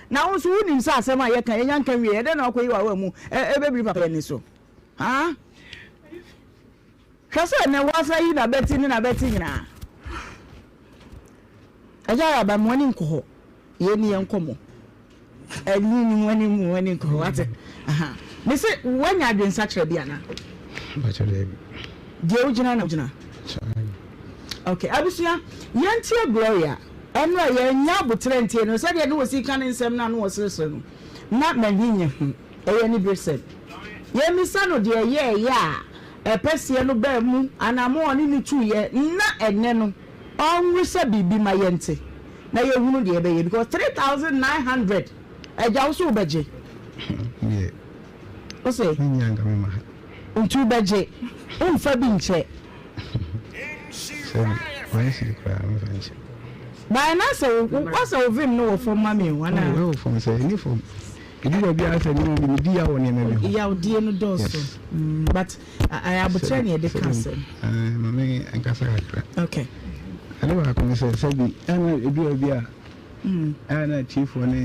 Na wo nso wonim sɛ asɛm a yɛka yɛnya nka nwie, ɛdɛn na wakɔyi w'awa mu ɛbɛbiri papa ani so? Haa? Hwɛ sɛ ɛnɛ woasan yi n'abati ne n'abati nyinaa. Agya yɛ aba mo ani nkɔ hɔ. Yɛn ni yɛn nkɔmmɔ. Ɛni ni mo ani mo ani nkɔ hɔ wate. Aha. Me se woanya adwensakyera bi anaa? Mpakyɛ daabi. Deɛ wogyina na wogyina. Okay, abusua, yɛntie Gloria. Ɛno a yɛnya aboterɛ ntie no sɛdeɛ ne wɔsi ka ne nsɛm no a na wɔseresere no na m'ani nye ho. Ɛyɛ aniberesɛm. Yɛmmisa no deɛ ɛyɛeɛ a ɛpɛseɛ no baa mu, anammɔn a ɔne no tuiɛ, na ɛnnɛ no ɔnwesa biribi ma yɛnte na yɛhunu deɛ ɛbɛyɛ because 3900 agya wo so wobɛgye. Deɛ. Wo se? Mennya anka mema ha. Nti wobɛgye, womfa bi nkyɛ. Sɛbi, one cedi koraa memfa nkyɛ. By na sɛ wo asɛ wo vim no wɔ fam ma me o anaa? Oh, ɛwɔ fam sɛ, ɛni fam. Edu baabi a sɛ nneɛma bi medi yaw wɔ nneɛma bi ho. Yawdie no dɔɔso. Yes. But abotrɛ na yɛde ka asɛm. Ma me nkasa kakra. Okay. Ade baako ne sɛ sɛbi ɛna edu baabi a ɛna atiefoɔ ne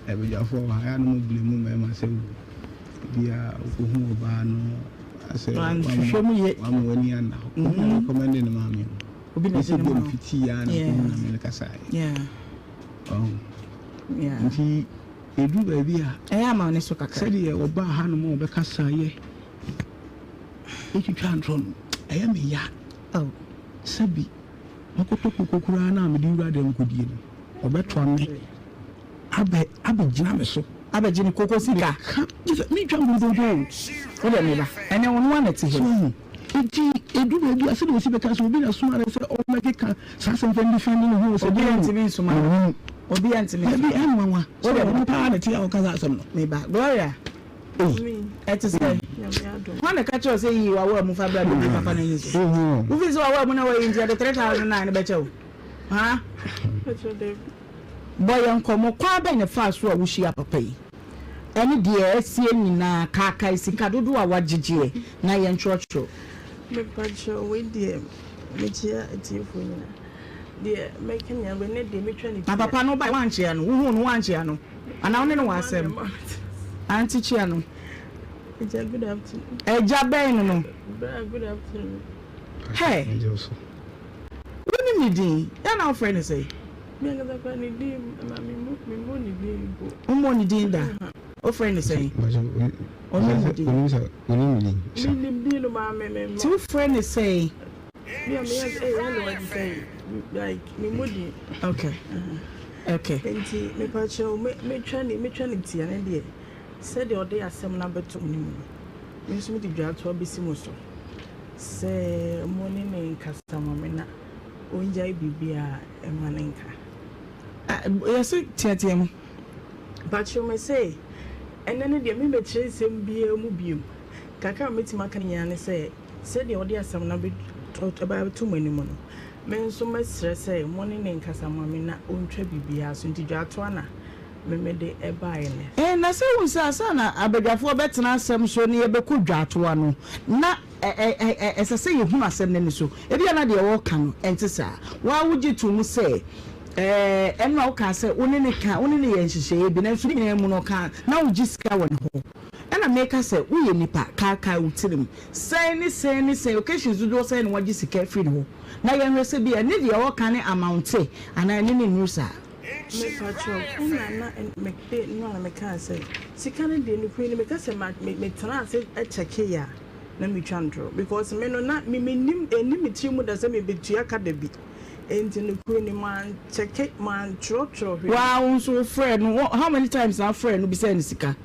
abadwafoɔ wɔ ha ɛna mo blame mmarima sɛ bi a okohu ɔbaa no asɛ wama w'ani anna hɔ. Obi na recommend ne maame o. Obi na ɛde ne ma o. Fiti ya na okohu na me no kasa yɛ. Yeah. Nti ɛduru baabi a. Ɛyɛ ama ne so kakra. Sɛdeɛ ɔbaa hanom a ɔbɛkasaeɛ ɛtwitwa ntorɔ no, ɛyɛ me ya. Oh. Sɛbi makɔtɔ koko koraa no a mede wura dɛm kɔdie no, ɔbɛtoa me abɛ abɛgyina me so. Abɛgye ne koko sika. Meka gye sɛ mentwa nkontompo o. Wo deɛ meba. Ɛnɛ wo noa na ɛte ha yi. Enti ɛduru baabi a sɛdeɛ ɔsi bɛka sɛ obi na soma no sɛ ɔmmɛkeka saa asɛm fa ndefɛnde ne ho sɛ Obi deɛ antumi nsoma no. Mehu. Obi antumi Dabi nsoma no. ɛnwanwa Wo sɛ deɛ ɔno paa na ɛte a ɔka saa asɛm no. Meba. Gloria. Ei. Ɛte sɛ. Hwan na ɛka kyerɛ wo sɛ yiyi w'awa mu fa bra bɛdi papa no ani so? Wofii sɛ w'awa mu na wayi nti yɛde 3009 no bɛkyɛ wo? Ha? Bɔ yɛn nkɔmmɔ, kwan bɛn na ɛfaa so a wohyiaa papa yi? Ɛne deɛ asie nyinaa, kaakae sika dodoɔ a woagyegyeɛ na yɛntwerɛtwerɛ. Mepakyɛw wei deɛ mekyia atiefoɔ nyinaa. Deɛ mɛka nyinaa wei ne deɛ metwa ne Na tia. papa no wobaeɛ woankyea no? Wohuu no woankyea no? Anaa wo ne no wɔ asɛm? Auntie kyea no. Agya good afternoon. Agya bɛn no no? Bra good afternoon. Hey! Wonim ne din? Dɛn na wofrɛ no sɛn? Me ankasa koraa ne din ma memmɔ ne din mpo. Wommɔɔ ne din da? Wofrɛ no sɛn? Ɔnim wo din? Menim din no maa me memmɔ. Nti wofrɛ no sɛn? Me a meyɛ sɛ ɛyɛ na wadi sɛn like memmɔ din. Okay. Okay. Nti mepakyɛw metwa ne metwa ne tia ne deɛ sɛdeɛ ɔde asɛm no abɛto ne mu no me nso mede dwaatoa bɛsi mo so sɛ mo ne ne nkasa ma me na ɔngyae biribiara mma no nka. Yɛse teatea mu. Mpakyɛw mese ɛnɛ no deɛ memmɛkyerɛ nsɛm biara mu bio. Kakra a mɛtumi aka nyinaa ne sɛ sɛdeɛ ɔde asɛm no abɛto mo anim no, me nso mɛsrɛ sɛ mo ne no nkasa mma me na ɔntwa biribiara so. Nti dwaatoa na me mede baeɛ nnɛ. Ɛɛ, na sɛ wohu sɛ ansa na abadwafoɔ bɛtena asɛm so na yɛbɛkɔ dwaatoa no, na ɛsɛ sɛ yɛhunu asɛm no ani so. Ebia na deɛ wɔreka no, ɛnte saa. Wo ara wogye to mu sɛ, ɛɛ, ɛno a wokaa sɛ wo ne no ka, wo ne no yɛɛ nhyehyɛeɛ bi, nanso ne nyinaa mu no, ɔkaa, na wogye sika wɔ ne hɔ. Ɛna meka sɛ, woyɛ nipa, kaakae wo tirim. Sɛn ne sɛn ne sɛn, occasions dodoɔ sɛn na woagye sika afiri ne hɔ? Na yɛnhwɛ sɛ bi a ɛne deɛ ɔreka no amounte anaa ɛne no nnuru saa. Mepakyɛw, ɛna na me de no a mekaa sɛ sika no deɛ nokorɛ ni meka sɛ ma me metenaa ase kyɛkee a na metwa ntorɔ because me no na me mennim ɛnni me tiri mu da sɛ mebetua ka da bi enti nokorɛ ni mankyɛke mantwerɛtwerɛ hwee. Waa wo nso wo frɛɛ no how many times na wo frɛɛ no bisaa no sika?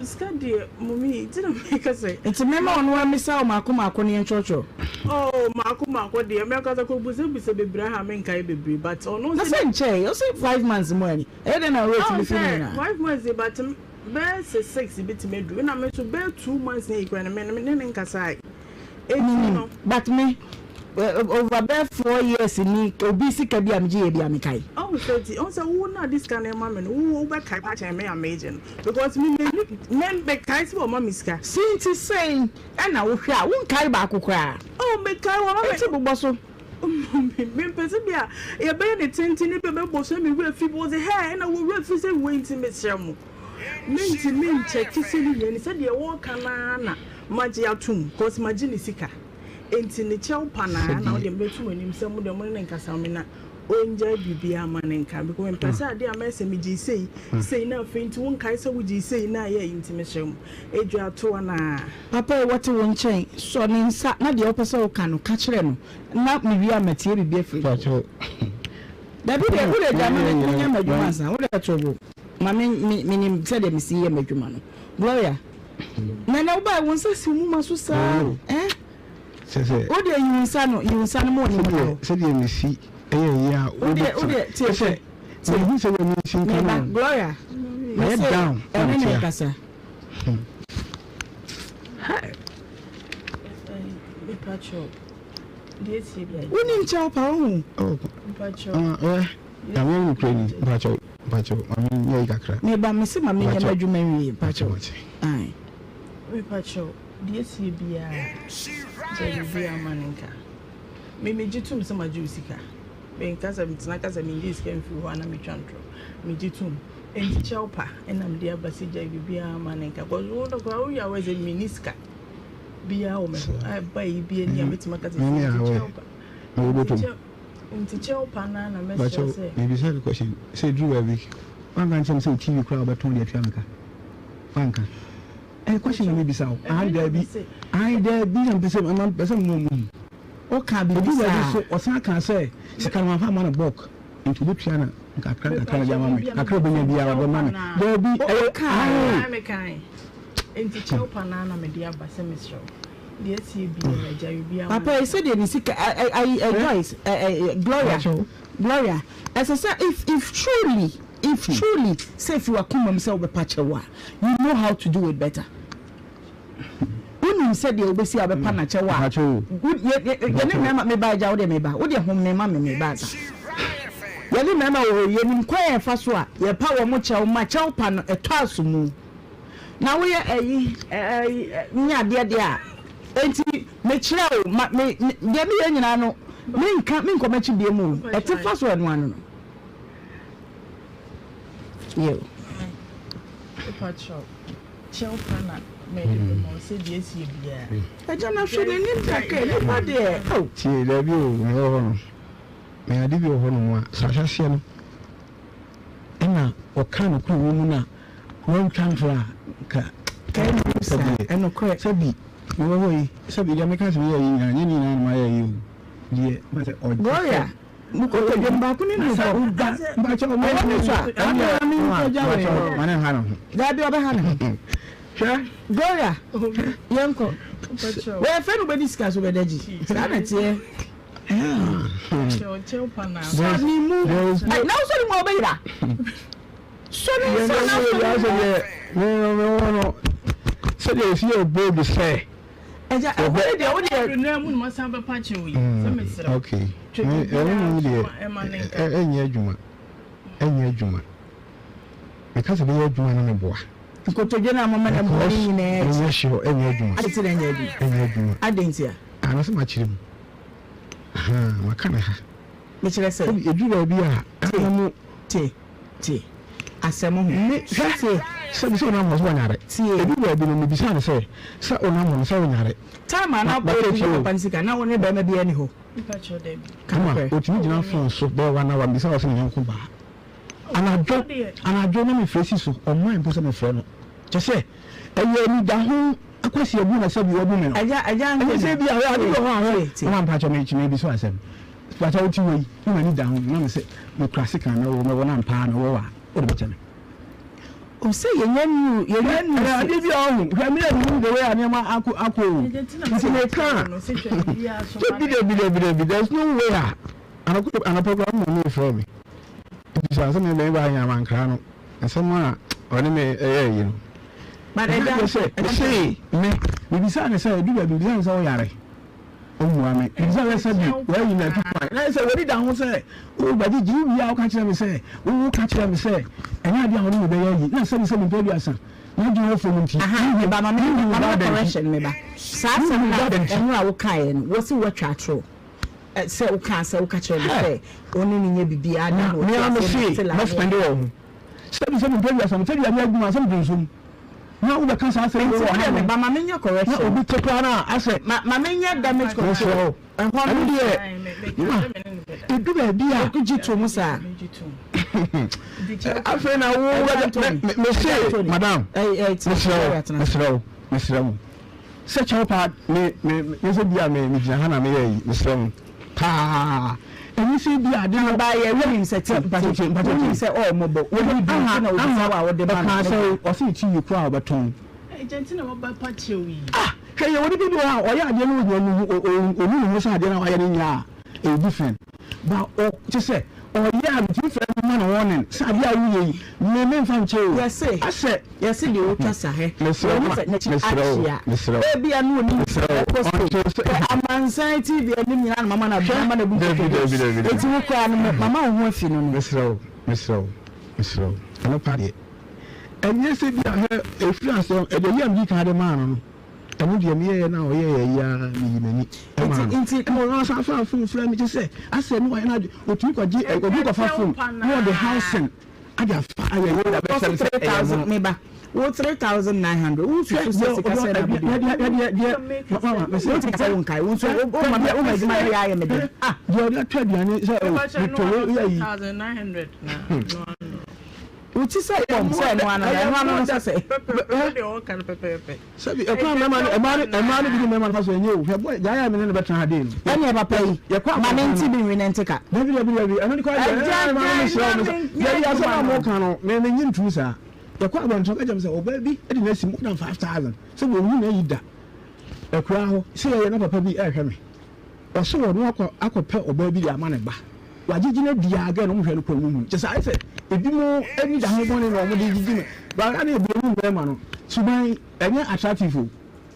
Sika deɛ mummy nti na meka sɛ. Nti mɛma ɔno amisa wo maako maako na yɛntwerɛtwerɛ. Oh maako maako deɛ me ankasa kɔ busa busa bebree aha menkae bebree but ɔno Na sɛ nkyɛe ɔse 5 months mu ani ɛyɛ dɛn na wo werɛ tumi fi ne nyinaa. 5 months deɛ but bɛyɛ sɛ 6 bɛtumi aduru ɛna me nso bɛyɛ 2 months na yi koraa no me ne ne nkasae enti no. But me over bɛyɛ 4 years ni obi sika bi a megye yɛ bi a mekae. Ɔhu sɛ ti ɔhu sɛ wo na de sika no ma me no wo wobɛkae pa kyɛn me a megye no because me me me mekae sɛ wɔma me sika. Si nti sɛn ɛna wohwɛ a wonkae baako koraa. Oh mekae wɔma me. Eti bobɔ so. Mempɛ sɛ bi a yɛbɛyɛ ne tenten ne bi a mɛbɔ so na me werɛ fi bi wɔ sɛ hɛɛ ɛna wo werɛ fi sɛ wei nti mesrɛ mo mentumi nkyɛke sɛ ne nyɛ ni sɛdeɛ wɔka no ara na magye atom cause magye ne sika nti ne kyɛw pa no ara na wode mɛto mo anim sɛ mo deɛ mo ne no nkasa me na ɔngyae biribiara ma no nka because mempɛ sɛ adeɛ a mɛyɛ sɛ megyee sei sei na afei nti wonkae sɛ wogyee sei na ayɛ nti mesrɛ mo ɛdwa to anaa. Papa yi, wɔte wo nkyɛn, sɔ ne nsa na deɛ wopɛ sɛ woka no, ka kyerɛ no, na mewie a matie biribi afiri ne hɔ. Dabi deɛ, wo deɛ gya ma me menyɛ m'adwuma ansa, wo deɛ to bo ma me, me, menim sɛdeɛ mesi yɛ m'adwuma no. Gloria, Nana wobae wo nsa si wo moma so saa, eh? Sɛ Wo deɛ yi wo nsa no, yi wo nsa no ma w'anim nna hɔ. Sɛdeɛ mesi yɛ yɛ a Wo deɛ, wo deɛ, tie, sɛ tie. Mehu sɛ w'ani nsi nka Meba, no. Gloria, Mayɛ mese down na ɛne mete ne ha. nkasa. Wonim kyɛw pa wo ho. Nyame no kura ni mpakyɛw mpakyɛw maame nyɛ yi kakra. Meba mese ma menyɛ m'adwuma nwie mpakyɛw. Ae. Mepakyɛw deɛ esie biara gyae biribiara ma no nka. Me megye tom sɛ magye wo sika. Menka sɛ metena ka sɛ mengyee sika mfiri hɔ a na metwa ntorɔ. Megye tom. Enti kyɛw pa na mede aba sɛ gyae biribiara ma no nka. Cause wo no koraa woyɛ aware sɛ menni sika biara wɔ me ho. Ɛba yi bi ani a mɛtumi aka sɛ nti kyɛw pa. Nti kyɛw pa no ara na mɛsrɛ sɛ. Mebisa no question sɛ ɛduru baabi wanka nkyerɛ me sɛ wo TV koraa wobɛtɔn de atua me ka? Wanka? Ɛyɛ question na mebisa wo. Ae daabi. Ae daabi na mepɛ sɛ mepɛ sɛ mema ɔmo hu. Woka biribi Ɛduru baabi saa. so ɔsan kaa sɛ sika no wamfa amma no bulk nti obetua no nkakra nkakra na de ama me. Kakra a obenya biara ɔde bɛma me. Daabi ɛyɛ Wokae. ae. Ae mekae. Nti kyɛw pa no ara na mede aba sɛ mesrɛ wo. Deɛ asie biara gyae obiara ma Papa no yi nka. sɛdeɛ ne sika ɛ ɛ ayi ɛ Joyce ɛ ɛ Gloria Gloria ɛsɛ sɛ if if truly if truly sɛ efi w'akoma mu sɛ wobɛpa kyɛw a you know how to do it better wonim sɛdeɛ wobɛsi a wobɛpa no akyɛw a wo yɛ yɛ yɛne mmarima meba agya wodeɛ meba wodeɛ home ma me meba asa yɛne mmarima wɔ hɔ yɛnim kwan a yɛfa so a yɛpa wɔn kyɛw ma kyɛw pa no ɛtɔ aso mu. Na woyɛ ayi ayi ne adeɛ deɛ a, enti mekyerɛ wo ma me me deɛ meyɛ nyinaa no menka menkɔ m'akyi bie mu o ɛte fa so ɛno ano no yɛ o. Agya na hwɛ n'anim kakra nipa deɛ oh. Tie dabi o mewɔ hɔ no me ade bi wɔ hɔ nom a sɛ ahyɛseɛ no ɛna ɔka nokorɛ wɔ mu no a Wɔntwa ntorɔ a nka sɛdeɛ sɛbi mewɔ hɔ yi sɛbi deɛ meka sɛ meyɛ yi nyinaa nyɛ ne nyinaa na mayɛ yi o deɛ ma sɛ ɔgye Gloria mokɔtɔ dwom baako ne nu hɔ mpakyɛ ɔmo ɛwɔ ne so a ɛwɔ ne nkɔgya wɔ ma ne nha ne ho daabi ɔbɛha ne ho hwɛ Gloria yɛnkɔ wɔyɛ fɛ no wobɛdi sika so bɛda gyi saa na teɛ sɔ ne mu na wosɔ ne mu a wobɛyera Sɔ ne nsa na sɔ ne mu. Me wɔ no sɛdeɛ ɛsi yɛ bold sɛ. Ɛgya ɛhɔ ne deɛ wo deɛ. Ok ɛno mu deɛ ɛnyɛ adwuma ɛnyɛ adwuma meka sɛ bɛyɛ adwuma na meboa. Nkotodwe no a mama no mmoa no nyinaa akyi. Ɛnyɛ sure ɛnyɛ adwuma. Ade ti na ɛnyɛ adwuma. Ɛnyɛ adwuma. Ade nti a. Anasɛ makyerɛ mu maka ne ha. Mekyerɛ sɛ. Ɛduru baabi a ɛna mo. Te. Tie asɛm ho. Me, hwɛ, Tie. sɛ bi sɛ ɔnam hɔ sɛ ɔnyare. Tie. Edu baabi no, mebisaa no sɛ, sɛ ɔnam hɔ no, sɛ ɔnyare? Time a na Ma, maka ɔdi akyire o. papa no sika, na wo ne barima biara nni hɔ. Ka Ama nokorɛ. ɔtumi gyina phone so bɛyɛ one hour, mebisa no sɛ ne yɔnko baa. Anadwo, anadwo na mefrɛ si so, ɔmmae mpo sɛ mefrɛ no. Kyerɛ sɛ, ɛyɛ anidaho akwasiabu na sɛbi wabu me no. Agya, agya Ɛnyɛ Anthony, sɛ ebia, hwɛ, ade bi wɔ hɔ a, tie, hwɛ, tie. mama mpakyɛw, me, mebisa wo asɛm. Mpakyɛw wote wei, na m'ani da ho, na mese, mekura sekan, mɛwɔ, mɛwɔ no ampa ara, mɛwɔ wo a, wode bɛkyɛ me. O sɛ yɛnya nuu, yɛnya nuu Hwɛ, se. adeɛ bi a ɔho, hwɛ, me na menim the way a nneɛma akɔ, akɔ o. Nti meka a, dabi, dabi, dabi, dabi, there's no way a, anɔpa, anɔpa koraa me maame refrɛ me. Nti sɛ asɛm yɛ bɛn baa nyɛ amankra no, nsɛm a ɔne me ɛyɛ yi no. But agya, Ɛna sɛ, mese, me, mebisaa ne sɛ, ɛdu baabi, mebisaa ne sɛ ɔyare. Ɔmmua me. Mebisa no sɛ bi wayi no atu kwan. Na ayɛ sɛ w'ani da ho sɛ wobɛgye gye. Wowie a woka kyerɛ me sɛ woka kyerɛ me sɛ ɛnyɛ adeɛ a wo ne me bɛyɛ ayi. Na sɛbi sɛ mempɛ aduasa. M'adwene wɔ fam nti. Aha, Menhu me ba, ma me menhu ma wo me ba da nti. correction, me ba. Saa asɛm Menhu no wo a ba da nti. ɛno a wokaeɛ no, wɔse woatwa atorɔ. Sɛ wokaa sɛ woka kyerɛ no sɛ wo ne no nyɛ biribiara na na me ɔte ara aseɛ mese na still a mɛ ne. spɛnde wɔ ho. Sɛbi sɛ mempɛ wiase a mepɛ aduane agu mu ansa mede nsuo mu na wobɛka saa asɛm wei Nti wɔ wodeɛ hanom meba ma menyɛ na correction. obi te koraa no a asɛ Ma ma menyɛ damage mesrɛ control. wo Ɛhɔ ɛno no. deɛ ma ɛdu baabi a Wogye to mu saa? afei na wo Ɛgya bɛka Anthony, me Ɛgya mese Anthony, madam ɛy ɛy tena ase, mesrɛ Gloria wo tena ase. mesrɛ wo mesrɛ wo Sɛ kyɛw paa me me me sɛ bia me me gyina ha na me yɛ yi mesrɛ mo paa ɛnyɛ sɛ bia ade no. Aba yɛ wonim sɛ te Mpakyɛ te mpakyɛ wonim tie sɛ ɔɔ mɔbɔ woni bi nti na obisa wo a wode ma no ɔkaa ne sɛ boa. ɔse ne TV koraa a ɔbɛtɔn. Agya nti na waba pa kyɛw yi. Ah hwɛ yɛwɔ nipa bi wɔ hɔ a ɔyɛ adeɛ no ɔnya nuhu ɔnu ne ho sɛ adeɛ no a wayɛ no nyɛ a ɛyɛ different but ɔ kyesɛ ɔyɛ a metumi frɛ no ma no warning sɛ adeɛ a woyɛ yi me memfa nkyɛ o Yɛse asɛ Yɛse deɛ ɔtwa sa hɛ Mesrɛ wɔn wo, sɛ n'akyi mesrɛ wo, akyea mesrɛ wo, ebia na onim mesrɛ deɛ wo, ɛkɔ so ɔnkyerɛ sɛ. hwɛ amansan TV anim nyinaa na mama no Hwɛ, mama no abu dabi, nkotodwe dabi, dabi, dabi. enti wo koraa no mama wo ho afi no no. Mesrɛ wo, mesrɛ wo, mesrɛ wo, ɛno pa deɛ, ɛnyɛ sɛ bi a hwɛ, ɛfiri aseɛ, ɛdeɛ yi a medi kan de maa no no, ɛno deɛ meyɛeɛ no a ɔyɛeɛ yi ara, meyi m'ani maa Nti no. nti. Ɛna ɔno asan faa phone frɛɛ me, kyerɛ sɛ, asɛ ne wayɛ n'adwene, ɔtumi kɔgye, ɔtumi kɔfa phone na ɔde housing. Ade afa ayɛ yie na bɛkyerɛ me sɛ ɛyɛ mono. Me ba, wo 3900, wo susu sɛ sika sɛn na abɛdi mu? Wo ti sɛ wo nkae, wo nso wo ma wo ma adwuma no yɛ ayɛ me den. Ah! Deɛ ɔde atɔ aduane sɛ o, metɔ wei yɛ yi. Wo ti sɛ pɔm sɛ ɛno ano no, ɛno ano no sɛ sɛ. Sɛbi ɛkwan a mmarima no mmaa no mmaa no bi ne mmarima no fa so ɛnyɛ o hwɛ boy gyae a me ne no bɛtena ha dei no. Ɛneɛ papa yi Yɛkɔ ma me abɔnten nte no bi nwe ne nte ka. Dabi dabi dabi ɛno de kɔ deɛ Agya ɛɛ maame gyae mesrɛ na wo mesrɛ me nyɛ dabi asɛm adwuma a no. moka no me me nye ntum saa yɛkɔ abɔnten ɔka kyerɛ me sɛ ɔbaa bi de no asi more than 5000 sɛ wɔnhu no ayi da akuraa hɔ sɛ yɛyɛ na papa bi ɛrehwɛ me Ɔse ɔno akɔ akɔpɛ ɔbaa bi de ama ne ba. Wagyegye no adi aa gɛɛ no ɔmo hwɛ no kora ɔmo hu no. Kyɛsɛ ayɛ sɛ ebi mo ani da ho bɔne na ɔmo de gyegye no. But ana ebi ɔmo mmarima no suban ɛnyɛ attractive o.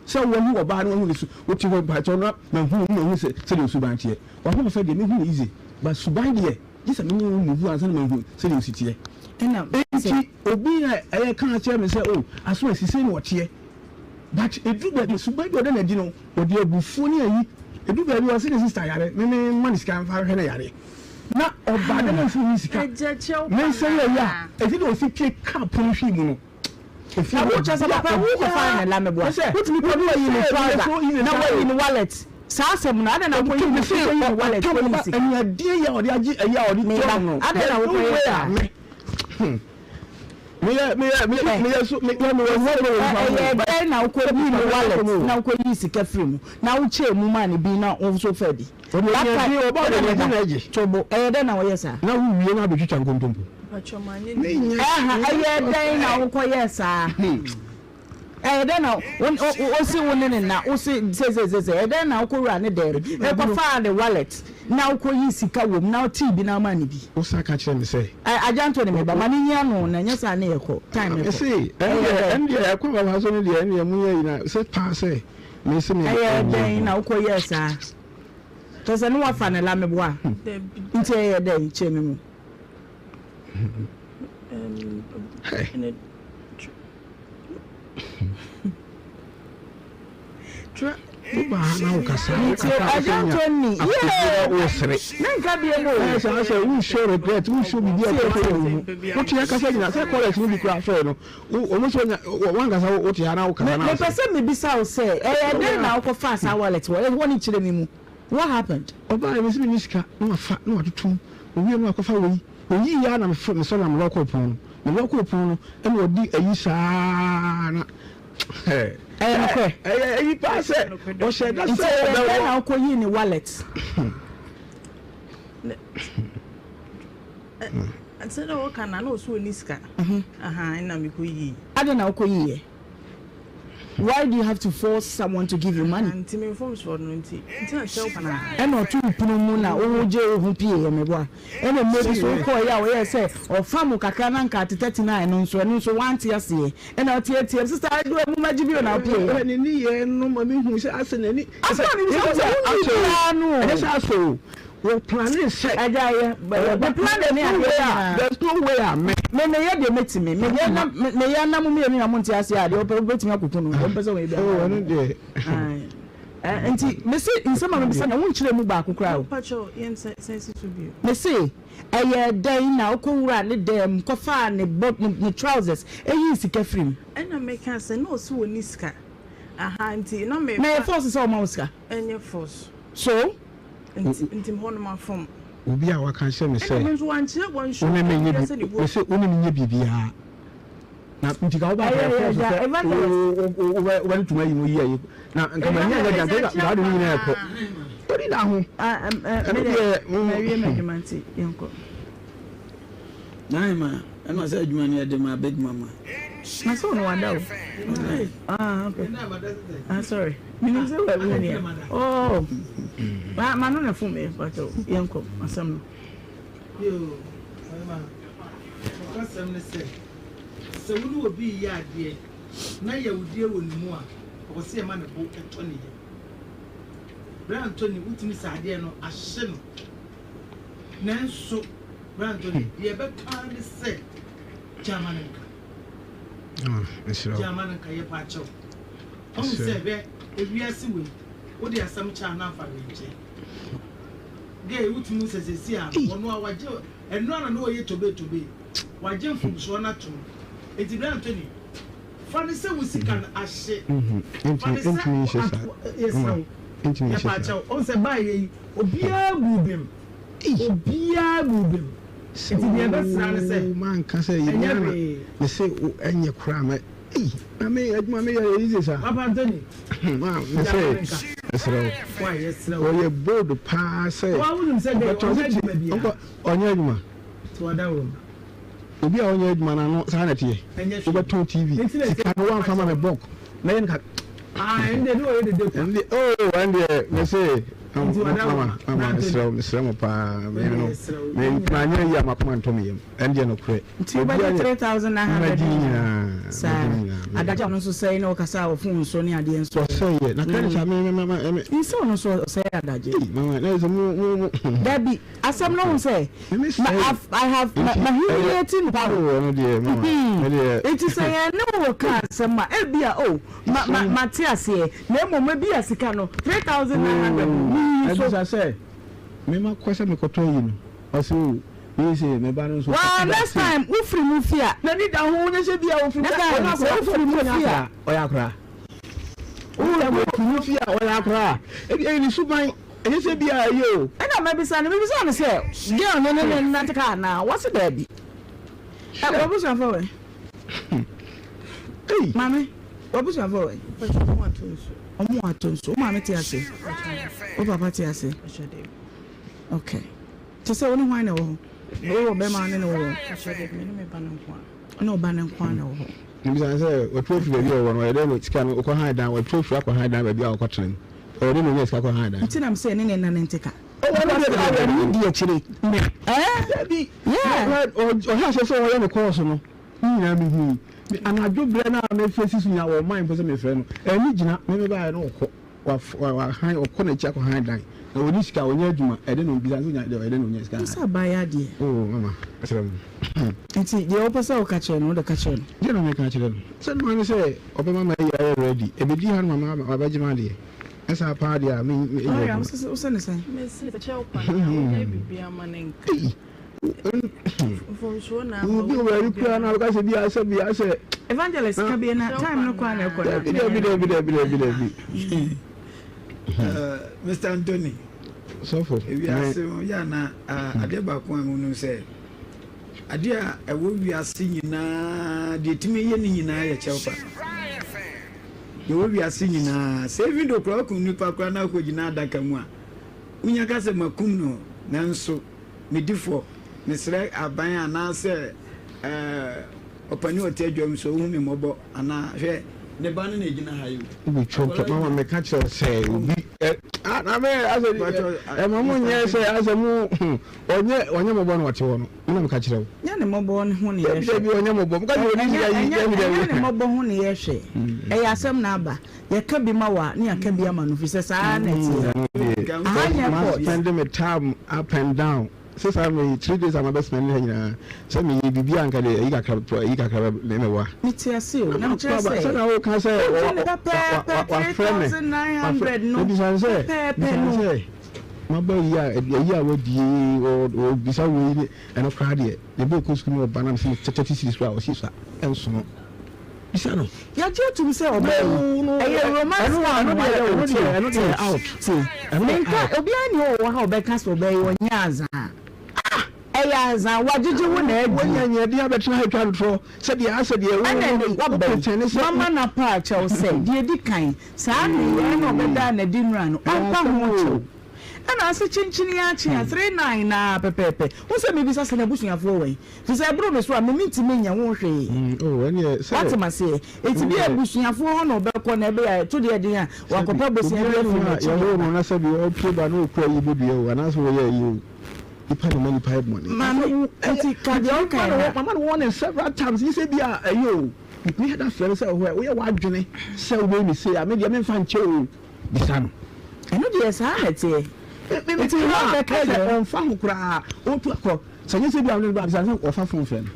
Sɛ wahu ɔbaa no wahu ne su wote hɔ mpakyɛw na mahu no mahu sɛ sɛdeɛ osuban teɛ. Wahoɔfɛ deɛ mehu no easy but suban deɛ gye sɛ me ne wo move ansa na mahu sɛdeɛ osi teɛ. Ɛna Enti obi na ɛyɛ kaa kyerɛ me sɛ oh aso asi sei na ɔteɛ. But ɛduru baabi suban bi a ɔda no adi no ɔde abufuo ne ayi ɛduru baabi ɔse ne sister yare me me mma no sika mfa nhwɛ no yare na ɔba dɛm nso ɔnni sika me nsa yi ayi a ɛti na ɔsi pie kaa pono hwii mu no ɛfie Na hɔ wokyɛ sɛ bia papa wo kɔ fa obiara ne la meboa sɛ wotumi kɔ ne wayi ne trouser na wayi ne wallet saa asɛm no adɛn na wokɔ yi ne kɔ yi ne wallet kɔ yi sika aniadeɛ yi a ɔde agye ayi a ɔde meba tɔ no adɛn na there's no wokɔ yɛ way a saa me meyɛ meyɛ meyɛ meyɛ so meyɛ meyɛ wɔ wɔ Ɛyɛ dɛn na wokɔ yi ne wallet na wokɔ yi sika firi mu na wokyɛɛ mu maa ne bi na wo nso faa bi Ɔde that ɔde time ɔba ɔde wode ɔde meba na agye. tobo ɛyɛ dɛn na wɔyɛ saa. Na wo wie na abɛtwitwa nkontompo. Menyɛ Ɛha ɛyɛ dɛn na wokɔ yɛɛ saa. Ɛyɛ dɛn na wo se wo ne ne nna, wo se seseesese, ɛyɛ dɛn na wokɔ wura ne dɛm, kɔ faa ne wallet na wokɔ yi sika wom na wotee bi na womaa no bi? Wo san ka kyerɛ me sɛ. Ɛ Agya Anthony me ba, ma no nyi ano na ɛnyɛ saa ne yɛ kɔ, time no kɔ. Mese, Ɛyɛ dɛn? ɛndeɛ ɛkwan a wɔfa so no deɛ ɛndeɛ monyɛ yi na sɛ paa sɛ mese me Ɛyɛ dɛn na wokɔ yɛɛ saa? Kyerɛ sɛ ne wafa ne la meboa? Nti ɛyɛ dɛn? Kyerɛ me mu. Hey. Woba ha na wokasa wokasa Agya Tony na wosere. Menka bie mu o. Ɛsɛ asɛ wo show regret wo show biribi a ɛkɔ so wɔ mu. Wote akasa nyina sɛ college no bi kura fɛ no. Wɔn nso nya wɔn ankasa wote ha na wokasa na Mepɛ sɛ mebisa wo sɛ ɛyɛ dɛn na wokɔfaa saa wallet wɔ ɛhɔ no kyerɛ me mu. What happened? Ɔbaa yɛ mesi menni sika na wafa na watotom. Owie no wakɔfa wei. Oyii ara na mesɔre na melɔkoo pono no. Melɔkoo pono no ɛna ɔdi ayi saa na Ɛyɛ nokorɛ? Ɛyɛ ayi paa sɛ ɔhyɛ da Nti sɛ ɛyɛ dɛn ɔbɛwɔ. na wokɔyii ne wallet? Sɛdeɛ wɔka no a na ɔsɛ ɔnni sika. Ahaa ɛna mekɔyii. Adɛn na wokɔyiiɛ? Why do you have to force someone to give you money? Nti me mfomsoɔ no nti nti na kyɛw pa naa. Ɛna ɔto wo pono mu na wo gye wo ho pie yɛ meboa. Ɛna mmerɛ bi so wo kɔɔ yɛ a ɔyɛɛ sɛ ɔfa mo kakra na nka ate 39 no nso ɛno nso wante aseɛ ɛna ɔteateam sister adu a mo magye bio na wo pie yɛ. Ne nneyɛɛ no ma me hu sɛ asɛ n'ani. Asɛ na mebisa wo sɛ wo nni biara no o. Ɛnyɛ sɛ asɛ o. Wɔ plane sɛ. Agya yɛ me plane ne adeɛ nyinaa. There's no way a me. Me me yɛ deɛ mɛtumi me yɛ na me yɛ na mo mmienu na mo nte aseɛ a deɛ ɔpɛ wobɛtumi akoko no deɛ ɔmpɛ sɛ wɔyɛ bi Oh ɛno deɛ. Nti mese nsɛm a mebisa no wonkyerɛ mu baako koraa o. Mpakyɛw yɛn sɛ sɛn si so bio. Mese ɛyɛɛ dɛn na wokɔwuraa ne dan mu kɔfaa ne bɔ ne trousers yii sika firii mu? Ɛna meka sɛ na ɔse ɔnni sika ahaa nti na mefa. Na ɛyɛ force sɛ ɔma wo sika? Ɛnyɛ force. So? Nti nti hɔ no mafom. Obi a waka akyerɛ me sɛ Ɛna me nso wankyerɛ wo wanshow ne me nyɛ obiara sɛ ne bi bo mese wo ne me nyɛ biribiara na nti ka woba Ɛyɛ akɔyɛ yɛ force agya sɛ evangelist. wobɛde tuma yi mu yi ayi na nka m'ani anyɛ Evangelist. gya nka nka wode ne nyinaa ɛkɔ wodi da ho Ah, ɛm, ɛ, ɛno me deɛ deɛ mawie m'adwuma nti yɛnkɔ. Nine ma ɛna sɛ adwuma no yɛde ma big mama. Na sɛ ɔno wada o. Ah, okay. Ah, sorry. Menim sɛ wawu nea. Oh. Ma ma no na fom me, pato. Yɛnkɔ asɛm no. Yoo, ɔhema, nokwasɛm ne sɛ, sɛ wo ne obi reyɛ adeɛ na yawdie wɔ ne mu a, ɛwɔ sɛ yɛma ne bo tɔ ne yam. Berɛ a Anthony wotumi sɛ adeɛ no ahye no, nanso berɛ a Anthony deɛ ɛbɛka ara ne sɛ gya ma no nka. Mesrɛ wo. Gya ma no nka, yɛpa akyɛw. Ɔhu sɛ hwɛ, ewiase wei, wode asɛm kyɛ a na afa awenkyɛ. Gay wotumi hu sɛ seesei a no ɔno a wagye ɛno a na na ɔyɛ tobe tobe wagye mfomsoɔ no atom nti bra Anthony fa no sɛ wo sika no ahye fa no sɛ yɛsrɛ wo yɛpa kyɛw ɔhu sɛ baayɛ yi obiara buu bem obiara buu bem nti deɛ ɛbɛsra no sɛ manka sɛ ɛnyɛ hwee mese ɛnyɛ koraa mɛ Ei na me adwuma me yɛ yɛ easy saa. Papa Anthony. Ma me sɛ ɛsrɛ wo. Why yɛsrɛ wo. Ɔyɛ bold paa sɛ. Wa wonim sɛ dɛ ɔnyɛ adwuma biara. Ɔnkɔ ɔnyɛ adwuma. Ti wada wɔ mu. Obi a ɔnyɛ adwuma na no saa na ɛteɛ. Ɛnyɛ hwee. Wobɛtɔn TV sika no wamfa ma me bulk na yɛ no ka. Ah ɛnde ne ɔyɛ dede kwa. Ɛnde oh ɛndeɛ me se mama mama mesrɛ wo mesrɛ mo paa me no me manyɛ yi a makoma ntɔ me yam. Ɛndeɛ nokorɛ. Nti wobɛgye 3900 no nyinaa? Saa. Adagye a ɔno nso sɛe na ɔkasa wɔ phone so ne adeɛ nso. Ɔsɛeɛ na credit a me me me me. Nsɛ ɔno nso ɔsɛe adagye. Ei mama na ɛsɛ mo mo mo. Dabi asɛm no ho sɛ Me ma sɛe. I've I have ma Nti ma ɛyɛ humiliate no oh ɔno deɛ mama me deɛ. Nti sɛ yɛn ne wo ka asɛm a ebia oh ma ma mate aseɛ na mmom ebia sika no 3900 no Oh meyi so. ɛbisa sɛ me ma kɔ sɛ mekɔtɔ yi no ɔse oh. Waa next time wo firi mu fi a. N'ani da ho nyɛ sɛ bia ofiri Next time sɛ wo firi mu fi a. Ɔyɛ akora. Wo firi mu fi a ɔyɛ akora. Ebi ɛyɛ ne suban ɛnyɛ sɛ bia ɛyɛ o. Ɛna mɛbisa no mebisa no sɛ girl no ne ne nante kaa anaa wɔse daabi. Ɛ wabusuafo wɛ. Ei. Maame wabusuafo wɛ. Ɔmo ato nsu. Ɔmo ato nsu. Wo maame te ase. Wo papa te ase. Okay. Te sɛ wo ne hwan na ɛwɔ hɔ? Wowɔ bɛrima ne ne wɔ hɔ? Pakyɛ dabi, me ne me ba no nko ara. Wo ne wo ba no nko ara na ɛwɔ hɔ? Mebisa no sɛ, watu afiri baabi a ɔwɔ no, ɔyɛ dɛn na sika no, ɔkɔ han dan, watu afiri akɔ han dan baabi a ɔkɔtena mu, ɔyɛ dɛn na ɔnya sika kɔ han dan? Nti na mesɛ ne ne nna no nte ka. Oh, ɛno deɛ Because dabi, ɔwɔ dabi. ne di akyire. Me. Eh? Dabi. Yeah. Na, ɔhyɛ aseɛ sɛ ɔyɛ ne kɔɔso no, ne nyinaa mehui. Me, anadwo berɛ no a mefrɛ si so nyinaa, ɔmma mpo sɛ mefrɛ no. Ɛnni gyina, me mebaeɛ no ɔkɔ. Wahan, ɔkɔ n'akyi akɔhan dan. Na ɔnni sika, ɔnyɛ adwuma. Ɛdɛn na ɔbisa no sɛ ɔnya deɛ, ɛdɛn na ɔnya sika han? Sɛ abaayɛ adeɛ. Oh, mama, mesrɛ mo. Nti deɛ wopɛ sɛ woka kyerɛ no, wode ka kyerɛ no. Deɛ na meka akyerɛ no? Sɛ noa ne sɛ ɔbɛma m'ayi ayɛ ready. Ɛbɛdi ha no ma mabɛgye m'adeɛ. Nyɛ saa paa deɛ a, menyɛ Gloria, adwuma. wose ne sɛn? Mese kyɛw pa no a, wonyɛ biribiara ma no nka. Ei! Mfomsoɔ na aba Obi wɔ baabi koraa na ɔka sɛ bi asɛ bi asɛ. Evangelist ka bi na time no koraa na ɛkɔ na. Dabi dabi dabi dabi dabi dabi. Mr. Anthony. Sɔfo. Ewiase no yɛ ana adeɛ baako a ɛmu sɛ adeɛ a ɛwɔ wiase nyinaa deɛ ɛtumi yɛ ne nyinaa yɛ kyɛw pa. Deɛ ɛwɔ wiase nyinaa sɛ even though koraa ɔkum nipa koraa na akɔgyina adaka mu a wonya ka sɛ makum no nanso Me difoɔ, mesrɛ aban anaasɛ ɔpanin a ɔte adwam sɛ ɔhu me mmɔbɔ anaa, hwɛ, ne ba no na ɛgyina ha yi o. Wobɛtwa ntwa mama meka kyerɛ wo sɛ obi ɛ ah na me asɛ ɛma mo nyɛ sɛ asɛ mo ɔnyɛ ɔnyɛ mɔbɔ na ɔte hɔ no me na meka kyerɛ wo. Nyɛ ne mmɔbɔ ho ne yɛhwɛ. Dabi ɔnyɛ mɔbɔ meka kyerɛ obi sika yi dabi dabi. Ɛnyɛ ne mmɔbɔ ho ne yɛhwɛ ɛyɛ asɛm na aba yɛka bi ma wo a ne yɛaka bi ama no firi sɛ saa na ɛteɛ. Aha nyɛ court. Ma spend me time up and down. sɛ saa mmerɛ yi, 3 days a mabɛ spend ha nyinaa, sɛ meyɛ biribi a anka deɛ ayi kakra ayi kakra bɛ mɛboa. Mete ase o, na mekyerɛ sɛ. Sɛ na woka sɛ Wogye no pɛpɛɛpɛ wafrɛ me, 3,900 no mebisa no sɛ, pɛpɛɛpɛ bisa no no. sɛ, maba yi a, ayi a wadi yi, ɔbisa wei ne ɛno koraa deɛ, ne ba ɔkɔ sukuu ne ɔba na mese me 30 cedis koraa a, ɔse sua, ɛnsono. Bisa no. Yɛagye atum sɛ ɔbaa yi, ɛyɛ romance scam na wayɛ wo. Tie, tie, menka, obiara nni hɔ wɔ ha a ɔbɛka sɛ ɔbaa yi ɔnyɛ azaa. Ah! Ɛyɛ azaa, wagyegye wo na adi. Woanya nea ɛde abɛtena ha atwa ntorɔ sɛdeɛ asɛ deɛ wo Ɛna ɛnde wo waba yi, pretend sɛ mama no apa akyɛw sɛ, deɛ ɛdi kan, saa nneyɛɛ no a ɔbɛdaa no adi nnora no, ɛyɛ ɔmpa asɛm ho o. kyɛw. Ɛna ase kyenkyene ara kye a, 39 no ara pɛpɛɛpɛ. Wohu sɛ mebisa sɛ n'abusuafoɔ wɔ he? Firi sɛ ɛboro me so a, me mentumi nyɛ ho hwee. Oh, ɛnneɛ sɛ. Woate m'aseɛ? Enti bi a abusuafoɔ hɔ na ɔbɛkɔ na ɛbɛyɛ a ɛto deɛ den a, Sɛbi, wakɔpɛ bosea bi obiara nni afiri hɔ a n'akyi de yɛwoo aba. no na sɛbi ɔpue ba na ɔkura ayi bɔdua o, anaasɛ ɔyɛ ayi o. Nipa na ɛma nipa yɛ bɔne. Maame, Asɛ wo, ɛyɛ, nti ka nti deɛ mema wokae no no wɔ, a. mama no warning several times, nye sɛ bi a ɛyɛ o. Metumi hyɛ da frɛ no sɛ, hwɛ, woyɛ w'adwene sɛ wobɛyɛ me sei a, me deɛ memfa nkyɛ o. Bisa no. Ɛno deɛ saa na ɛteɛ. Me, me, Nti me hwan kra, bɛka asɛ deɛ. ɔmfa ho koraa, ɔtu akɔ. Sɛ nyɛ sɛ bi a ɔne no ba, bisa no sɛ ɔfa phone frɛ no.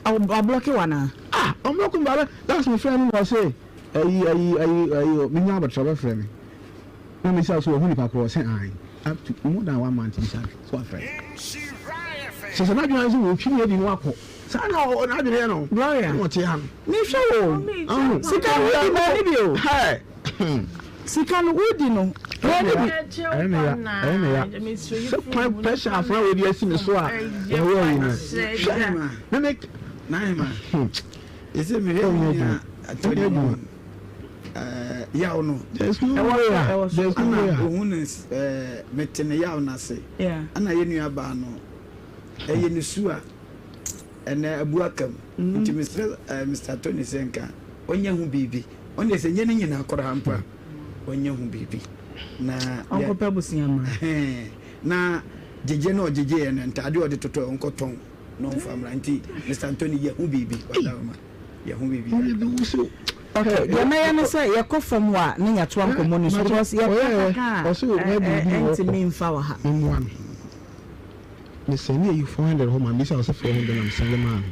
Ɔblɔke wo anaa? Ah, ɔmblɔke me ba, last me frɛ no na ɔse ayi ayi ayi ayi menya abɔtra ɔbɛfrɛ me. Na mebisa so wahu nipa korɔ, ɔse ae. Up to more than one month bisa no so wafrɛ me. Sɛ sɛ n'adwene ayɛ sɛ wɔtwi me adi no akɔ. Saa na n'adwene yɛ no. Gloria, Na ɔte ha no. mehwɛ wo o. Sika no wodi ma ɛne bi o. Hey! Sika no wodi no ma ɛne bi. Ɛyɛ me ya, ɛyɛ me ya. Sɛ kwan pressure afena wei de asi me so a yɛwɔ yi no. Hwɛ, me me. Nahima, ɛsɛ mehwɛ Ɛnyɛ me nua adwuma, ɛnyɛ attorney adwuma. yaw no. There's no way a, there's no way a. Ana ohun ne mete ne yaw no ase. Ana yɛ nua baa no ɛyɛ ne su a ɛnɛ abu aka mu. Nti mesrɛ Mister Tony sɛ nka ɔnyɛ ho biribi. Ɔno deɛ sɛ nyɛ ne nyinaa koraa mpo a, ɔnyɛ ho biribi. Na yɛ. Ɔnkɔpɛ abusua mma. Ɛhɛn, na gyegye na ɔgyegyeeɛ no, ntaadeɛ a ɔde totɔɛ ɔnkɔtɔn na ɔmfa mmra. Nti Mister Anthony yɛ ho biribi, Ɔdaoma, yɛ ho biribi kakra. Okay, deɛ mɛyɛ ne sɛ yɛkɔ fam hɔ a na yɛatoa nkɔmmɔ no so because yɛka kaka a ɛntumi mfa wɔ ha. Memmoa no. Mesɛnde ayi 400 hɔ ma no, bisa ɔsɛ 400 na mesɛnde maa no.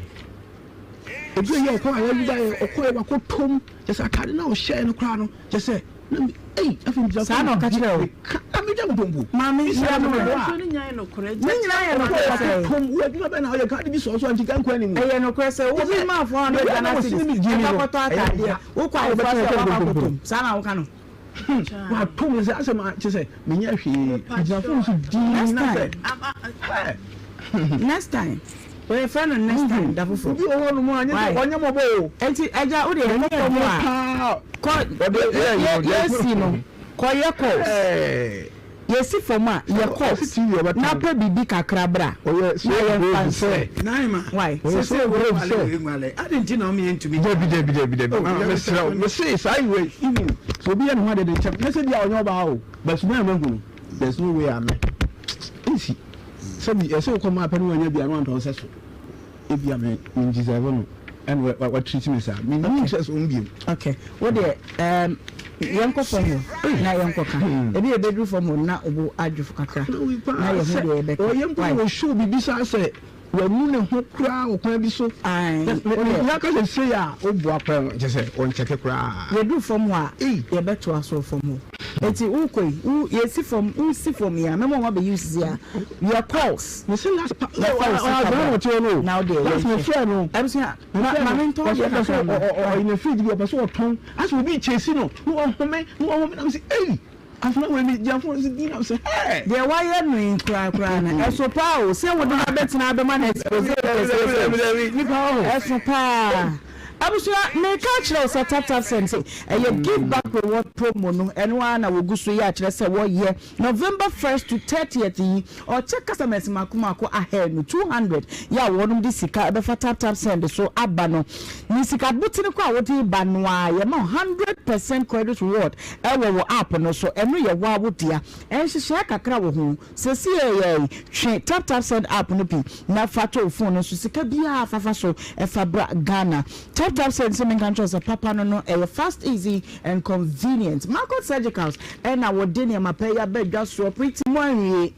Ebi yɛ ɔkɔ a yɛyi ba yɛ ɔkɔ yɛ wakɔ tom kyɛ sɛ ataade na ɔhyɛ no koraa no kyɛ sɛ na mi eyi afei mi gyina Saa na ɔka kyerɛ wo. ka na mi gya mo tompo. Maame Bisa yɛ no no meboa a. Ne nyinaa yɛ nokorɛ Ne nyinaa yɛ nokorɛ Wakɔ sɛ. tom wo adwuma bɛn na ɔyɛ ka ade bi sɔɔ so a nti ka nkɔ anim. Ɛyɛ nokorɛ sɛ wo bi maa 400 Baabi a Ghana na wɔsi cedis ne mi gyimi ɛkɔ no akɔtɔ ɛyɛ ataadeɛ ya wokɔ a ayeforɔ wɔbɛtena ase a ɛtɔ wakɔ nkontompo akɔtɔm no. saa na woka no. Wato me sɛ asɛm a kyɛ sɛ menyɛ hwee megyina fon so dinn Next na sɛ time. hɛ. Next time. Wɔyɛ frɛ no next time da foforɔ. Obi wɔ hɔ nom a nyɛ sɛ ɔnyɛ mɔbɔ o. Enti agya wo deɛ N'ani yɛkɔ fam yɛ a paa. kɔ Ɔde yɛ yɛ yɛ yɛsi no kɔ yɛ calls. Yɛsi fam a yɛ Ɔsi calls TV ɔbɛtɔn. na pɛ biribi kakra bra Ɔyɛ so na yɛmfa brave nsɛ. sɛ. Naima, Why? Ɔyɛ sɛ so sɛ brave wei sɛ. nwale wei nwale, adi nti na ɔmo yɛ ntumi. Dabi dabi dabi dabi. Oh, Mama yɛ mesrɛ wo mese saa yi wei even sɛ obi yɛ ne ho ade de nkyɛm nyɛ sɛ bi a ɔnyɛ ɔbaa o but suban a mahu no there's no way a me nsi sɛbi ɛsɛ wokɔ maa pɛ ne wanya bi a na wampɛ wo sɛ so ebi a me me deserve no ɛna wa wa treat me saa me ni interest wɔn biom. Okay wo deɛ um, yɛnkɔ fam hɔ na yɛnkɔ ka ebi yɛ bɛduru fam hɔ na obo adwo kakra na yɛho deɛ yɛbɛka. Ɔyɛ mpo wɔ show biribi saa sɛ Wanu ne ho koraa wɔ kwan bi so. Ae, wo deɛ. Nea aka sɛ sei a, woboa koraa no, kyerɛ sɛ ɔnkyɛke koraa. Yɛduru fam hɔ a, Ei! yɛbɛtoa so wɔ fam hɔ. Enti wokɔ yi, wo, yɛsi fam, wosi fam yi a, mɛma wɔabɛyi wo sisi a. Yɛ calls. Mese last pa, Na fa wo sika bra. ɔyɛ ɔte hɔ no o. Na wo deɛ, Last yɛnhwɛ. mefrɛɛ no. Abusua, ma, Mefrɛɛ ma no, mentɔn ɔse adeɛ ɔpɛ sɛ kakra ɔ, mma. ɔ, ɔ, ɔyɛ ne fridge bi, ɔpɛ sɛ ɔtɔn. Asɛ obi rekyɛsi no, na wahome, na wahome, na mese, ei! Deɛ wayɛ no yi koraa koraa no ɛso paa o sɛ wode no abɛtena abɛma no expose kɛseɛ sɛ ɛso paa abusua meka akyerɛ wo sɛ tap tap send sɛ ɛyɛ give back reward promo no ɛno ara na wɔgu so yɛ akyerɛ sɛ wɔyɛ November 1st to 30th yi ɔkyɛ customers mako mako ahanu 200 yɛ a wɔnom de sika ɛbɛfa tap tap send so aba no ne sika botene kɔ a wode ba no a yɛma 100% credit reward Ɛwɔ wo app no so, ɛno yɛ woa wo dea. Nhyehyɛɛ kakra wɔ ho. Sesei yi, twe TapTapSend app no bi na fa to wo phone no so. Sika biara fa fa so fa bra Ghana. TapTapSend se menka nkyerɛ wo sɛ papa no no, ɛyɛ fast, easy and convenient. Marcot Surgicals na wɔde nneɛma pa yi aba dwa soɔ. Pretty, moanwie.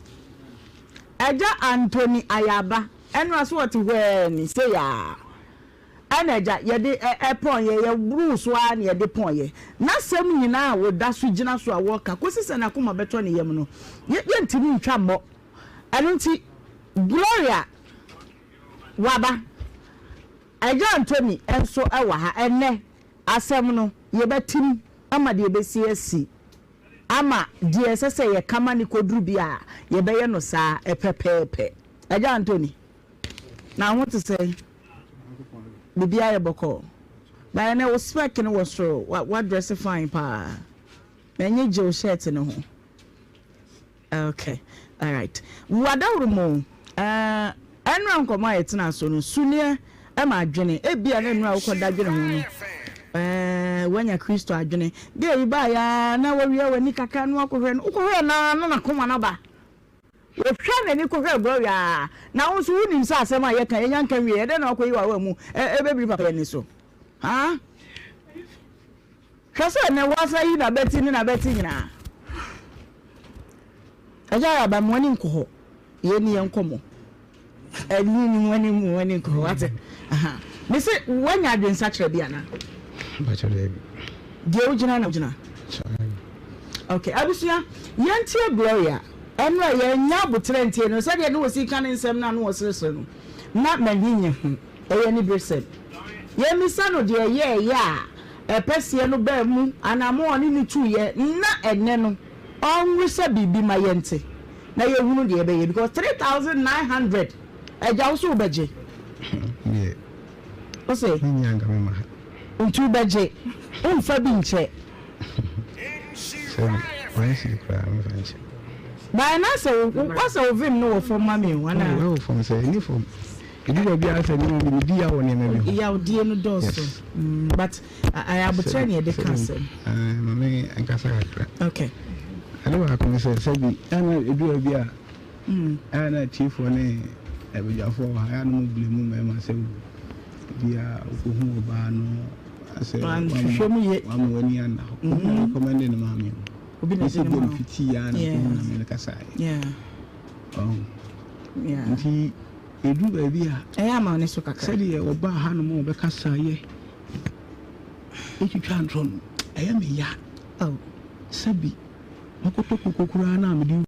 Agya Anthony Ayaba, ɛnora so ɔte hɔ ni sei aa. Ɛna agya, yɛde ɛ pɔn yɛ, yɛboroo so ara na yɛde pɔn yɛ. N'asɛm nyinaa a ɔda so gyina so a wɔka kɔsi sɛ n'akoma bɛtɔ ne yam no, yɛ, yɛntumi ntwa mmɔ. Ɛno nti, Gloria waba. Agya Anthony nso wɔ ha. Ɛnnɛ, asɛm no, yɛbɛtim ama deɛ ɛbɛsi asi, ama deɛ ɛsɛ sɛ yɛka ma no kɔduru bi a, yɛbɛyɛ no saa pɛpɛɛpɛ. Agya Anthony, na wo ho te sɛn? Biribiara yɛ bɔkɔɔ? But ɛnnɛ wo spec no wɔ soro, woadrɛse fine paa. M'ani gye wo shirt no ho. Okay, alright. Wadaworo mu eh, ɛnora nkɔmmɔ a yɛtenaa so no, suneɛ ma adwene. Ebia na nnora a wokɔda dwene ho no, eh, woanya Kristo adwene. Gay yi baeɛ ara na wawia w'ani kakra na wakɔhwɛ no. Wokɔhwɛɛ no ara na n'akoma no aba. Wɔhwɛɛ n'ani kɔhwɛɛ Gloria a, na wo nso wonim sɛ asɛm a yɛka yɛnya nka nwieɛ. Ɛdɛn na wakɔyi w'awa mu ɛbɛbiri papa yi ani so? Haa? Hwɛ sɛ ɛnnɛ woasan yi n'abati ne n'abati nyinaa. Agya Ayaba, mo ani nkɔ hɔ. Yɛn ni yɛn nkɔmmɔ. Ɛni ni mo ani mo ani nkɔ hɔ wate. Aha. Me se woanya adwensakyera bi anaa? Mpakyɛ daabi. Deɛ wogyina na wogyina. Okay, abusua, yɛntie Gloria. Ɛnora yɛanya aboterɛ ntie no sɛdeɛ ne wɔsi ka ne nsɛm no a na wɔseresere no na m'ani nye ho. Ɛyɛ aniberesɛm. Yɛmmisa no deɛ ɛyɛeɛ a ɛpɛseɛ no baa mu, anammɔn a ɔne no tuiɛ, na ɛnnɛ no ɔnwesa biribi ma yɛnte na yɛhunu deɛ ɛbɛyɛ because 3900 agya wo so wobɛgye? Deɛ Wo se? Mennya nka mema ha. Nti wobɛgye? Womfa bi nkyɛ? Sɛbi, one cedi koraa memfa nkyɛ. But na sɛ wo, wasɛ wo vim no wɔ fam ma me o, anaa? Oh, ɛwɔ fam sɛ, ɛnni fam. Edu baabi a sɛ nneɛma bi medi yaw wɔ nneɛma bi ho. Yawdie no dɔɔso. Yes. But ɛyɛ aboterɛ na yɛde ka asɛm. Ma me nkasa kakra. Okay. Ade baako ne sɛ, sɛbi, ɛna edu baabi a, ɛna na atiefoɔ ne abadwafoɔ wɔ ha, ɛna mo blame mmarima sɛ bi a wokɔhu ɔbaa no asɛ Wanhwehwɛ mu yie. wama w'ani anna hɔ. Obi na recommend ne maame o. Obi na Mesi ɛde ne bom ma wo. fitii ya na kɔhu na me no kasaeɛ. Yeah. Ɔho. Yeah. Nti ɛduru baabi a Ɛyɛ ama wo ne so kakra. sɛdeɛ ɔbaa hanom a ɔbɛkasaeɛ ɛtwitwa ntorɔ no ɛyɛ me ya. Oh. Sɛbi makɔtɔ koko koraa na mede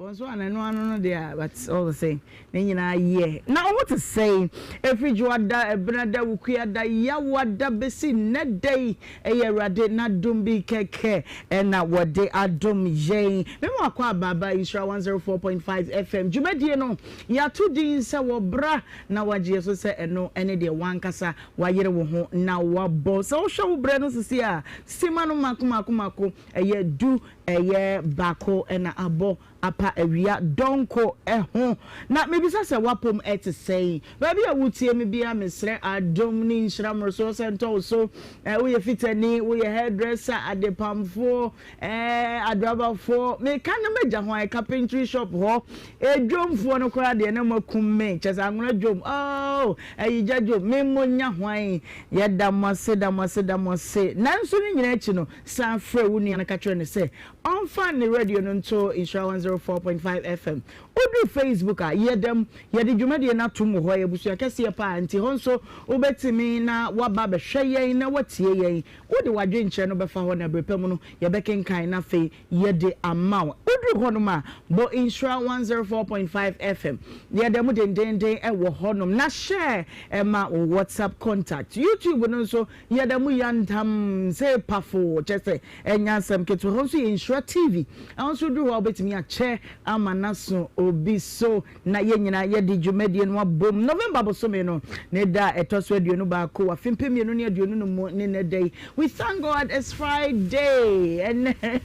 Wɔn nso a n'ano ano no deɛ but all the same ne nyinaa yɛ. Na wo ho te sɛn? Ɛfiri Dwoada, Ɛbenada, Wukuada, Yawoada bɛsi nnɛ da yi, ɛyɛ Awurade n'adom bi kɛkɛ na wɔde adom yɛn. Me mu akɔ aba aba Nhyira 104.5 FM dwumadie no, yɛato din sɛ Wɔbra na Wɔagye yɛ so sɛ ɛno ne deɛ w'ankasa wayere wo ho na wabɔ. Sɛ wohwɛ wo berɛ no sisi a, sima no mako mako mako, ɛyɛ du Ɛyɛ baako na abɔ apa awia dɔnko ho. Na mebisa sɛ w'apom te sɛn? Baabi a wotie me biara mesrɛ adom ne nhyira mmorosoɔ sɛ ntɔ wo so. Woyɛ fitani, woyɛ hairdresser, adepamfoɔ, adrabafoɔ, meka na magya hwan, carpentry shop hɔ, edwomfoɔ no koraa deɛ na moakum me, kyɛ sɛ anwona dwom, oh, ayigya dwom, me mo nya hwan? Yɛda mo ase, da mo ase, da mo ase. Nanso ne nyinaa akyi no, San frɛ wo nua no ka kyerɛ no sɛ ɔmfa ne radio no nto Nhyira 104.5 FM. Woduru Facebook a, yɛ dɛm. Yɛde dwumadie no atom wɔ hɔ. Ɛyɛ abusua kɛseɛ paa, nti hɔ nso wobɛtumi na woaba abɛhwɛ yɛn na woatie yɛn. Wode w'adwenkyerɛ no bɛfa hɔ na berɛ pa mu no yɛbɛkenkan na afei yɛde ama wo. Woduru hɔnom a, bɔ Nhyira 104.5 FM. Yɛda mu dendeenden wɔ hɔnom na share ma wo WhatsApp contact. YouTube no nso, Yɛda mu yantam sɛ pafoo, kyerɛ sɛ ɛnyɛ asɛm ketewa. Ɛhɔ nso yɛ Nhyira TV. Ɛhɔ nso woduru hɔ a wobɛtumi akyɛ ama no aso obi so na yɛn nyinaa yɛde dwumadie no abom. November bosome no ne da a ɛtɔ so 21 wɔ afe 2025 mu ne nnɛ da yi. We thank God it's Friday. Ɛnnɛ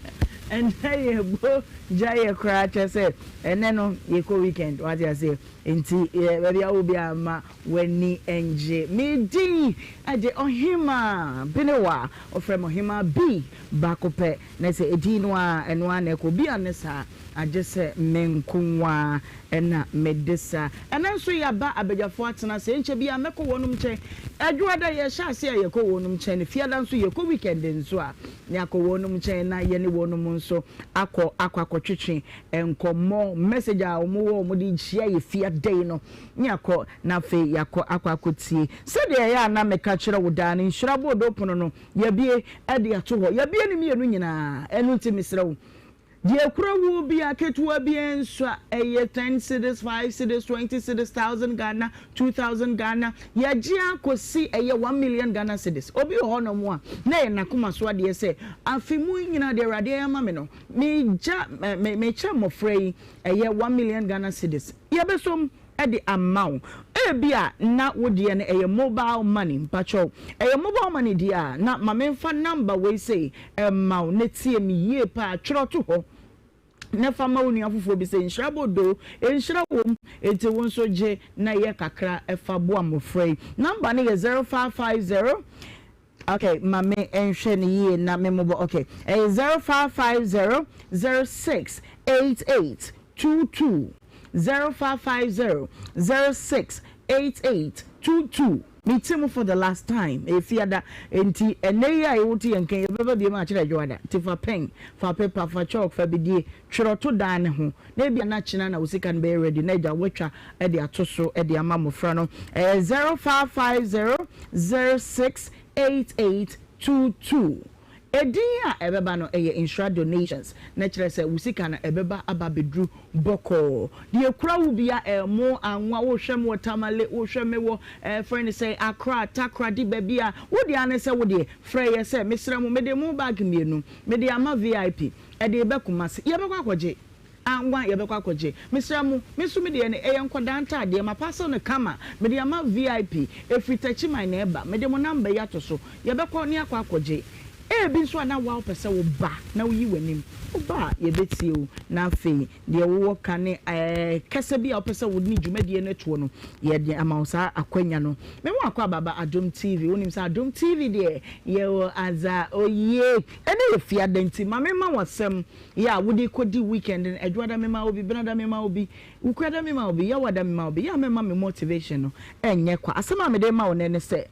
ɛnnɛ yɛbɔ gya yɛ koraa kyerɛ sɛ ɛnnɛ no yɛkɔ weekend wate aseɛ. Nti baabi a wɔ biara ma W'ani ngye. Me din de Ɔhemaa Benewa. Wɔfrɛ me Ɔhemaa B baako pɛ. Na sɛ edin no ara, ɛno ara na ɛkɔ. Obi anne saa. Agye sɛ me nko ara na mede saa. Ɛnnɛ nso yɛaba abadwafoɔ atena ase. Ɛnkyɛ biara mɛkɔ wɔnom nkyɛn. Adwoada yɛhyɛ aseɛ a yɛkɔ wɔnom nkyɛn. Fiada nso yɛkɔ weekend nso a yɛakɔ wɔnom nkyɛn na yɛne wɔnom nso akɔ akɔ akɔtwetwe nkɔmmɔ. Message a wɔwɔ wɔde hyia yɛ fiada yi no ne yɛakɔ na afei yɛakɔ akɔ akɔtie. Sɛdeɛ ɛyɛ a na meka kyerɛ wo daa no, nhyira boodoo pono no yɛabue de ato hɔ. Yɛabue ne mmienu nyinaa. Ɛno nti mesrɛ wo, Deɛ ɛkura wuo biara, ketewa biara nso a, ɛyɛ ten cedis, five cedis, 20 cedis, thousand Ghana, 2000 Ghana, yɛgye ara kɔsi ɛyɛ 1 million Ghana cedis. Obi wɔ hɔnom a, na ɛyɛ n'akoma so adeɛ sɛ, afe mu yi nyinaa deɛ Awurade ayɛ ama me no, megya, me, mekyɛ mmɔfra yi ɛyɛ 1 million Ghana cedis. Yɛbɛsɔ mu de ama wo. Ebia na wo deɛ no ɛyɛ mobile money, mpakyɛw, ɛyɛ mobile money deɛ a, na ma memfa number wei sei mma wo na tie me yie paa, twerɛ to hɔ na fa ma wo nua foforɔ bi sɛ nhyira bɔ doo, nhyira wɔ mu, enti wo nso gye na yɛ kakra fa boa mmɔfra yi. Number no yɛ 0550, okay, ma me nhwɛ no yie na me mmobɔ, okay, ɛyɛ 0550 06 88 22, 0550 06 88 22. Me te mu for the last time, ɛyɛ fiada, enti ɛnnɛ yi a wote yɛn nka yi, yɛbɛba biom akyerɛ adwoada, nti fa pen, fa paper, fa chalk, fa bidie, twerɛ to dan no ho, na ebia na kyena na wo sika no bɛyɛ ready na agya woatwa de ato so de ama mmɔfra no. Ɛyɛ 0550 06 88 22. Edin a ɛbɛba no yɛ Nhyira Donations, na kyerɛ sɛ wo sika no ɛbɛba aba abɛduru bɔkɔɔ. Deɛ ɛkura wo bia, ɛmo, anwa, wohwɛ me wɔ Tamale, wohwɛ me wɔ ɛfrɛ no sɛn, Accra, Takoradi, baabi a, wo deɛ ara ne sɛ wo deɛ frɛ yɛ sɛ mesrɛ mo mede mo bag mmienu mede ama VIP, ɛde reba Kumasi, yɛbɛkɔ akɔgye. Anwa yɛbɛkɔ akɔgye. Mesrɛ mo, me nso me deɛ no, ɛyɛ nkwadaa ntaadeɛ, maparcel no kama, mede ama VIP, ɛfiri Techiman na ɛba, mede mo number yi ato so, yɛbɛkɔ ne akɔ akɔgye. Ebi nso a na woa wopɛ sɛ woba na woyi w'anim, woba a yɛbɛtie wo, na afei deɛ wowɔ ka ne ɛɛ kasa bi a wopɛ sɛ wode ne dwumadie no toɔ no, yɛde ama wo saa akwanya no. Me ho akɔ aba ba Adom TV, wonim sɛ Adom TV deɛ yɛwɔ adza oyie, ɛnɛ yɛ fiada nti ma memma wo asɛm Yɛ a wode kɔdi weekend no, Adwoada mema wo bi, Benada mema wo bi, Wukuada mema wo bi, Yawada mema wo bi, yɛ a mɛma me motivation no ɛnyɛ kwa. Asɛm a mede rema wo nnɛ ne sɛ,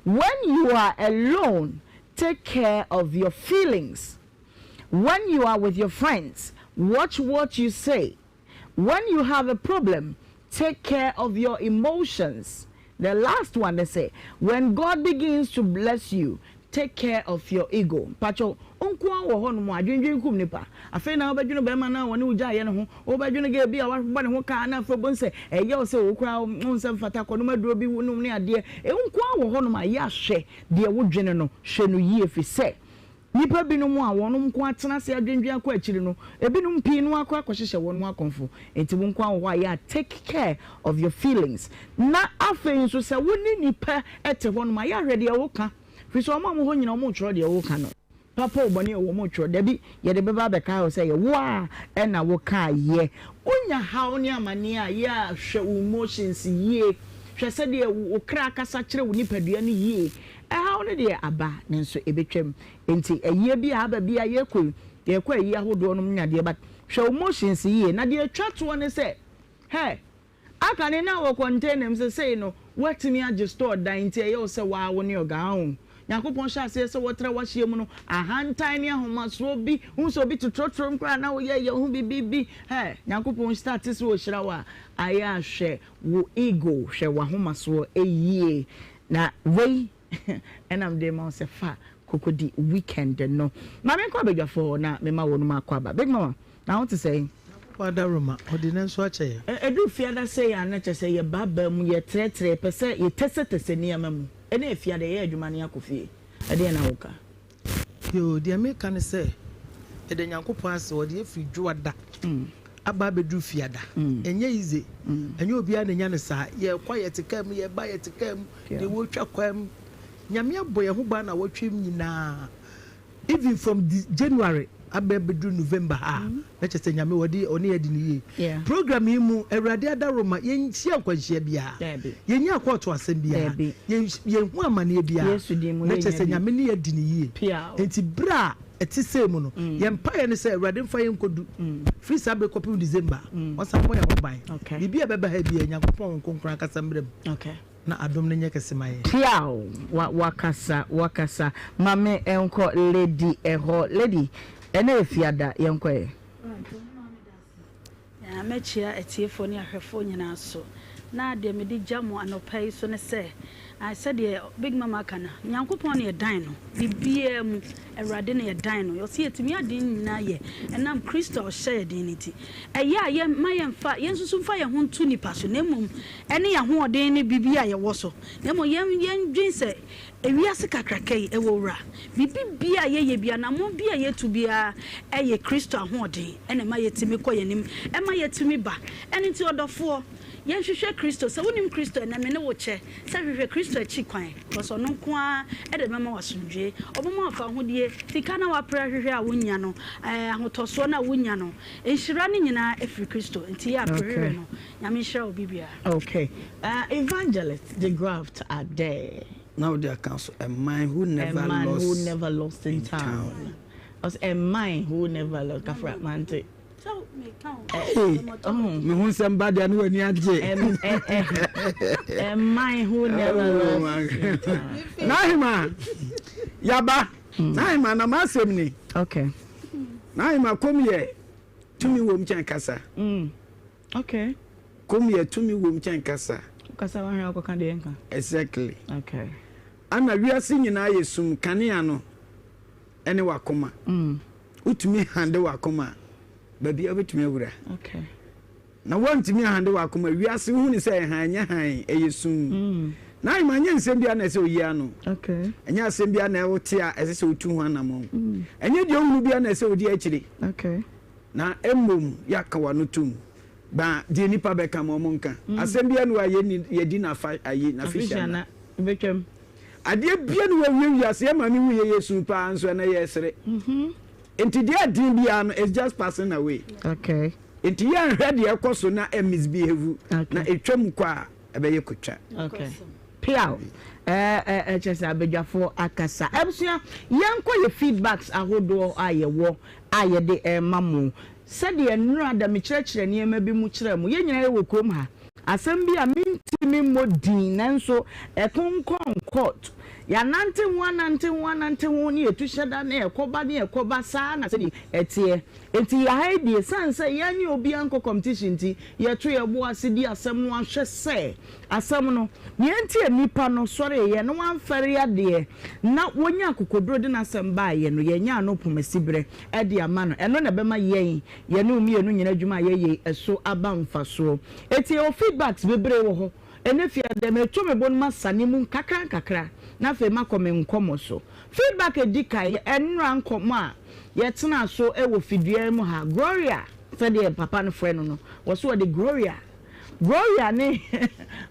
When you are alone, take care of your feelings. When you are with your friends, watch what you say. When you have a problem, take care of your emotions. The last one ne sɛ, when God begins to bless you, take care of your ego. Mpakyɛw, wo nko ara wɔ hɔnom a, adwendwen kum nipa. Afei na wobɛdwene barima no a ɔne wo gyaeɛ no ho, wobɛdwene girl bi a wabɔ ne ho ka na afei wobɛhu sɛ ɛyɛ wo sɛ wo koraa wo nsa mfata, kɔnom aduro bi nom ne adeɛ. Wo nko ara wɔ hɔnom a, yɛ a hwɛ deɛ wodwene no, hwɛ no yie firi sɛ Nnipa binom a wɔn nko ara tena ase adwendwen akɔ akyiri no, ebinom pii no ara koraa kɔhyehyɛ wɔn ho akɔmfo. Enti wo nko ara wɔ hɔ a, yɛ a take care of your feelings. Na afei nso sɛ wo ne nnipa te hɔnom a, yɛ a hwɛ deɛ woka. Firi sɛ wɔn a wɔwɔ hɔ nyinaa wɔretwerɛ deɛ woka no. Papa o, bɔne o, wɔretwerɛ. Dabi, yɛde bɛba abɛkae wo sɛ ɛyɛ wo ara na wokaeɛ. Wonya haw ne amaneɛ a, yɛ a hwɛ wo emotions yie. Hwɛ sɛdeɛ wo kra kasa kyerɛ wo nipadua no yie. Ɛhaw no deɛ aba, nanso ɛbɛtwam. Enti ayie bi a aba bi a yɛrekɔ yi, yɛrekɔ ayie ahodoɔ nom ne adeɛ but hwɛ wo motions yie. Na deɛ ɛtwa toɔ ne sɛ, hɛ, akane na wɔ container mu sesei no woatumi agye store dan nti ɛyɛ wo sɛ waa wo ne ɔga ho. Nyankopɔn hyɛ aseɛ sɛ wɔtra w'ahyeɛ mu no, ahantan ne ahomasoɔ bi, wohu sɛ obi te trɔtrɔm koraa na woyɛ yɛ ho biribi bi, hɛ, Nyankopɔn starte sɛ ɔhyira wo a, ayɛ a hwɛ wo ego, hwɛ w'ahomasoɔ yie. Na wei ɛna mede rema wo sɛ fa kɔkɔdi weekend no. Ma menkɔ abadwafoɔ hɔ na mema wɔnom akɔ aba. Big Mama, na wo te sɛn? Nyankopɔn adaworoma, ɔde ne nso akyɛ yɛn. Ɛduru fiada sei a na kyerɛ sɛ yɛbaabaa mu, yɛtrɛtrɛ, yɛpɛ sɛ yɛtɛsɛtɛsɛ nneɛma mu. Ɛnna fiada yɛyɛ adwuma na yɛakɔ fie. Ɛdeɛn na woka? Yoo, deɛ meka ne sɛ, yɛda Nyankopɔn ase, ɔde yɛ firi Dwoada aba abɛduru Fiada. Ɛnyɛ easy, ɛnyɛ obiara na ɛnya no saa. Yɛkɔ a yɛte kaa mu, yɛba a yɛte kaa mu, deɛ wɔtwa kwan mu. Nyame abɔ yɛn ho ban nnawɔtwe mu nyinaa, even from January. Abɛ bɛduru November ha a, na kyerɛ sɛ Nyame ɔde ɔne yɛ adi no yie. Program yi mu, Awurade adaworoma, yɛnhyia nkwanhyia biara, yɛnnya kɔɔto asɛm biara, yɛnhu amaneɛ biara, na kyerɛ sɛ Nyame ne yɛ adi no yie. Enti berɛ a ɛte sei mu no, yɛn mpaeɛ ne sɛ Awurade mfa yɛn nkɔdu firi saa berɛ kɔpem December, ɔnsan mmɔ yɛn ho ban. Biribi a ɛbɛba ha biara, Nyankopɔn Honhom Kronkron ankasa mmra mu. Na adom no nyɛ kɛse ma yɛn. Piaw wa wakasa wakasa ma me nkɔ lady ɛhɔ lady ɛnɛ yɛ fiada yɛnkɔ ɛ. Na mɛkyia atiefoɔ ne ahwɛfoɔ nyinaa so. Na deɛ mede gya mo anɔpa yi so ne sɛ, sɛdeɛ Big Mama aka no, Nyankopɔn na yɛdan no, biribiara mu, Awurade na yɛdan no. Ɔse yɛtumi ade nyinaa yɛ ɛnam Kristo a ɔhyɛ yɛn den no nti. Ɛyɛ a yɛ mma yɛmfa, yɛnsusu mfa yɛn ho nto nnipa so, na mmom ɛne yɛn ahoɔden ne biribi a yɛwɔ so, na mmom yɛn yɛndwen sɛ ewiase kakraka yi ɛwɔ wura. Biribi biara a yɛyɛ biara, anammɔn biara a yɛtu biara ɛyɛ Kristo ahoɔden na ɛma yɛtumi kɔ yɛn anim, ɛma yɛtumi ba. Ɛno nti ɔdɔfoɔ, yɛnhwehwɛ Kristo. Sɛ wonim Kristo ɛnnɛ, me ne wo kyɛ sɛ hwehwɛ Kristo akyi kwan, because ɔno nko ara na ɛbɛma wo asomdwoeɛ, ɔbɛma wo afahodie, sika no a woapere ahwehwɛ a wonnya no, ahotɔsoɔ no a wonnya no, Nhyira no nyinaa firi Kristo nti yɛ a prehwehwɛ no. Nyame nhyira obi biara. Okay evangelist de graft adɛ. Na wode aka so a man who never A man lost who never lost in in town. town. Ɔsɛ a man who never lost kafra mante. Sɛ meka o. Hey, me ho nsɛm ba deɛ ne w'ani agye. A man who never Oh lost my in town. Nahima, yaba. Nahima na m'asɛm ni. Okay. Nahima kom yɛ tumi wom kyɛn kasa. Mm. Okay. Kom yɛ tumi wom kyɛn kasa. Kasa wahwɛ akɔka deɛ nka. Exactly. Okay. Ana wiase nyinaa yɛ sum kanea no ɛne wakoma. Wotumi hande wakoma a baabi a wobɛtumi awura. Okay. Na woantumi anhande w'akoma. Wiase wohu no sɛ hann, ɛnyɛ hann, ɛyɛ sum. Na ahema ɛnyɛ nsɛm biara na ɛsɛ oyi ano. Ɛnyɛ asɛm biara na wote a ɛsɛ sɛ wotu ho anammɔn. Ɛnyɛ deɛ wohunu biara na ɛsɛ wodi akyire. Na mmom yɛaka w'ano tom. Ba deɛ nnipa bɛka ma wɔn nka. Asɛm biara ni hɔ a yɛnni yɛdi n'afa ayi n'afehyia nna. Adeɛ biara ni hɔ a wie wiase yɛn maame wuiɛ yɛsu paa nso ɛnɛ yɛresere. Nti deɛ ɛden biara no it's just passing away. Nti yɛnhwɛ deɛ ɛkɔ so na ɛ misbehave na ɛtwam kɔ a ɛbɛyɛ kotwa. Okay. Piaw. Ɛɛ kyerɛ sɛ abadwafoɔ akasa. Abusua, yɛnkɔ yɛ feedbacks ahodoɔ a yɛwɔ a yɛde rema mo. Sɛdeɛ nnora da mekyerɛkyerɛ nneɛma bi mu kyerɛɛ mo. Yɛn nyinaa yɛwɔ kurom ha. Asɛm bi a mentumi mmɔ din nanso ɛkonkɔn court. Yɛanante ho anante ho anante ho ne yɛtu hyɛ da ne ɛkɔba ne ɛkɔba saa na sɛdeɛ ɛteɛ. Enti yɛ ha yi deɛ, ɛsiane sɛ yɛne obiara nkɔ competition nti, yɛto yɛn bo ase di asɛm no ahwɛ sɛ asɛm no, deɛ enti a nipa no sɔreeɛ na wamfɛre adeɛ na wanya akokoduro de n'asɛm baeɛ no, yɛanya ano pomasiberɛ de ama no. Ɛno na ɛbɛma yɛn, yɛne wo mmienu nyinaa adwuma a yɛyɛ yi so aba mfasoɔ. Enti yɛwɔ feedbacks bebree wɔ hɔ. Ɛnnɛ Fiada, mereto me bo no masane mu nkakrankakra na afei makɔ me nkɔmmɔ so. Feedback a ɛdi kan yɛ ɛnnora nkɔmmɔ a yɛtenaa so wɔ fidua yi mu ha. Gloria, sɛdeɛ papa no frɛ no no, wɔ so wɔde Gloria. Gloria ne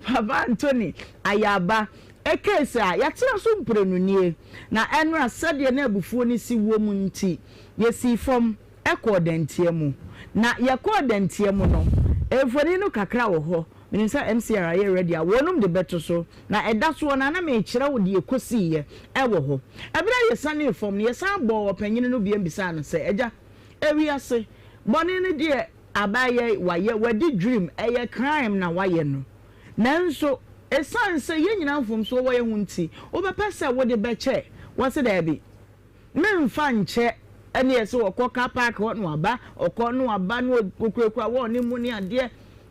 Papa Anthony Ayaba case a yɛatena so mprenu nie. Na ɛnnora sɛdeɛ na abufuo no si wɔ mu nti, yɛsii fam kɔɔ Dantia mu. Na yɛkɔɔ Dantia mu no, mfoni no kakra wɔ hɔ. Menim sɛ MCR ayɛ ready a wɔnom de bɛto so. Na ɛda soɔ no a na merekyerɛ wo deɛ ɛkɔsiiɛ wɔ hɔ. Ɛberɛ a yɛsianee fam no, yɛsan bɔɔ ɔpanyini no biam bisaa no sɛ, Agya, ewiase bɔne no deɛ abaayɛ yi wayɛ, wadi dwirim, ɛyɛ crime na wayɛ no. Nanso ɛsiane sɛ yɛn nyinaa mfomsoɔ wɔ yɛn ho nti, wobɛpɛ sɛ wode bɛkyɛ? Wɔse daabi. Memfa nkyɛ ɛne ɛsɛ ɔkɔ car park hɔ na waba, ɔkɔ na waba na ɔkurakura wɔɔ ne mu ne adeɛ.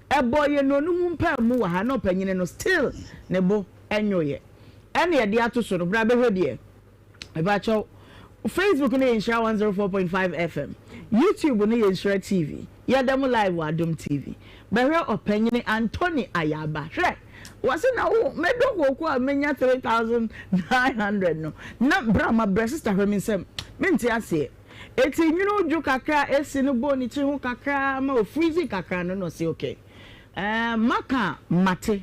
Ɛbɔɔ yɛn nonu mu mpaamu wɔ ha na ɔpanyini no still ne bo nwoeɛ. Ɛne yɛde ato so no bra bɛhwɛ deɛ. Mepakyɛw, Facebook no yɛ Nhyira 104.5 FM, YouTube no yɛ Nhyira TV, yɛda mu live wɔ Adom TV. Bɛhwɛ ɔpanyini Anthony Ayaba hwɛ! Wɔse na wo mɛdɔ kooko a menya 3900 no na bra ma brɛ sister hwɛ me nsam mente aseɛ eti nwunu dwo kakra esi no bɔɔ ne tiri ho kakra ma o freeze kakra no na ɔse okay ɛɛ maka mate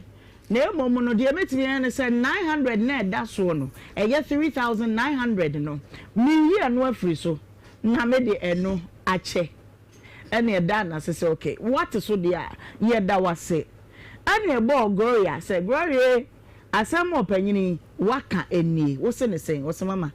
na mmom no deɛ mɛtumi ayɛ ne sɛ 900 na ɛda soɔ no ɛyɛ 3900 no meyi ɛno afiri so. na me de ɛno akyɛ. Ɛna ɛdaa no ase sɛ okay, woate so deɛ a, yɛda wo ase. Ɛna ɛbɔɔ Gloria sɛ, Gloria e, asɛm a ɔpanyini yi waka nie, wo se ne sɛn? Ɔse mama,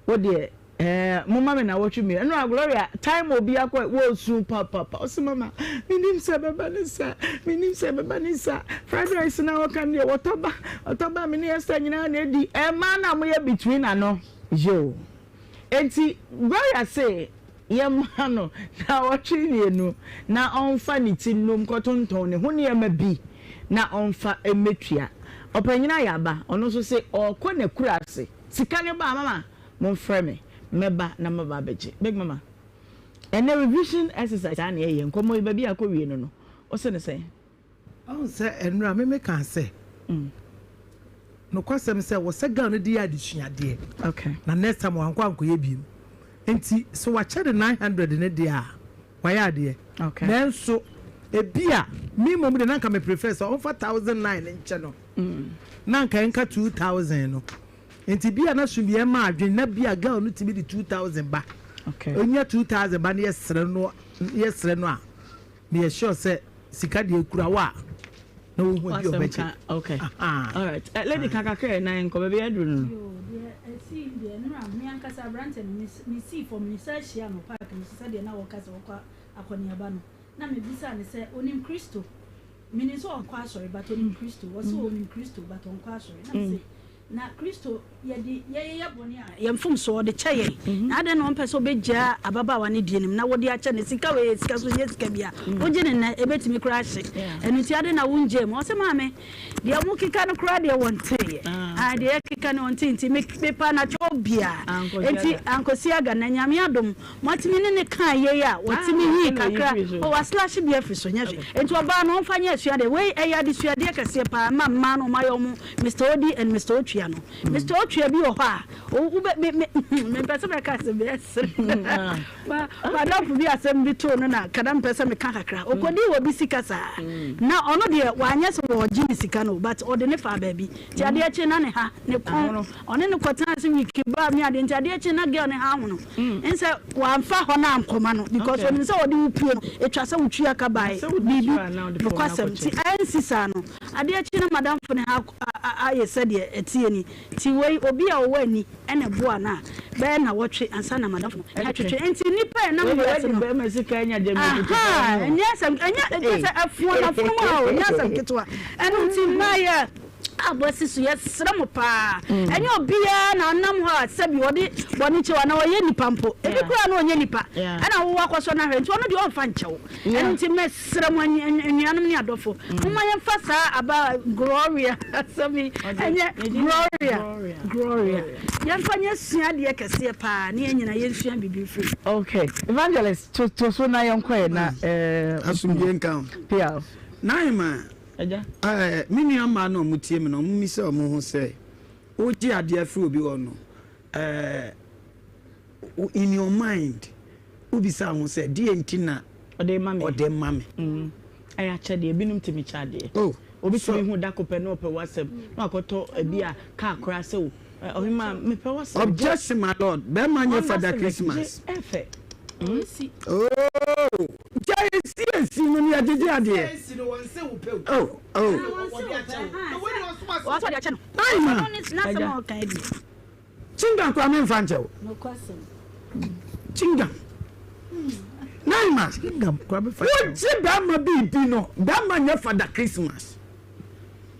wo deɛ ɛɛ momma me nawɔtwe mmienu. Ɛno a Gloria, time a obi akɔ, wɔresu papapa. Ɔse mama, menim sɛ ɛbɛba ne saa, menim sɛ ɛbɛba ne saa. Fried rice no a wɔka no deɛ, wɔtɔ ba, wɔtɔ ba, me ne Esther nyinaa na ɛdi. Ɛmaa no a moyɛ between ano, yoo. Enti Gloria se yɛmma no naawɔtwe mmienu na ɔmfa ne ti nnom nkɔtontɔn ne ho nneɛma bi na ɔmfa mmɛtua. Ɔpanyin Ayaba, ɔno nso se ɔrekɔ n'akuraase. Sika no ba a, mama momfrɛ me, mɛba na maba abɛgye. Big Mama, ɛnnɛ revision exercise a na yɛyɛ, nkɔmmɔ yi baabi a akɔwie no no, wose no sɛn? Wahu sɛ ɛnora me me kaa sɛ nokwasɛm sɛ wɔ sɛ girl no de yɛ adesuadeɛ okay. Na next time wankɔ ankɔyɛ biem nti sɛ wakyɛ de 900 ne deɛ a wayɛ adeɛ okay. Nanso ebi a me mmom de na nka me prefer sɛ ɔmfa 1009 nkyɛ no mm. Na nka ɛnka 2000 no nti bi a na so bi ɛma adwene na bi a girl no tumi de 2000 ba okay. Onya 2000 ba no yɛsrɛ no yɛsrɛ no a Meyɛ sure sɛ sika deɛ ekura wo a na wohu obi a ɔbɛgye. Okay. All right. Eh, lady ka kakra ɛ na nkɔ baabi aduru no. Yoo, deɛ ɛsii deɛ nnora me ankasa aberante no me sii fam me san hyia no park no so sɛdeɛ na wɔka sɛ wɔkɔ akɔneaba no na mebisaa no sɛ onim Kristo menim sɛ ɔnkɔ asɔre but onim Kristo wɔse onim Kristo but ɔnkɔ asɔre na mese Na Kristo, yɛde yɛyɛ bɔne a, yɛn mfomsoɔ, ɔde kyɛ yɛn. Na adɛn na ɔmpɛ sɛ ɔbɛgyaa ababaawa no die no mu na wode akyɛ no? Sika wei yɛ sika so nyɛ sika bi a wogye no nnɛ, ɛbɛtumi koraa ahye. Ɛno nti adɛn na wongyaa mu? Ɔse, Maame, deɛ mokeka no koraa deɛ wɔnteeɛ. Ae, deɛ yɛkeka no ɔntee nti mepa no akyɛ obiara. Enti ankɔsi aga. Na Nyame adom, moatumi ne no kaa yei a, watumi yii kakra. Oh, waslashe bi afiri so, nyɛ hwee. Enti ɔbaa no, ɔmfa nyɛ asuadeɛ. Wei ɛyɛ adesuadeɛ kɛseɛ paa ma mmaa no, wɔayɛ wɔn Mister Odi and Mister Otwia no. Mister Otwia bi wɔ hɔ a, wobɛ me me mempɛ sɛ mɛka asɛm bi ɛsere. Ma madamfo bi asɛm bi too no na kada mepɛ sɛ meka kakra. Ɔkɔdii wɔ bi sika saa. Na ɔno deɛ wanyɛ sɛ wɔgye ne sika no but ɔde ne faa baabi. Nti adeɛ kye na ne ha ne kɔn ɔne no kɔtena ase week baa mi adeɛ nti adeɛ kye na girl ne ha ahono. Nsɛ wamfa hɔ no ankɔma no because onim sɛ ɔde wo pue no etwa sɛ wotua ka bae biribi nokwasɛm nti ansi saa no. Adeɛ kye na madamfo no ha ayɛ sɛdeɛ ɛteɛ ni. Nti wei obi a ɔwɔ ani na ɛboa no a, bɛyɛ nnawɔtwe ansa na madamfo no atwetwe. Nti nnipa a ɛnam wiase no, ahaa, ɛnyɛ asɛm, ɛnyɛ, kyerɛ sɛ ɛfoɔ no afono mu a o, ɛnyɛ asɛm ketewa. Ɛno nti mmaayɛ a moasi so, yɛsrɛ mo paa, ɛnyɛ obiara na ɔnam hɔ a sɛbi ɔde bɔne kyɛ wo anaa ɔyɛ nipa mpo. Ebi koraa no ɔnyɛ nipa, ɛna wowɔ akɔsɔ no ahwɛ, nti ɔno deɛ ɔmfa nkyɛ wo. Ɛno nti mesrɛ mo anuanom ne adɔfo, momma yɛmfa saa aba Gloria asɛm yi ɛnyɛ Gloria, Gloria, yɛmfa nyɛ suadeɛ kɛseɛ paa ne yɛn nyinaa yɛnsua biribi mfiri mu. Okay, Evangelist, to to so na yɛnkɔ ɛ na eh. Asomdwie nka wo. Pia. Naima, Agya. Eh, me nua mmaa na wɔn tie me no, wɔn mmisa wɔn ho sɛ, wogye adeɛ afiri obi hɔ no, eh, in your mind, Wobisa wo ho sɛ, 'Deɛn nti na Ɔde rema me? ɔde rema me? Mm. Ɛyɛ akyɛdeɛ. Ebinom tumi kyɛ adeɛ. Oh, Obi so. tumi hu da ko pɛ na ɔpɛ w'asɛm na wakɔtɔ ebi a kaa koraa sɛ o, ɛ, ɔhemaa, mepɛ w'asɛm, gye. Objection my lord, bɛrima nyɛ Honda Father Civic, gye, Christmas. ɛfɛ. Mm. Oh, gya esi esi no ne yɛgyegye adeɛ. Esi no wɔn se wo pɛ o. Oh, oh. Wɔde akyɛ wo. Na wei na ɔso Wɔn sɛ ɔde akyɛ no. Ayi ma. Ɔno ne n'asɛm a ɔka yi deɛ. Chinga koraa me nfa nkyɛ wo. Chinga. Naima. Wogye bɛrima biribi no, bɛrima nyɛ Father Christmas.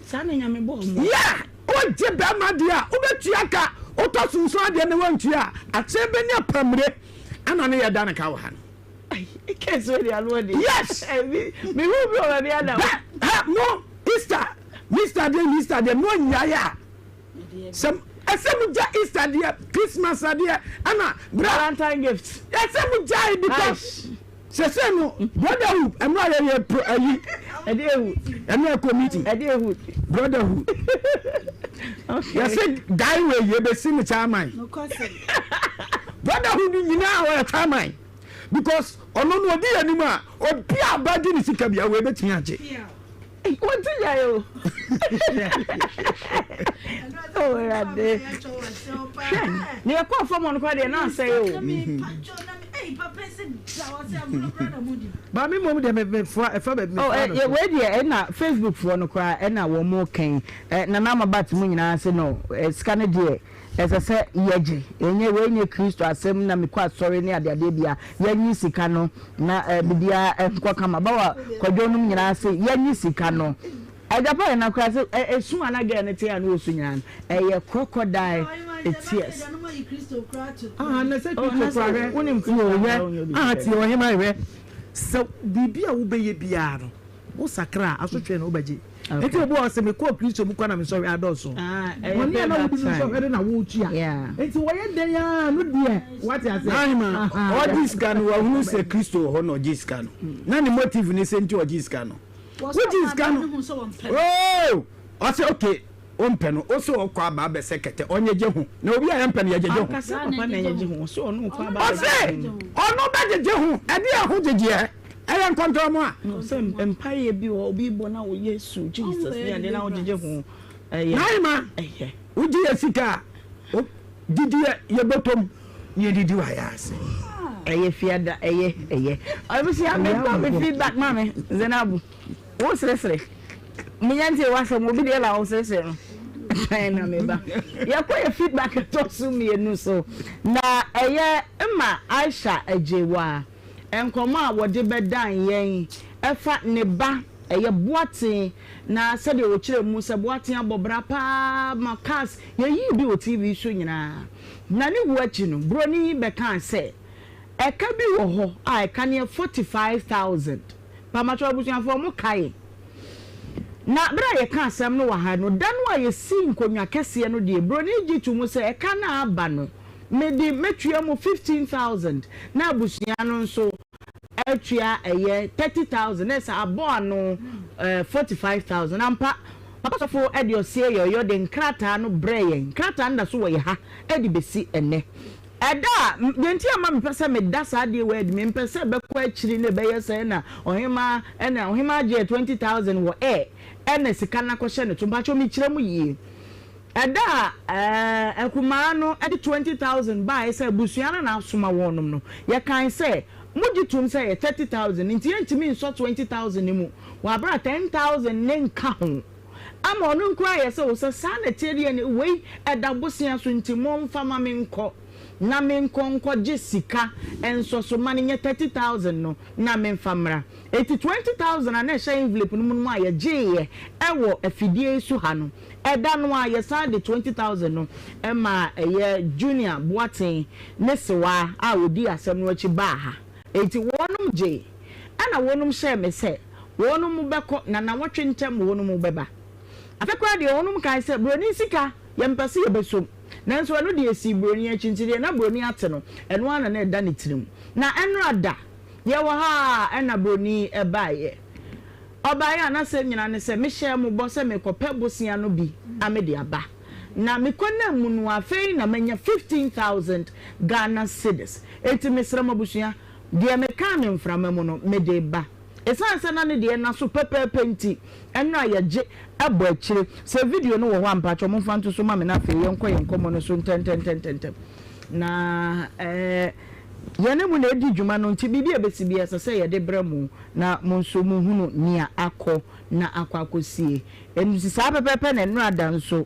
Saa na nyame bɔ ɔmo. Yeah, wogye bɛrima deɛ a, wobɛtua ka, wotɔ sunsun adeɛ na wantua a, akyɛ bɛnya pamire, ɛna ne yɛda ne ka wɔ ha no. Case wei deɛ ano ɔden. Yes. Me hu bi wɔ baabi ada. Hɛ, mo Easter, Easter deɛ, Easter deɛ, mo nyae a. Sɛ ɛsɛ mo gya Easter deɛ, Christmas adeɛ, ɛna bra. Valentine gift. Ɛsɛ mo gya yi because sɛsɛ no brotherhood ɛno a yɛyɛ pro ayi. Ɛde ehu. Ɛno ɛkɔ meeting. Ɛde ehu. Brotherhood. Okay. Yɛsɛ guy wei yɛbɛsi ne chairman. Brotherhood nyinaa ɔyɛ chairman because ɔno no ɔdi yɛn anim a obi a ba di ne sika bi a wei bɛtumi agye. Wọ́n ti yà yẹ o. Owurade. Hwɛ, na yɛkɔɔ fam hɔ no koraa deɛ na asɛe o. Ba me mmom deɛ me me foa ɛfa baabi me Oh foa eh no yɛ so. wei deɛ ɛna Facebook foɔ no koraa ɛna wɔn kɛn eh Nana Ama Bat mu nyinaa se no eh sika no deɛ ɛsɛ sɛ yɛgye ɛnyɛ wei nyɛ Kristo asɛm na mekɔ asɔre ne adeadeɛ bia yɛnye sika no na eh bibiara ɛnkɔ kama Bawa Kwadwo nom nyinaa se yɛnye sika no Agyapa yɛ na koraa sɛ ɛ esu a na girl no te a na ɔsu nyinaa no ɛyɛ crocodile tears. Ah, na sɛ Oh, Kristo na kora sɛ hwɛ wonim tie Kristo o anaa hwɛ wonyɛ obi ah hwɛ. tie ɔhema hwɛ sɛ biribi a wobɛyɛ biara no wo sakra a asotwe no wobɛgye nti Okay. obi wɔ hɔ sɛ mekɔɔ Kristo mu kɔ na me nsɔhwɛ adɔɔso Ah, ɛyɛ bɔne a na payback wodi no time. nsɔhwɛ no na wotua Yeah. nti wɔyɛ dɛn a no deɛ wate aseɛ N'ahema aha ɔgye sika no wahunu sɛ Kristo wɔ hɔ na ɔgye sika no na ne motive ne sɛ nti ɔgye sika no wogye sika no oh ɔsɛ okay wompɛ no wosɛ ɔkɔ aba abɛsɛ kɛtɛ ɔnyɛgye ho na obi a yɛmpɛ no yɛgyegye ho Ankasa papa na ɛnyɛgye ho ɔsɛ ɔno kɔ aba ɔsɛ ɔno bɛgyegye ho ɛde ɛho gyegyeɛ ɛyɛ nkɔntɔn a sɛ mpaeɛ bi wɔ obi bɔ na wo Yesu Jesus ne ade na wogyegye ho ɛyɛ naima ɛyɛ wogye yɛ sika a didi yɛ yɛbɔtɔm ne yɛdidi wɔ ayɛ ase ɛyɛ fiada ɛyɛ ɛyɛ abusua mekɔ me feedback ma me Zainabu wo seresere menya ntie w'asɛm obi deɛ na wo seresere no ɛn na meba yɛkɔ yɛ feedback ɛtɔ so mmienu so na ɛyɛ mma Aisha Agyewa nkɔmɔ a wɔde bɛdan yɛn ɛfa ne ba ɛyɛ Boateng na sɛdeɛ wɔkyerɛ mu sɛ Boateng abɔ bra paa ma cars yɛyii bi wɔ TV so nyinaa na ne wu akyi no buroni bɛkaa sɛ ɛka bi wɔ hɔ a ɛka no yɛ 45,000 Pamatwɔ abusuafoɔ mo kae na berɛ a yɛka asɛm no wɔ ha no da no a yɛsii nkonnwa kɛseɛ no deɛ buroni gye to mu sɛ ɛka no a aba no mede mɛtua mu 15,000 na abusua no nso atua ɛyɛ 30,000 na ɛsɛ abɔ ano 45,000 ampa papa sɔfo de ɔseɛ yɔyɔ de nkrataa no brɛɛ yɛn nkrataa no da so wɔ yɛ ha de bɛsi ɛnnɛ Ɛda a, deɛ nti a ɛma mepɛ sɛ meda saa adeɛ wei adi, mempɛ sɛ ɛbɛkɔ akyiri na ɛbɛyɛ sɛ ɛna ɔhemaa, ɛna ɔhemaa gyeɛ 20,000 wɔ air, ɛna sika no akɔhyɛ ne to. Mpakyɛw mekyerɛ mu yie. Ɛda a ɛɛ akumaa no de 20,000 baeɛ sɛ abusua no na asoma wɔnom no, yɛkae sɛ, mogye tom sɛ ɛyɛ 30,000 nti yɛntumi nsɔ 20,000 no mu wɔ aberɛ a 10,000 no nka ho. Ama ɔno nko ayɛ sɛ o sɛ saa na ɛteɛ deɛ ɛne wei ɛda bosea so nti momfa ma me nkɔ na menkɔ nkɔgye sika nsɔso ma no nyɛ 30,000 no na memfa mmra. Enti 20,000 a na ɛhyɛ envelope no mu no mu a yɛgyeeɛ wɔ afidie yi so ha no, ɛda no ara yɛsan de 20,000 no maa ɛyɛ Junior Boateng ne Sewaa a ɔdii asɛm no akyi baa ha. Enti wɔnom gyee ɛna wɔnom hyɛɛ me sɛ Wɔnom bɛkɔ, na nnawɔtwe ntam wɔnom bɛba. Afei koraa deɛ wɔnom kae sɛ, Buroni sika, yɛmpɛ sɛ yɛbɛsom. Nanso ɛno deɛ ɛsii buroni akyi, nti deɛ na buroni ate no, ɛno ara na na ɛda ne tirim. Na ɛnora da, yɛwɔ ha ara ɛna buroni baeɛ. Ɔbaeɛ a, n'asɛm nyinaa ne sɛ, Mehyɛɛ mo bɔ sɛ merekɔpɛ bosea no bi a mede aba. Na mekɔnam mu no, afei na manya 15,000 Ghana cedis. Enti mesrɛ mo abusua, deɛ mekaa no mframa mu no, mede reba. Esiane sɛ na ne deɛ nna so pɛpɛɛpɛ nti, ɛno a yɛgye bɔ akyire. Sɛ video no wɔ hɔ a, mpakyɛw momfa nto so ma me na afei yɛnkɔ yɛn nkɔmmɔ no so ntɛntɛntɛntɛm. Na ɛɛ, yɛne mo na ɛredi dwuma no nti, biribi a ɛbɛsi biara ɛsɛ sɛ yɛde brɛ mo na mo nso mohunu nea akɔ na akɔ akɔsie. Enti saa pɛpɛɛpɛ na nnora da nso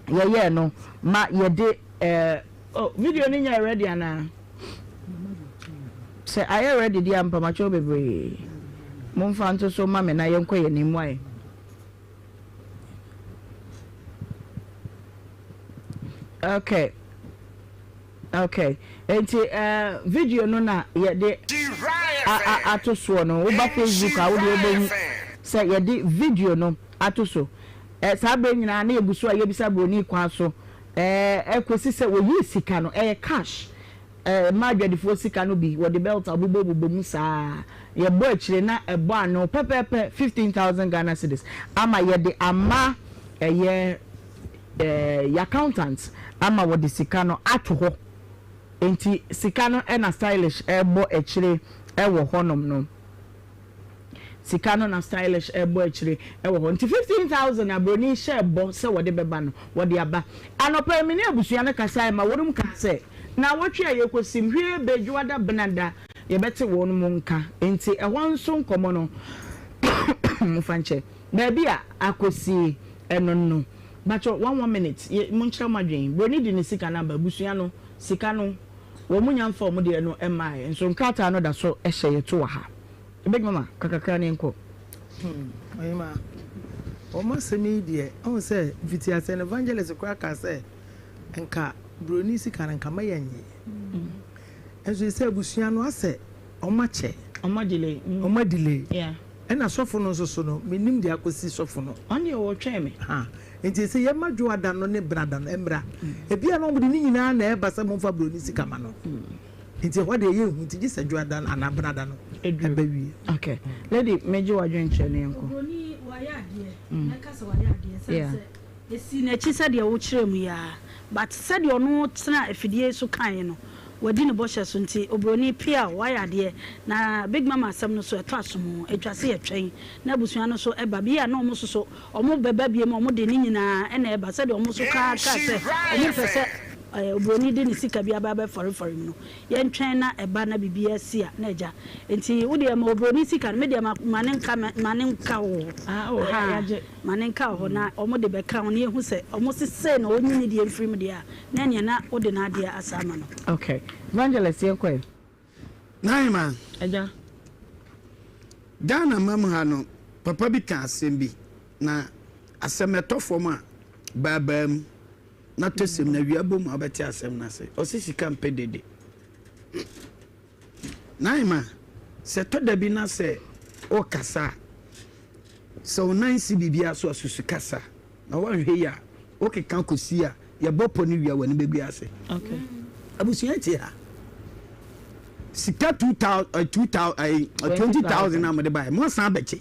yɛyɛɛ no ma yɛde ɛɛ, oh, video no nyɛɛ ready anaa? Sɛ ayɛ ready deɛ a mpamakyɛw bebree momfa nto so ma me na yɛnkɔ yɛn anim wae. Okay. Okay. Enti uh, video no na yɛde ato soɔ no. Woba Facebook a wode wobɛhu sɛ yɛde video no ato so. Eh, saa berɛ nyinaa na yɛgu so a yɛbisa buroni kwan so Ɛɛ kɔsi sɛ wɔyii sika no, ɛyɛ cash, ɛɛ mmaa adwadifoɔ sika no bi, wɔde belt abobɔbobɔ mu saa, yɛbɔ akyire na ɛbɔ ano pɛpɛɛpɛ 15,000 Ghana cedis ama yɛde ama ɛyɛ ɛɛ yɛ accountant ama wɔde sika no ato hɔ. Enti sika no ɛna stylish ɛrebɔ akyire ɛwɔ hɔnom no. Sika no na stylish rebɔ akyire wɔ hɔ. Nti 15,000 a broni hyɛɛ bɔ sɛ wɔde bɛba no, wɔde aba. Anɔpa yi me ne abusua no kasaeɛ ma wɔnom kaa sɛ, naawɔtwe a yɛkɔsim, hwee bɛ, dwoada, benada, yɛbɛte wɔn nka. Enti ɛhɔ nso nkɔmmɔ no, momfa nkyɛ, baabi a akɔsie ɛno no. Mpakyɛw, one one minute, yɛ, monkyerɛ mo adwene. Buroni de ne sika no aba, abusua no, sika no, wɔn nya mfa wɔn deɛ no mmaeɛ, nso nkrataa no da so hyɛ yɛn to wɔ ha. Big Mama, ka kakra na yɛnkɔ. Hmm, Ɔhemaa, wɔn asɛm yi deɛ, wohu sɛ mfitiaseɛ no Evangelist koraa kaa sɛ nka buroni sika no nka ma yɛnnye. Nso sɛ abusua no asɛ wɔn akyɛ. Wɔn adelay. Wɔn adelay. Yeah. Ɛna sɔfo no nso so no, mennim deɛ akɔsi sɔfo no. Ɔno deɛ ɔretwɛn me. Ha, nti sɛ yɛma dwoada no ne brada no mmra. Ebia na wɔde ne nyinaa na ɛreba sɛ momfa buroni sika ma no. Nti ɛhɔ deɛ ɛyɛ hu nti gye sɛ dwoada no anaa brada no ɛba wie. Okay. Lady, megye w'adwenkyerɛ no yɛnkɔ. Oburoni wayɛ adeɛ, mɛka sɛ wayɛ adeɛ ɛsiane sɛ Ɛsii n'akyi sɛdeɛ wokyerɛɛ mu yi ara, but sɛdeɛ ɔno tenaa afidie yi so kaeɛ no, wadi ne bɔhyɛ so nti obroni peaw, wayɛ adeɛ. Na Big Mama asɛm no so ɛtɔ asom, ɛtwa sɛ yɛtwɛn na abusua no nso ba. Bi a na wɔn nso so wɔbɛba biom a wɔde ne nyinaa na ɛba sɛdeɛ wɔn nso kaa kaa sɛ wɔmpɛ sɛ obroni de ne sika bi aba abɛfɔrefɔre mu no. Yɛntwɛn na ɛba na biribiara si a na agya. Nti wo deɛ ma obroni sika no, me deɛ ma ne nka ma ne nka wo hɔ. Ah, oh, yɛagye. Ma no nka wɔ hɔ na wɔde bɛka ho na yɛhu sɛ wɔse sei na ɔnyi ne deɛ mfiri mu deɛ a, na ɛneɛ na wode n'adeɛ asa ama no. Ok. Evangelist yɛnkɔ ɛ. Nahima. Agya. Ghana mam ha no papa bi ka asɛm bi na asɛm ɛtɔ fam a baabaa mu na tɔ sɛm na awia bɔ mu a wobɛte asɛm no ase. Ɔse sika mpɛ dede. Naima, sɛ ɛtɔ da bi na sɛ wokasa a, sɛ wo nan si biribiara so a, susu kasa. Na woanhwɛ yie a, wokeka kɔsi a, yɛbɔ pɔ no wie a, w'ani bɛgu ase. Okay. Abusua tie ha. Sika 2000, 2000, 20,000 a mode baeɛ, moasan abɛgye.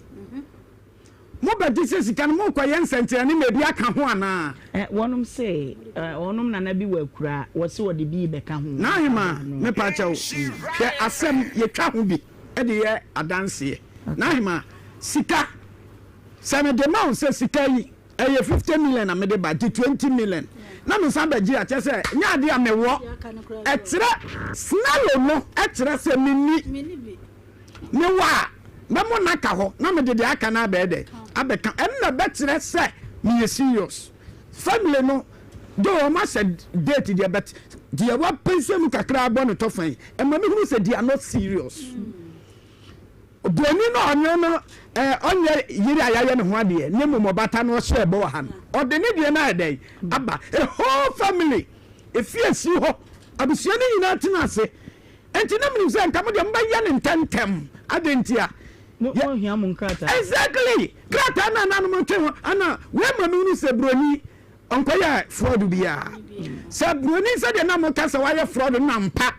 Mobɛgye sɛ sika no morekɔyɛ nsɛnkyerɛnne ma ebi aka ho anaa? Ɛ, wɔnom se, ɛ, wɔnom nana bi wɔ akuraa, wɔse wɔde bi rebɛka ho. N'ahemaa, mepa kyɛw, hwɛ asɛm, yɛtwa ho bi de yɛ adanseɛ. N'ahemaa, sika, sɛ mede ma wo sɛ sika yi, ɛyɛ 50 million na mede ba, gye 20 million, na mesan bɛgye a, kyerɛ sɛ, nyɛ adeɛ a mewɔ. Ɛkyerɛ, scenario no kyerɛ sɛ menni. Mewɔ a, mɛmo no aka hɔ na mede deɛ aka no abɛyɛ dɛn? Abɛka. Ɛno na ɛbɛkyerɛ sɛ meyɛ serious. Family no, though wɔn ahyɛ date deɛ but deɛ wapɛnsɛn mu kakra abɔ ne tɔfa yi, ɛma mehunu sɛ they are not serious. Oburoni no a ɔne no ɛɛ ɔnyɛ yere a yɛayɛ ne ho adeɛ ne mmom ɔbata no ɔhyɛ ɛbɔ wɔ ha no, ɔde ne deɛ no ayɛ dɛn? Aba. A whole family, efie si hɔ, abusua no nyinaa tena ase. Enti na menim sɛ nka mo deɛ mobɛyɛ no ntɛmntɛm. Adɛn ntia? Mo mohia mo nkrataa. Exactly! Krataa no a na nom twe ho ana wei ma mehunu sɛ broni ɔnkɔyɛ fraud biara. Sɛ broni sɛdeɛ na moka sɛ wayɛ fraud no ampa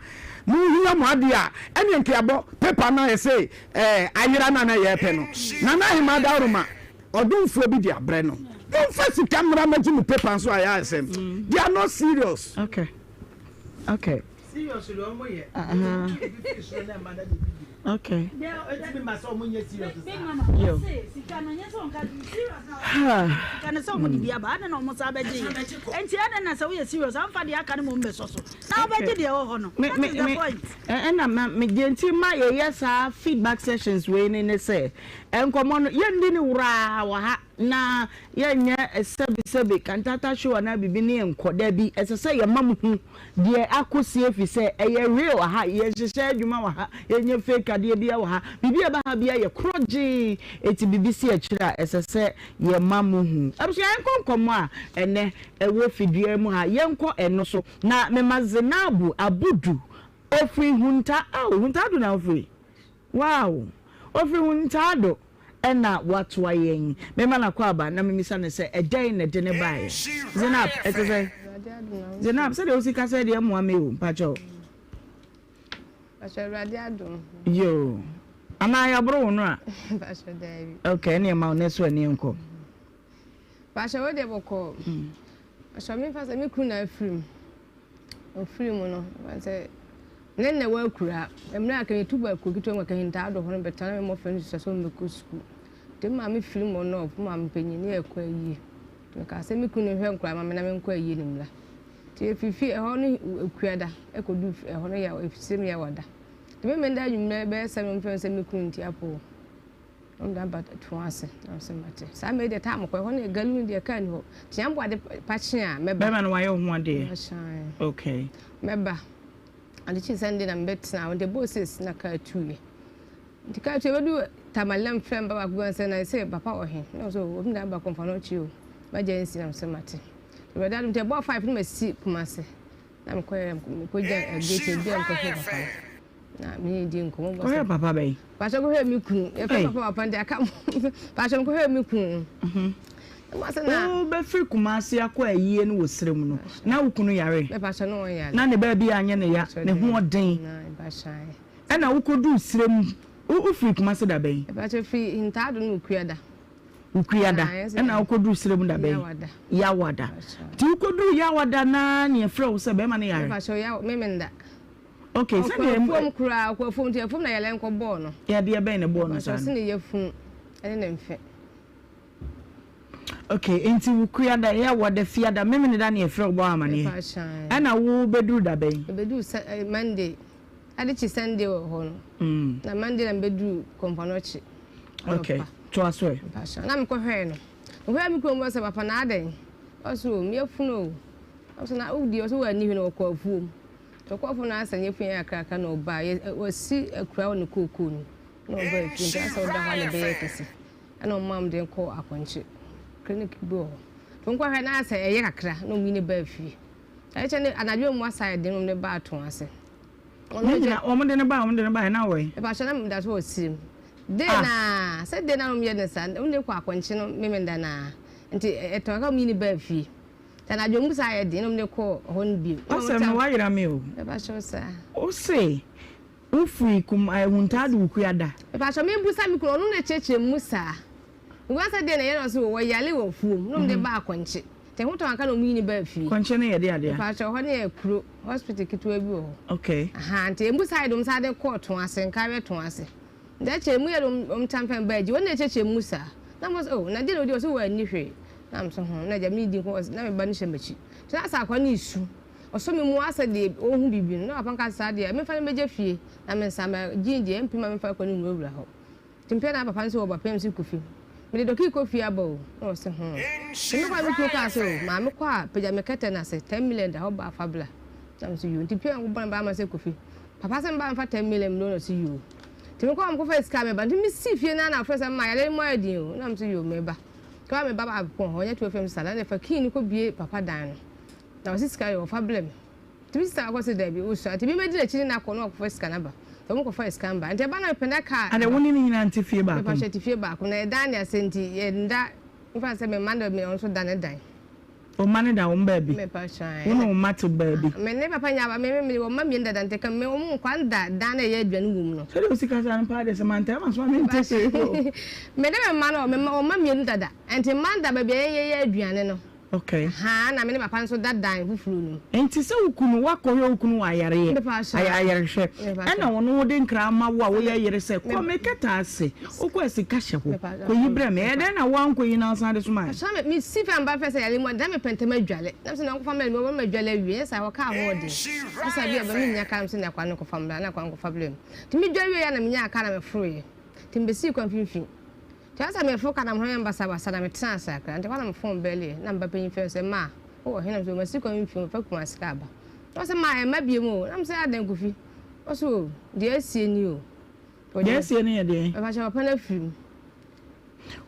mohia mo adeɛ a ɛneɛ nka yɛabɔ paper no a yɛse eh, ayera no a na yɛrepɛ no. Nana Ahemaa Dawuruma ɔdomfoɔ bi de abrɛ no. Momfa sika mmra mmɛgye mo paper nso a yɛayɛ sɛm. They are not serious. Okay. Okay. Serious deɛ ɔmo yɛ. Ɔmo tu bibi firi soro na ɛma na bibi di. Okay. Ɛtumi ma sɛ ɔmo nyɛ serious saa. Yo. Sika no nyɛ sɛ ɔnka serious na sika no sɛ ɔmo de bi aba adɛn na ɔmo san bɛgye yɛ nti adɛn na sɛ woyɛ serious amfa deɛ aka no mmom bɛsɔ so na wobɛgye deɛ ɛwɔ hɔ no that is the point. Ɛna ma me deɛ nti ma yɛyɛ saa feedback sessions wei ne ne sɛ nkɔmɔ no yɛndi ne woraa wɔ ha na yɛnyɛ sɛbi sɛbi kantata show anaa biribi ne yɛnkɔ dabi ɛsɛ sɛ yɛma mo hu Deɛ akosi efisɛ ɛyɛ real aha yɛnhyehyɛ adwuma wɔ ha yɛnyɛ fake adeɛ biara wɔ ha biribi a ɛba ha biara yɛ korɔgyee eti biribi si akyire a ɛsɛ sɛ yɛma mo hu. Abusua yɛnkɔ nkɔmmɔ a ɛnɛ ɛwɔ fidua mu ha yɛnkɔ ɛno so na mema Zenabu Abudu ofiri Hunta oh Hunta Ado na ofiri Wow! Ofiri Huntado na watoa yɛn. Mema no akwaaba na memisa no sɛ ɛdɛn na ɛde no baeɛ. Zenab, ɛte sɛn? Zenab, sɛdeɛ wosi kasa yi deɛ mmoa me o, mpakyɛw. Mpakyɛw, Awurade adom. Yoo. Anaa yɛaboro wo no a? Mpakyɛw, daabi. Okay, ɛneɛ ma wo nɛ so ani nkɔ. Mpakyɛw, wo deɛ bɔkɔɔ. Mpakyɛw, memfa sɛ me kunu na afiri mu. Ɔfirii mu no, ɛfiri sɛ ne nna wɔ akuraa. Mmerɛ a kɛyɛ ba kuro ketewa mu kɛyɛ ntaa do hɔ no bɛtena na me mmɔfra no susua sɛ wɔbɛkɔ sukuu. Nti me maame firi mu ɔnɔɔf, me maame panyin ne yɛkɔ ayie. Nti mekaa sɛ me kunu nhwɛ nkoraa ma me na menkɔ ayie no mmra. Nti yɛfiri fie ɛhɔ no Ekuada ɛkɔduu ɛhɔ no yɛ Efisem Yawada. Nti Memenda anwummerɛ bɛyɛ sɛ no mfrɛ no sɛ me kunu nti apo. Na ɔde aba to ase. Na ɔsɛ mate. Saa mmerɛ yi deɛ taa mokɔ ɛhɔ no yɛ galuni deɛ kaa ni hɔ. Nti Nyame boa de pa kye a mɛba. Bɛrima no wayɛ wo ho adeɛ? Ɔhyɛn. Okay. Mɛba. Ade kyee Sunday na mebɛtena hɔ. Nti ɛbɔɔ sis na kaa tuiɛ. Nti kaa tuiɛ bɛdu Tamale na mefrɛ me ba baako bi sɛ na ɛsɛ papa wɔ he? Na ɔsɛ obi na aba kɔmfa no akyi o. Magya nsi na mesɛ mate. Awurade adom nti ɛbɔɔ 5 na masi Kumase. Na mekɔyɛ mekɔgya gate ebi a mekɔhwɛ papa no. Na me ne di nkɔmmɔ bɔ sɛ. Kɔhwɛ papa bɛn? Pakyɛ kɔhwɛ me kunu. Yɛfrɛ papa papa nti aka pakyɛ mekɔhwɛ me kunu. Mhm. Wobɛfiri Kumasi akɔ ayie no wɔ serɛ mu no, na wo kunu yare? Mepakyɛ no ɔnyare. Na ne baabi anyɛ ne ya, ne ho ɔden. Ɛna wokɔduu serɛ mu, wofiri Kumasi da bɛn? Mepakyɛ firi Ntaado no Okuada. Wukuada, ɛna wokɔduru serɛ mu da bɛn? Yawada. Yawada. Nti wokɔduru Yawada naa ne yɛfrɛ wo sɛ bɛrima no yare? Mepakyɛ yaw, Memenda. Ok, sɛdeɛ. Ɔkɔ afuom koraa, ɔkɔ afuom nti afuom na yɛlɛ nkɔ bɔɔ no. Yadeɛ bɛn na ɛbɔɔ no saa no? Ɔse ne yafunu ɛne ne mfe. Ok, nti Wukuada, Yawada, Fiada, Memeneda ne yɛfrɛ wo bɔ amaneɛ? Ɛna wo bɛduru da bɛn? Mebɛduru Monday, ade kye Sunday wɔ hɔ no, na Monday na mebɛduru Kɔmpanɔkye. Ok, toa so ɛ. Mpakyɛw, na mekɔhwɛɛ no. Mekɔhwɛɛ me kurom hɔ sɛ papa na adɛn? Ɔse o, me yafunu o. Ɔse na wodi, ɔse wanni hwee na ɔkɔ afuom. Nti ɔkɔ afuom na asɛ ne yafunu yɛ kakraka na ɔbaa, yɛ wasi akura wɔ ne kookoo no mu na ɔbaa fie nti asɛ ɔda hɔ a na ɛbɛyɛ kɛse. Ɛna ɔmaa me de kɔɔ Akɔnkye, clinic bi wɔ hɔ. Nti mekɔhwɛɛ na asɛ ɛyɛ kakra na ɔmo yi no baa fie. Ɛkyɛ ne anadwo mu asa ayɛ den na ɔmo de baa Toase. Ne nyina wɔn de no bae wɔn de no bae na wɔ he? Mepakyɛw na meda so wɔ tirim. De Ah. na sɛ de na wɔn yɛ no saa wɔn de kɔ akɔnkye no memenda na nti ɛtɔ kakra wɔn yi no baa fie. Nti anadwo mu saa yɛ den na wɔn de kɔ hɔ no bio. Na wɔn Asɛm no wayera me o. Mepakyɛw saa. Wo se wo firi kum Ahuntaa de wo kua da. Mepakyɛw me busa me kunu ɔno na ɛkyerɛkyerɛ mu saa. Mebisa sɛ deɛ na ɛyɛ na ɔse wɔ yare wɔ afuom na wɔn de ba akɔnkye. Nti ɛho tɔ anka na ɔmo yi no baa fie. Kwankyɛn no yɛ de adeɛ a? Mepakyɛw, hɔ no yɛ kuro, hospital ketewa bi wɔ hɔ. Okay. Ahaa, nti emu saa yɛ de ɔmo saa de kɔɔ Toase, Nkareɛ Toase. Nti akyire emu yɛ de ɔmo tamfɛn baa akyi, wɔn na ɛkyerɛkyerɛ mu saa. Na mo sɛ oh, na deɛ na odi, ɔse wanni hwee. Na me so hmm, na agya me di nkɔmɔ, na me ba no hyɛ m'akyi. Nti na asɛ akwadaa no resu, ɔsɔ me mu asɛ deɛ ɔrehu biribi no, na papa no ka sɛ saa deɛ, memfa no mmɛgya fie, na me nsa ma jean deɛ ɛmpem ma memfa akwadaa no nwurawura hɔ. Nti mpɛ na papa no sɛ ɔba pɛm se Kofi mede dɔkii kɔ fie aba o na ɔse hoo nti me kɔ a me kunu kaa sɛ o maame kɔ a pagya me kɛtɛ no ase 10 million da hɔ ba fa bla na me se yoo nti pia nkɔ bɔ ne ba ama sɛ Kofi papa sɛ me ba mfa 10 million mlo na ɔse yoo nti me kɔ a me kɔ fa sika me ba nti me si fie na na afrɛ sɛ ma yare mu ayɛ den o na me se yoo me ba nti wa me ba ba kɔ hɔ ɔnyɛ tuo fam sala na fa kii no kɔ bie papa dan no na ɔse sika yɛ ɔfa blɛ me Nti me sista baako se dabi, osua nti me mɛdi n'akyi ne no akɔ na wakɔfa sika no aba. Nti ɔmo kɔfaa sika no bae. Nti ɛba no mepɛ na car Adɛn, wo ne no nyinaa nte fie baako mu? Mepakyɛ yɛte fie baako mu na yɛdan ne ase nti yɛnda, mfa no sɛ me mma no me ɔno nso da ne dan. Wo mma no da wɔn baabi? Mepakyɛ ae. Wo ne wo mma te baabi? Me ne papa nyɛ aba, me me mewɔ mma mmienu dada nti ka me wɔn nkwa no da dan no a ɛyɛ aduane wɔ mu no. Sɛdeɛ wosi kasa no paa deɛ sɛ mantaa m'aso a mente hwee o. Me ne me mma no, me mma wɔn mma mmienu dada nti mma no da baabi a yɛn yɛyɛ aduane no. Okay. Ahaa, na me ne papa nso da dan foforo no mu. Enti sɛ wo kunu, woakɔhwɛ wo kunu wɔ ayareɛ, Mepa-kyɛw. ayarehwɛ, Mepa-kyɛw. ɛna ɔno wode nkra ama wo a woyɛ yere sɛ, kɔ me kɛtɛ ase, wokɔ a sika hyɛ hɔ, Mepa-kyɛw. kɔyi brɛ me. Ɛyɛ dɛn na woankɔyi na wosan de somaeɛ? Mepa-kyɛw, me, mesi fam ba fɛ sɛ yare mu a, na mepɛ ntɛm adwale. Na mese na ɔnkɔfa mmrɛ me, ɔbɛma madwale awie, nyɛ saa hɔ kaa ho ɔden. Ɛsa bi a ɔbɛ, mennya kaa, na mese na akwadaa no kɔfa mmra, na akwadaa no kɔfa brɛɛ me. Nti medwale wieeɛ a na menyaa kaa na meforoeɛ. Nti mebɛsii kwan mfimfini. Nti ansa mereforo kaa na me ho yɛ me basabasa na metenaa ase kakra. Nti ɛhɔ na me phone bɛliiɛ na me ba panyin frɛɛ me sɛ, Ma, wowɔ he? Na mese, Masi kwan mfii mefa Kumasi kaa ba. Na ɔse, Ma, ɛmma biom o. Na mese, Adɛn Kofi? Ɔse, O, deɛ asie ni o. Deɛ asie no yɛ deɛn? Mepakyɛ papa no afiri mu.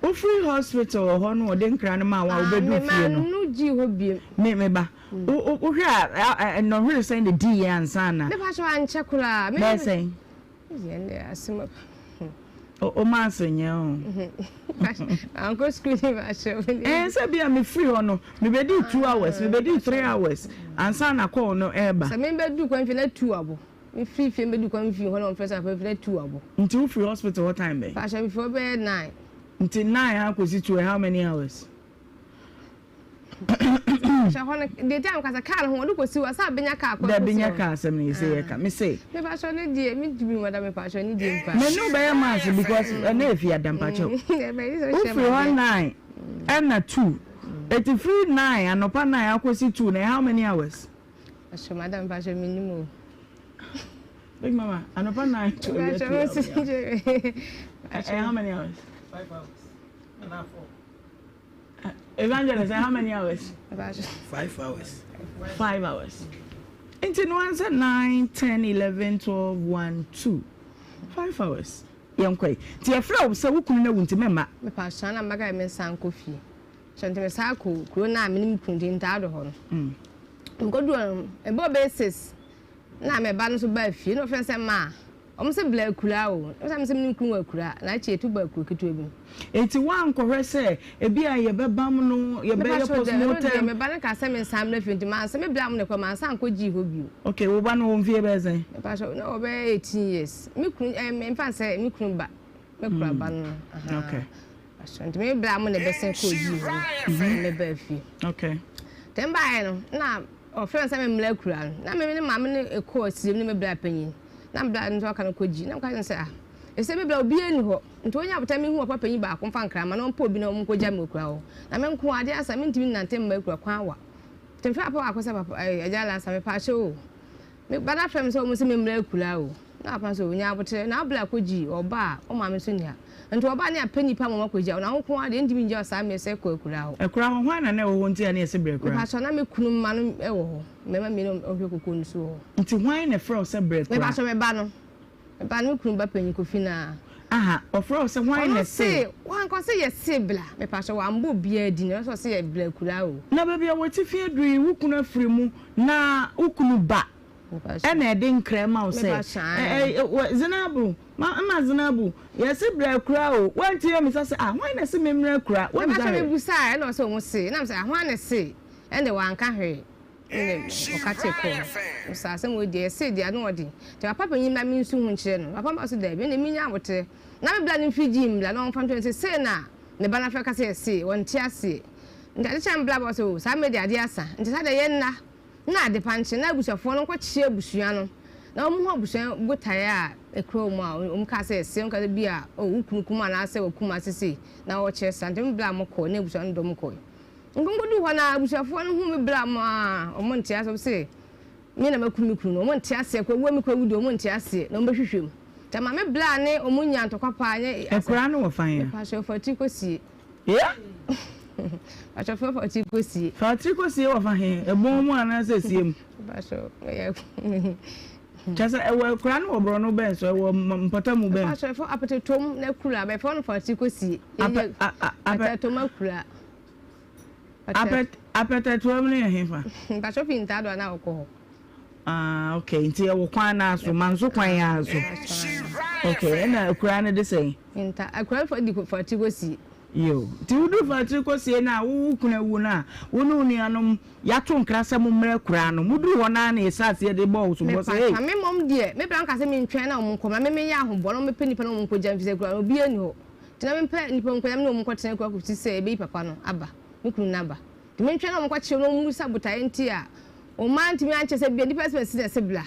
Wofiri hospital wɔ hɔ no wɔde nkra no maa wo a wobɛduu fie no? Ah, me manno gyii hɔ biom. Me, me ba, wohwɛ a nnɔnhwere sɛn na ɛdiiɛ ansa na? Mepakyɛ ankyɛ koraa. Bɛyɛ sɛn? O maase nyɛ o. Ankɔ sukuu ni ma ahyɛ wo. Ɛn sɛ bi a me firi hɔ no me bɛ di 2 hours me bɛ di 3 hours ansa na call no ɛɛba. Sɛ me bɛ du kwan fie na 2 abɔ. Me firi fie me bɛ du kwan fie hɔ na wɔn fɛ sɛ akɔ fie na 2 abɔ. Nti wo firi hospital hɔ time bɛn? Pahyɛ me firi hɔ bɛyɛ 9. Nti 9 akɔsi 2 how many hours? Hyɛ hɔ no deɛ gya nkasa kaa no ho ɔde kɔsi hɔ asa abɛnya kaa kɔ Dabi nyɛ kaa asɛm no yɛsɛ yɛka me se. Mepakyɛw ne deɛ me ntumi mu ada mepakyɛw ne deɛ mpa. Me ne wo bɛyɛ maths because ɛnɛ efi ada mpakyɛw. Wofiri hɔ 9 ɛna 2 eti firi 9 anɔpa 9 akɔsi 2 na how many hours? Pakyɛw madam pakyɛw me nim o. Big mama, anɔpa 9 to awia 2 hours. Ɛyɛ how many hours? 5 hours. Anaa 4. Evangelist, how many hours? 5 hours. 5 hours. Nti no answer 9, 10, 11, 12, 1, 2. 5 hours. Yɛnkɔ yi. Nti yɛfrɛ wo sɛ wo kunu no awu nti mɛmma. Mepa hyɛn na mɛka me nsan kɔ fie. Hyɛ nti mesan kɔ kuro no a me ne me kunu nti ntaado hɔ no. Mekɔduu hɔ no, ɛbɔɔ bɛyɛ 6 na me ba no nso baa fie na ɔfrɛ no sɛ maa wɔn sɛ bla akura o na sɛ me ne kunu wɔ akura na akyi etu ba akuro ketewa bi mu. Eti woankɔhwɛ sɛ ebi a yɛbɛbam no yɛbɛyɛ postmortem. Me ba no ka sɛ me nsan mmra fie nti mansa me bla mo na kɔ mansan nkɔ gyii hɔ bio. Okay wo ba no wɔ mfie bɛyɛ sɛn? Mepa kyɛw na ɔbɛyɛ 18 years me kunu ɛɛ me nfa sɛ me kunu ba me kura ba no. Okay. Nti me bla mo na ɛbɛsɛn kɔɔ gyii hɔ no me baa fie. Okay. Tɛm baayɛ no na Ɔfrɛɛ me sɛ memmra akuraa no. Na me ne maame no kɔɔ asirem ne me bra panyin. Na me bra no nso aka no kɔgyi. Na meka kyerɛɛ no sɛ, ah, ɛsɛ me bra obiara nni hɔ. Nti ɔnyɛ abotan menhu ɔpa panyin baako mfa nkra mma na ɔmpɛ obi na ɔnkɔgya me wɔ akuraa hɔ. Na me nko ara, adeɛ asa, mentumi nnante mma akura kwan wa. Nti mefrɛɛ papa baako sɛ, papa, eh, agya Lasa, mepaakyɛw o. Me ba no afrɛ me sɛ wɔn se memmra akuraa o. Na papa nso, nya aboterɛ. Na wo bra kɔgyi, ɔba a, wo maame nso nni ha. Nti ɔba a ne apɛ nnipa ma wɔakɔgya wo, na wo nko ara deɛ ɛntumi ngya wo saa mmerɛ sɛ kɔ akuraa hɔ. Akuraa hɔ, hwan na na ɛwɔ hɔ nti a na yɛse brɛ akuraa? Mepakyɛw, na me kunu mma no wɔ hɔ, mmarima mmienu a wɔhwɛ koko no so wɔ hɔ. Nti hwan na ɛfrɛ wo sɛ brɛ akuraa? Mepakyɛw, me ba no. Me ba no, me kunu ba panyin Kofi no ara. Aha, ɔfrɛ wo sɛ hwan na ɛse? Ɔno se, wanka, ɔse yɛse bra. Mepakyɛw, wambɔ obiara din, ɔno se ɔse yɛ bra akuraa o. Na baabi a w'atifi aduru yi, wo kunu afiri mu, na wo kunu ba ɛna ɛde nkra ma wo sɛ, ɛ, Zinabu, Ma mma Zenabu, yɛse bra akura o, woantie ammisa sɛ, ah, hwan na ɛse memmra akura? Woammisa Mepakyɛ hwee? mebusae ɛna ɔse ɔmo se, ɛna mese ah, hwan na ɛse? Ɛnde wanka hwee, ɛna ɔka tee kɔɔ no. Mese asɛm wei deɛ yɛse deɛ ano ɔden, nti papa panyin mmra mensu ho nkyerɛ no. Papa mma so daabi, ɛnde menya aboterɛ na me bra no mfiri gym mmra na ɔmfa nto no sɛ sei na ne ba no afrɛ ka sɛ yɛse, ɔnte aseɛ. Nti ade kyee a me bra ba ɔse oh, saa mmerɛ deɛ adeɛ asa, nti saa deɛ yɛnna. Nna adepa nkyɛ na abusuafoɔ no nkɔkyea abusua no na wɔhu abusua botaeɛ a ɛkura wɔn a wɔn kaa sɛ ɛsɛ wɔn ka sɛ bi a oh wo kunu kum anaasɛ wakum ase sei na wɔkyerɛ saa nti me bla mo kɔɔ na abusua no dɔm kɔe nti wɔkɔduu hɔ no abusuafoɔ no hu me bla mo a wɔn nte aseɛ wɔn se me na makum me kunu no wɔn nte aseɛ kɔ wuo me kɔ awu deɛ wɔn nte aseɛ na wɔn bɛhwehwɛ mu nti ama me bla ne wɔn nya ntɔkwa paa nyɛ Akuraa no wɔ fan a? Mepa kyɛw fa tiri kɔsie. Yeah. Pacho fa fa tiri kɔsie. Fa tiri kɔsie wɔ fa he? Ɛbɔn mu anaasɛ sie mu? Pacho meyɛ. Kyɛ sɛ ɛwɔ akura no wɔ borɔno bɛn so ɛwɔ mpɔtamu bɛn? Pacho ɛfɔ apɛtɛtom na akura bɛfɔ no fa tiri kɔsie. Apɛtɛtom akura. Apɛtɛtoam no yɛ he fa? Pacho fi ntaado anaa ɔkɔ hɔ. Ah okay, nti ɛwɔ kwan no ara so, Manso kwan ara so. Okay, ɛna akuraa no de sɛn? Nta, akuraa no fa di fa tiri kɔsie. Yo, nti woduru fa tiri kɔsie no a, wo wo kunu awu no a, wo ne wo nuanom yɛato nkra sɛ mommra akuraa no, moduru hɔ no ara na yɛhyɛ aseɛ de bɔɔ wo soboɔ sɛ ei. Mepa me mmom deɛ, me bra nka sɛ mentwɛn na wɔn nkɔ, na me menyɛ ahoboa na wɔmmɛpɛ nnipa na wɔn nkɔgya me, firi sɛ akuraa no obiara nni hɔ. Nti na mempɛ nnipa nkɔgya me ne wɔn nkɔtena akuraa kɔsi sɛ yɛbɛyi papa no aba, me kunu no aba. Nti mentwɛn na wɔnkɔkyere no na wɔmmisa botaeɛ nti a wɔn antumi ankyɛ sɛ bia nnipa asɛm asi na ɛse bla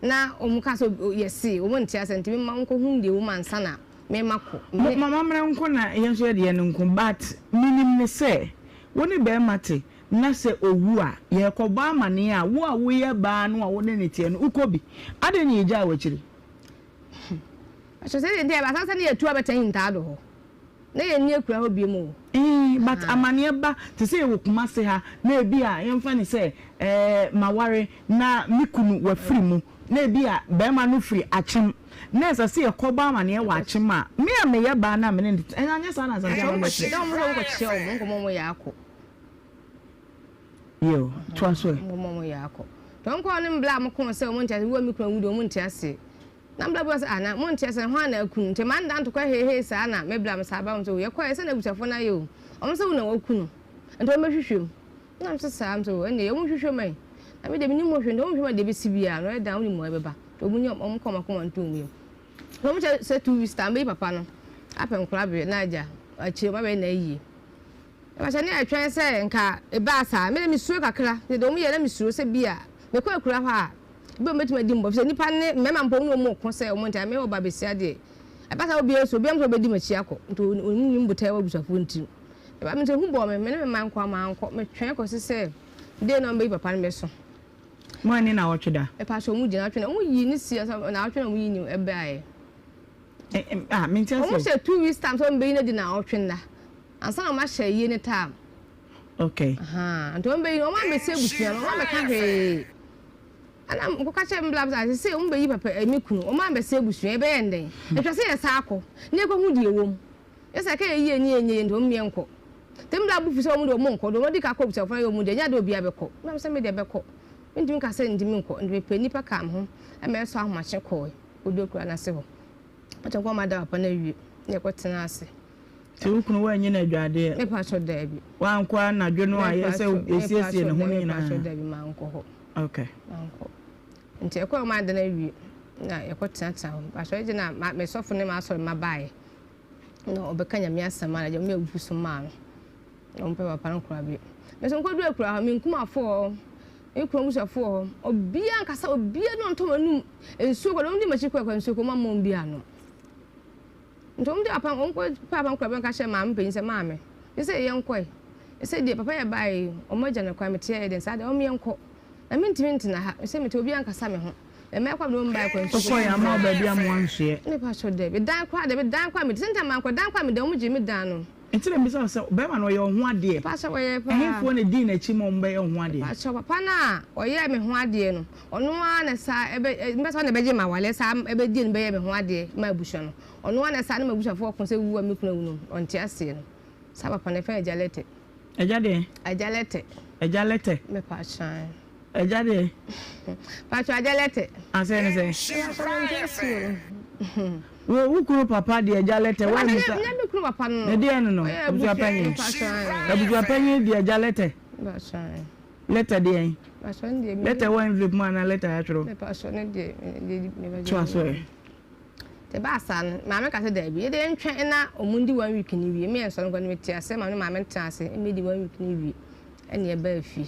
na wɔn ka sɛ yɛse wɔn nte aseɛ nti memma wɔnkɔhunu deɛ ɛwɔ mu ansa na mema kɔ. Mo mo amammerɛ nko na yɛn nso yɛde yɛn nko but menim ne sɛ wo ne barima te na sɛ owu a yɛrekɔbɔ amaneɛ a wo a woyɛ baa no a wo ne no teɛ no wokɔ bi adɛn na yɛgyaa wo akyiri? Ɛkyerɛ sɛ deɛ nti a ɛba saa sɛ ne yɛtu abɛtɛn ntaado hɔ. Na yɛn nni akura hɔ biom o. Eeh but amaneɛ ba te sɛ yɛwɔ Kumasi ha na ebi a yɛmfa no sɛ eh maware na me kunu wafiri mu na ebi a barima no firi Akyem na ɛsɛ sɛ yɛkɔbɔ amaneɛ wɔ Akyem a me a meyɛ baa no a me ne no te ɛnyɛ anyɛ saa na Asante amammerɛ teɛ. Na wɔn sɛ wɔn kɔkyerɛ wɔn nkɔmɔ wɔn yɛ akɔ. Yeo toa so ɛ. Nkɔmɔ wɔn yɛ akɔ. Tɔn kɔɔ ne mbla a mo kɔn sɛ wɔn nte ase wuo mi kunu awu deɛ wɔn nte aseɛ. Na me bra bua sɛ, Ah, na monte ase, na hwan na aku no? Nti mannda ntokwa heihei saa na me bra mesan baa hɔ sɛ, Oh, yɛkɔeɛ, sɛn na abusuafoɔ no ayɛ o? Wɔn sɛ wo na woaku no, nti wɔmmɛhwehwɛ mu. Na mese, Saa? Mese, Oh, ɛnneɛ wɔnhwehwɛ mu ɛ. Na me deɛ mennim ho hwee, nti wɔnhwehwɛ mu a deɛ ɛbɛsi biara no, ɛyɛ dan a wonim mmuaeɛ bɛba. Nti wɔn wɔn kɔɔ wɔn akoma ntoo wɔn yam. Na wɔn kyerɛ sɛ 2 weeks time bɛyi papa no apɛ nkoraberɛ na agya akyire wɔn abɛyɛ n'ayie. Ɛbɛhyɛ ne ɛtwɛn sɛ nka ɛbaa saa. Me de mesuro kakra. Deɛ wɔn yɛ na mesuro sɛ bi a mekɔ akura hɔ a ebi wɔn bɛtumi adi mbɔ. Fisɛ nnipa ne mmarima mpo wɔn ne wɔn ko sɛ wɔn nti me ɔba besia deɛ ɛba saa obiara suro obiara nso ɔbɛdi m'akyi akɔ nti wɔn nim botaeɛ wɔ abusuafoɔ ntirim. Ɛba me nti ehu bɔɔ me me ne me mma nko ara mankɔ metwɛn kɔsi sɛ day na wɔn bɛyi papa no mɛso. Mo anni naawɔtwe da? Mepakyɛw ɔmo gyina naawɔtwe na ɔmo yii ne si naawɔtwe na ɔmo yi ne ɛbaeɛ. Ah, mente ase. Ɔmo hyɛ 2 weeks time sɛ ɔmo bɛyi no adi naawɔtwe nna ansa na ɔmo ahyɛ ayie ne time. Okay. Ahaa, nti ɔmo bɛyi no, ɔmo ambɛsi abusua no, ɔmo ambɛka hwee. Ɛna mekɔka kyerɛɛ me bla sɛ sesei ɔmo bɛyi papa eh, me kunu, ɔmo ambɛsi abusua, yɛbɛyɛ no dɛn? Ɛtwa sɛ yɛsan akɔ na yɛkɔhu deɛ ɛwɔ mu. Yɛ sɛ ɛka yɛ yie ne yɛnyɛ yie nti ɔmo yɛnkɔ. Nti me bla bo fu sɛ ɔmo deɛ ɔmo nkɔ, deɛ ɔmo adi ka akɔ abusuafoɔ no ayɛ ɔmo deɛ, ɛnyɛ adeɛ a obiara bɛkɔ. Ɛna me sɛ me deɛ bɛkɔ. Mentumi nka sɛ ntumi nkɔ, nti mepɛ nnipa kaa me ho ma yɛsɔɔ ahomakye kɔɔe kɔduu akura no ase hɔ. Ɔkyɛ nkɔ ɔmo ada papa no awie na yɛkɔtenaa ase. Nti wo kunu woanyi no adwadeɛ? Me patrɔ daabi. Woankɔ anadwo no a yɛ sɛ yɛsiesie ne ho no nyinaa? Me patrɔ daabi mankɔ hɔ. Okay. Mankɔ. Nti ɛkɔ ɔmo ada no awie na yɛkɔ tenatena hɔ. Patrɔ agye na me sɔfo ne m'asɔre mma baeɛ na ɔbɛka Nyame asɛm a na gye ɔmo yɛ awufu som maa no. Na ɔmo pɛ papa no koraa bi. Me nso nkɔduru akura hɔ, me nkumafo wɔ hɔ, me kunu abusuafo wɔ hɔ. Obiara nkasa, obiara ne ɔntɔ m'anum nsuo kɔ, na ɔmo di m'akyi kɔ ɛkɔ nsuo kɔ, ɔmo amma ɔmo bi anom. Nti wɔn de apam, wɔn kɔ pɛ apam kora bɛka kyerɛ maame panyin sɛ, Maame, gye sɛ yɛn kɔe. Sɛ deɛ papa yɛ bae yi, wɔn agya no kwan, mete yɛ den saa deɛ, wɔn yɛn kɔ. Na mentumi ntena ha, sɛ mete obi ankasa me ho. Na mɛkɔ abɛn wɔn bae kɔ nsu. Wokɔe ama wo baabi ama wansoɛ. Me pa kyɛw daabi, dan koraa daabi, dan koraa mete, sɛ nti a mankɔ, dan koraa meda, wɔn gyee me dan no. Nti na mebisa wo sɛ, bɛrima no ɔyɛ wo ho adeɛ? Mepa kyɛw, ɔyɛɛ paa. Ɛhefoɔ na ɛdii n'akyi ma wɔbɛyɛ wo ho adeɛ? Mepa kyɛw, papa no a ɔyɛɛ me ho adeɛ no, ɔno ara na saa ɛbɛ, mepɛ sɛ ɔno na ɛbɛgye m'awale, saa ɛbɛdie no bɛyɛ me ho adeɛ ma abusua no. Ɔno ara na saa ne m'abusuafoɔ ko sɛ wu a me kunu awu no, ɔnte aseɛ no. Saa papa no, yɛfrɛ no Agya Lɛtɛ. Agya deɛn? Agya Lɛtɛ. Agya Lɛtɛ. Mepa kyɛw. Agya deɛ? Pacho agya lɛtɛ. Asɛ ne sɛ? Pacho mente ase o. Wo wo kunu papa deɛ agya lɛtɛ wa musa. Nyɛ me kunu papa no. Ne deɛ no no. Abusua panyin. Abusua panyin deɛ agya lɛtɛ. Pacho. Lɛtɛ deɛ. Pacho ne deɛ. Lɛtɛ wɔ envelope mu anaa lɛtɛ ayatwerɛ. Pacho ne deɛ. To aso ɛ. Te ba saa no maame ka sɛ daabi yɛde yɛntwɛn na ɔmo ndi one week ne wie me yɛ nsɔre nkɔ ne me te ase maame ne maame tena ase mmedi one week ne wie ɛne ɛbaa fie.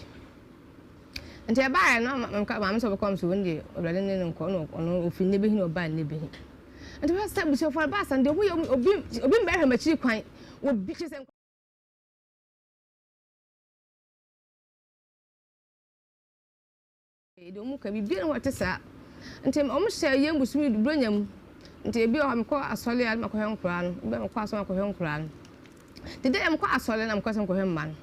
Nti ɛbaeɛ no meka maame sɛ ɔbɛkɔ nso wɔn deɛ awurade ne no nkɔ na ɔno ofi nnebehi na ɔbaa nnebehi. Nti wɔn sɛ abusuafoɔ ɛbaa sa no deɛ ɔmo yɛ obi obi mbɛhwɛ m'akyiri kwan obi kyerɛ sɛ. Deɛ wɔn ka biribiara nni hɔ a ɛte saa. Nti wɔn hyɛ yɛn bosome du buronya mu. Nti ebi wɔ hɔ a mekɔ asɔre a na makɔhwɛ nkoraa no. Ebi a mekɔ asɔre makɔhwɛ nkoraa no. Nti da a mekɔ asɔre na mekɔ sɛ mekɔhwɛ mma no.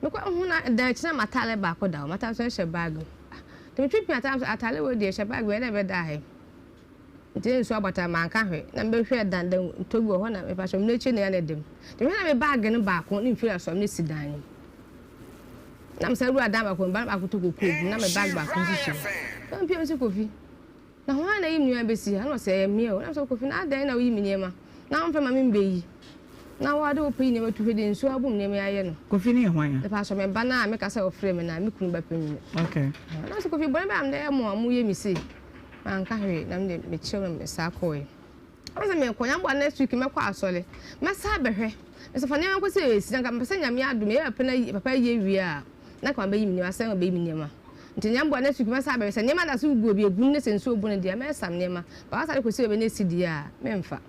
Mekɔ hu na dan akyi na m'ataare baako da hɔ. M'ataare nso hyɛ bag mu. Ah, nti metwe pin ataare nso ataare wei deɛ ɛhyɛ bag mu ɛdɛ ɛbɛda ha yi. Nti na nsuo abɔ ataare manka hwee. Na mebɛhwɛ dan dan ntɔ bi wɔ hɔ na mepa kyɛw mmerɛ akyi na ɛyɛ na ɛda mu. Nti mehwɛ na me bag no baako ne mfiri asɔre no si dan no mu. Na mesan wuraa dan baako mu, ba no baako tɔ kokoo gu mu, na me bag baako nso si hɔ. Na mepue mese Kofi, na hwan na ayi me nneɛma bɛsi ha? Na ɔse ɛyɛ me o. Na mese Kofi, na adɛn na woyi me nneɛma na womfrɛ ma membɛyi? Na wo ara de wopɛ yi nneɛma tu hwɛ deɛ nsuo abom nneɛma yi ayɛ no. Kofi no yɛ hwan a? Mepa so me ba no a meka sɛ ɔfrɛ me no a, me kunu ba panyin. Okay. Na mese Kofi, bɔne bɛn na mede ayɛ mo a moyɛ me sei? Manka hwee, na mede mekyerɛw na mesan kɔe. Ɔse mekɔ Nyame boa next week mɛkɔ asɔre mɛsan abɛhwɛ Mesɛ fa nneɛma nkɔsi baabi esi na nka mepɛ sɛ Nyame adom yɛyɛ papa na papa yie wie a na nka mabɛyi me nneɛma asɛn mabɛyi me nneɛma nti Nyame boa next week mɛsan abɛhwɛ sɛ nneɛma da so gugu baabi egu ne sɛ nsuo bu no deɛ mɛsam nneɛma but wasa de kɔsi baabi na esi deɛ a memfa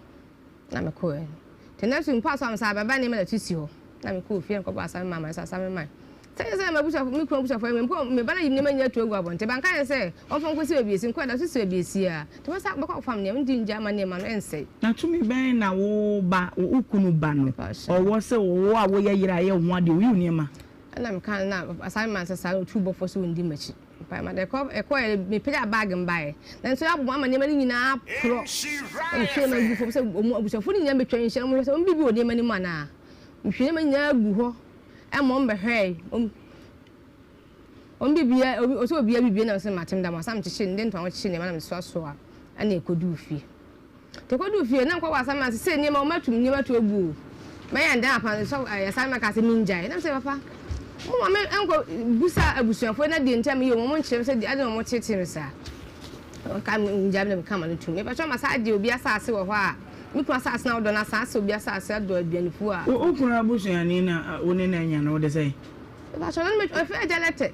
na mekɔɛ nti next week mpo asɔ a mesan abɛba nneɛma da so si hɔ na mekɔɔ fie na mekɔbɔ asame maa ma sɛ asame mae Sɛ ɛnyɛ sɛ m'abusuafo, me kunu abusuafo ayɛ me mpo, me ba no ayi me nneɛma nyinaa atu agu abɔnten. Banka yɛn sɛ ɔmfa nkosi baabi esi, nko ɛda so si baabi esi ara. Nti mɛsan bɛkɔ akɔfam nneɛma, mentumi ngyae ma nneɛma no ɛnsɛe. Na tumi bɛn na wo ba, wo kunu ba no, ɔwɔ sɛ wo a woyɛ yere a ɛyɛ wo ho adeɛ, oyi wo nneɛma? Ɛna meka no na asan maa no sɛ saa na otu bɔfoɔ sɛ ɔndi m'akyi. Mpae ma ɛkɔ ɛkɔɛ mepagyaa baage no baeɛ. Nanso aboa ama nneɛma no nyinaa aporɔ. Na mehwie nneɛma gu fam sɛ wɔn abusuafoɔ no nyinaa bɛtwa nhyia na wɔhwɛ sɛ wɔn biribi wɔ nneɛma no mu anaa. Mehwie nneɛma nyinaa gu hɔ. Ɛma wɔn bɛhwɛe, wɔn wɔn biribiara, obi ɔsɛ obiara biribiara na ɔsɛ mate meda mo ase na mekyekyere mede ntoma kyekyere nneɛma na mesoasoa ɛna ɛkɔduu fie. Nti ɛkɔduu fie na mekɔbɔ asɛm ase sɛ nneɛma wɔn atum nneɛma to agu o. Mɛyɛ ndɛn apa sɛ ɛyɛ saa mɛka sɛ mengyae. Na mesɛ papa mo ma me nkɔ busa abusuafoɔ na deɛ nti a meyɛ wɔn mo nkyerɛ me sɛ deɛ ade na wɔn tetee me saa. Ɔka mengyae me na meka ma no tum. Mepɛ sɛ ɔma saa deɛ obi asase wɔ hɔ a Me kunu asase na wodɔ no asaase obi asase adɔ aduanefo a. Wo kunu abusuani na wo ne no anya no wode sɛn? Mepakyɛw no me ɔfrɛ agya lɛtɛ.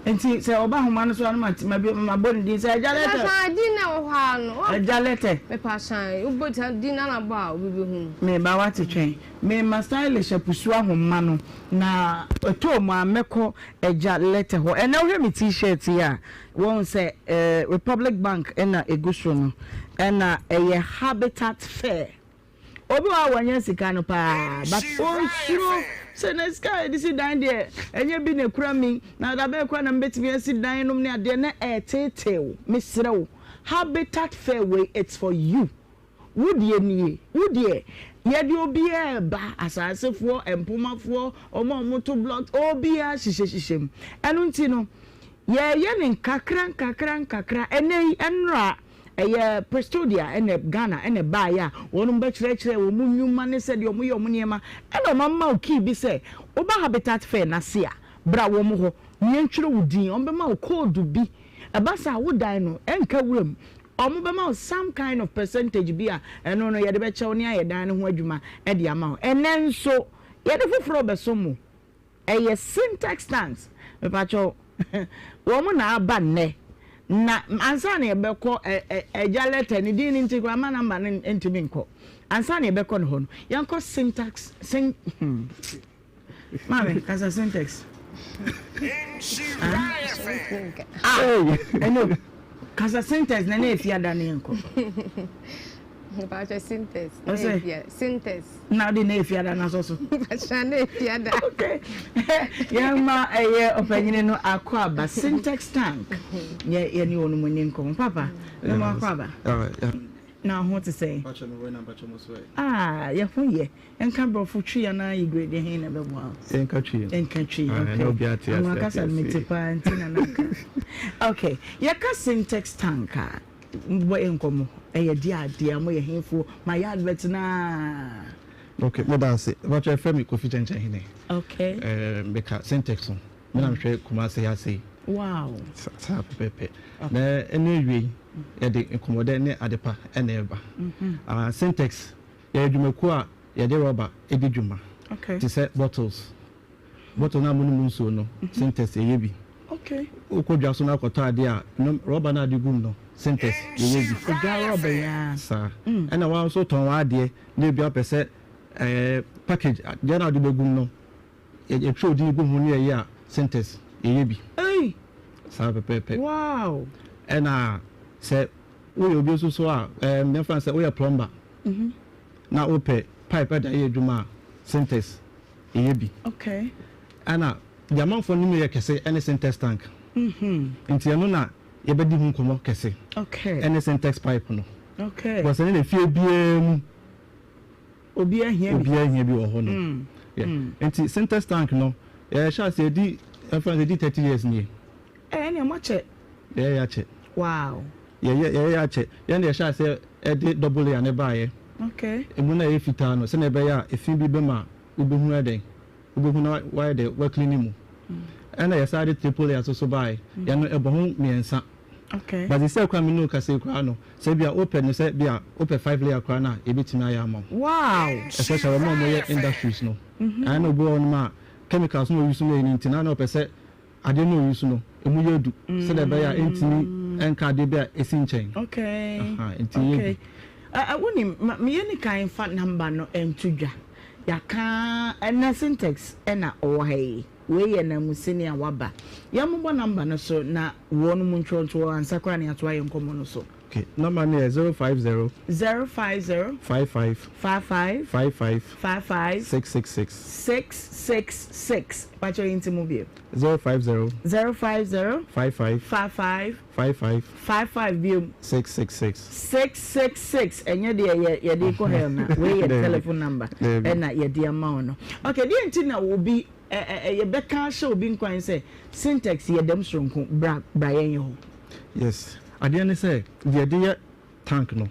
Nti sɛ ɔba ahoma no so a na mabɔ ne din sɛ Agya Lɛtɛ. Mepakyɛw din na ɛwɔ hɔ ara no. Agya Lɛtɛ. Mepakyɛw wobɔ din na nabɔ a obi bɛhu no. Meba wate twɛn. Mema stylish apusu ahoma no na ɛtɔɔ mu a mɛkɔ Agya Lɛtɛ hɔ. Ɛnɛ wohwɛ me t-shirt yi a woahu sɛ Republic Bank na ɛgu so no ɛna ɛyɛ Habitat Fair. Obi wɔ hɔ a wanya sika no paa but ɔnsuro sɛ na sika a yɛde si dan deɛ ɛnyɛ bi na ɛkura mi na da bɛn koraa na mebɛtumi asi dan nom ne adeɛ na ɛreteetee wo. Mesrɛ wo, Habitat Fair wei it's for you. Wo deɛ nie, wo deɛ yɛde obiara reba, asaasefoɔ, mpomafoɔ, wɔn a wɔto blocks, obiara hyehyɛhyehyɛ mu. Ɛno nti no, yɛreyɛ no nkakra nkakra nkakra. Ɛnnɛ yi, ɛnnora Ɛyɛ Prestodia ɛna Ghana ɛna ɛbaeɛ a wɔnom bɛkyerɛkyerɛɛ wɔn nnwuma ne sɛdeɛ wɔn yɛ wɔn nneɛma ɛna wɔn ama wo key bi sɛ woba Habitat Fair no ase a bra wɔn hɔ na yɛntwerɛ wo din, wɔn bɛma wo code bi ɛba saa a wo dan no ɛnka wuram, wɔn bɛma wo some kind of percentage bi a ɛno no yɛde bɛkyɛ wo ne ayɛ dan no ho adwuma de ama wo. Ɛnnɛ nso yɛde foforɔ rebɛsom mo. Ɛyɛ syntax tanks mepakyɛw wɔn na aba nnɛ na ansa na yɛbɛkɔ agya letter ne din no nti koraa ma number no ntumi nkɔ ansa na yɛbɛkɔ ne hɔ no yɛnkɔ syntax syn hmm maame kasa syntax ah ɛno kasa syntax na na efi ada ne yɛnkɔ. Mpatsɔ syntax na efia syntax. Na ɔde na efiada no asɔ so. Mpatsɔ na efiada. Okay. Yɛn ma ɛyɛ ɔpanyini no akɔ aba syntax tank. Yɛ yɛ ne wɔn mu ni nkɔmɔ. Papa, yɛn mo akɔ aba. Na ho te sɛ. Mpatsɔ mi wɔ na mpatsɔ mo so ɛ. Ah, yɛ ho yɛ. Nka brɔfo twi anaa yigre de hen na ɛbɛboa wo. Yɛnka twi. Nka twi. Okay. Àwọn akasa no mete paa nti na naka. Okay. Yɛka syntax tank a. Mobɔ yɛ nkɔmmɔ. Ɛyɛ deɛ adeɛ a moyɛ henfoɔ ma yɛ advert no aa. Ok meda ase. Mpakyɛ yɛfrɛ me Kofi Kyɛnkyɛn Hene. Ok. Eh, meka Syntex ho. Me na mehwɛ Kumasi ha sei. Wow. Saa pɛpɛpɛ. Na ɛno awiei yɛde nkɔmmɔdɛ ne adepa na ɛba. Ah, Syntex yɛyɛ dwumakuo a yɛde rɔba di dwuma. Ok. Te sɛ bottles. Bottle no a monom nsuo no, Sintex yɛyɛ bi. Wokɔ dwa so na akɔtɔ adeɛ a, nom rɔba no a ade gum no, Sintex yɛyɛ bi. Edwa rɔba yi ara. Saa. Ɛna wo ara nso tɔn w'adeɛ na ebi a wopɛ sɛ ɛɛ package adeɛ no a wode bɛgum no, yɛtwerɛ wo din gu ho na yɛyɛ a, Sintex yɛyɛ bi. Ei! Saa pɛpɛɛpɛ. Wow! Ɛna sɛ woyɛ obi nso so a, ɛɛm yɛmfa no sɛ woyɛ plumber na wopɛ pipe de ayɛ adwuma a, Sintex yɛyɛ bi. Okay. Ɛna deɛ amanfoɔ nim no yɛ kɛse ɛne Sintex tank. Nti ɛno na yɛbɛdi ho nkɔmmɔ kɛse. Okay. Ɛne Sintex pipe no. Okay. Because ɛne na fie biara mu. Obiara hia bi. Obiara hia bi wɔ hɔ no. Yeah. Nti Sintex tank no yɛhyɛ ase yɛdi ɛfa yɛdi 30 years nie. Ɛɛ ɛne mo akyɛ. Yɛyɛ yɛakyɛ. Wow. Yɛyɛ yɛyɛ yɛakyɛ. Yɛn na yɛhyɛ ase ɛde double layer ne baayɛ. Okay. Emu na ɛyɛ fitaa no sɛnea ɛbɛyɛ a efi bi bɛma wobɛhu ayɛ dɛn wobɛhu na wayɛ dɛn waklini mu. Ɛna yɛsan de triple layer nso so baeɛ. Yɛn no ɛbɔ ho mmiɛnsa. Okay. But sɛ koraa me ne wo kasa yi koraa no, sɛ bi a wopɛ no sɛ bi a wopɛ five layer koraa no a, yɛbɛtumi ayɛ ama wo. Wow! Especially wɔn a wɔyɛ industries no. Ɛna na obi wɔ hɔnom a chemicals no a ɔuse no yɛ no nti na na ɔpɛ sɛ Adeɛ no a ɔyi so no, ɛmu yɛ du sɛdeɛ ɛbɛyɛ a ɛntumi nka adeɛ bi a ɛsi nkyɛn. Okay. Aha, nti ɛyɛ Okay. du. Wonim, ma meyɛ ni kan fa number no nto dwa. Yɛaka ɛnɛ Syntex ɛna ɔwɔ ha yi. Wei yɛ nanmusini a waba. Yɛmmobɔ number no so na wɔn ntwerɛ nto hɔ ansa koraa na yɛatoa yɛn nkɔmmɔ no so. Okay, number no yɛ 050. 050. 55. 55. 55. 55. 666. 666. Pakyɛ yi nti mu bio. 050. 050. 55. 55. 55. 55 bio. 666. 666. Ɛnyɛ deɛ yɛ yɛde kɔ hell na wei yɛ telephone number ɛna yɛde ama wo no. Okay, deɛ nti na obi ɛ ɛ yɛbɛka ahyɛ obi nkwan sɛ syntax yɛ dɛm soronko bra bra yɛn yɛ hɔ. Yes, adeɛ ne sɛ deɛ yɛde yɛ tank no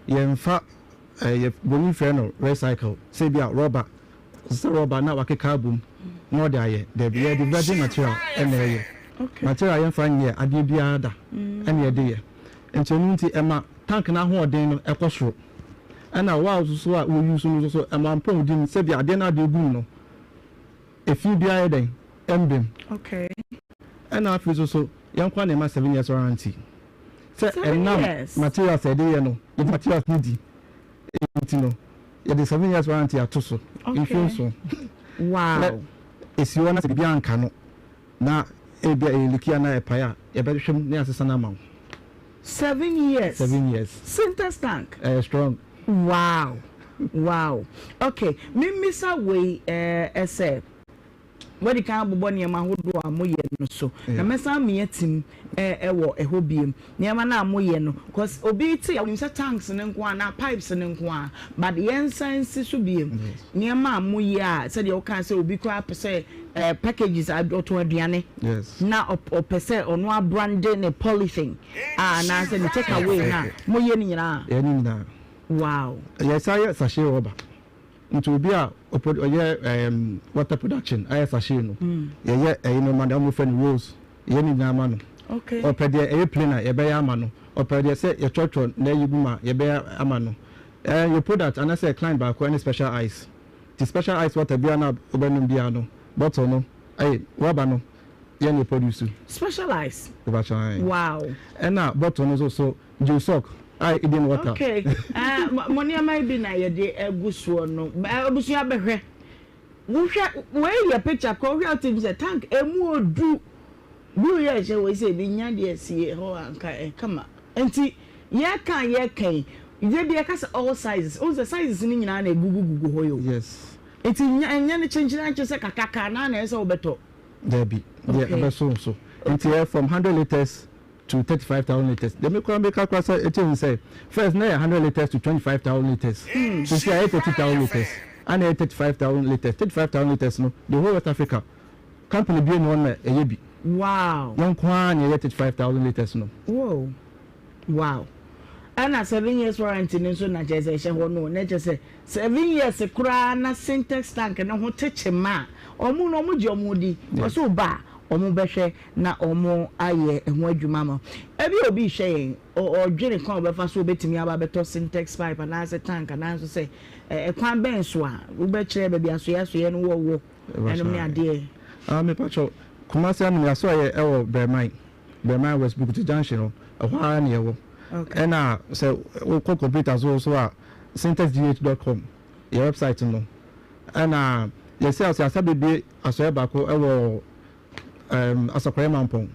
yɛnfa ɛɛ broni frɛ no recycle sɛ ebi a rɔba sɛ rɔba na wakeka abom na ɔde ayɛ daabi yɛde virgin material ɛna ɛyɛ material yɛnfa nyɛ adeɛ biara da ɛna yɛde yɛ nti ɛno nti ɛma tank no ahoɔden no ɛkɔ soro ɛna wa nso so a wɔ use no nso so ɛma mpɔmuden sɛbi adeɛ no adeɛ gum no efi biara yɛ dɛn ɛmbem. Okay. Ɛna afei nso so yɛn nkoa na yɛma 7 years warranty. Sɛ ɛnam materials a yɛde yɛ no, yɛde materials no di nti no, yɛde 7 years warranty ato so, mfe 7. Wow. Esi hɔ na sɛ biribi anka no na ebi a ɛyɛ leak anaa ɛpae a, yɛbɛhwehwɛ mu na yɛasesa no ama wo. 7 years. 7 years. Sintex tank. Ɛyɛ strong. Wow, okay, mimisa wei, ɛsɛ wɔde kan abobɔ nneɛma ahodoɔ a moyɛ no so na mɛsan mmea tim ɛwɔ ɛhɔ biem, nneɛma no a moyɛ no, cause obi te a onim sɛ tanks ne nko a na pipes ne nko a, but yɛn nsa nsi so biem nneɛma a moyɛ a, sɛdeɛ wɔka sɛ obi koraa pɛ sɛ packages, ɔtɔn aduane na ɔpɛ sɛ ɔno abrand ne polythene a anaasɛ ne take away na moyɛ ne nyinaa. Yɛ ne nyinaa. Yɛsa yɛ sachet rubber, nti obi a ɔyɛ water production ayɛ sachet no, yɛyɛ ɛyi no ma no, ɔmo fɛ no rolls, yɛ ne nyinaa ma no. Ɔpɛ deɛ ɛyɛ plain a, yɛbɛyɛ ama no. Ɔpɛ deɛ sɛ yɛtwɔtwɔ na ɛyi gu ma, yɛbɛyɛ ama no. Yɛ product anaasɛ client baako ɛne Special Ice, ti Special Ice water biara na wobɛnom biara no, bottle no ɛyɛ rubber no yɛ ne produce. Special Ice. Ɛna bottle no nso so Josok a Eden water. Okay, mo nneɛma yi bi na yɛde agu soɔ no, abusua bɛhwɛ. Wohwɛ wei yɛ picture kɔ, wohwɛ wotim sɛ tank emu odu blue yɛ ɛhyɛ wei sɛ ebi nya deɛ sie hɔ anka ɛkama. Nti yɛka yi yɛ bi yɛka sɛ all sizes, ohun sɛ sizes no nyinaa na egugu gugu hɔ yi o. Nti nya ɛnyɛ ne kyenkyen ankye sɛ kakraka naa na ɛsɛ wobɛtɔ. Dabi, deɛ ɛbɛso nso. Nti yɛ from 100 litres to 35,000 litres. Deɛ mekora meka kora sɛ ɛti hu sɛ first na yɛ 100 litres to 25,000 litres. Sisi a yɛ 30,000 litres. Ana yɛ 35,000 litres. 35,000 litres no, the whole West Africa company bi enu hɔ na ɛyɛ bi. Yɛn nko ara na yɛ 35,000 litres no. Wow, ɛna 7 years warranty no nso na kyerɛ sɛ ɛhyɛ hɔ no, na kyerɛ sɛ 7 years koraa na Sintex tank no ho tekye ma a, ɔmo no ɔmo gye ɔmo di ɔso ba a, ɔmo bɛhwɛ na ɔmo ayɛ ɛho adwuma ma ebi. Obi hwɛ yɛn, ɔdwene kwan a ɔbɛfa so obetumi aba abɛtɔ Sintex pipe anaasɛ tank anaasɛ sɛ ɛkwan bɛn so a wobɛkyerɛ baabi asoyɛ asoyɛ no wɔwɔ ɛnom ne adeɛ. Ah, mepa kyɛw, Kumasi anum yɛasoyɛ ɛwɔ Brɛman, Brɛman West Bukutu Junction no, ɛhɔ ara na yɛwɔ. Ɛna sɛ wokɔ computer so so a, sintexgh.com yɛ website no. Ɛna yɛsɛ ase asa bebie asɔyɛ baako ɛwɔ Asɔkɔrɛ Mampɔn.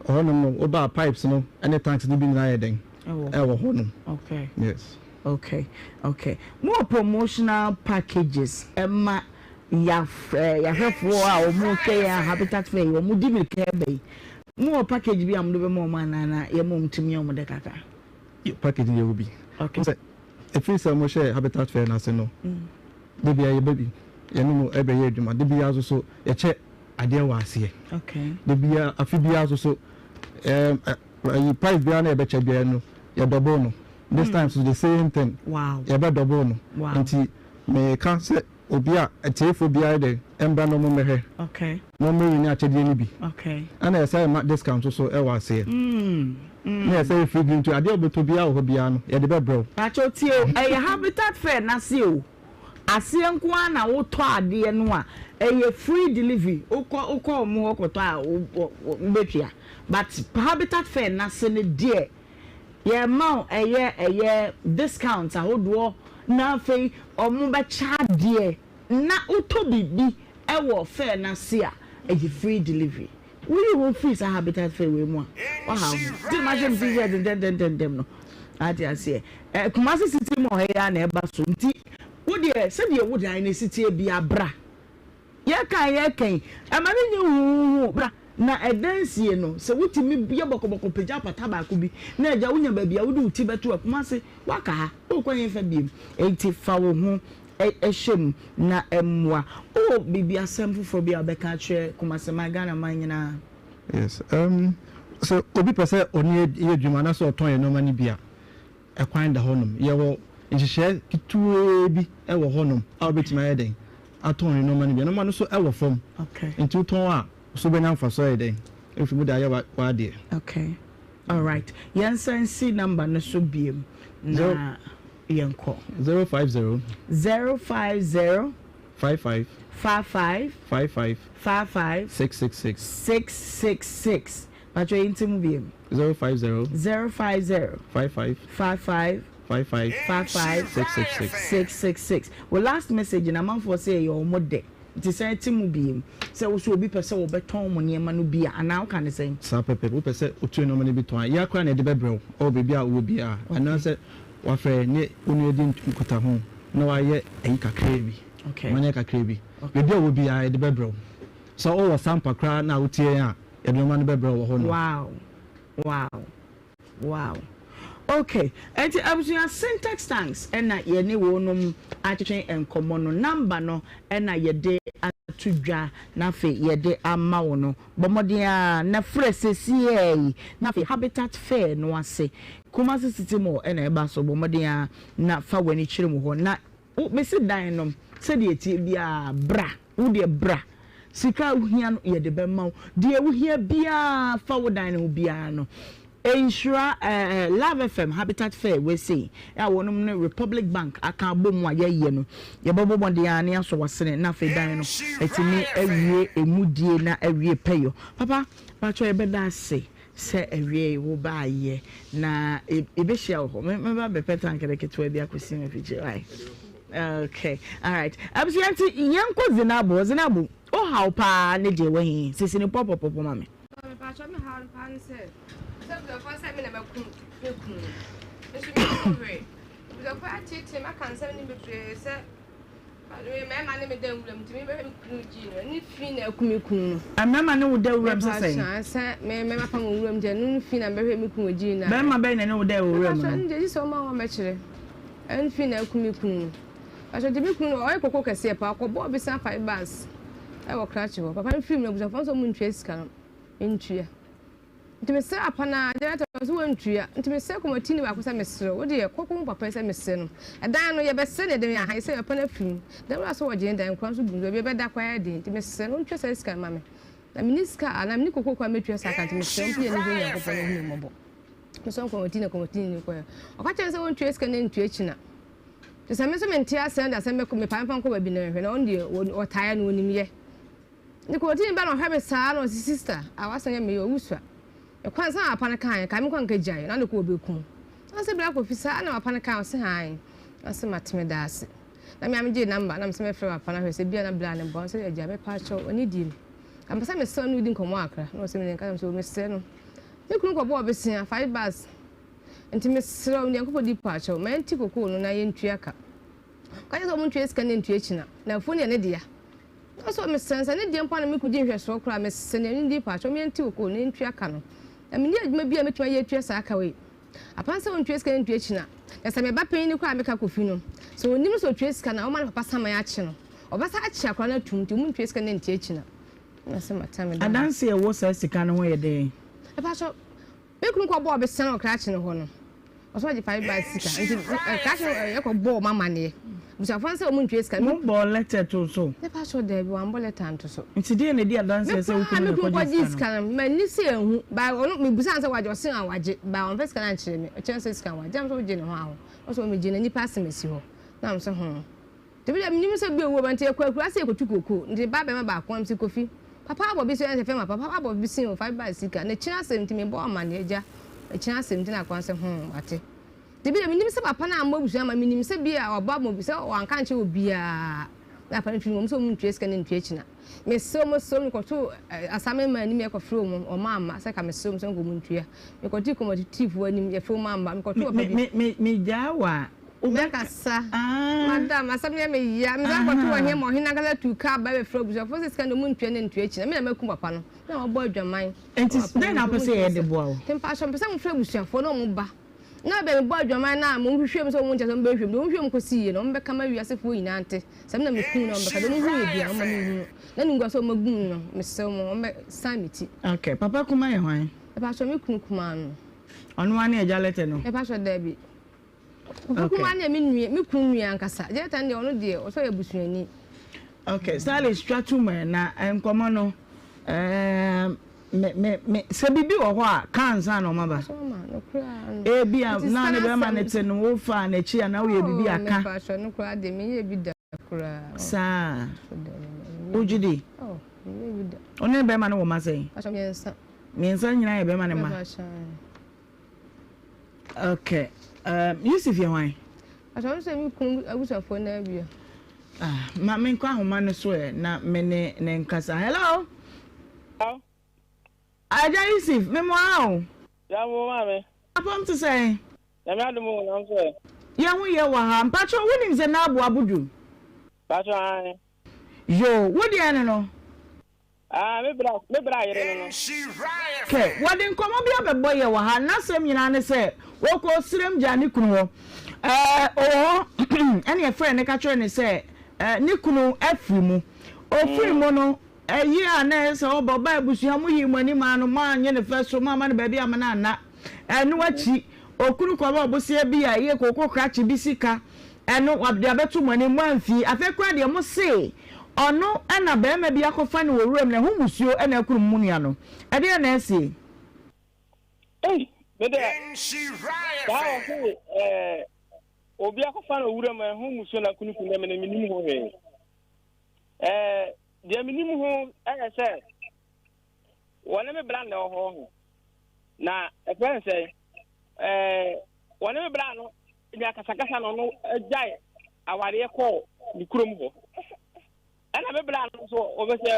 Ɛhɔnom no woba pipes no ɛne tanks no bi nyinaa yɛ dɛn ɛwɔ hɔ nom. Yes. Okay, mo wɔ promotional packages ɛma yahwɛfoɔ a wɔn hwɛ yɛn Habitat Fair yi, wɔn di mirika ɛbɛ yi? Mo wɔ package bi a mo de bɛ ma wɔn anaa na yɛ mo wɔn tumi yɛ wɔn de kakra? Package yɛ wɔ bi. Sɛ efiri sɛ mo hyɛ Habitat Fair n'ase no, de bi a yɛbɛ bi yɛne mo ɛbɛyɛ adwuma de bi a nso so yɛkyɛ adeɛ wɔ aseɛ. De bi a afi bi a nso so ɛyi price biara na yɛbɛkyɛ biara no, yɛ double no. This time so the same thing. Yɛbɛ double no. Nti mɛka sɛ obi a atiefo biara de mbra na ɔmo mmɛhwɛ na ɔmo mmɛwi ne akyɛdeɛ no bi. Ɛna yɛsɛ yɛ ma discount so ɛwɔ aseɛ na yɛsɛ yɛ free nti adeɛ a wobɛtɔ biara wɔ hɔ biara no, yɛde bɛbrɛ wo. Pakyɛw tie o, ɛyɛ Habitat Fair n'ase o, aseɛ nko ara na wotɔ adeɛ no a, ɛyɛ free delivery. Wokɔ ɔmo hɔ kɔtɔ a, wobɛtua, but Habitat Fair n'ase no deɛ, yɛma wo ɛyɛ discount ahodoɔ, na afei ɔmo bɛkyɛ adeɛ, na wotɔ biribi ɛwɔ fair n'ase a, ɛyɛ free delivery. Woyi wo firi saa Habitat Fair wei mu a, waha wo ho. Nti na mahyɛ me T-shirt ntɛntɛntɛntɛm no, ate aseɛ. Kumasi City Mall ha yi ara na ɛba so, nti wo deɛ sɛdeɛ wo dan no si teɛ bi abra. Yɛka yɛka yi, ɛma no nyɛ huhuhu bra na ɛdan sie no sɛ wotumi yɛ bɔkɔbɔkɔ pagya apata baako bi na agya wonya baabi a wode wo ti bɛto a, Kumasi waka ha, wokɔ yɛn fa biem, enti fa wo ho ɛhyɛ mu na ɛmmoa. Wowɔ biribi asɛm foforɔ bi a wobɛka akyerɛ Kumasi man, Ghana man nyinaa? Yes, sɛ obi pɛ sɛ ɔne yɛ adwuma anaasɛ ɔtɔn yɛ nneɛma no bi a, ɛkwan da hɔnom. Yɛwɔ nhyehyɛe ketewaa bi wɔ hɔnom a wobɛtumi ayɛ dɛn atɔn yɛ nneɛma no bi. Nneɛma no nso wɔ fam, nti wotɔn a so wobɛnya mfaso ayɛ dɛn efi mu de ayɛ w'adeɛ. Okay, alright, yɛnsan si number no so biem na yɛnkɔ. 050 050. 55. 55. 55. 55. 666. 666. Patro yi nti mu biem. 050. 050. 55. 55. 55. 55. 666. 666. Wo last message na amanfoɔ sɛ ɛyɛ ɔmo dɛ. Nti san ti mu biem. Sɛ wo so obi pɛ sɛ wɔbɛtɔn mo nneɛma no bi a anaa woka ne sɛn? Saa pɛpɛ wopɛ sɛ wotu nneɛma no bi tɔn a, yɛ koraa na yɛde bɛbrɛ wo ɛwɔ baabi a wowɔ biara. Anaasɛ wafrɛ ne wo nua di nkutaho na wayɛ ayi kakraa bi. Okay. Wanyɛ kakraa bi. Baabi a wowɔ biara yɛde bɛbrɛ wo. Sɛ wowɔ Sampa koraa na wotie yɛn a, yɛde nneɛma no bɛbrɛ wo wɔ hɔ nom. Wow. Wow. Wow. Okay. Enti abusua Syntax Tanks ɛna yɛne wɔnom atwetwe nkɔmmɔ no. Number no ɛna yɛde ato dwa na afei yɛde ama wo no. Bɔ mmɔden ara na frɛ sesiaa yi na afei Habitat Fair no ase. Kumasi City Mall ɛna ɛba so. Bɔ mmɔden ara na fa w'ani kyerɛ mu hɔ na wo mese dan no sɛdeɛ ɛteɛ biara bra. Wo deɛ bra. Sika a wohia no yɛde bɛma wo. Deɛ wohia biara fa wo dan no ho biara no. Nhyira eh, Love FM Habitat Fair wei sei a wɔnom ne Republic Bank aka abɔ mu a yɛyɛ no, yɛbɛbɔ mmɔden ara na yɛasɔ w'asene na afei dan no atumi awie ɛmu die na awie pɛyɔ. Papa, pakyɛ yɛbɛda ase sɛ awiei wo baayɛ na yɛbɛhyia wɔ hɔ. Mɛba abɛpɛ tank no ketewa bi akɔsi m'afikyire. Why? Okay, alright. Abusua nti yɛnkɔ Zinabu. Zinabu, wo haw paa ne deɛ wɔ he? Sisi no pɔpɔpɔpɔ ma me. Mepakyɛ me haw no paa ne sɛ, sɛ abusuafoɔ sɛ me na makum me kunu no. Me nso me ho hwee. Abusuafoɔ ateetee me aka nsɛm no bebree sɛ mmarima ne me da nwuram nti mebɛhwɛ me kunu gyii no. Ɛne fi na aku me kunu no. Mmarima ne wo da wuram sɛ sɛn? Mepakyɛ sɛ me mmarima pam nwuram nti ɛno ne fi na mebɛhwɛ me kunu gyii no. Barima bɛn na ɛne wo da wɔ wuram no? Mepakyɛ ɛno deɛ gye sɛ ɔma wɔn bɛkyerɛ. Ɛno fi na aku me kunu no. Mepakyɛ nti me kunu no ɔyɛ koko kɛseɛ paa ɔkɔbɔɔ besa 5 bars ɛwɔ krakye hɔ. Papa no firi mu no abusuafoɔ no sɛ ɔmo ntua sika no mentua. Nti mesrɛ papa no ara, director no ɔse wantua, nti mesrɛ kɔmɔtini baako sɛ mesrɛ wo, wodeɛ kɔ kɔhu papa yi sɛ mesrɛ no, ɛdan no yɛbɛsrɛ no yɛde aha yi sɛ papa no afiri mu, dan wura sɛ ɔgye ne dan, nkura nso gu mu, baabi yɛbɛda koraa yɛ den, nti mesrɛ no ɔntua saa sika no ma me, na menni sika anaa menni kokoo koraa mɛtua saa ka, nti mesrɛ wo mpia ne hwɛ Nyankopɔn na ɔhu me mmɔbɔ. Mesrɛ kɔmɔtini na kɔmɔtini no kɔɛ, ɔka kyerɛ me sɛ ɔntua sika no ntua kyina, nti sɛ me nso mente aseɛ no de asɛm bɛkɔ, mepaa mfa nkɔ baabi na nhwɛ, na ɔno deɛ ɔtaeɛ no ɔnim yɛ. Ne kɔɔtini ba na ɔhwɛ me saa na ɔse sister a w'asɛm yɛ me yɛ owu sua me kwan saa na papa no kaeɛ nka me nkɔ nka gyae na ɔde kɔ ɔbɛku na ɔse bra kofi saa na papa no kaeɛ ɔse hae na ɔse mate me da ase na me a me gyee number na me sɛ mɛfrɛ papa no ahwɛ sɛ bia na bra ne boa ɔse agya me pa kyɛw ɔne die me na mepɛ sɛ mesrɛ no wodi nkɔmmɔ akra na ɔse me nka sɛ mesrɛ no me kunu kɔbɔɔ besia 5 bars nti mesrɛ wo Nyankopɔn di pa kyɛw ma yɛnte kokoo no na yɛntua ka ka kyerɛ sɛ ɔmo ntua sika no ntua kyina na afuo no yɛ ne dea Nanso mesrɛ no sɛ ne deɛ mpo a na mekɔdi nhwɛsoɔ koraa, mesrɛ no ɛno nti paatwɔ me nte okoo na ɛntua ka no. Na menni adwuma biara a mɛtumi ayɛ atua saa ka wei. Apan sɛ ɔntua sika no ntua kyina. Na sɛ me ba panin no koraa a meka Kofi no, sɛ ɔnim sɛ ɔtua sika no a, ɔma ne papa saman akye no. Ɔbɛsan akye akwadaa no atum nti ɔmo ntua sika no ntia kyina. Na sɛ mata me da. Adanse a ɛwɔ saa sika no ho yɛ dɛn? Mepaatwɔ, Me kunu kɔ bɔɔ bese no wɔ krakye no hɔ no, ɔsɛ ɔgye 5 baht sika nti krakye no yɛkɔ bɔɔ ɔmo amaneɛ. Abusuafoɔ no sɛ ɔmo ntua sika. Mo bɔɔ lɛtɛ too so? Me pa kyɛw daabi wambɔ lɛtɛ anto so. Nti deɛn na ɛdi adanseɛ sɛ wo kunu na ɛkɔgye sika no? Me koraa me kunu kɔgyee sika no, m'ani sɛ anhu, but ɔno me busaa no sɛ wagye ɔse an wagye, but wamfa sika no ankyerɛ me, ɔkyerɛ me sɛ sika no wagye, na me sɛ wogye ne ho aho, ɔse ɔ megye na nipa asɛm asi hɔ, na me sɛ ho. Dabi dabi menim sɛ bi owuo ba nti yɛkɔ akura sɛ yɛkɔtu kookoo nti ba bɛma baako a mese Kofi papa abɔ bi so ɛnsɛ fɛma papa abɔ bi sin o fa ba sika na kyina asɛm nti mebɔ amaneɛ agya ɛkyina asɛm nti na akoa sɛ hmm wate Dabi dabi menim sɛ papa no ammɔ abusua ama menim sɛ bi a wabɔ ama obi sɛ wanka ankyerɛ obiara na papa no firi mu wɔn sɛ wɔn ntua sika no ntua kyina mesrɛ wɔn mesrɛ wɔn mekɔto asame ma anim yɛkɔfrɛ wɔn wɔn amma sɛ ka mesrɛ wɔn sɛ nka wɔn ntua mekɔto kɔmɔtifoɔ anim yɛfrɛ wɔn amma mekɔto papa bi Megyaa wo a Mɛkasa. Madam, asɛm no yɛ me ya. Mesan kɔtoo ɔhene ma ɔhene ankasa tuu kaa bae bɛfrɛɛ abusuafo sɛ sika no deɛ wɔntua na ntua akyi na me na makum papa no na mabɔ adwaman. Enti dɛn na wopɛ sɛ yɛyɛ de boa wo? Nti mpakyɛw mepɛ sɛ mofrɛ abusuafoɔ na wɔba na baabi a mebɔɔ adwaman no a wɔhwehwɛ mu sɛ wɔn nkyɛ sɛ wɔbɛhwehwɛ mu deɛ wɔhwehwɛ mu kɔsi yie no wɔbɛka ma wiasefoɔ nyinaa nte sɛ me na mekum no a wɔbɛka deɛ wɔhuu yɛ biara wɔmma menhunu na animguaseɛ a wɔagu me no mesrɛ mo wɔmmɛsan me ti. Okay, papa kumaa yɛ hwan? Mepakyɛw me kunu kumaa no. Ɔno ara ne agya lɛtɛ no? Mepakyɛw daabi. Kofi kumaa no yɛ me nua, me kunu nua ankasa. Jonathan deɛ ɔno deɛ ɔsɛ ɔyɛ busuani. Okay, Stylish twa to mu ɛ na nkɔmɔ no ɛɛm me me me sɛ biribi wɔ hɔ a ka ansa na ɔma ba. Ebi a na ne bɛrima ne te no wofa n'akyi anaa woyɛ biribi a ka. Oh, mepa kyɛw no koraa deɛ menyɛ bi da. Koraa. Saa. Wogye di? Wo ne bɛrima no wɔ mma sɛn? Mmiɛnsa. Mmiɛnsa nyinaa yɛ bɛrima ne mma? Okay. Um, Yusuf yɛ hwan? Asɔre sɛ me kunu abusuafoɔ no abia. Ah, ma menkɔ ahoma no so ɛ na me ne ne nkasa. Hello? Hello? Agya Yusuf, me mo aha o. Ya mo maame. Apam te sɛn? Nyame adom o, nanso ɛ? Yɛn ho yɛ wɔ ha. Mpakyɛw wonim sɛ Naabu Abudu? Mpakyɛw aane. Yoo, wo deɛ ne no? Aah, me bra, me bra yere ne no. Kɛ, wɔde nkɔmmɔ bi abɛbɔ yɛ wɔ ha, n'asɛm nyinaa ne sɛ ɔkɔɔ serem gyaa ne kunu hɔ. Ɛɛ, ɔwɔ hɔ, ɛne ɛfrɛɛ no ka kyerɛɛ no sɛ ɛɛ, ne kunu afiri mu. Ɔfiri mu no, ɛyi a na ɛyɛ sɛ ɔba, ɔbaa abusua, moyii mo ani maa no, moannye no fɛ so, moamma no baabi amma no anna. Ɛno akyi, okunu kɔbɔɔ bosea bi a ɛyɛ kooko krakye bi sika. Ɛno, wɔde abɛto mo anim, moamfi. Afei koraa deɛ, mose ɔno na barima bi akɔfa no wɔ wuram na ɛho mmusuo na akunu mo nua no. Ɛdeɛn na asie? Ei, me deɛ, saa ɔse ɛɛ, obi akɔfa no wɔ wuram ɛho mmusuo na akunu kunu deɛ, me deɛ mennim ho hwee. Ɛɛ, deɛ menim ho ɛyɛ sɛ, wɔne me bra na ɛwɔ hɔ ho. Na ɛfrɛ no sɛ ɛɛ wɔne me bra no nya kasakasa na ɔno gyae awareɛ kɔɔ ne kurom hɔ. Ɛna me bra no nso ɔbɛsɛ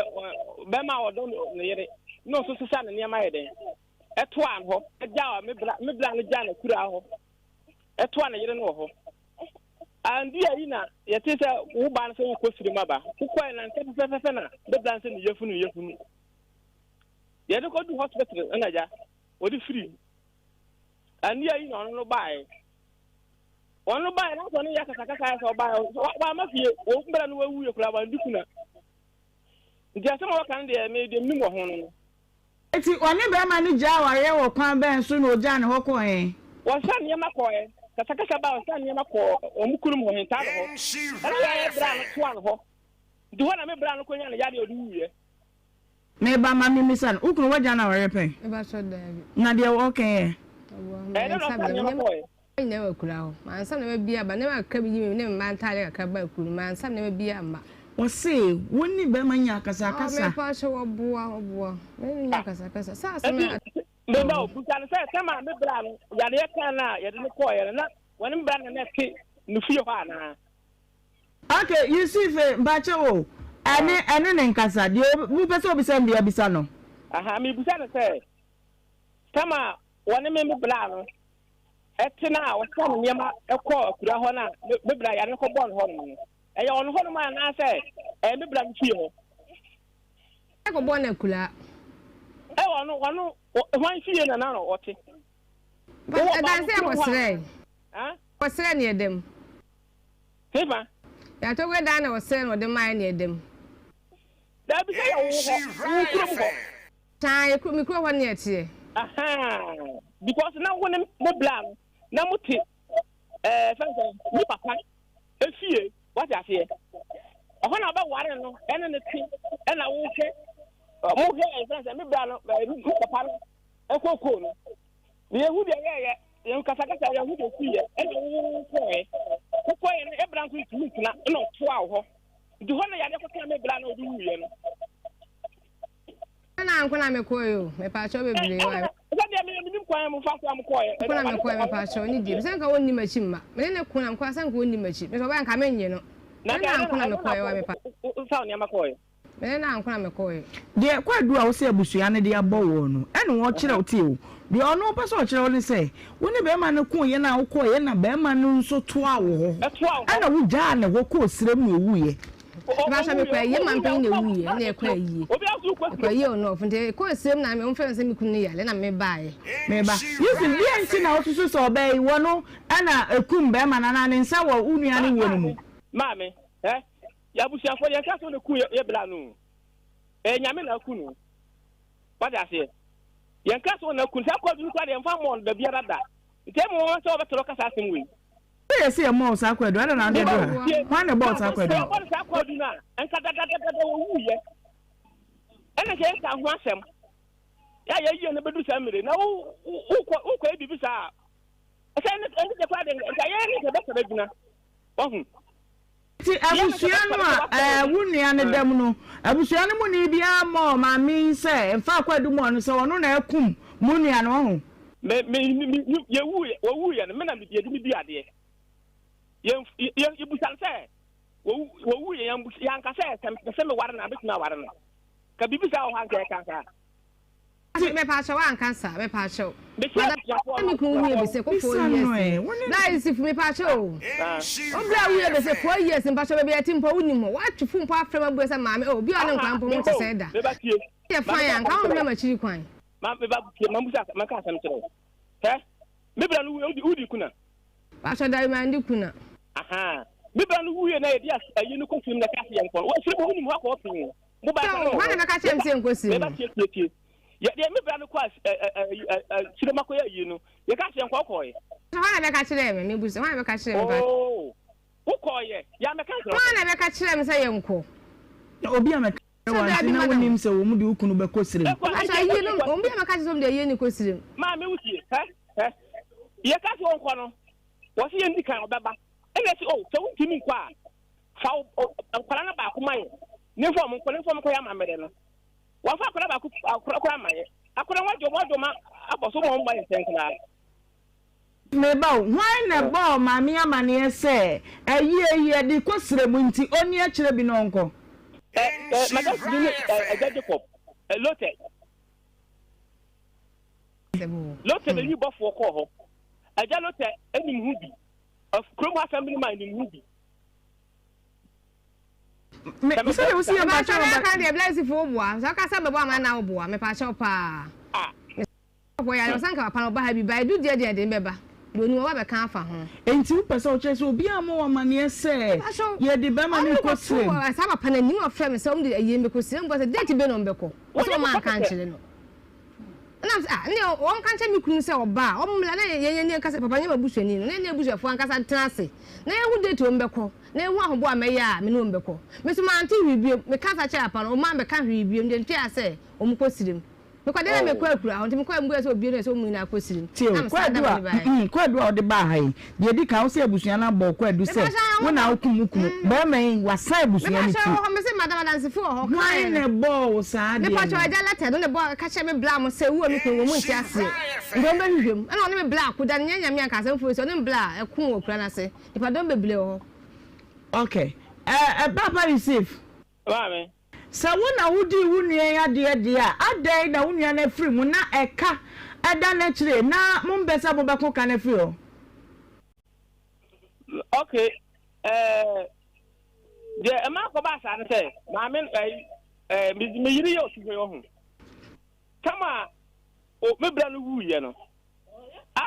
bɛrima a ɔdɔ ne yere na ɔso sesa ne nneɛma yɛ dɛn ɛtoa no hɔ gya me bra me bra no gya ne kura hɔ ɛtoa ne yere no wɔ hɔ. Andi ayi na yɛte sɛ wo ba no sɛ wokɔ sirim aba wokɔɛ na nsɛ fɛfɛfɛ na me bra no sɛ ne yafunu yafunu. Yɛde kɔdu hospital ɛna gya wɔde firi mu. Ɛne ayi na ɔno no baeɛ. Ɔno no baeɛ na sɛ ɔno yɛ kasakasa yɛ sɛ ɔbaeɛ wama fie wɔn mbra no wawu yɛ koraa wandi kuna. Nti asɛm a wɔka no deɛ me deɛ menim wɔ ho no no. Enti ɔne barima no gyaa awareɛ wɔ kwan bɛn so na ɔgyaa ne hɔ kɔeɛ? Wɔsan nneɛma kɔeɛ. Kasakasa baa wɔsan nneɛma kɔɔ wɔn kurom hɔ Hentalo hɔ. Ɛna yɛayɛ bra no toa no hɔ. Nti hɔ na me bra no kɔnya ne yadeɛ a ɔde wuiɛ. Me ba, ma memmisa no, wo kunu, woagya no awareɛ pɛn? Mepakyɛw, daabi. Na deɛ ɔka ɛ? Ɔboa, Ɛyɛ dɛn na mansa ɔfaa bia, nneɛma nneɛma kɔeɛ? nyinaa wɔ akura hɔ. Mansa nneɛma biara aba, nneɛma kakra bi yi me ne me mma ntaadeɛ kakra baa kuro no mu, mansa nneɛma biara amma. Ɔse, wo ne bɛrima nya akasakasa. Oh, mepakyɛw, ɔboa, ɔboa. Me ne no nya akasakasa. Sɛ asɛm Enti, a. me ba o, bisa no sɛ, sɛ maa me bra no yareɛ kaa no a yɛde no kɔeɛ no, na wɔne me bra no na na ɛte ne fie hɔ anaa? Ok Yusuf mpakyɛw o ɛne ɛne ne nkasa deɛ wo pɛ sɛ obisa no bia bisa no. Aha mebisa no sɛ tam a wɔne me me bra no ɛte no a ɔsa ne nneɛma ɛkɔ akura hɔ no a me bra yare no kɔbɔɔ no hɔ nom no ɛyɛ ɔno hɔ nom anaasɛ ɛyɛ me bra no fie hɔ. Ɛkɔbɔɔ no akura. Ɛwɔ ɔno ɔno hwan fie na na ɔte. Ɛdan sɛ ɛkɔsrɛ. Kɔsrɛ ne ɛdam. Hefa? Yɛatɔ dan na ɔsrɛ na ɔde mae ne ɛda mu. Daabi sɛ yɛ wo hɔ, wo kurom hɔ. Taa yɛ kuro, me kuro hɔ ne ɛteɛ. Ahaa, because na wo ne mo bla no, na mo te ɛɛ fɛn sɛ me papa efie, wate aseɛ. Ɛhɔ na ɔbɛware no, ɛne ne te, ɛna wo hwɛ, mo hwɛ ɛfɛn sɛ me bla no, ɛɛ me papa no ɛkɔ koo no. Na yɛhu deɛ yɛyɛ, yɛn kasakasa, yɛhu deɛ ɛsiiɛ, ɛna wokɔɛ. Wokɔɛ no, ɛbra nso ntumi ntena, ɛna ɔtoa wo hɔ. Nti hɔ na yadeɛ kɔkaa me bra na ɔde wuiɛ no. Ɛna anko na mekɔɛ o, mepaakyɛw bebree wa. Sɛ deɛ meyɛ menim kwan mo fa so a mokɔɛ. Anko na mekɔɛ mepaakyɛw ne die, sɛ nka ɔnni m'akyi mma. Me ne ne ko na mekɔɛ sɛ nka ɔnni m'akyi. Mesɛ ɔbɛyɛ nka mennye no. Na Ɛna anko na mekɔɛ wa mepa. Wofa wo nneɛma kɔɛ. Me ne no anko na mekɔeɛ. Deɛ kwaadu a wose abusua no de abɔ woɔ no ɛna ɔkyerɛ wo tie o deɛ ɔno ɔpɛ sɛ ɔkyerɛ wo ne sɛ wo ne barima no koeɛ na wokɔeɛ na barima no nso toaa wo hɔ ɛna wogyaa ne hɔ kɔɔ serem na ɔwuiɛ. Mepakyɛ mekɔ ayie ma mpanyin na ewuiɛ ɛna yɛkɔ ayie yɛkɔ ayie wɔ nɔɔfo nti yɛkɔ serem na me wɔmfrɛ me sɛ me kunu no yare ɛna me baeɛ. Meba. Yusuf deɛ nti na wosusu sɛ ɔbaa yi wɔ no ɛna ɛkum barima no anaa ne nsa wɔ wo nua no wuo no mu? Maame, ɛ Yɛ abusuafoɔ yɛn ka sɛ ɔna ku yɛ bla no ɛyɛ nyame na aku no wate aseɛ yɛn ka sɛ ɔna ku no saa kɔdu no kora deɛ mfa mmɔ no da biara da nti ɛmu wɔn sɛ wɔbɛtɔrɔ kasa asɛm wei. Sɛ yɛse yɛ mmɔɔ saa kwadu adɛn na wode aduru ha hwan na ɛbɔɔ saa kwadu no. Sɛ wɔbɔ no saa kwadu no a nka dadadadada wɔwu yɛ ɛna nka yɛnka ho asɛm yɛ a yɛyie no bɛdu saa mmire na wo wokɔ wokɔ yɛ biribi saa a ɛsɛ ɛne deɛ koraa deɛ nka yɛn ne nka bɛsɛrɛ gyina wahu. Nti abusua no a ɛɛ wo nua no da mu no, abusua no muni biara mmɔɔ maame yi sɛ mfa akwadu mmɔɔ no sɛ ɔno na akum mo nua no, wahu? Me, me, me, me, yɛwuiɛ, wɔwuiɛ no, me na yɛde me di adeɛ. Yɛn, yɛ, yɛbusa no sɛ, wɔwu, wɔwuiɛ, yɛn, yɛanka sɛ, sɛ mepɛ sɛ meware no a, mɛtumi aware no. Ka biribi saa wɔ hɔ anka yɛka saa. Mepaakyɛw wanka saa mepaakyɛw. Madam me kunu wuiɛ bese kɔ 4 years ni bra Yusuf mepaakyɛw o wo bra wuiɛ bese 4 years mpakyɛw baabi a yɛte mpo wonim hɔ woatwe fon mpo afrɛ me abua sɛ maame oh obi a ɔne nkwadaa mpo ho te sɛɛ da yɛ fine a nka wonhwɛ m'akyiri kwan. Pakyɛw dabi mandi kuna. Me bra no wuiɛ na yɛde ayi no kɔ fie mu na ɛka sɛ yɛnkɔ no wɔfiri mu wonim hɔ akɔ hɔ pii. Mo ba no. Hwan na bɛka kyerɛ me sɛ nkɔ siri mu? Tie tie tie. Yɛ deɛ me bra no kɔ sirem akɔyɛ ayie no, yɛka sɛ nkɔ kɔɔyɛ. Hwan na bɛka kyerɛ me? Mebu sɛ hwan na bɛka kyerɛ me? Oo, wokɔɔyɛ. Yɛ amɛka nkyerɛ. Hwan na bɛka kyerɛ me sɛ yɛnkɔ? Na obi a mɛka kyerɛ wo ante na wonim sɛ wɔn de wo kunu bɛkɔ sirem. Ahyɛ ayie no, wɔn bi a mɛka kyerɛ sɛ wɔn de ayie no kɔ sirem. Maame wotie, hɛ hɛ. Yɛka sɛ wɔnkɔ no, wɔsi yɛn di kan ɔbɛba. Ɛna ɛsi o, sɛ wontumi nkɔ a, fa wo nkwadaa no baako ma yɛ ne nfa wɔn nkɔ ne nfa wɔn nkɔ yɛ amammerɛ no wɔnfa akwadaa baako akora kora ama yɛ akwadaa wɔn adwo wɔn adwo ma abɔ so wɔn ba yɛ sɛn koraa. Meba o, hwan na ɛbɔɔ maame amaneɛ sɛ ayie yi yɛde rekɔ serɛ mu nti ɔnni akyerɛ bi na ɔnkɔ? Ɛ ɛ madam bi ne ɛ ɛgya Jacob ɛ Lote Lote na yi bɔfoɔ kɔɔ hɔ ɛgya Lote ɛnim ho bi kurom hɔ asɛm bi no ma ɛnim ho bi. Me sɛdeɛ wosi yɛ mpakyɛw ba. Mepakyɛw deɛ blessing fo woboa sɛ ɔka sɛ bɛbɔ ama na woboa mepakyɛw paa. Mesɛ yare ɔsɛ nka papa no ɔba ha bi ba edu deɛ deɛ de bɛba deɛ onim ɔba bɛka afa ho. Enti wopɛ sɛ wokyerɛ sɛ obiara mmɔ wo amaneɛ sɛ yɛde bɛrima no rekɔ srem? Saa papa no anim na ɔfrɛ me sɛ wɔn de ayie no bɛkɔ srem mbɔ sɛ date bɛn na wɔn bɛkɔ ɔsɛ wɔn anka ankyerɛ no. Ɛna ɔse ah ɛneɛ wɔnka nkyerɛ me kunu sɛ ɔba a ɔmmra na yɛn yɛn nka sɛ papa nyɛ m'abusuani no na yɛne abusuafoɔ ankasa ntena ase na yɛnhu date wɔn bɛkɔ na yɛnhu ahoboa a mɛyɛ a me ne wɔn bɛkɔ. Me nso mante hwee biom, meka saa kyerɛɛ papa no, ɔmma ammɛka hwee biom, deɛ meteeɛ ara sɛ wɔn kɔ sirem. Mekɔ deɛ na mekɔ akura hɔ nti mekɔɛ mbuaɛ sɛ obie no ɛsɛ wɔn nyinaa kɔ sirem Tie o, na mesan da Kwadu m'ani a, baeɛ. Kwadu a wode baa ha yi, deɛ ɛdi kan, wo sɛ abusua no abɔ wo kwadu sɛ Mepakyɛw wo wɔ na hɔ. wokum wo kunu. Barima yi, wasan abusua no Mepakyɛw ti. wɔ hɔ, mese madam adansefo wɔ hɔ, Hwan kaeɛ na no. ɛbɔɔ wo saa adeɛ Mepakyɛw no? agya letter no na ɛbɔ ka kyerɛ me bla mo sɛ wu a me kunu wɔ mu nte aseɛ nti wɔn bɛhwehwɛ mu ɛna ɔne me bla ko da no nyɛ nyame anka asɛm foforo si ɔne me bla ɛko wɔ kura no ase nipadɔm bebree wɔ hɔ. Ok eh Papa Yusuf. Maame. Sɛ wo na wodii wo nua yi adeɛ deɛ a, adɛn na wo nua no afiri mu na ɛka da no akyire na mompɛ sɛ mobɛko ka no afiri hɔ? Ok, eh, deɛ ɛma akɔba saa no sɛ maame eh, eh, me yere yɛ ɔtuhwɛ ɔho tam a me bra no wuiɛ no a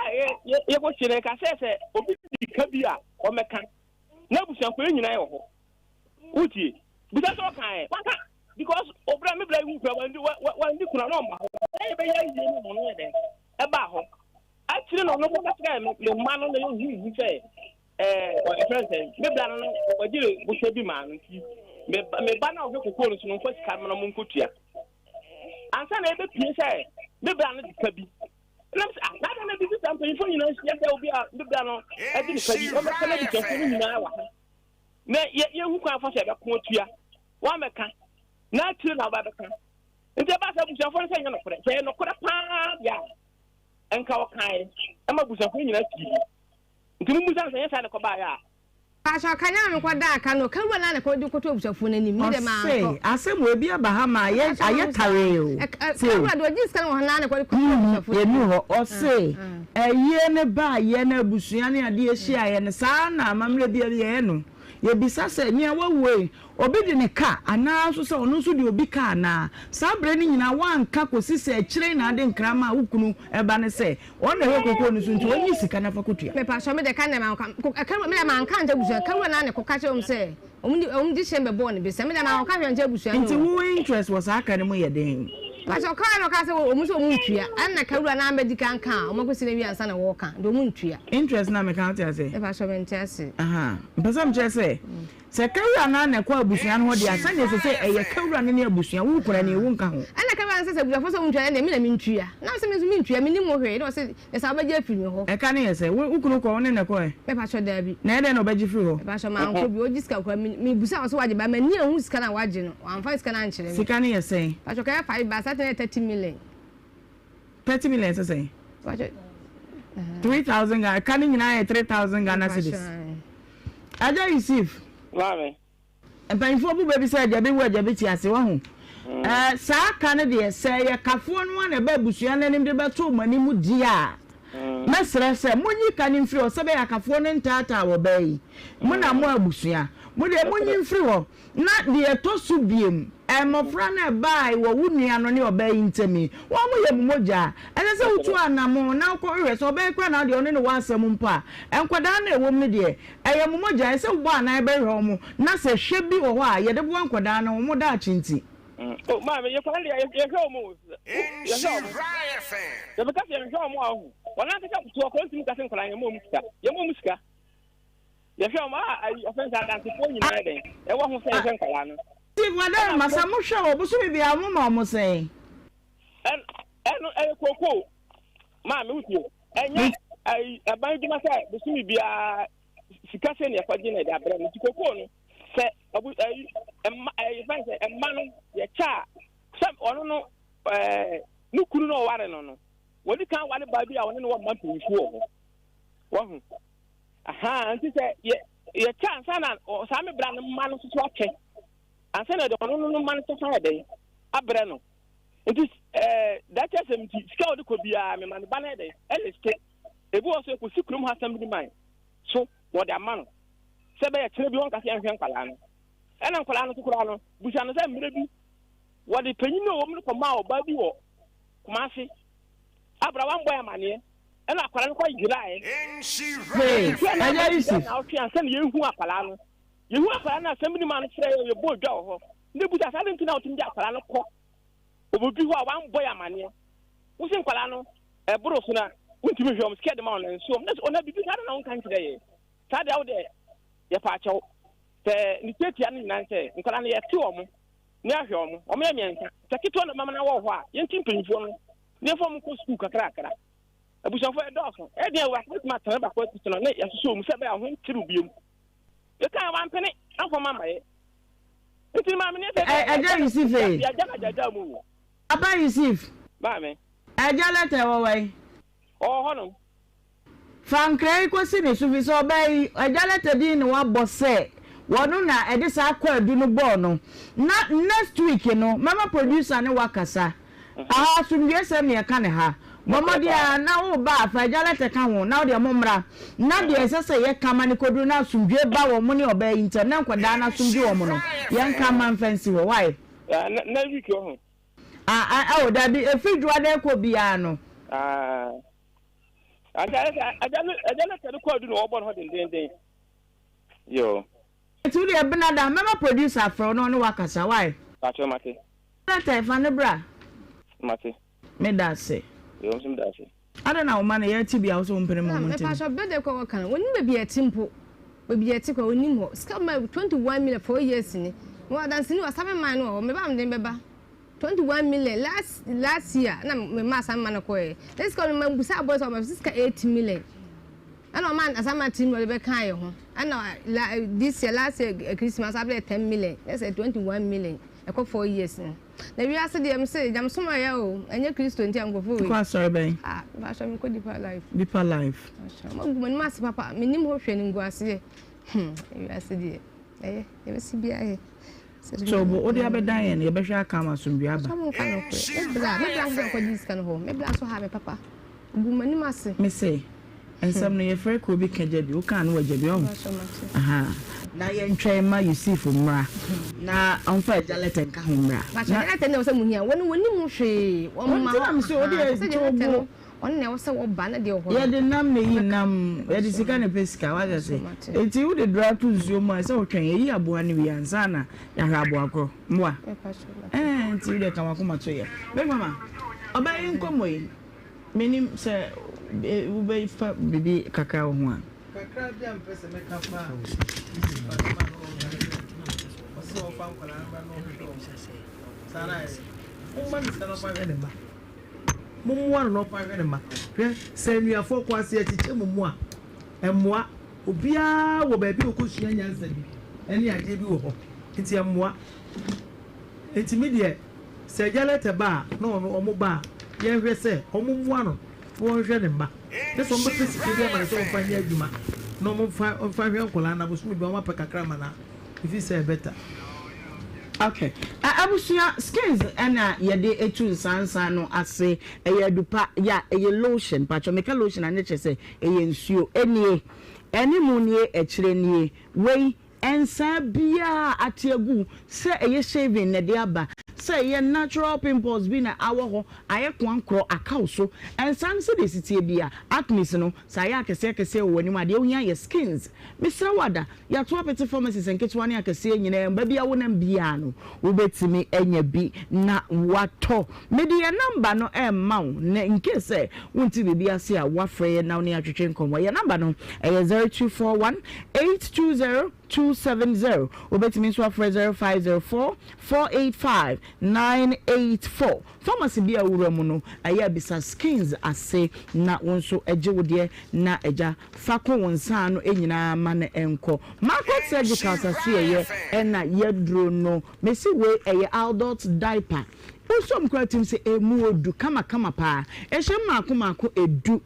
yɛkɔhyɛ no ɛka sɛ sɛ obi di ka bi a ɔmɛka na abusuafoɔ nyinaa wɔ hɔ Wotie? Bisa sɛ ɔka ɛ. Waka because obra me bra wu kura wandi wandi kuna na ɔmba hɔ. Na yɛbɛyɛ ayie no na ɔno yɛ dɛn ɛbaa hɔ. Akyire na ɔno kɔka kyerɛ me me mma no na yɛhu hu sɛ ɛɛ ɔfrɛ sɛ me bra no no ɔgye bohyɛ bi maa no nti me me ba na ɔhwɛ kokoo no so no mfa sika no mo nkɔtua. Ansa na yɛbɛpie sɛ me bra no de ka bi. Nam sɛ ah na na bi sɛ mpanyinfoɔ nyinaa hyia sɛ obi a me bra no ɛde ne ka bi ɔmɛka na abusuafoɔ no nyinaa wɔ ha. Na yɛ yɛhu kwan fa so yɛbɛko atua woamɛka na akyire na wobɛbɛka nti ɛba sɛ abusuafoɔ no sɛ nyɛ nokorɛ sɛ ɛyɛ nokorɛ paa deɛ a nka ɔkae ɛma abusuafoɔ nyinaa pii nti mummusa no sɛ nyɛ saa ne kɔbaeɛ a. Paatwɔ ka nyɛ me kɔ daa ka no ka wura no a na kɔ de kɔto abusuafoɔ no anim me deɛ maa Ɔse nkɔ. asɛm wei bi aba ha ma ayɛ Paatwɔ ayɛ mahu saa tawee o ɛ ka tie o. wura deɛ ɔgye sika no wɔ hɔ naa na kɔ de kɔto abusuafoɔ no Yɛnnu anim. hɔ ɔse Ayie no baeɛ na abusua ne adeɛ hyiaeɛ no, saa ara na amammerɛ biara yɛyɛ no. Yɛbisa sɛ, nea wawuo yi, obi de ne ka anaa nso sɛ ɔno nso de obi ka anaa? Saa berɛ no nyinaa woanka kɔsi sɛ akyire yi na ade nkra maa wo kunu ba no sɛ ɔno na ɛhwɛ kokoo no so nti ɔnyi sika na fa kɔtua. Mepakyɛw, me deɛ ka nea manka, me deɛ manka ankyerɛ abusua, ka wura no ara na ɛkɔka kyerɛɛ wɔn sɛ Wɔn de wɔn de hyɛn bɛbɔɔ no besa. Me deɛ maa wɔka hwɛ nkyɛn abusua no. Nti wo interest wɔ saa ka no mu yɛ den? Pastor ɔkaa na ɔkaa sɛ wɔn sɛ wɔn ntua. Ɛna kawura na abɛdi kan ka a wɔn akɔsi no awie ansa na wɔka. Nti wɔn ntua. Interest na meka wote ase? Me pastor mente ase. Aha. Mpɛ sɛ mekyerɛ sɛ sɛ kawura no na ɛkɔ abusua no hɔ deɛ a sɛdeɛ ɛsɛ sɛ ɛyɛ kawura no ne abusua wo kura ni wo nka ho. Ɛna kawura no. no sɛ sɛ abusuafoɔ sɛ wɔntua ɛnneɛ me na mentua. Na mese me nso mentua, mennim ho hwee. Ɛna ɔse na sɛ wobɛgye afiri me hɔ. Ɛka no yɛ sɛ, wo kunu kɔ, wo ne no kɔɛ? Mepakyɛw daabi. Na ɛdɛn na ɔbɛgye firi hɔ? Mepakyɛw mankɔ bi, ɔgye sika koraa, mebusaa no sɛ wagye but m'ani anhu sika no a wagye no, wamfa sika no ankyerɛ me. Sika no yɛ sɛn? Mepakyɛw kɛyɛ five but saa time no yɛ 30 million. 30 million sɛ sɛn? Mepakyɛw. 3000 Ghana, ɛka no nyinaa yɛ 3000 Ghana cedis. Agya Yusuf. Maame. Mpanyinfoɔ bu bɛ bi sɛ agya bi wu agya bi te ase wahu. Ɛɛ saa ka no deɛ sɛ ɛyɛ kafoɔ no ara na ɛba abusua no anim de bɛto wɔn anim deɛ a, mɛsrɛ sɛ monyi ka no mfiri hɔ sɛ ɛbɛyɛ a kafoɔ no ntaataa ɔbaa yi. Mo na mo abusua, mo deɛ monyi mfiri hɔ. Na deɛ ɛtɔ so biom, mmɔfra no a ɛbaae wɔ wo nua no ne ɔbaa yi ntam yi, wɔn yɛ mo mogya. Ɛsɛ sɛ wotu anamɔn na wokɔhwehwɛ sɛ ɔbaa yi koraa na wo deɛ ɔne no wɔ asɛm mpo a, nkwadaa no a ɛwɔ mu no deɛ, Ɛyɛ mo mogya, ɛsɛ sɛ wobɔ anan bɛhwehwɛ wɔn, na sɛ hwɛ bi wɔ hɔ a, yɛde boa nkwadaa no, wɔn daakye nti. Oh, maame, yɛ kwan deɛ, yɛhwɛ wɔn o, yɛhwɛ wɔn. Sɛ meka sɛ yɛhwɛ wɔn a, ɔho, wɔn ankasa to ɔkɔ ntumi ka sɛ nkwadaa yɛn mɔ sika, yɛn mɔ sika. Yɛhwɛ wɔn a, ayi, ɔfɛn sɛ adansefoɔ nyinaa dɛn, ɛwɔ ho sɛ yɛhwɛ nkwadaa no. Nti madam, masa mohwɛ wɔ bosome biara mo ma wɔn sɛn? Ɛno ɛyɛ kookoo, maame wotie. Ɛnyɛ ayi aban adwuma sɛ bosome biara sika sɛ nea ɛkɔgye na ɛde abrɛ no nti kokoo no sɛ ɔbo ayi mma ɛyi fɛn sɛ mma no yɛkyɛ a sɛ ɔno no ɛɛ ne kunu no ɔware no no wɔde kan ware baa bi a ɔne no wɔ mma mpanyinfoɔ wɔ hɔ wɔho aha nti sɛ yɛ yɛkyɛ ansa na saa me bra no mma no soso akyɛ ansa na ɛde ɔno no mma no soso ayɛ dɛn abrɛ no. Nti ɛɛ daakye asɛm nti sika a ɔde kɔ biara mema ne ba no ɛdɛ ɛliste ebi wɔ so ekosi kurom ha assembly man so wɔde ama no sɛ bɛyɛ kyerɛ bi wɔn kasa yɛnhwɛ nkwadaa no ɛna nkwadaa no so koraa no busa no sɛ mmerɛ bi wɔde panyin no a wɔn no kɔmaa ɔbaa bi wɔ Kumasi abra wɔn bɔ amaneɛ ɛna akwadaa no kɔ yeraeɛ. Hey, Ɛyɛ Yusuf. Na ɔtwe ansa na yɛhu akwadaa no yɛhu akwadaa no assembly man no kyerɛ yɛbɔ odwa wɔ hɔ. Ne busa sɛ, Adɛn nti na wotumi de akwadaa no kɔ obi hɔ a wammɔ yɛn amanneɛ? Wose nkwadaa no ɛboro so na wontumi nhwɛ wɔn, sika de ma wɔn na nso wɔn. Ɔna biribi saa na wonka nkyerɛ yɛn. Saa deɛ wo deɛ yɛpa akyɛw. Sɛ ne tiatia no nyinaa sɛ nkwadaa no yɛte wɔn ne ahwɛ wɔn. Wɔn yɛ mmiɛnsa. Sɛ ketewa na mama no wɔ hɔ a, yɛnti mpanyinfoɔ no ne yɛmfa wɔn nkɔ sukuu kakrakra. Abusuafoɔ ɛdɔɔso. Ɛdeɛ wɔ akɔbɛtumi atena baako ati so no ne yɛasosɔ wɔn sɛ ɛbɛyɛ a ho nkyere biom. Yɛka wampene amfa ma mmayɛ. Nti maame ne sɛ. Ɛgya Yusuf ee. Yɛagya na gyagya mu wo. Papa Yusuf. Maame. Ɛgya lɛtɛ wɔ wɛn? Ɔwɔ hɔ nom. Fa nkra yi kɔsi ne so fi sɛ ɔbaa yi ɛgya lɛtɛ din na wabɔ sɛ wɔno na ɛde saa kwaadu no bɔɔ no na next week no mɛma producer ne wo akasa. Aha asomdwoesɛm na yɛka no ha. Bɔ mmɔden ara na woreba a, fa agya lɛtɛ ka ho, na wo deɛ mommra. Na deɛ ɛsɛ sɛ yɛka ma no kɔduru na asomdwoe ba wɔ mo ne ɔbaa yi ntam, na nkwadaa no asomdwoe wɔn no, yɛnka mma mfa nsi hɔ. Wai? Ah, na, na week wɔ ho. Ah, ah, oh, dabi, ɛfiri dwoada ɛkɔ biara no. Ah, agya, agya, agya lɛtɛ no kɔ adu na wɔbɔ no hɔ dendenden. Yo. Nti wo deɛ benada, mɛma producer afrɛ wo na ɔne wo akasa, wai? Pakyɛ, mate. Lɛtɛ, fa no bra. Mate. Meda ase. Yoo, nso meda ase. Adɛn na wo mma no yɛ te bi a wo sɛ wo mpene ma ɔmo nte no? Mepakyɛw birthday kɔ wɔka no wɔnim baabi a ɛte mpo baabi a ɛte koraa wɔnim hɔ sika ma 21 million 4 years ni mewɔ adanseni wɔ asaman man no wɔ hɔ meba a mede no bɛba 21 million last last year na mema asaman man no kɔɛ na sika no ma busa abɔ sɛ ɔma sika 8 million ɛna ɔma asaman man 3 million ɔde bɛka yɛ ho ɛna la this year last year Christmas abɛyɛ 10 million na sɛ 21 million Ɛkɔ 4 years no. Na wiase deɛ mese nyamesom ɛyɛ o ɛnyɛ Kristo nti a nkurɔfoɔ wei. Wokɔ asɔre bɛn? Ah mpakyɛw mekɔ Deeper Life. Deeper Life. Mpakyɛw magu m'anim ase papa menim hɔ hwɛ animguaseɛ hmm wiase deɛ ɛyɛ yɛbɛsi biara yɛ. So bo wode abɛdan yɛn no yɛbɛhwɛ aka ama asomdwoe aba. Mpakyɛw monka nokorɛ me bra me bra nso sɛ nkɔgye sika no hɔ me bra nso ha me papa. Gu m'anim ase. Me se, nsɛm no yɛfrɛ kuro bi ka gya bi, woka a na wagya bi, ɔho? Ahaa. Na yɛntwɛn mma Yusuf mmra na ɔmfa agya lɛtɛ nka ho mmra. Pakyɛ agya lɛtɛ na ɛwɔ sɛ mo hia, wɔn wɔnim ho hwee, wɔn ma hɔ, ahaa, sɛ agya lɛtɛ no ɔno na ɛwɔ sɛ wɔba na deɛ wɔ hɔ no. Yɛde nam na eyi nam, yɛde sika na ɛpɛ sika, wate ase? Enti wode dora to nsuo mu a, ɛsɛ sɛ wotwɛn, yɛyi aboa no wie ansa na yɛahwɛ aboa korɔ, mmoa? Ɛɛ, nti wodeɛ ka w'akoma to yɛ. Big mama, ɔbaa yi nkɔmmɔ yi. Mennim sɛ wobɛfa biribi kakra wɔ ho a. Kakra bi a mepɛ sɛ mɛka fa Mrs. Fatima no ɔka ne sɛ ɔsɛ ɔfa nkwadaa no ba na ɔhwehwɛ wɔn saa na ayɛ. Momma no sika na ɔmfa nhwɛ ne mma. Mommoa no na ɔmfa nhwɛ ne mma. Hwɛ, sɛ anuafoɔ kɔ ase akyekyɛ mo mu a, ɛmmoa. Obiara wɔ baabi a ɔkɔsua nyansa bi ne adeɛ bi wɔ hɔ, nti ɛmmoa. Nti me deɛ, sɛ agya lɛtɛ ba a, na ɔno, wɔn ba a, yɛnhwɛ sɛ wɔmmoa no na ɔnhwɛ ne mma. Ne sɛ wɔbɛpɛ sika bi ama no sɛ ɔmfa nyɛ adwuma na wɔmfa mfa nhwɛ nkwadaa no, abosome biara wɔapɛ kakra ama no a, ɛfiri sɛ ɛbɛta. Ok abusua skins ɛna yɛde etu nsansan no ase ɛyɛ adupa ya ɛyɛ lotion pakyɛ meka lotion a ne kyerɛ sɛ ɛyɛ nsuo ɛnie ɛne mu nie ɛkyerɛ nie wei Nsaa biara a ate agu, sɛ ɛyɛ shaving na ɛde aba, sɛ ɛyɛ natural pimples bi na awɔ hɔ, ayɛ koankorɔ, aka wo so. Nsaa no sɛdeɛ ɛsi teɛ biara, acnes no, sɛ ayɛ akɛseɛ akɛseɛ wɔ w'anim a, deɛ wohia yɛ skins. Mesrɛ wo ada, yɛato apete pharmacies nketewa ne akɛseɛ nyinaa mu, baabi a wonam biara no, wobɛtumi anya bi na woatɔ. Mede yɛn number no rema wo na in case sɛ wonte biribi ase a, woafrɛ yɛn na wo ne yɛn atwetwe nkɔmmɔ. Yɛn number no, ɛyɛ 0241 820 270. Wobɛtumi nso afrɛ 0504 485 984. Pharmacy bi a wowura mu no, ɛyɛ a bisa Skins ase na wo nso gye wo deɛ na agya fa ko wo nsa ano nyinaa ma no nkɔ. Marcot Surgicals asoɛeɛ ɛna yɛaduro no. Mese wei ɛyɛ adult diaper. Wosɔ mu koraa tim sɛ ɛmu ɔdu kamakama paa. Ɛhyɛ mmaako mmaako ɛdu.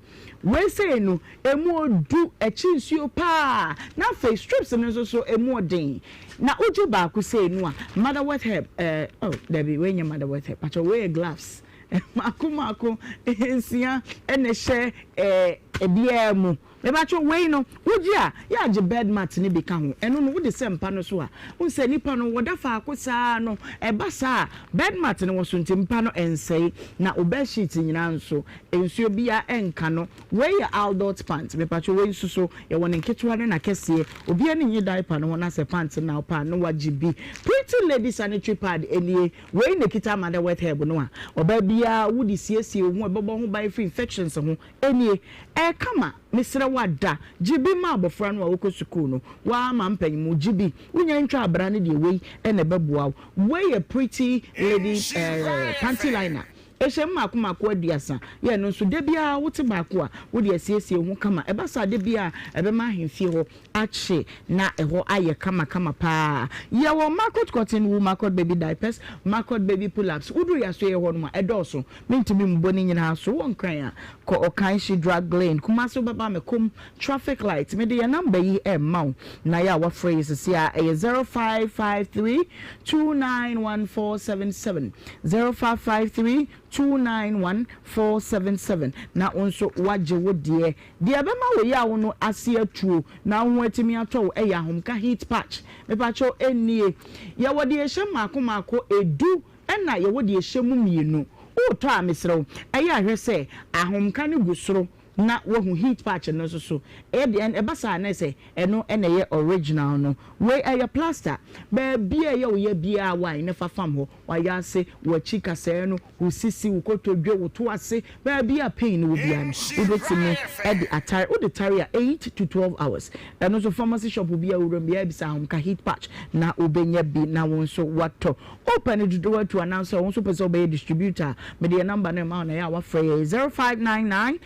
Wei sei no, ɛmu ɔdu, ɛkye nsuo paa, na afei strips no nso so ɛmu ɔden. Na wogye baako sei no a, motherworth herb, eh, oh, dabi, wei nyɛ motherworth herb, pakyɛ wei yɛ gloves. Mmaako mmaako nsia na ɛhyɛ eh, ebiara mu. Mepakyɛw, wei no, wogye a, yɛ a gye bed mat no bi ka ho. Ɛno no, wode sɛ mpa no so a, wohu sɛ nnipa no, wɔda faako saa no, ɛba saa a, bed mat no wɔ so nti mpa no ɛnsɛe, na wo bed sheet nyinaa nso, nsuo biara ɛnka no. Wei yɛ adult pant. Mepakyɛw, wei nso so, yɛwɔ ne nketewa ne n'akɛseɛ. Obiara ani nnye diaper no ho na sɛ pant no na wopɛ a, na woagye bi. Pretty Lady sanitary pad nie. Wei na ɛkita Mother Wet Herb no a, ɔbaa biara wode siesie wo ho a, ɛbɛbɔ ho ban firi infections ho. Enie, ɛɛkama, mesrɛ wo ada, gye bi ma abɔfra no a ɔkɔ sukuu no, woaa ma mpanin mu, gye bi, wonya ntwa abra no deɛ wei na ɛbɛboa wo. Wei yɛ pretty lady eh, panty liner, ɛhyɛ mu mmaako mmaako aduasa, yɛ ɛno nso, da biara wote baako a, wode asiesie wo ho kama, ɛba saa da biara ɛbɛma ahemfie hɔ akye na ɛhɔ ayɛ kamakama paa. Yɛwɔ Marcot cotton wool, Marcot baby diapers, Marcot baby pull ups. Woduru yɛn asoɛeɛ hɔ nom a, ɛdɔɔso. Mentumi mmobɔ ne nyinaa so. Wowɔ Nkran a, kɔ Ɔkanhye Drug Lane. Kumasi wobɛba Mekom traffic light. Mede yɛn number yi rema wo na yɛ a woafrɛ yɛ seesei ara. Ɛyɛ 0553 291477, 0553 291477, na wo nso woagye wo deɛ. Deɛ ɛbɛma wo yaw no ase atuo na wo ho atumi atɔ wo yɛ ahomka heat patch. Mepakyɛw ɛnnie. Yɛwɔ deɛ ɛhyɛ mmaako mmaako ɛdu ɛna yɛwɔ deɛ ɛhyɛ mu mmienu. Woretɔ a mesrɛ wo ɛyɛ a hwɛ sɛ ahomka no gu soro na woahu heat patch no nso so. Ɛyɛ deɛ ɛba saa a na ɛsɛ ɛno na ɛyɛ original no. Wei ɛyɛ plaster. Baabi a ɛyɛ wo ya biara wae na fa fam hɔ. W'ayase, w'akyi kasɛɛ no, wo sisi, wo kotodwe, wo to ase, baabi a pain no wɔ biara no, wobɛtumi de atare. Wode tare a, eight to 12 hours. Ɛno nso pharmacy shop bi a wowura mu biara bisa ahomka heat patch na wobɛnya bi na wo nso woatɔ. Wopɛ no dodoɔ atu anaasɛ wo nso wopɛ sɛ wobɛyɛ distributor a, mede yɛn number no rema wo na ɛyɛ a woafrɛ yɛn 0599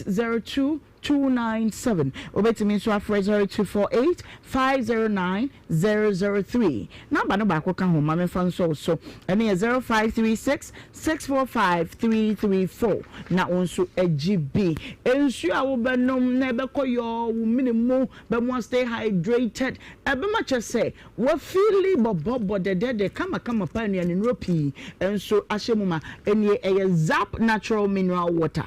802 297. Wobɛtumi nso afrɛ 0248 509 003. Number no baako ka ho, ma memfa nsɔ wo so. Ɛno yɛ 0536 645 334. Na wo nso agye bi. Nsuo a wobɛnom na ɛbɛkɔ yɔɔ wo mene mu, bɛmoa stay hydrated. Ɛbɛma kyɛ sɛ wafeeli bɔbɔbɔ dɛdɛdɛ kamakama paa nnuane nnuro pii nso ahyɛ mu ma. Ɛnie ɛyɛ Zap Natural Mineral Water.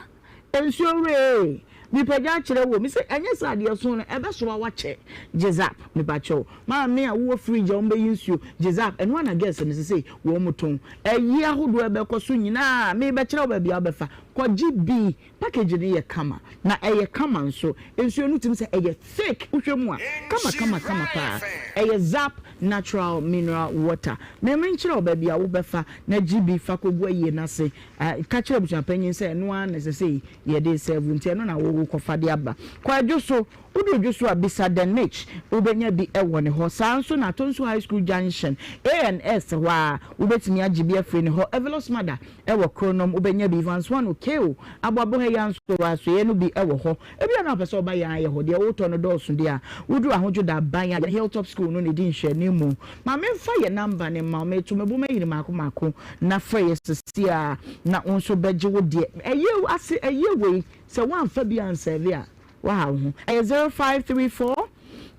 Nsuo wura ee, mepagya akyerɛ wo, mese ɛnyɛ sɛ adeɛ so no ɛbɛsoa wo akyɛ, gyezap mepakyɛw, maame a wowɔ fridge a wɔbɛyi nsuo, gyezap, ɛno ara na girls no sesei wɔn tɔn, ayi ahodoɔ a ɛbɛkɔ so nyinaa mebɛkyerɛ wo baabi a wobɛfa, kɔgye bi, package no yɛ kama, na ɛyɛ kama nso, nsuo no tumi sɛ ɛyɛ thick, wohwɛ mu a, kama kama kama paa, ɛyɛ zap natural mineral water, me menkyerɛ wo baabi a wobɛfa na gye bi fa kɔgu ayie no ase. Ka kyerɛ abusuapanyin sɛ ɛno ara na ɛsɛ sɛ yɛde sɛɛvo nti ɛno na wo. wokɔfa de aba. Kɔ Adwo so, wodu Dwo so a, bisa Dan Mitch, wobɛnya bi wɔ ne hɔ. Saa ara nso na Atonsu High School Junction, ANS, hɔ ara, wobɛtumi agye bi afiri ne hɔ. Evelous Mother wɔ Kronom, wobɛnya bi. Evans One Okeo, Aboabo ha yi ara nso, asoɛeɛ no bi wɔ hɔ. Ebia na wopɛ sɛ woba yɛn ayɛ hɔ, deɛ wotɔ no dɔɔso deɛ a, woduru Ahodwo da aban a, Hilltop School no na ɛdi nhwɛanimu. Ma memfa yɛn number no mma wo, meto me bo mayi no mmaako mmaako, na frɛ yɛn seesei ara na wo nso bɛgye wo deɛ. Ɛyɛ ase, ɛyɛ wei, sɛ woamfa bi ansɛɛve a, Woahaw wo ho. Ɛyɛ 0534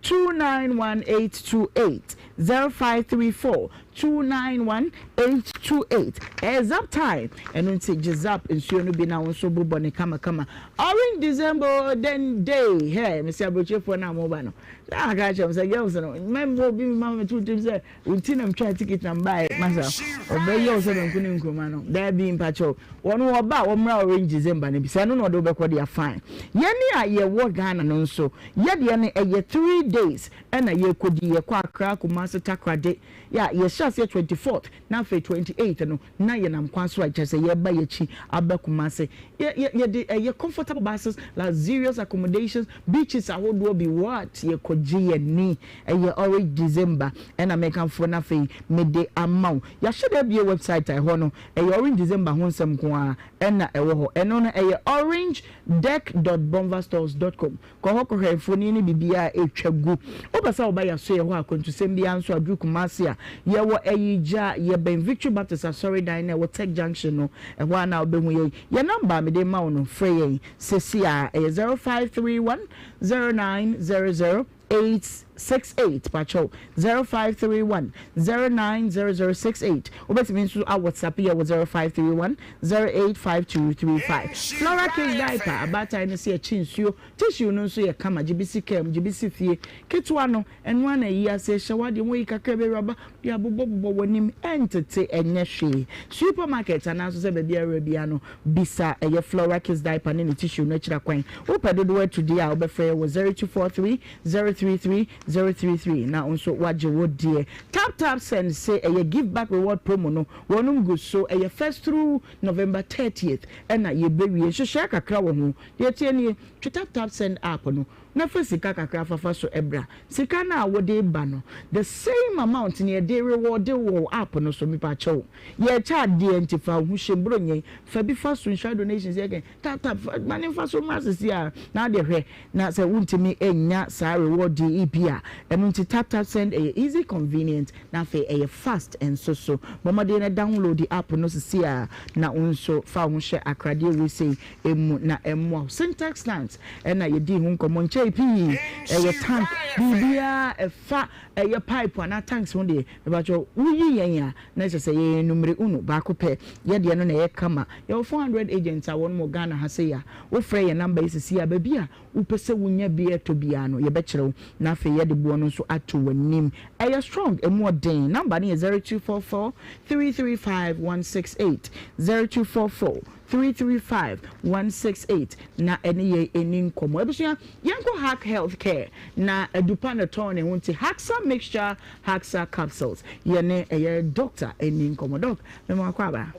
291 828, 0534 291 828. Ɛyɛ zap time, ɛno nti gye zap nsuo no bi na wo nso bobɔ no kamakama. Orange December o, then day, hɛ, mese aburokyerefoɔ no a moba no, sɛ maka akyerɛ mo sɛ girls no, mɛmmɔ obi mma mɛto wo tirim sɛ Wo nti na metwaa ticket na mebaeɛ masa ɔbɛyɛ wo sɛ banku ne nkruma no daabi mpakyɛw wɔn wɔba a wɔmmra orange December no bi sɛ ɛno na ɔde wobɛkɔ deɛ fine yɛne a yɛwɔ Ghana no nso yɛdeɛ no ɛyɛ 3 days ɛna yɛkɔdi yɛkɔ Accra Kumasi Takoradi yɛ a yɛhyɛ aseɛ 24th na afei 28th no na yɛnam kwan so a kyerɛ sɛ yɛreba yɛakyi aba Kumasi. Yɛ, yɛ, yɛde ɛyɛ comfortable buses, luxurious accommodations, beaches ahodoɔ bi, what? Yɛkɔgye yɛn ani. Ɛyɛ Orange December ɛna mekamfo na afei mede ama wo. Yɛahyɛ da abue website a ɛhɔ no, ɛyɛ Orange December ho nsɛm nko ara ɛna ɛwɔ hɔ. Ɛno no, ɛyɛ orangedeck dot bonvastores dot com. Kɔ hɔ kɔhwɛ mfoni ne biribiara a ɛretwa gu. Wopɛ sɛ woba yɛn asoɛeɛ hɔ a, akwantusɛm biara nso a, duru Kumasi a, yɛwɔ Ayigya, yɛbɛn Victory Baptist Asɔredan no a ɛwɔ Tech Junction no, ɛhɔ ara na wobɛhu yɛn. Yɛn nɔmba a mede rema wo no, frɛ yɛn seesei ara, ɛyɛ 0531 0900 868, pakyɛw, 0531 090068. Wobɛtumi nso a WhatsApp yɛn wɔ 0531 085235. Flora Kids Diaper, abaatan no sɛ yɛkye nsuo Tissue no nso yɛ kama, gye bi si kaa mu, gye bi si fie. Ketewa no, ɛno ara na ayi ase, hyɛ w'adeɛ mu, woyi kakra bi awuraba de abobɔbobɔ w'anim, ɛntete, ɛnyɛ hwee. Supermarket anaa nso sɛ baabi a wura biara no, bisa ɛyɛ Flora Kids Diaper ne ne tissue no akyira kwan. Wopɛ dodoɔ atu deɛ a, wobɛfrɛ yɛn wɔ 0243 033 033 na wo nso woagye wo deɛ. Tap Tap Send se ɛyɛ Give Back Reward Promo no, wɔnom gu so, ɛyɛ first through November 30th ɛna yɛbɛwie. Nhyehyɛɛ kakra wɔ ho. Deɛ ɛteɛ nie, twe TapTapSend app no na fa sika kakra fafa so bra. Sika no a wode reba no, the same amount na yɛde rewɔɔde wo wɔ wo app no so. Mepakyɛw, yɛrekyɛ adeɛ nti fa wo ho hyɛ mu. Bro nyɛ yi, fa bi fa so, nhyira donations yɛ kɛn, tap tap, fa ma no mfa so mmra seesei ara na wodeɛ hwɛ na sɛ wontumi nnya saa reward yi bi a. Ɛno nti TapTapSend ɛyɛ easy, convenient na afei ɛyɛ fast nso so. Bɔ mmɔden na download app no seesei ara na wo nso fa wo ho hyɛ akradeɛ wei sei mu na ɛmmoa wo. Syntax tanks na yɛdii ho nkɔmmɔ nkyɛe pii. Ɛyɛ tank, biribiara a ɛfa ɛyɛ pipe anaa tanks ho deɛ, mepakyɛw, woyi yɛn a, na ɛkyerɛ sɛ yɛyɛ numere uno, baako pɛ. Yɛ deɛ no na ɛyɛ kama. Yɛwɔ 400 agents a wɔnom wɔ Ghana ha sei a, wofrɛ yɛn number yi sisi a, baabi a wopɛ sɛ wonya bi tɔ biara no, yɛbɛkyerɛ wo, na afei yɛde boɔ no nso ato w'anim. Ɛyɛ strong, ɛmu ɔden. Number no yɛ 0244 335 168, 0244 335 168 na ɛne yɛn ɛni nkɔmmɔ. Abusua, yɛnkɔ Hack Health Care na adupa na ɛtɔn ne ho nti Hacksa Mixture, Hacksa Capsules. Yɛne ɛyɛ doctor ɛni nkɔmmɔ. Doc, mema wakɔ aba.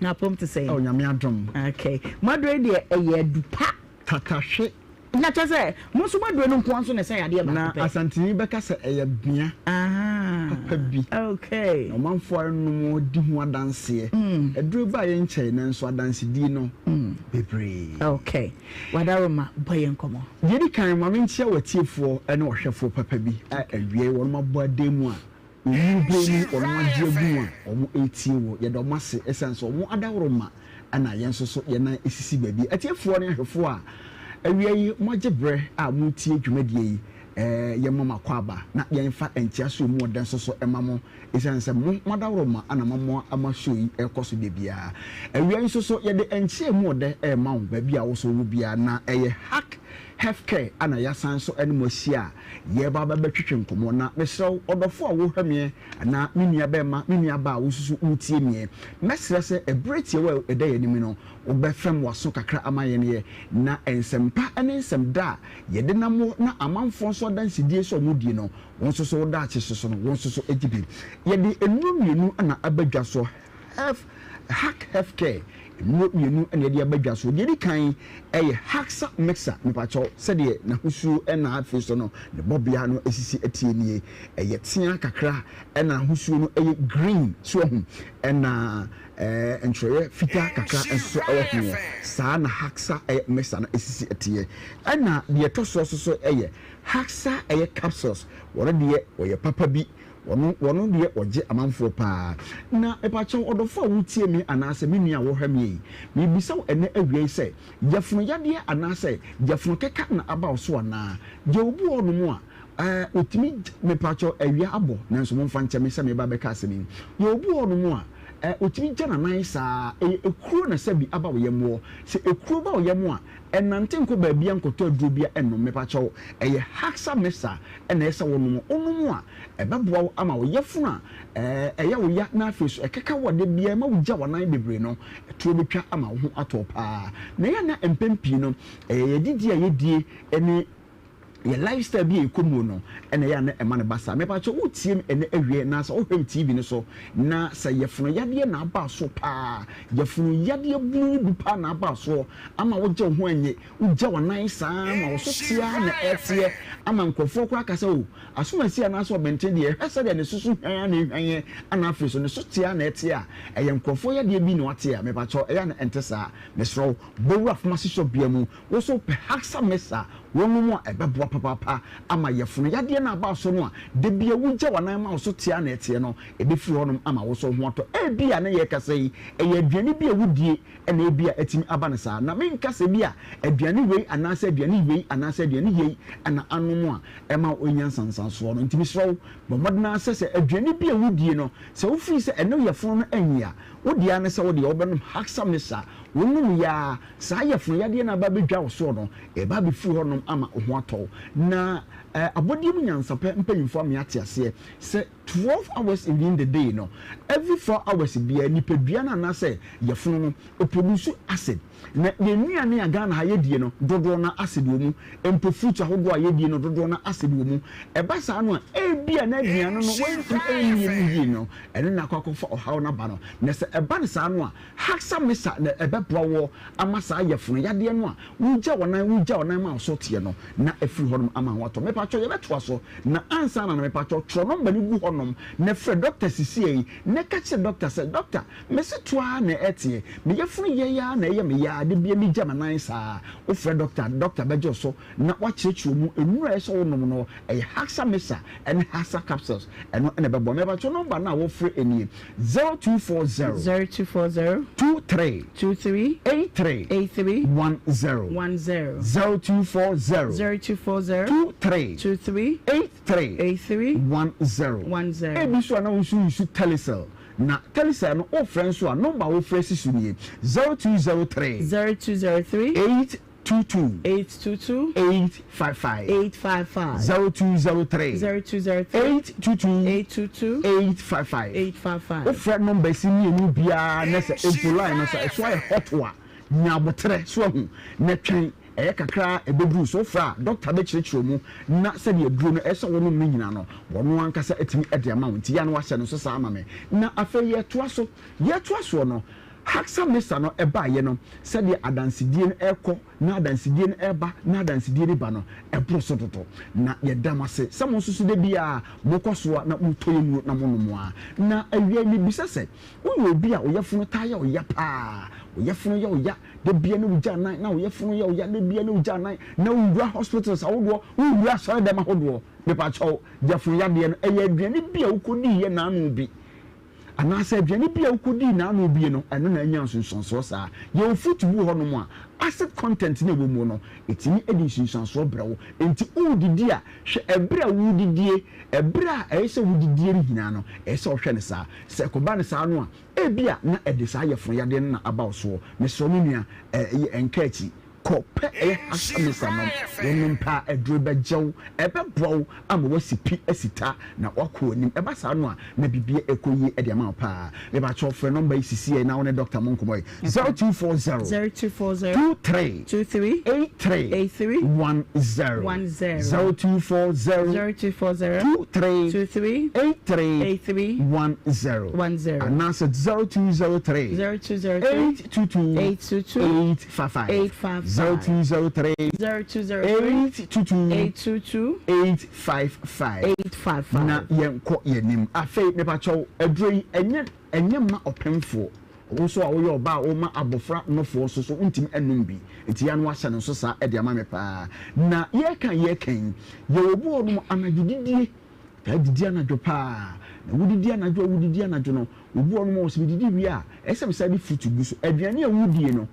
Na apɔm te sɛn? Oh, Nyame adom. Okay. Mo aduro yi deɛ ɛyɛ adupa. Tatahwe. Na kyerɛ sɛ mo nso mo aduro no nkoa nso na ɛsɛ yadeɛ baako pɛ. Na Asanteni bɛka sɛ ɛyɛ bea papa bi. Okay. Na ɔmanfoɔ a ɛnom di ho adanseɛ. Aduro baeɛ nkyɛe nanso adansedie no bebree. Okay. Wadaroma, bɔ yɛn nkɔmmɔ. Deɛ ɛdi kan, ma menkyia w'atiefoɔ ne w'ahwɛfoɔ papa bi a awia yi wɔnom abɔ adan mu a Wɔn bere mu wɔn agye agu mu a wɔretie wo. Yɛda wɔn ase esiane sɛ wɔn adaworoma na yɛn nso so yɛn nan sisi baabi. Atiefoɔ ne ahwɛfoɔ a awia yi moagye berɛ a moretie dwumadie yi, yɛma mo akwaaba na yɛmfa nteaseɛ mu ɔdɛ nso so ma mo esiane sɛ mo mo adaworoma na moamoa ama show yi rekɔ so da biara. Awia yi nso so yɛde nkyea mu ɔdɛ rema wo baabi a wo nso wowɔ biara na ɛyɛ Hack Healthcare na yɛasan nso ne mo ahyia a Yɛreba abɛtwetwe nkɔmmɔ, na mesrɛ wo, ɔdɔfo a wohwɛ meɛ, anaa me nua bɛrima, me nua baa a wo nso so wotie meɛ, mɛsrɛ sɛ ɛberɛ tiawa a ɛda yɛn anim yi no, wobɛfɛm w'aso kakra ama yɛn yɛ, na nsɛmpa ne nsɛm da a yɛde nam hɔ na amanfoɔ nso adansedie sɛ wɔdie no, wo nso so wo daakye so so no, wo nso so gye bi. Yɛde nnuro mmienu na aba dwa so, Health, Hack Healthcare. Nnuro mmienu na yɛde aba dwa so. Deɛ ɛdi kan yɛ Haxa Mixer, mepakyɛw, sɛdeɛ n'ahosuo na afei nso no ne bɔbea no sisi teɛ nie. Ɛyɛ tea kakra ɛna ahosuo no yɛ green, so wahu, ɛna ntwerɛeɛ fitaa kakra nso wɔ ho. Saa na Haxa Mixer no sisi teɛ. Ɛna deɛ ɛtɔ soɔ nso so yɛ Haxa ɛyɛ capsules, wɔn deɛ wɔyɛ papa bi. Wɔno wɔno deɛ wɔgye amanfoɔ paa. Na mepakyɛw ɔdɔfoɔ a woretie me anaasɛ me nua a worehwɛ me yi, merebisa wo ɛnnɛ awia yi sɛ, yafunu yadeɛ anaasɛ yafunu kɛka na aba wo so anaa? Deɛ obi wɔ hɔnom a, ɛɛ ɔtumi gya, mepakyɛw awia abɔ nanso momfa nkyɛ me sɛ mereba abɛka asɛm yi. Deɛ obi wɔ hɔnom a, ɛɛ ɔtumi gya n'anan saa, ɛyɛ ekuro na sɛbi aba wo yam wɔ. Sɛ ekuro ba wo yam a, ɛnnante nkɔ baabiara nkɔtɔ aduro biara nnom, mepakyɛw ɛyɛ Haxa Mixer na ɛyɛ sɛ wonom. Wonom a, Ɛbɛboa wo ama wo yafunu a ɛyɛ wo ya na afei nso ɛkeka wo a da biara ɛma wugya w'anan bebree no, toɔ bɛtwa ama wo ho atɔ wo paa. Na ɛyɛ a na mpɛn pii no, ɛyɛ yɛn adidie a yɛdie ne yɛn lifestyle bi a yɛkɔ mu no na ɛyɛ a na ɛma no ba saa. Mepakyɛ wotie me ɛnnɛ awie anaasɛ wohwɛ me TV no so na sɛ yafunu yadeɛ na aba so paa, yafunu yadeɛ bunu no bi paa na aba soɔ ama wogye wo ho annye, wogya w'anan saa ma wo so te ara na ɛteɛ ama nkurɔfoɔ koraa ka sɛ o, Asomasi anaasɛ ɔbɛnten deɛ, hwɛ sɛdeɛ ne so so hwan ara na ɛhwan ɛna afei so ne so te ara na ɛteɛ a, ɛyɛ nkurɔfoɔ yadeɛ bi na wate a, mepakyɛw, ɛyɛ a na ɛnte saa. Mesrɛ wo, bɔ wura pharmacy shop biara mu, wo nso pɛ Haxa Mixer, wonom a ɛbɛboa papaapa ama yafunu yadeɛ no a aba wo so no a da biara wogya w'anan ma wo so te ara na ɛteɛ no, ɛbɛfiri hɔnom ama wo nso wo ho atɔ. Ebia na yɛrekasa yi, ɛyɛ aduane bi a wodie na ebia atumi aba no saa. Na menka sɛ ebia aduane wei anaasɛ aduane wei anaasɛ aduane yei na anom a ɛma wonya nsansansoɔ no. Nti mesrɛ wo, bɔ mmɔden ara sɛ sɛ aduane bi a wodie no, sɛ wofiri sɛ ɛne yafunu no anyi a, wo deɛ ara ne sɛ wo deɛ wobɛnom Haxamesa. Wonom yɛ ara, saa yafunu yadeɛ no a aba abɛdwa wo soɔ no, ɛreba abɛfiri hɔnom ama wo ho atɔ wo. Na abɔdeɛ mu nyansapɛ mpanyimfoɔ ama yɛate aseɛ sɛ 12 hours within the day no, every 4 hours biara nipadua no anaasɛ yafunu no, ɛproduce acid. Na yɛn nnuane a Ghana ha yɛdie no, dodoɔ no ara acid wɔ mu. Mpo fruits ahodoɔ a yɛdie no, dodoɔ no ara acid wɔ mu. Ɛba saa no a, ebia na aduane no woantumi annie no yie no, ɛno na akɔ akɔfa ɔhaw no aba no. Na sɛ ɛba no saa no a, Haxa Mesa na ɛbɛboa woɔ ama saa yafunu yadeɛ no a wogya wo nan wogya wo nan ma wo so teɛ no na afiri hɔnom ama ho atɔ. Mepakyɛw yɛbɛtoa so na ansa na no mepakyɛw twerɛ nɔmba no gu hɔnom na frɛ dɔkta sisiei na ka kyerɛ dɔkta sɛ, Dɔkta, mese to ara na ɛteɛ, me yafunu yɛe ara na ɛyɛ me ya da biara megya m'anan saa. Wofrɛ dɔkta a, dɔkta bɛgye wo so na wakyerɛkyerɛ mu nnuru a ɛsɛ sɛ wonom no, ɛyɛ Haxa Mesa ne Haxa Capsules, ɛno na ɛbɛboa. Mepakyɛw nɔmba no a wofrɛ nie, 0240. 0240. 23. 23. 83. 83. 10. 10. 0240. 0240. 23. 23. 83. 83. 10. 10. Ebi nso a na wo nso use Telecel. Na Telecel no wofrɛ nso a nɔmba a wofrɛ si so nie, 0203. 0203. 822. 822. 855. 855. 0203. 0203. 822. 822. 855. 855. Wofrɛ nɔmba si mmienu biara na sɛ mpo line no sɛ ɛso ayɛ hot a, nya aboterɛ so ahu na twɛn ɛyɛ kakra a ɛbɛduru so. Wofrɛ a dɔkta bɛkyerɛkyerɛ mu na sɛdeɛ aduro no ɛsɛ sɛ wonom no nyinaa no wɔno ankasa atumi de ama wo. Nti yɛ a na wahyɛ no nso saa ama me. Na afei yɛtoa so. Yɛtoa soɔ no, Haxa Mesa no baeɛ no, sɛdeɛ adansedie no rekɔ na adansedie no reba na adansedie no ba no, ɛboro so dodo. Na yɛda mo ase sɛ mo nso so da biara mokɔ so ara na motɔ yɛn nnuro na monom ara. Na awiei mebisa sɛ, woyɛ obi a wo yafunu taa yɛ wo ya paa? Wo yafunu yɛ wo ya da biara na wogya nan, na wo yafunu yɛ wo ya da biara na wogya nan, na wowura hospitals ahodoɔ, wowura asɔredɛm ahodoɔ? Mepakyɛw, yafunu yadeɛ no, ɛyɛ aduane bi a wokɔdiiɛ nnaano bi Anaasɛ aduane bi a wokodii n'ano bie no, ɛno na anya nsunsuansoɔ saa. Yɛwɔ fruit bi wɔ hɔnom a, acid content no a ɛwɔ mu no, ɛtumi de nsunsuansoɔ brɛ wo. Enti woredidi a, hwɛ ɛberɛ a woredidie, ɛberɛ a ɛyɛ sɛ wodidie no nyinaa no, ɛyɛ sɛ wohwɛ no saa. Sɛ ɛkɔba no saa no a, ebia na ɛde saa yafunu yadeɛ no na aba wo soɔ. Mesrɛ wo me nua, ɛnka akyi. Kɔ pɛ ɛyɛ Hasamisa nom, wonom pɛ a aduro bɛgye wo, ɛbɛboa wo ama woasi pi asi ta na woakɔ w'anim. Ɛba saa no a na biribiara ɛkɔ yie de ama wo paa. Mepakyɛw frɛ nɔmba yi sisiɛ na wo ne dɔkta mo nkɔmmɔ yi, 0240 0240 23 23 83 83 10 10 0240 0240 23 23 83 83 10 10 anaasɛ 0203 0203 822 822 855 855 0203 0203 822 822 855 855. Na yɛnkɔ yɛn anim. Afei mepakyɛw, aduro yi ɛnyɛ ɛnyɛ mma ɔpemfoɔ. Wo nso a woyɛ ɔbaa a woma abɔfra nofoɔ nso so wontumi nnom bi. Nti yɛ a na wahyɛ no nso saa de ama me paa. Na yɛreka yɛreka yi, yɛwɔ obi wɔ hɔnom anadwo didie, taa didi anadwo paa. Na wodidi anadwo a wodidi anadwo no, obi wɔ hɔnom a ɔsɛ medidi wie a, ɛsɛ sɛ mesan de fruit gu so. Aduane a wodie no,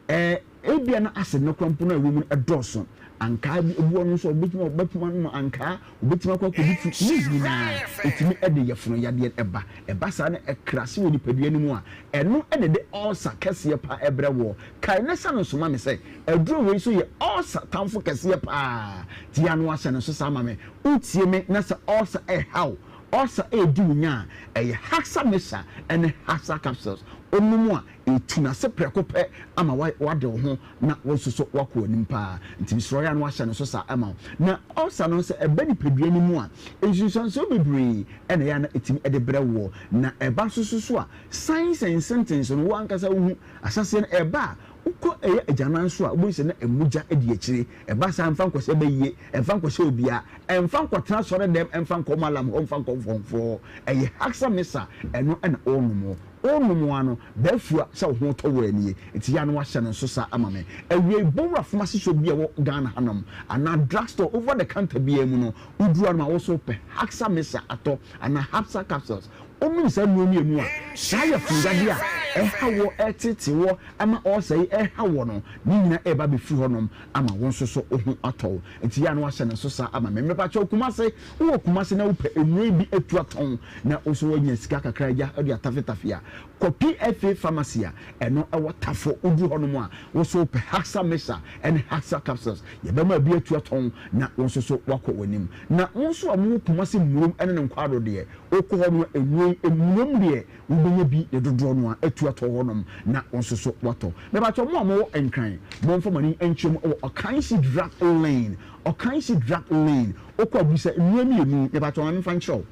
Ɛɛ, ebia na acid no koraa mpo no a ɛwɔ mu no dɔɔso. Ankaa bi, obi wɔ hɔ no nso a obetumi ɔbɛpem anom ankaa, obetumi akɔ akɔdi fruit. Ne nyinaa, etumi de yafunu yadeɛ ba. Ɛba saa na ɛkrase wɔ nipadua no mu a, ɛno na ɛde ulcer kɛseɛ paa brɛ woɔ. Kae na hyɛ no nso ma me sɛ, aduro wei nso yɛ ulcer tamfo kɛseɛ paa. Nti yɛ a na woahyɛ no nso saa ma me. Wotie me na sɛ ulcer ɛreha wo, ulcer ɛredi wo nya a, ɛyɛ Haxa Mixture ne Haxa Capsules. Wonom a, Etu n'ase prɛko pɛ ama wade wo ho na wo nso so woakɔ w'anim paa. Nti mesrɛ wo yɛ a na wahyɛ no nso saa ama wo. Na ulcer no sɛ ɛba nipadua no mu a, nsunsuansoɔ bebree na ɛyɛ a na ɛtumi de brɛ woɔ. Na ɛba nso so so a, signs and symptoms no wo ankasa wohu. Ahyɛaseɛ no ɛba a, wokɔ ɛyɛ agyanan so a, wobɛhu sɛ na mogya di akyire. Ɛba saa a, mfa nkɔhyɛ bayie, mfa nkɔhyɛ obiara, mfa nkɔtena asɔredɛm, mfa nkɔ mallam hɔ, mfa nkɔ mfɔmfoɔ hɔ. Ɛyɛ Haxa Mesa, ɛno na wonom. Wonom ara no, bɛafua sɛ wo ho retɔ wo anie. Nti yɛ a na woahyɛ no nso saa ama me. Awiei, bɔ wura pharmacy shop bi a ɛwɔ Ghana hanom anaa drug store, over the counter biara mu no, woduru hanom a wo nso wopɛ Haxa Mixture atɔ anaa Hapsa capsules. Wonom saa nnuro mmienu a, saa yafunyadeɛ a ɛha woɔ, ɛreteetee woɔ, ama ulcer yi ɛreha woɔ no, ne nyinaa ɛreba abɛfiri hɔnom ama wo nso so wo ho atɔ wo. Nti yɛ a na woahyɛ no nso saa ama me. Mepakyɛw, Kumase, wowɔ Kumase na wopɛ nnuro yi bi atu atɔn na wo nso woanya sika kakra agya de atafetafe a, kɔ PFA Pharmacy a ɛno ɛwɔ Tafo. Woduru hɔnom a, wo nso wopɛ Haxa Mixture ne Haxa Capsules, yɛbɛma bi atu atɔn na wo nso so woakɔ w'anim. Na mo nso a mowɔ Kumase Mmurom ne ne nkwaado deɛ, wokɔ hɔ no a, nnuro yi, Mmurom deɛ wobɛnya bi ne dodoɔ no ara atu atɔ hɔnom na wo nso so woatɔ. Mepakyɛw mo a mowɔ Nkran, momfa mo ani nkyerɛ mu wɔ Ɔkanhyi Drug Lane, Ɔkanhyi Drug Lane, wokɔ a bisa nnuro mmienu, mepakyɛw ma memfa nkyerɛ wo.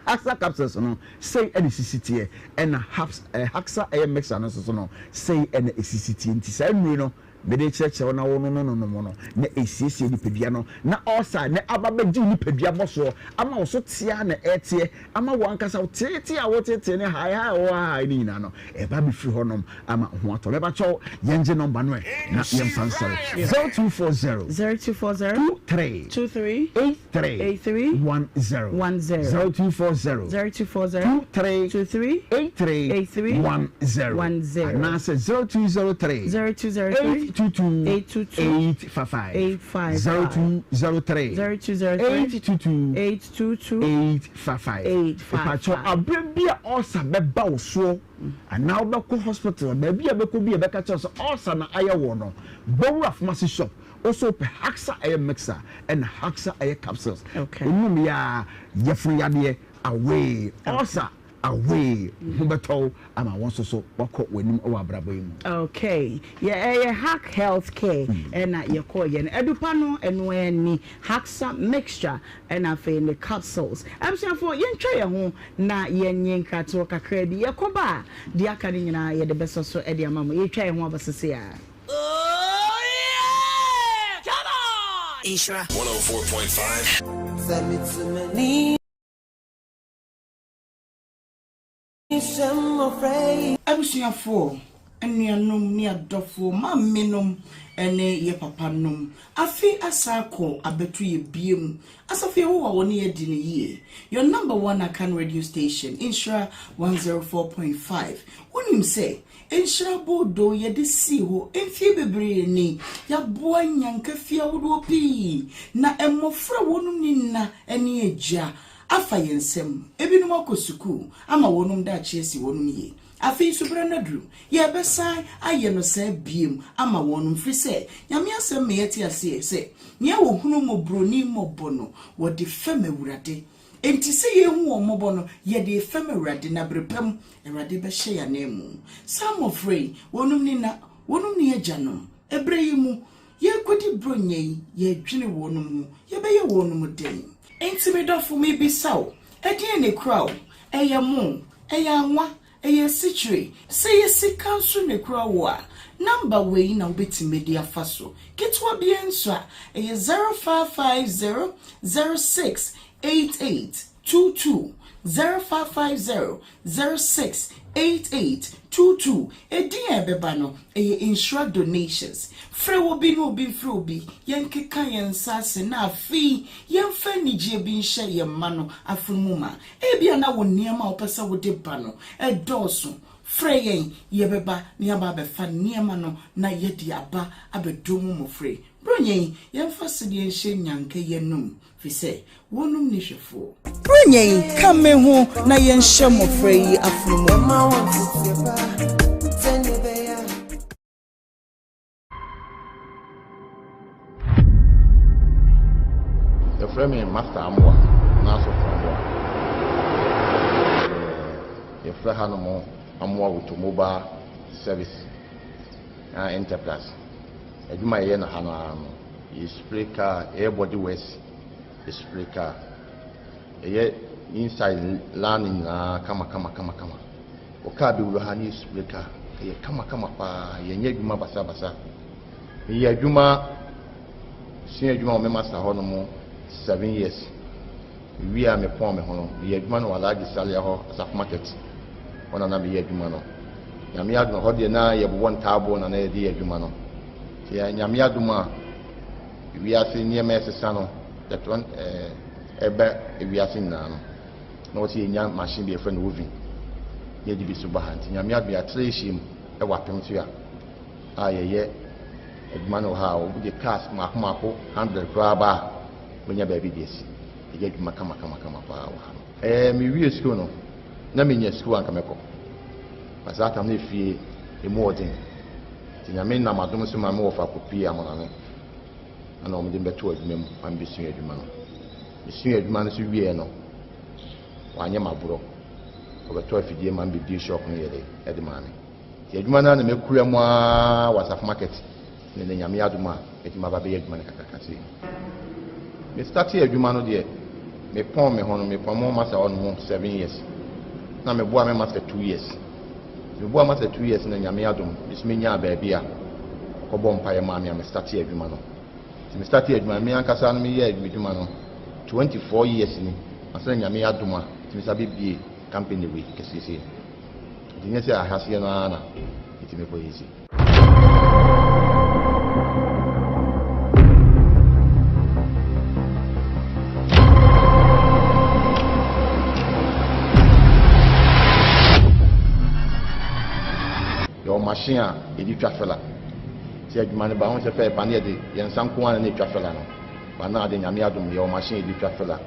Haxa capsules no, sei na esisi teɛ, ɛna haps eh, Haxa ɛyɛ mixer no nso so no, sei na esisi teɛ. Nti saa nnuro no, mede rekyerɛkyerɛ wo na wo no no no nom no, na esiesie nipadua no, na ulcer na aba bɛgye wo nipadua bɔsoɔ ama wo so teɛ a na ɛreteɛ, ama wo ankasa wo teetee a woteetee ne hae hae a wohahae no nyinaa no, ɛba bɛfiri hɔnom ama wo ho atɔ. Mepakyɛw, yɛngye nɔmba no ɛ na yɛmfa nsɔre. 0240 0240 23 23 83 83 10 10 0240 0240 23 23 83 83 10 10 anaasɛ 0203 0203 822 822 855 855 0203 0203 822 822 855 855. Mepakyɛw, aberɛ bi a ulcer bɛba wo soɔ anaa wobɛkɔ hospital, baabi a bɛkɔ bi a bɛka kyerɛ wo sɛ ulcer na ayɛ woɔ no, bɔ wura pharmacy shop, wo nso wopɛ Haxa ɛyɛ mixer ɛna Haxa ɛyɛ capsules, wonom yɛ a yafunu yadeɛ away, ulcer away, ho bɛtɔ wo ama wo nso so woakɔ w'anim wɔ abrabɔ yi mu. Okay, yɛ ɛyɛ Hack Health Care ɛna yɛkɔɔ yɛ no adupa no ɛno ara ni Haxa mixture ɛna afei ne capsules. Abusuafoɔ yɛntwa yɛn ho na yɛnye nkratoɔ kakra bi yɛkɔ ba a deɛ aka no nyinaa yɛde bɛsɔ so de ama mo. Yɛtwa yɛn ho aba sese ara. Nhyira. 104.5. Abusuafoɔ, anuanom ne adɔfoɔ, maamenom ne yɛ papanom, afe asan akɔ abɛto yɛ biom. Asafo Yehowa wɔ ne yɛ adi no yie. Your number one Akan radio station, Nhyira 104.5. Wonim sɛ, Nhyira Boodoo yɛde sii hɔ mfie bebree ni. Yɛaboa nnyanka fie ahodoɔ pii, na mmɔfra a wɔnom nni nna ne agya afa yɛn nsam. Ebinom akɔ sukuu ama wɔnom daakye asi wɔnom yie. Afei nso berɛ no aduru, yɛrebɛsan ayɛ no saa biom ama wɔnom, firi sɛ Nyame asɛm ma yɛte aseɛ sɛ, Nea ɔhunu mmɔborɔni mmɔbɔ no, wɔde fɛm Awurade. Enti sɛ yɛrehu wɔn mmɔbɔ no, yɛde refɛm Awurade, na bere pa mu, Awurade bɛhyɛ yɛn ananmu. Saa mmɔfra yi, wɔnom ni na, wɔnom ni agyanom. Ɛberɛ yi mu, yɛrekɔdi Buronya yi, yɛredwene wɔnom ho, yɛbɛyɛ wɔnom dɛn? Enti me dɔfo, mebisa wo, ɛdeɛn na ɛkura wo? Ɛyɛ mo? Ɛyɛ anwa? Ɛyɛ asikyire? Sɛ ɛyɛ sika nso na ɛkura wo a, namba wei na wobɛtumi de afa so. Ketewa biara nso a, ɛyɛ 0550 06 88 22, 0550 06 88 22. Edin a ɛbɛba no, ɛyɛ Nhyira Donations. Frɛ obi na obi mfrɛ obi, yɛnkeka yɛn nsa ase na afei yɛmfa anigyeɛ bi nhyɛ yɛn mma no afono mu ma. Ebia na wo nneɛma a wopɛ sɛ wode ba no dɔɔso. Frɛ yɛn, yɛbɛba na yɛaba abɛfa nneɛma no na yɛde aba abɛdom wo mmɔfra yi. Buronya yi, yɛmfa sedeɛ nhyɛ nnyanka yi anom, firi sɛ wɔnom nni hwɛfoɔ. Buronya yi, ka me ho na yɛnhyɛ mmɔfra yi afono mu ma. Yɛfrɛ me Master Amoah anaa Sɔfo Amoah. Yɛfrɛ hanom Amoah Automobile Service and Enterprise. Adwuma a yɛyɛ no ha no ara no, yɛ spray car, yɛyɛ body works, yɛ spray car. Yɛyɛ inside lan no nyinaa kama kama kama kama. Wɔ car bɛwura ha ne yɛ spray car, ɛyɛ kama kama paa, yɛnyɛ adwuma basabasa. Meyɛ adwuma, sua adwuma wɔ me master hɔ nom 7 years. Mewie a mepɔn me ho no, meyɛ adwuma no wɔ Alhaji Salia hɔ, Asafo Market hɔ na na meyɛ adwuma no. Nyame adom, ɛhɔ deɛ na yɛbobɔ ntaaboɔ na na yɛde yɛ adwuma no. Nti Nyame adom a, wiase nneɛma ɛsesa no, yɛtɔ ɛba wiase nyinaa no, na wɔsɛ yɛnya machine bi yɛfrɛ no oven na yɛde bi so ba ha. Nti Nyame adom yɛatra yɛhyia mu wɔ apem so a, a yɛyɛ adwuma no wɔ ha a, wɔde cars mmaako mmaako 100 koraa ba a, wɔnya baabi de asi. Yɛyɛ adwuma kama kama kama paa wɔ ha no. Ɛɛ, mewie sukuu no, na menya sukuu a anka mɛkɔ. Na saa tam no efie emu ɔden. Nti Nyame nam adom so ma me wɔfa kɔpie Amonane. Ɛna wɔde me bɛtoo adwuma mu ma mebɛsua adwuma no. Mesua adwuma no nso wieɛ no, wɔanyɛ me aborɔ. Wɔbɛtɔ afidie ma me bɛbie shop no yɛ dɛ de maa me. Nti adwuma no ara na makura mu ara wɔ Asafo Market ne nnɛ Nyame adom a mɛtumi aba abɛyɛ adwuma no kakraka sei. Me startee adwuma no deɛ, mepɔn me ho no, mepɔn me ho master hɔ nom 7 years. Na meboa me master 2 years. Nti meboa master 2 years na Nyame adom, me nso menyaa baabi a ɔkɔbɔ mpaeɛ maa me a me startee adwuma no. Nti me startee adwuma no, me ankasa no meyɛɛ m'adwuma no 24 years ni, ansa na Nyame adom a metumi san bɛbie company wei kɛseɛ sei. Nti nyɛ sɛ ahaseɛ no ara na metumi kɔ yɛ sei. Yɛwɔ machine a yɛde twa fela. Sɛ adwuma no ba ho sɛ fɛ ba ne yɛde yɛn nsa nko ara na ɛtwa fela no. Ba na ade Nyame adom yɛwɔ machine yɛde twa fela.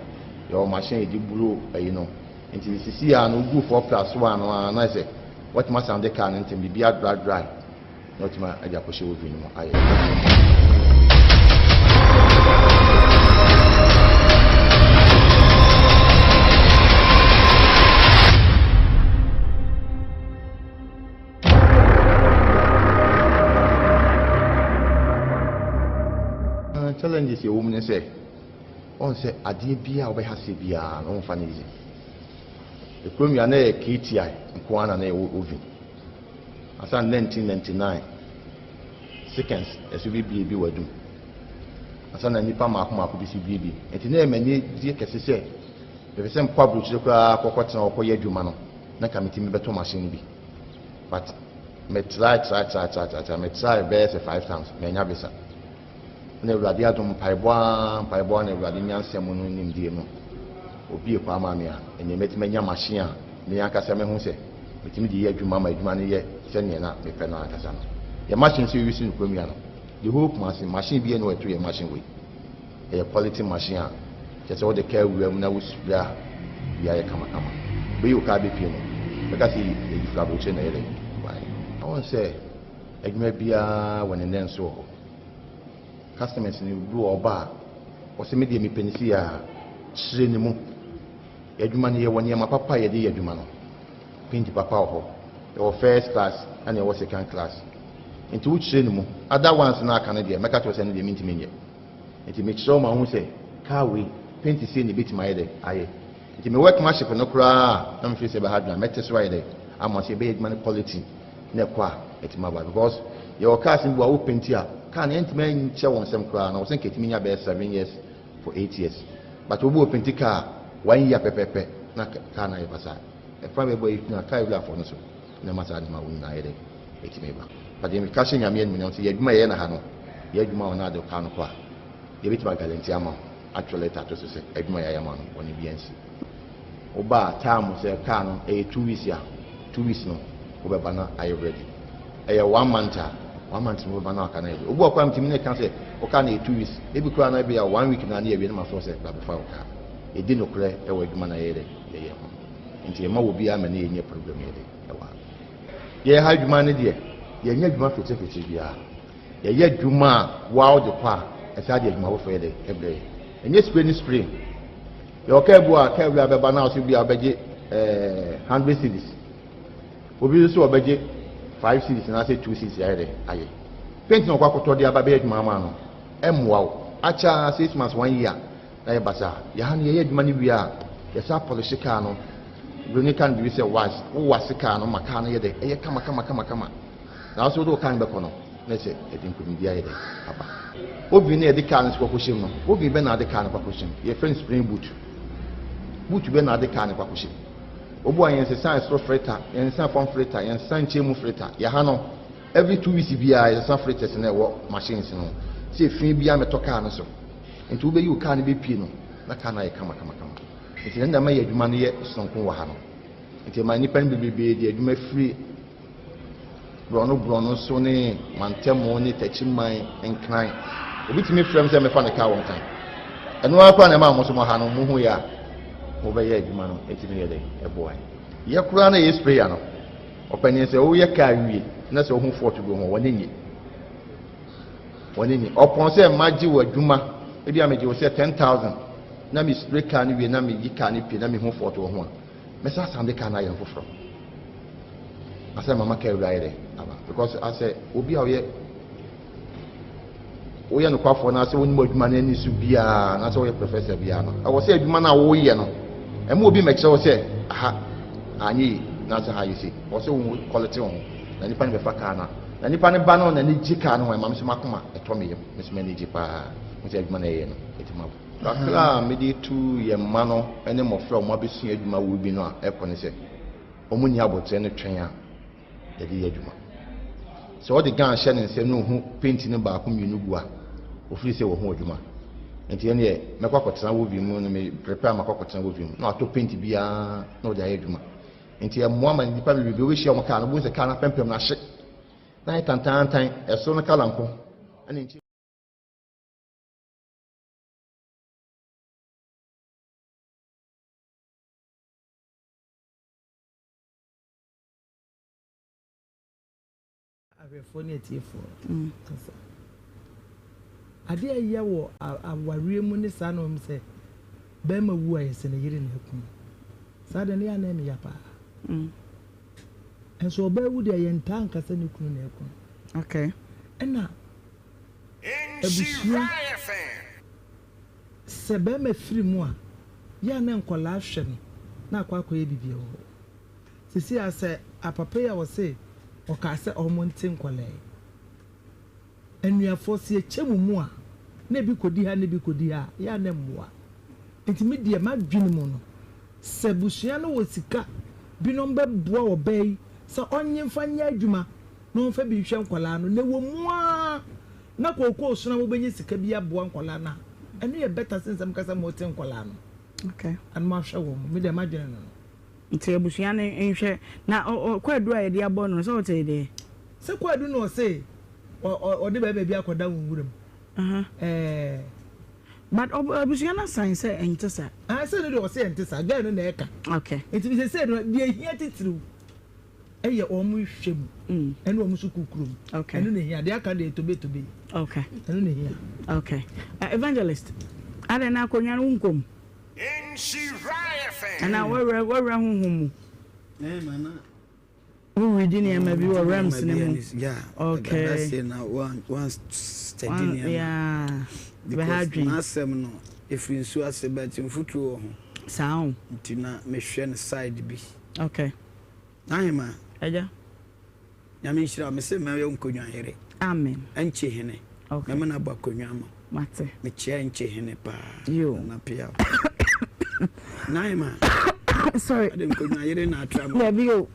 Yɛwɔ machine yɛde buro ayi no. Nti sisi a no wogu 4 plus 1 no ara na sɛ watumi asan de car no ntɛm biribi adry dry na watumi agye akɔhyɛ oven no mu ayɛ. Challenges ɛwɔ mu ne sɛ ɔn sɛ adeɛ biara a wobɛha sɛ biara no womfa no easy. Ekurom yi a na yɛ KTI nko ara na na yɛwɔ oven. Ansa na 1999 seconds ɛso bi bie bi wɔ adum. Ansa na nnipa mmaako mmaako bi so bie bi. Nti na yɛ m'ani gye kɛse sɛ mepɛ sɛ mekɔ aburokyire koraa kɔkɔtena hɔ kɔyɛ adwuma no na nka metumi bɛtɔ machine no bi. But me try try try try try try me try bɛyɛ sɛ 5 times manya visa. Na Awurade adom, mpaebɔ ara, mpaebɔ ara na Awurade nyansa mu no nimdeɛ mu, obue kwan maa me a, ɛnneɛ mɛtumi anya machine a me ankasa mɛhu sɛ metumi de yɛ adwuma ma adwuma no yɛ sɛdeɛ na mepɛ no ankasa no. Yɛn machine nso yɛuse no kurom yi ano. The whole Kumasi, machine biara nni hɔ a ɛto yɛn machine wei. Ɛyɛ quality machine a kyerɛ sɛ wode kaa wura mu na wo spray a, biribiara yɛ kamakama. Wobɛyi wo kaa bɛpue no. Mɛka sɛ yɛde firi aburokyire na ɛyɛ dɛ baeɛ. Wohu sɛ adwuma biara wɔ ne nnɛ nso wɔ hɔ. Customers no bi wɔ ɔba a ɔsɛ me deɛ mepɛ ne sei a, kyerɛ ne mu. Yɛn adwuma no yɛwɔ nneɛma papa a yɛde yɛ adwuma no. Paint papa wɔ hɔ. Yɛwɔ first class ɛna yɛwɔ second class. Nti wokyerɛ ne mu. Other ones no a aka no deɛ mɛka kyerɛ wo sɛ ɛno deɛ mentumi nyɛ. Nti mekyerɛ wo ma wohu sɛ car wei paint sei na ɛbɛtumi ayɛ dɛ ayɛ. Nti me workmanship no koraa a na mefeel sɛ ɛbɛha adwene a mɛte so ayɛ dɛ ama sɛ yɛbɛyɛ adwuma no quality na ɛkɔ a ɛtumi aba because yɛwɔ cars no bi wɔ a wo paint a car no ɛntumi nkyɛ wɔn nsam koraa na wɔ sɛ nka ɛtumi nya bɛyɛ 7 years for 8 years, but obi wɔ paint car one year pɛpɛpɛ na car no ayɛ basaa. Ɛfa bɛbɔ yi na car ewurafoɔ no so na ɛma saa nneɛma wo nyinaa yɛ dɛ ɛtumi ba. But deɛ meka hyɛ Nyame animuonyam sɛ yɛ adwuma yɛyɛ na ha no, yɛ adwuma wɔ na ade car no kɔ a, yɛbɛtumi aguarantee ama wo, atwerɛ letter ato so sɛ adwuma yɛayɛ ama no bɔne bi ansi. Woba a time sɛ car no ɛyɛ 2 weeks a, 2 weeks no wobɛba na ayɛ ready. Ɛyɛ one month a, one month no wobɛba na waka no ayɛ ready. Obi wɔ kora mtumi ne ka sɛ wo car no yɛ 2 weeks, ebi koraa no ebi a one week na ne yɛwie no ma frɛ sɛ bra bɛfa wo car. Yɛdi nokorɛ ɛwɔ adwuma na yɛyɛ dɛ yɛyɛ ho, nti yɛma wɔ biara ma ne yɛnyɛ problem yɛ dɛ ɛwɔ ha. Yɛyɛ ha adwuma no deɛ, yɛnyɛ adwuma fitirifitir biara. Yɛyɛ adwuma a waa wode kɔ a ɛsaa de adwuma foforɔ yɛ dɛ ɛbrɛ yɛ. Ɛnyɛ spray ne spray. Yɛwɔ kaa bi a kaa wura bɛba na ɔsɛ bi a ɔbɛgye 100 cedis, obi nso ɔbɛgye 5 cedis anaasɛ 2 cedis ayɛ dɛ ayɛ paint na ɔkɔ akɔtɔ de aba bɛyɛ adwuma ama no. Ɛmmoa wo akyɛ 6 months, one year na yɛ basa. Yɛha no yɛyɛ adwuma no wie a, yɛsa polish kaa no. Buroni ka no biribi sɛ wax. Wo wax kaa no ma kaa no yɛ dɛ ɛyɛ kama kama kama kama na nso wode wo kaa no bɛkɔ no na sɛ ɛde nkonimdi ayɛ dɛ aba. Oven no yɛde kaa no so kɔkɔhyɛ mu no, oven bɛ na ade kaa no kɔkɔhyɛ mu? Yɛfrɛ no spring boot. Boot bɛ na ade kaa no kɔkɔhyɛ mu? Obu a yɛnsesa ɛsoro filter, yɛnsesa fam filter, yɛnsesa nkyɛn mu filter. Yɛha no every 2 weeks biara yɛsesa filters na ɛwɔ machines no sɛ efi biara mɛtɔ kaa no so. Nti wobɛyi wo kaa no bɛpie no na kaa no ayɛ kama kama kama. Nti na ɛma yɛ adwuma no yɛ sononko wɔ ha no. Nti ɛma nnipa no bebree de adwuma firi borɔno borɔno so ne mantamu ne Takyiman, Nkran. Obi tumi frɛ m sɛ mɛfa ne kaa wɔ Nkran. Ɛno ara koraa na ɛma mo so mo ha no mo hu yɛ a mobɛyɛ adwuma no ɛtumi yɛ dɛ ɛboa yɛ koraa. Na yɛ sprayer no, ɔpanin, sɛ woyɛ kaa wie na sɛ wohu fault bi ho, wɔne nye wɔne nye ɔpɔn sɛ magye wɔ adwuma. Ebi a megye wo sɛ 10,000 na me spray car no wie na meyi car no pie na mehu fault wɔ ho a, mɛsa asan de car no ayɛ no foforɔ asɛ mama car wura ayɛ dɛ aba, because asɛ obi a ɔyɛ woyɛ nokwafoɔ na asɛ wonim adwuma no ani so biara na sɛ woyɛ professor biara no, ɛwɔ sɛ adwuma no a woyɛ no ɛma obi mɛkyerɛ wo sɛ aha anyɛ yi na sɛ ha yɛ sei. Ɛwɔ sɛ wo quality wo ho na nipa no bɛfa car no a na nipa no ba no n'ani gye car no ho. Ɛma me so makoma ɛtɔ me yam, me so m'ani gye paa mo sɛ adwuma no ɛyɛ no ɛtumi abo kakra a mede tu yɛn mma no ne mmɔfra a wɔn abɛsua adwuma wɔ bi no a ɛkɔ ne sɛ wɔn nni abotire no twɛn a yɛde yɛ adwuma. Sɛ ɔde gun hyɛ ne nsam na ohu paint no baako mmienu gu a, ofiri sɛ wɔho adwuma. Nti ɛneɛ mɛkɔ akɔtena wɔ vi mu no, me prepare makɔ akɔtena wɔ vi mu na watɔ paint biara na ɔde ayɛ adwuma. Nti ɛmmoa ma nnipa bebree wobɛhyia wɔn kaa no, wobɛhu sɛ kaa no apɛmpɛm no ahye na ayɛ tantantan, ɛsoro no colour nko ɛne nkyɛn. Ahwɛfoɔ ne atiefoɔ kasa. Adeɛ a ɛyɛ wɔ awareɛ mu ne saa na wɔn sɛ bɛrima wu a yɛsɛ ne yere na ɛku no. Saa deɛ no yɛ anan ya paa. Nso ɔbaa wu deɛ yɛntaa nkasa ne kunu na ɛku no. Okay. Ɛna abusua sɛ bɛrima firi mu a yɛ a na nkɔlaa hwɛ no na akɔ akɔyɛ biribi wɔ hɔ. Sisi a sɛ apapa yi a wɔse ɔkaa sɛ ɔmo nte nkɔlaa yi. Anuafoɔ sɛ yɛkyɛ mo mu a na ebi kɔdi ha na ebi kɔdi ha a, yɛ a na ɛmmoa. Nti me deɛ m'adwene mu no sɛ abusua no wɔ sika bi na ɔmo bɛboa ɔbaa yi sɛ ɔnye mfa nyɛ adwuma na ɔmfa bi nhwɛ nkɔlaa no na ɛwɔ mu ara na kookoo so na mobɛnya sika bi aboa nkɔlaa no a, ɛno yɛ better sen sɛ moka sɛ mote nkɔlaa no Okay. na moahwɛ wɔn. Me deɛ m'adwene no no. Nti abusua no nhwɛ na kwaadu a yɛde abɔ no sɛ ɔte deɛ. Sɛ kwaadu na ɔse ɔde bɛrima bi akɔda wɔn nwura mu. Ɛɛ. But abusua no asan sɛ ɛnte saa. Ah, sɛ no deɛ ɔse ɛnte saa, girl no na ɛka. Okay. Nti sɛ no deɛ ehia titiriw. Ɛyɛ wɔn hwɛ mu ɛne wɔn sukuu kurom. Ɛno na ehia. Deɛ aka deɛ tobe tobe. Okay. Ɛno na ehia. Okay. Evangelist, adɛn na akonnwa no wonkɔ mu? Anaa woawura woawura honhom mu? Woredi nneɛma bi wɔ realms no mu. Okay. One, yeah. Because n'asɛm no efiri nsuo ase but mfuturo wɔ ho. Saa o. Nti na mehwɛ no side bi. Okay. N'ahema. Agya. Nyame nhyira wo. Mese mɛyɛ wo nkonnwa yere. Amen. Ɛnkye hene. Okay. Mɛma no abɔ akonnwa ama wo. Mate. Mekyea ɛnkye hene paa. Yo. Nana Peaw. N'ahema. Sorry. Ade nkonnwa yere na atra mu. Dabi o.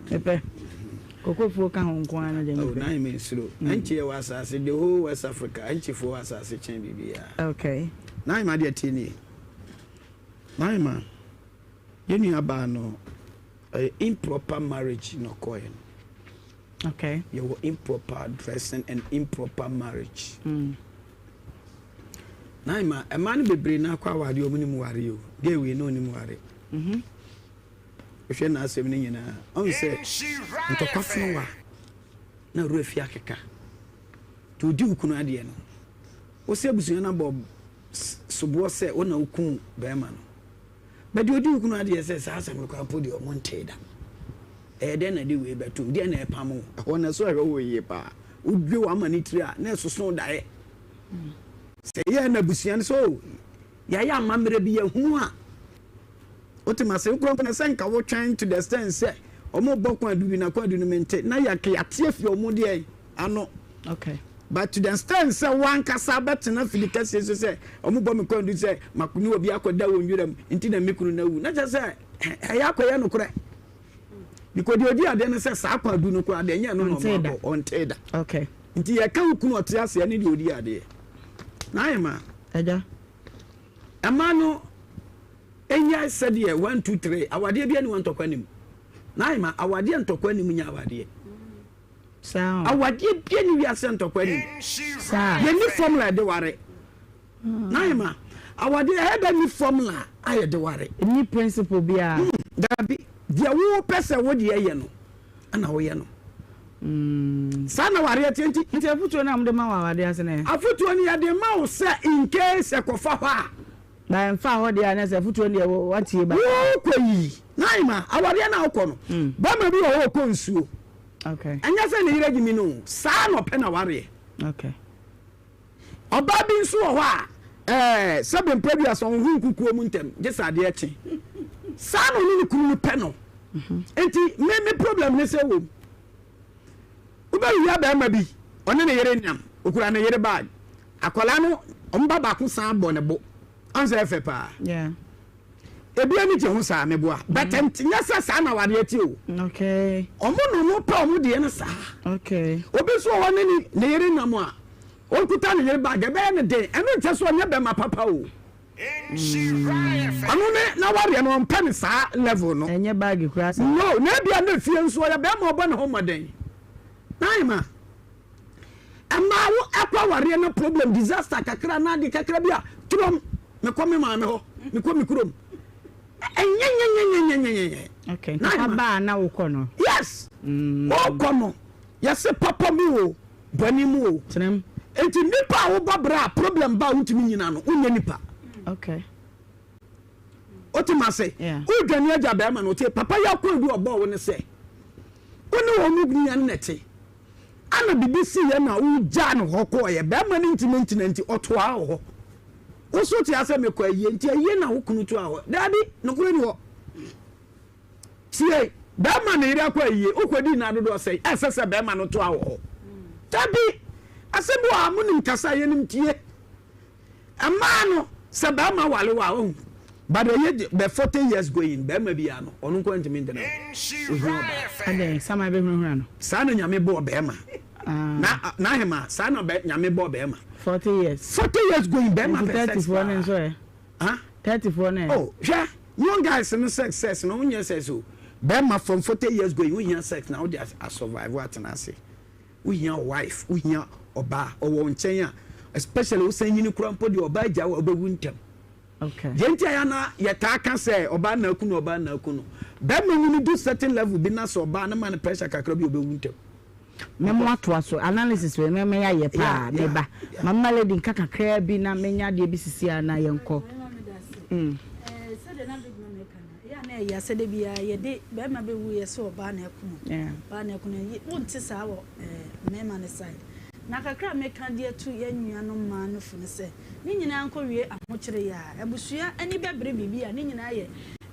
Mepɛ. Kokofuo ka ho nko ara no deɛ Oh, mepɛ. n'ahema nsuro. Ɛnkye yɛ wɔ asase, the whole West Africa, ɛnkyefoɔ wɔ asase kyɛn biribiara. Okay. N'ahema deɛ tie nie. N'ahema. Yɛn nua baa no ɛyɛ improper marriage na ɔkɔɛ no. Okay. Yɛwɔ improper dressing and improper marriage. Na ɛma ɛmaa no bebree na akɔ awareɛ ɔmo nim ware o. Gay wei na ɔnim ware. Mm-hmm. Wohwɛ n'asɛm no nyinaa ɔn sɛ ntɔkwa fono wa na owura fi akeka. Nti odi wo kunu adeɛ no. Wosɛ abusua no abɔ soboɔ sɛ wo na wokum bɛrima no. But deɛ ɔdi wo kunu adeɛ sɛ saa asɛm no koraa mpo deɛ ɔmo ntee da. Ɛyɛ dɛn na ɛde wei bɛto? Deɛn na ɛpam wo? Ɛhɔ no ɛso ɛhwɛ wo yie paa. Wodwe w'ama ne tiri a na ɛsoso daeɛ. Sɛ ɛyɛ na abusua no sɛ oh yɛayɛ amammerɛ bi yɛhunu a wote ma sɛ wokura mpo na sɛ nka wotwɛn to the extent sɛ ɔmo bɔ kwan adu bi na kwan adu no mente na yɛaka yɛate afi ɔmo deɛ ano. Okay. But to the extent sɛ wo ankasa bɛtena fidi kɛseɛ so sɛ ɔmo bɔ me kwan du sɛ mako ne obi akɔda wɔ nwura mu nti na me kunu no awu na kyerɛ sɛ ɛyɛ akɔyɛ nokorɛ because deɛ ɔdi adeɛ no sɛ saa kwan du no koraa deɛ ɛnyɛ ɛno na ɔmo abɔ ɔntee da. Okay. Nti yɛka wo kunu ɔte aseɛ ne deɛ ɔdi adeɛ na ayɛ ma. Agya. Ɛma no ɛnyɛ sɛdeɛ 1 2 3 awadeɛ bi ani wɔ ntɔkwa nim na ayɛ ma awadeɛ ntɔkwa nim nyɛ awadeɛ. Saa o. Awadeɛ bia ni wiase ntɔkwa nim. Saa. Yɛnni formula yɛde ware. Naima, awadeɛ ɛyɛ dɛ ni formula a yɛde ware. Ɛnni principle biara. Hmm, dabi. Deɛ wopɛ sɛ wo deɛ yɛ no, ɛna woyɛ no. Saa na awareɛ teɛ nti. Nti afutuo no a mode ma wɔ awadeɛ ase no ɛ? Afutuo no yɛde ma wo sɛ in case ɛkɔfa hɔ a. Na ɛmfaa hɔ deɛ a na sɛ afutuo no deɛ woatie ba. Wokɔ yi, Naima, awareɛ no a wokɔ no, bɛrima bi wɔ hɔ ɔkɔ nsuo. Okay. Ɛnyɛ sɛ ne yere agyimi no o, saa na ɔpɛ n'awareɛ. Okay. Ɔbaa bi nso wɔ hɔ a, ɛɛ sɛbe mprɛduasa ɔnhu nkukuo mu ntɛm, gye sɛ adeɛ kye. Saa na ɔne ne kunu no pɛ no. Nti me me problem ne sɛ wom. Wobɛwia bɛrima bi, ɔne ne yere nam, okura ne yere bag. Akwadaa no, wɔn ba baako san bɔ ne bo. Ɔn sɛ ɛfɛ paa. Yeah. Ebi ani gye ho saa meboa but nyɛ sɛ saa na awareɛ te o. Okay. Ɔmo na ɔmo pɛ ɔmo deɛ no saa. Okay. Obi nso wɔ hɔ ne ne ne yere nam a ɔnkuta ne yere bag ɛbɛyɛ ne den ɛno nkyɛ sɛ ɔnyɛ bɛma papa o. Ɔno ne n'awareɛ no ɔmpɛ ne saa level no. Ɛnyɛ bag koraa saa. No na ebia na efie nso ɔyɛ bɛrima ɔbɔ ne ho mmɔden. Naima. Ɛmaa wo ɛkɔ awareɛ no problem disaster kakra na ade kakra bi a turom mekɔ me maame hɔ mekɔ me kurom ɛnyɛnyɛnyɛnyɛnyɛnyɛ. Okay nti aba a na wokɔ no. Yes wokɔ no yɛse papa mu o bɔne mu o. Tenam. Nti nipa a wobɔ bra a problem ba a wontumi nyina no wonyɛ nipa. Okay. Wote ma se wodwane agya bɛrima no wote papa yi akɔdu ɔbɔɔ wo ne sɛ wo ne wɔn mu nua no na ɛte. Ana biribi siiɛ na wogyaa no hɔ kɔeɛ? Barima no ntumi ntena nti, ɔtoaa wo hɔ. Wo nso te asɛ mekɔ ayie nti ayie na wo kunu toaa hɔ. Daabi, nokorɛ ni hɔ. Tie, barima ne yere akɔ ayie, wokɔdii nna dodoɔ sɛn? Ɛsɛ sɛ barima no toa wo hɔ. Dabi, asɛm bi wɔ ha, monim kasa a yɛnim tie. Mmaa no sɛ barima ware wo a wahu but ɛyɛ de bɛ 40 years going barima biara no ɔno nko ntumi ntena hɔ ohia ɔbaa. Adɛn saman bɛhunahuna no. Saa na nyame bɔɔ barima na n'ahema saa na bɛ nyame bɔɔ barima. 40 years. 40 years going barima pɛ sex paa. 30 foɔ no nso ɛ. Huh? 30 foɔ no ɛ. Oh hwɛ young guys no sex sex no wonyɛ sex o barima from 40 years going wohia sex na wode a survive atena ase. Wo hia wife, wo hia ɔbaa, ɔwɔ wo nkyɛn a, especially wo san nyini koraa mpo deɛ ɔbaa gya wo a wobɛwu ntɛm. Deɛ nti a yɛ na yɛtaa ka sɛ ɔbaa na aku no, ɔbaa na aku no. Bɛrima nyini du certain level bi na sɛ ɔbaa no ma no pressure kakra bi a ɔbɛwu ntɛm. Me mo atoa so analysis wei me me ayɛ paa me ba ma me ma lady nka kakraa bi na me nya adeɛ bi sisi a na yɛn kɔ. Mm. Sɛdeɛ na big mama ɛka no ɛyɛ a na ɛyɛ sɛ da biara yɛde bɛrima bɛwu yɛ sɛ ɔbaa na ɛko no ɔbaa na ɛko no wonte saa wɔ mmarima no side na kakra a meka de atu yɛn nuanom mmaa no fo no sɛ ne nyinaa nkɔwie ahokyere yɛ a abusua ani bɛbere biribi a ne nyinaa yɛ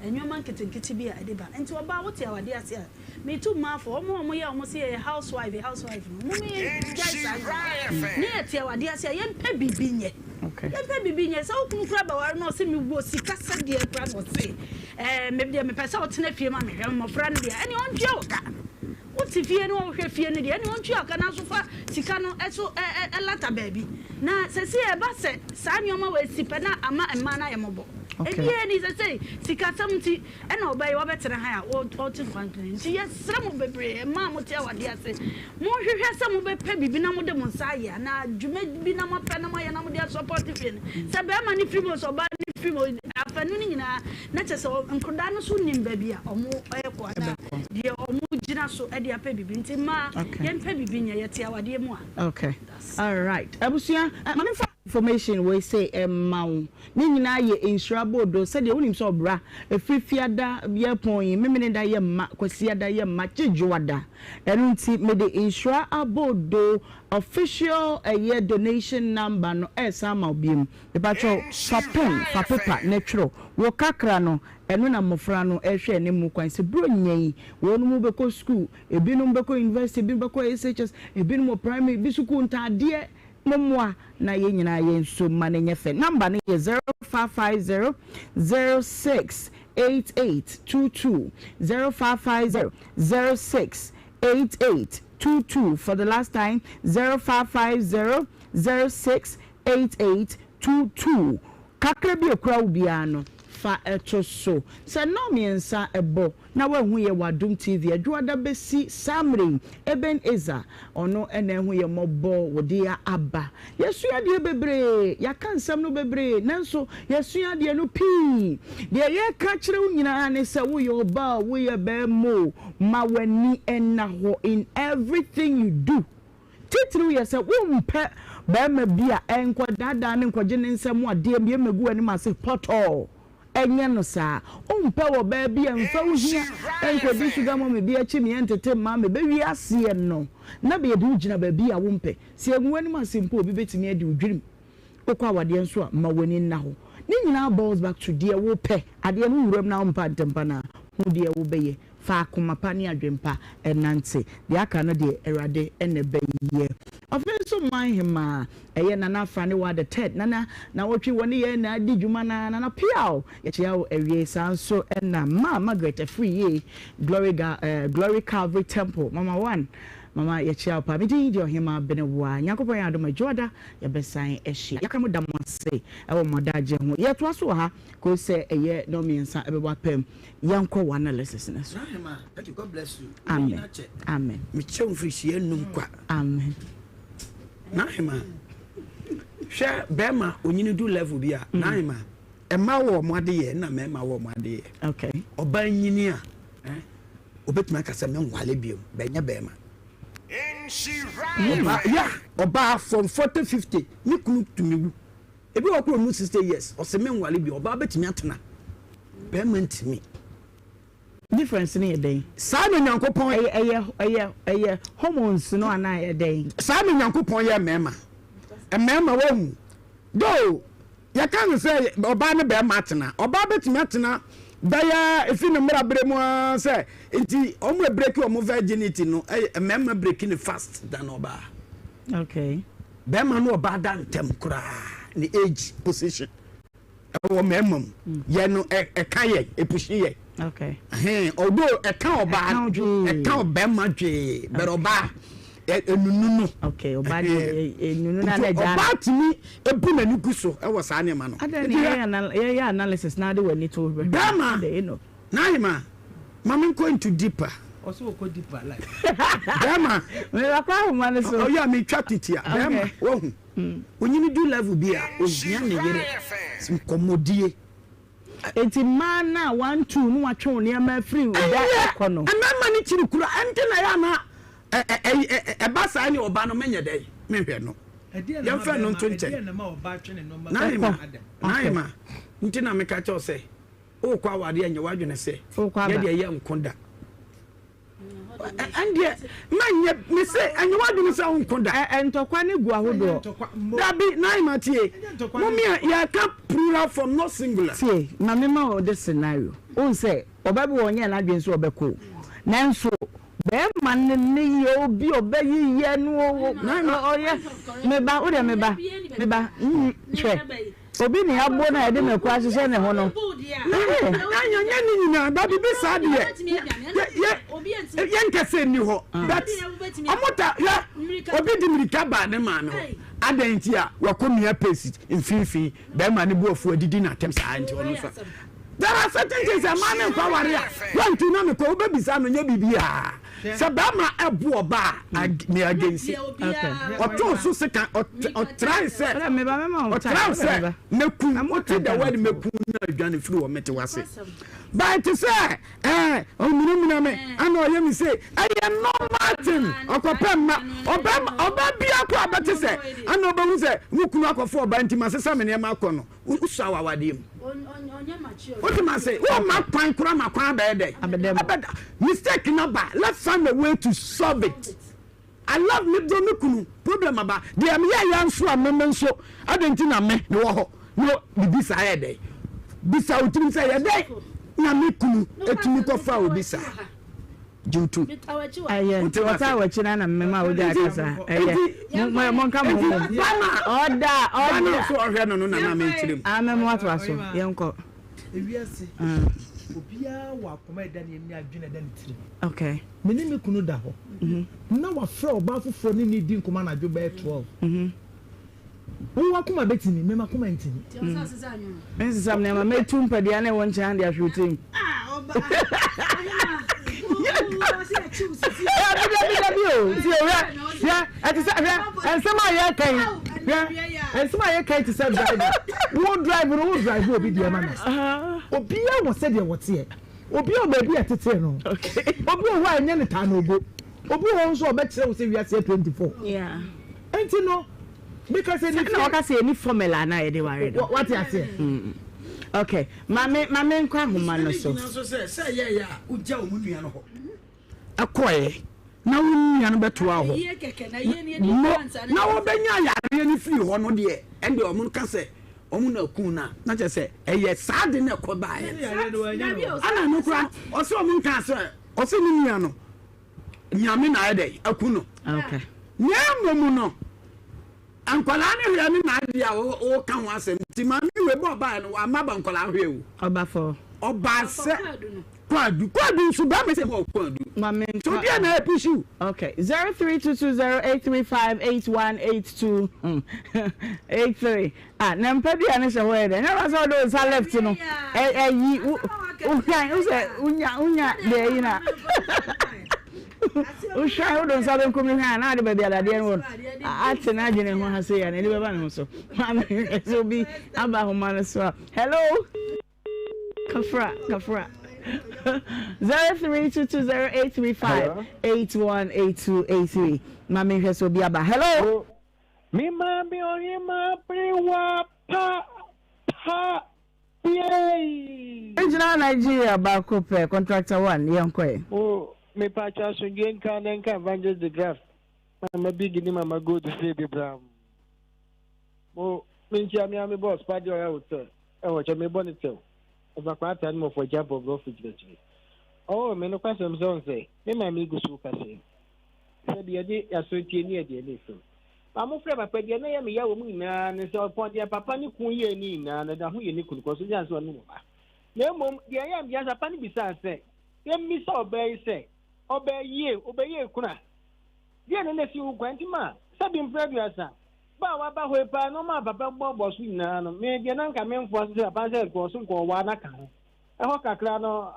nneɛma nketenkete bi a ɛde ba nti ɔbaa wote awadeɛ ase a Me tu mmaa fo, wɔn a wɔyɛ wɔn se yɛyɛ house wife, house wife no, mom yɛn gyae saa adwuma no. Ne yɛ te awadeɛ ase a, yɛn pɛ biribi nyɛ. Yɛn pɛ biribi nyɛ. Sɛ wo kunu kura bɛware na ɔse me wɔ sika sɛdeɛ kura na ɔse ɛɛ me deɛ mepɛ sɛ ɔtena fie ma me hwɛ mmɔfra no deɛ, ɛne ɔntua wo ka. Wo te fie na ɔhwɛ fie no deɛ, ɛne ɔntua wo ka nanso fa sika no ɛso ɛlata baabi. Na sɛsi ɛba sɛ saa nneɛma wɔ esi pɛ na ama mmaa no ayɛ mmɔbɔ. Ebiara ni sɛsɛ sikasɛm nti. Ɛna ɔbaa yi wabɛtena ha a ɔte nkwankene nti yɛsrɛ mo bebree mmaa a mote awadeɛ ase monhwehwɛ sɛ mobɛpɛ biribi na mode mo nsa ayɛ anaa dwuma bi na moapɛ na moayɛ na mode asɔpɔte fie no sɛ bɛrima no firi mu sɛ ɔbaa no firi mu afanu no nyinaa na kyɛ sɛ nkwadaa no so nim baabi a ɔmo ɛkɔ anaa deɛ ɔmo gyina so de apɛ biribi nti mmaa yɛmpɛ biribi nyɛ yɛte awadeɛ mu a. Okay alright abusua ma memfa information wei sei mma wo. Ne nyinaa yɛ nhyira boodoo sɛdeɛ wonim sɛ ɔbra ɛfiri fiada yɛ pɔn yi memeneda yɛ mma kwasiada yɛ mma gye dwoada ɛno nti mede nhyira aboodoo official ɛyɛ donation number no ɛresan ama wo biom mepakyɛw fa pen fa paper na twerɛ wo kakra no ɛno na mmɔfra no ɛrehwɛ anim kwan sɛ buronya yi wɔn bɛkɔ school ebinom bɛkɔ university ebinom bɛkɔ SHS ebinom wɔ primary bi sukuu ntaadeɛ Mommoa na yɛn nyinaa yɛn nso mma no nyɛ fɛ. Number no yɛ 0550 06 88 22, 0550 06 88 22, for the last time 0550 06 88 22. Kakra bi a ekura wo biara no, fa to so. Sɛ nnɔnmiɛnsa bɔ na woahu yɛ wɔ Adom TV Adwoada bɛsi saa mmerɛ yi, Eben Ezer, ɔno na ahu yɛ mmɔbɔ wɔ de aba. Yɛasua adeɛ bebree, yɛaka nsɛm no bebree, nanso yɛasua adeɛ no pii. Deɛ yɛreka akyerɛ wo nyinaa ne sɛ woyɛ ɔbaa o, woyɛ barima o, ma w'ani nna hɔ in everything you do. Titiriw yɛ sɛ wompɛ barima bi a ɛnkɔdaadaa no nkɔgye ne nsam adeɛ mmie mmɛgu w'anim ase pɔtɔɔ. Ɛnyɛ no saa. Wompɛ ɔbaa bi a mfa wo hia nkɔdi sugar mummy bi akyi meɛ ntete mma mebɛwie aseɛ no na bɛde wo gyina baabi a wompɛ. Sɛ yɛgu w'anim ase mpo a obi bɛtumi adi wo dwirim. Wokɔ awadeɛ nso a ma w'ani nna hɔ. Ne nyinaa boils back to deɛ wopɛ. Adeɛ no wowura mu na wompɛ ntɛmpa no a, hu deɛ wobɛyɛ. Fa akoma pa ne adwene pa nante. Deɛ aka no deɛ, Awurade na ɛbɛyɛ. Afei nso man hemaa, ɛyɛ Nana Afranewa the third, Nana Nawɔtwe wɔne yɛn na adi dwuma no ara, Nana Piaw, yɛkyea wo awiei. Saa nso na Ma Margaret Afriyie, Glory Ga eh, Glory Calvary Temple, Mama One, Mama yɛkyea wo paa. Me din de Ɔhemaa Benewa. Nyankopɔn yɛ adom a, Dwoada yɛbɛsan ahyia. Yɛaka mo da mo ase wɔ mo adagyeɛ ho. Yɛtoa so wɔ ha kɔsi sɛ ɛyɛ nnɔnmiɛnsa ɛbɛbɔ apam. Yɛnkɔ wɔ analysis no so. Rahema, thank you. God bless you. Amen. Amen. Mekyɛ wo mfirihyia num kwa. Amen. Nahema, hwɛ bɛrima onyini du level bi a, mm. Nahema, ɛma wɔ ɔmo ade yɛ, ɛna mɛrima wɔ ɔmo ade yɛ. Okay. Ɔbaa nyini a, eh, obetumi aka sɛ menwale biom, bɛnyɛ bɛrima. Mm. Ɔbaa, ya, ɔbaa from 40 50, ne kunu tumi wu. Ebi wɔ hɔ koraa ɔnnu 60 years, ɔse menwale bio, ɔbaa bɛtumi atena, bɛrima ntumi. Difference no yɛ dɛn? Saa na Nyankopɔn. Ɛyɛ ɛyɛ ɛyɛ ɛyɛ hormones no anaa ɛyɛ dɛn? Saa na Nyankopɔn yɛ mmarima. Mmarima wahu. Though yɛka no sɛ ɔbaa ne bɛrima atena, ɔbaa bɛtumi atena bɛyɛ efi ne mmra berɛ mu ara sɛ nti wɔn a breki wɔn virginity no ɛyɛ mmarima breki no fast than ɔbaa. Okay. Bɛrima ne ɔbaa da ntɛm koraa ne age position ɛwɔ mmarima mu mm. yɛ no ɛka yɛ epushi yɛ. Okay. Ɛhɛn although ɛka ɔbaa ɛka ɔbɛrima dwee bɛrɛ ɔbaa enunu no. Okay ɔbaa deɛ enunu na na gya. Ɔbaa tumi ebu n'ani gu so ɛwɔ saa nneɛma no. Adan ne yɛ analysis na ade wɔ ani to. Bɛrima. Nahima, ma me nkɔ into deeper. Ɔsɛ ɔkɔ deeper like. Bɛɛma. Mewura kɔ ahoma no so. Ɔyɛ a metwa titia. Bɛɛma, wahu. Onyini du level bi a, ohia ne yere. Nkɔmmɔdie. Enti mmaa no a wantu na watwe wo nneɛma afiri wo da kɔ no. Ɛnyɛ mmarima no kyiri kura ɛnti na ɛyɛ ana ɛba saa ne ɔba no menyɛ dɛn menhwɛ no yɛmfa no nto nkyɛn. Naima Naima nti na meka kyɛw sɛ wokɔ awadeɛ nyɛ w'adwene sɛ yɛdeɛ yɛ nko da. Ɛndeɛ mɛnyɛ mese ɛnyɛ w'adwene sɛ wonko da. Ɛ ntɔkwa no gu ahodoɔ. Dabi Naima tie momia yɛka plural form not singular. Tie ma me ma wo this scenario wohu sɛ ɔba bi wɔ hɔ ɔnyɛɛ n'adwene sɛ ɔbɛkɔ o nanso bɛɛma no ne yɛ obi ɔbɛyeyɛ no o ɔyɛ me ba wo deɛ me ba me ba hwɛ. Obi ne abo no a yɛde mako ahyehyɛ ne ho no. Ɛnyɛ nyɛ ne nyinaa ba bibi saa deɛ yɛ yɛ nkɛsɛ nni hɔ but ɔmo ta hwɛ obi di mirika baa ne maame hɔ adɛn nti a wakɔ mia paste mfimfini bɛrima ne bu afu adidi n'atɛm saa nti ɔno nso there are certain things a maa ne nkɔ aware a wɔntu na mekɔ wobɛbisa no nyɛ biribiara. Sɛ bɛrima ɛbo ɔbaa a me against ɔtoo so sika ɔtrae sɛ ɔtrae sɛ mɛku wote the word mɛku na adwane firi wɔ mete wase but te sɛ ɛɛ ɔmunamuna me ana ɔyɛ me se ɛyɛ normal thing ɔkɔpɛ mma ɔbɛma ɔbaa biako a bɛte sɛ ana ɔbɛhu sɛ wo kunu akɔfo ɔbaa nti ma sesa me nneɛma akɔ no Wosua wɔ awadeɛ mu. Wote ma se womma kwan koraa ma kwan abɛyɛ dɛ. Abɛda. Mistake no aba. Let's find a way to solve it. I love me dɔ me kunu. Problem aba. Deɛ meyɛ ya nso a me me nso adɛn nti na me mewɔ hɔ na biribi saa yɛ dɛn? Bisa wo tirim sɛ yɛ dɛn na me kunu etumi kɔfa obi saa. Gye wo tom. Ɛyɛ nti ɔtaa w'akyi na na mmɛma a wogya akasa. Ɛyɛ mo nka mo ho. Ɔda ɔda. Bana so ɔhwɛ no no na na mekyerɛ mu. Amɛ mo ato aso yɛn kɔ. Ewiase obiara wɔ akoma ɛda ne ani adwene ɛda ne tirim. Okay. Me ne me kunu da hɔ. Na wafrɛ ɔbaa foforɔ ne ne di nkɔmɔ anadwo bɛyɛ 12. Wo w'akoma bɛtumi, me m'akoma ntumi. Mensesa me nneɛma, mɛtu mpadua ne wo nkyɛn de ahwe wo tirim. Dabi dabi dabi o, tie hwɛ hwɛ ɛte sɛ hwɛ nsɛm a yɛka yi hwɛ nsɛm a yɛka yi te sɛ drive wo drive no wo drive obi deɛ ma no obiara wɔ sɛdeɛ wɔteɛ obiara wɔ baabi a ɛtetee no obi wɔ hɔ a ɛnyɛ ne taa na obo obi wɔ hɔ nso a ɔbɛkyerɛ wo sɛ wiase yɛ 24 nti no meka sɛ ne fie. Sɛ ɔka sɛ yɛni formula na yɛde ware no. Wate aseɛ. Mm. Okay. Maame maame nkɔ ahoma no so. Gyina so sɛ sɛ ɛyɛ yɛ a wogya wɔn nua no hɔ ɛkɔɛ na wo nua no bɛtoa hɔ mo na wɔbɛnya yareɛ no firi hɔ no deɛ ɛnde wɔn ka sɛ wɔn na kun na na kyerɛ sɛ ɛyɛ saa de na ɛkɔ baeɛ ɛna no kora ɔsɛ wɔn nka sɛ ɔsɛ ne nua no Nyame na ayɛ dɛn aku no. Na mmom no, nkwadaa no hwɛ ne n'adeɛ a wɔka ho asɛm nti maame wei bɔ ɔbaeɛ no wamma ba nkwadaa hwɛ o. Ɔba fɔ. Ɔbaa sɛ kwadu kwadu nso bɛrima sɛ mɔ kwadu. Maame nkwa. So deɛ na ɛpusu. Okay 032208358182 83. Ah na mpa dua no hyɛ hɔ yɛ dɛ na sɛ ɔde nsa left no ɛyi wohwan wo sɛ wonya wonya deɛ ɛyi na wohwan wode nsa benkum no hwan na ade baabi adadeɛ no wɔ no ate n'adwene ho ha sei a n'ani bɛba ne ho so maame sɛ obi aba ahoma no so a hello kafra kafra 03220835 818283 maame nhwɛ sɛ obi aba hello. Me maame ɔhema berewa pa pa biei. Gyina Nigeria baako pɛ contractor one yɛn kɔ ɛ. Oh me pacho asomdwie nka ne nka Evangelist de Graft mama big ne mama gold fie bi bram mo me nkyia me ame boss pa de ɔyɛ hotel ɛwɔ kyɛ me bɔ ne tɛw ɛfa kwan ata ne mɔfɔ agya bɔ brɔfo gyinagyina oh me no kwasɛm sɛ ɔnsɛ me maame gu so kasa yi Sɛbi yɛde yɛn aso tie ne yɛde ani so. Ma mofrɛ papa deɛ na ɛyɛ me ya wɔ mu nyinaa ne sɛ ɔpɔn deɛ papa ne kun yɛɛ ne nyinaa no da ho yɛ ne kunu kɔ so gyan sɛ ɔne ne ba. Na mmom deɛ ɛyɛ me ya sɛ papa no bisaa sɛ yɛmmisa ɔbaa yi sɛ ɔbaa yie ɔbɛyɛ kunu a deɛ na na ɛsi wo kwan nti ma sɛbi mprɛ aduasa ba a waba hɔ yi paa na ɔmaa papa bɔbɔ so nyinaa no me deɛ na nka memfoa so sɛ papa sɛ nkɔɔ so nkɔɔ waa na ka ho ɛhɔ kakra no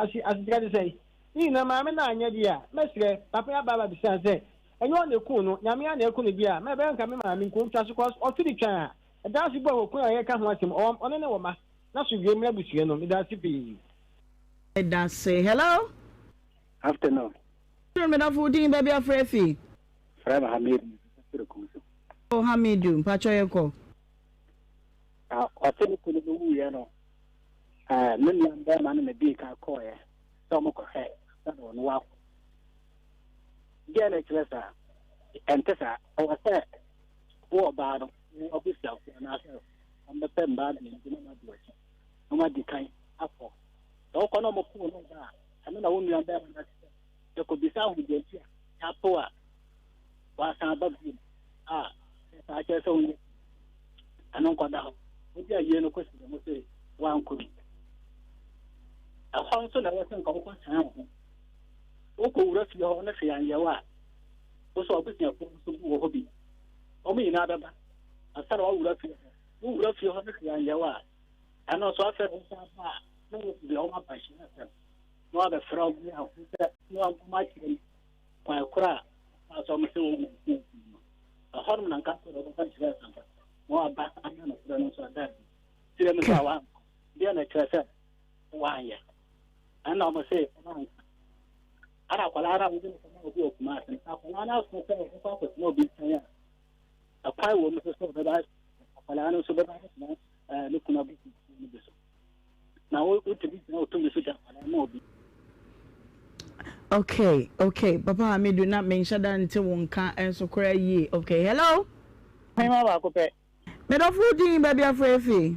ase asetra te sɛ Ne nyinaa maame no anyɛ deɛ a, mɛsrɛ, papa yi aba abɛbisa sɛ, ɛnyɛ ɔno na ɛkuu no, Nyame ara na ɛku no deɛ a, mɛ ɛbɛyɛ nka me maame nko ntwa so cos ɔtwe ne twan a. Ɛdaase bu a wɔ kunu a yɛreka ho asɛm ɔwɔ ɔne ne wɔ ma n'asomdwoe mmra abusua no medaase pii. Medase. Hello. Afternoon. Afternoon medafo wo din baabi afrɛ afi. Frɛ me Hamidu mekasa firi Kumasi. Oh Hamidu mpakyɛ yɛn kɔ. Na ɔse ne kunu no wuiɛ no ɛɛ me nua bɛrima no na dii kan kɔɔeɛ sɛ ɔmo kɔhwɛ ansa na ɔno wakɔ. Deɛ na ɛkyerɛ saa? Ɛnte saa. Ɛwɔ sɛ wo ɔbaa no wo abusuafoɔ anaasɛ wɔbɛpɛ mmaa mmienu na wɔadi w'akyi na wɔadi kan akɔ. Sɛ wokɔ na wɔpo no ba a, ɛno na wo nua bɛrima no ate sɛ yɛkɔbisa ho deɛ nti a yɛapo a wasan aba bio a saa kyerɛ sɛ wonyɛ ɛno nkɔda hɔ. Wode ayie no kɔsi dɛm sɛ woankɔ bi. Ɛhɔ nso na ɛwɔ sɛ nka wokɔsan wo ho. Wokɔwura fie hɔ no hwee anyɛ wo a, wo so abusuafoɔ nso wɔ hɔ bi. Wɔn nyinaa bɛba ansa na woawura fie hɔ. Wowura fie hɔ no hwee anyɛ wo a, ɛno nso afei na wosan ba a, na wɔde wɔn aba hyia asɛm na wɔabɛfrɛ wɔn ne ahu sɛ na wɔn akyerɛ mu kwan koro a wɔfa so wɔn sɛ wɔn mu no. Ɛhɔnom na nka sɛ wɔbɛka kyerɛ asɛmpa na wɔaba ama nokorɛ no nso ada adi. Kyerɛ mu sɛ wɔankɔ. Deɛ na ɛkyerɛ sɛ wɔanyɛ. Ɛna wɔn se wɔn anka. Ɛna akwadaa no a wɔde no kɔma obi wɔ Kumasi no, akwadaa no aso sɛ ɔbɛkɔ akɔtena obi nkyɛn a, ɛkwan wɔ mu nso sɛ ɔbɛba akwadaa no nso bɛba akɔtena ɛɛ ne kunu abusuafoɔ no bi so. Na wotumi gyina wo tumi so de akwadaa ma obi. Okay, okay, Papa Hamidu, na menhyɛ da nte wo nka nso koraa yie. Okay, hello. Hema baako pɛ. Medɔfo wo din baabi afrɛ efi.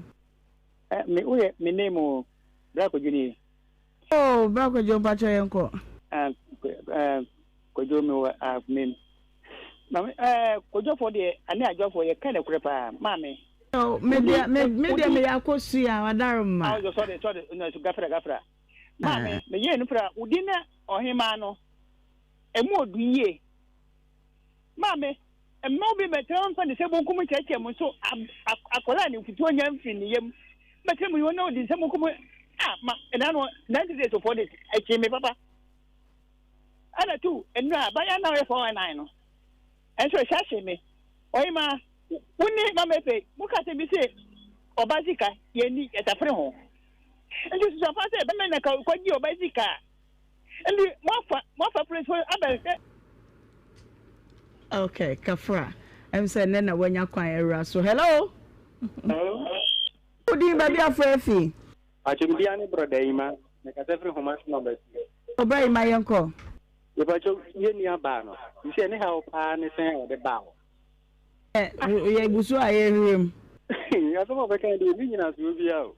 Eh, me woyɛ me name o, Bra Kwadwo nie. Oh, Bra Kwadwo mpakyɛ yɛn kɔ. Ah, eh, Kwadwo me wɔ ah, me. Maame, eh, Kwadwofoɔ deɛ, ane Adwoafoɔ yɛ ka nokorɛ paa, maame. Oh, me deɛ, me, me deɛ me yɛ akosua, wadaro ma. Ah, sorry, sorry, no, so gafra, gafra. Maame, me yɛ no pra, wodi na ɔhemaa no, emu odu yie. Maame, Mma obi mmɛtena mfa ne nsa benkum nkyerɛkyerɛ mo nso akwadaa a ne mfutuo nya mfiri ne yam bɛtena mu yi na ɔdi nsa benkum a ma ɛna no 90 days or 4 days ɛkyee me papa ɛna tu nnura abaya na ɔyɛ 419 no ɛnso ɛhyɛ ahyɛ me ɔyi ma wo ne mama efe mo ka sɛ bi se ɔba sika yɛni yɛtafere ho nti susuafa sɛ bɛmɛ na kɔgye ɔba sika Nti moafa moafa polisi abɛhwɛ. Okay, Kafra. Ɛm sɛ nnɛ na wanya kwan awura so. Hello. Hello. Wodin baabi afrɛ afi. Akyɛmdua ne brɔda yi ma mekasa firi homa so nɔmba si. Ɔbra yi ma yɛnkɔ. Mepakyɛw yɛ nua baa no sisi ne haw paa ne sɛn a ɔde baa hɔ. Yɛ gu so a yɛhwehwɛ mu. Asɛm a ɔbɛka deɛ ɛni nyinasoɔ biara o.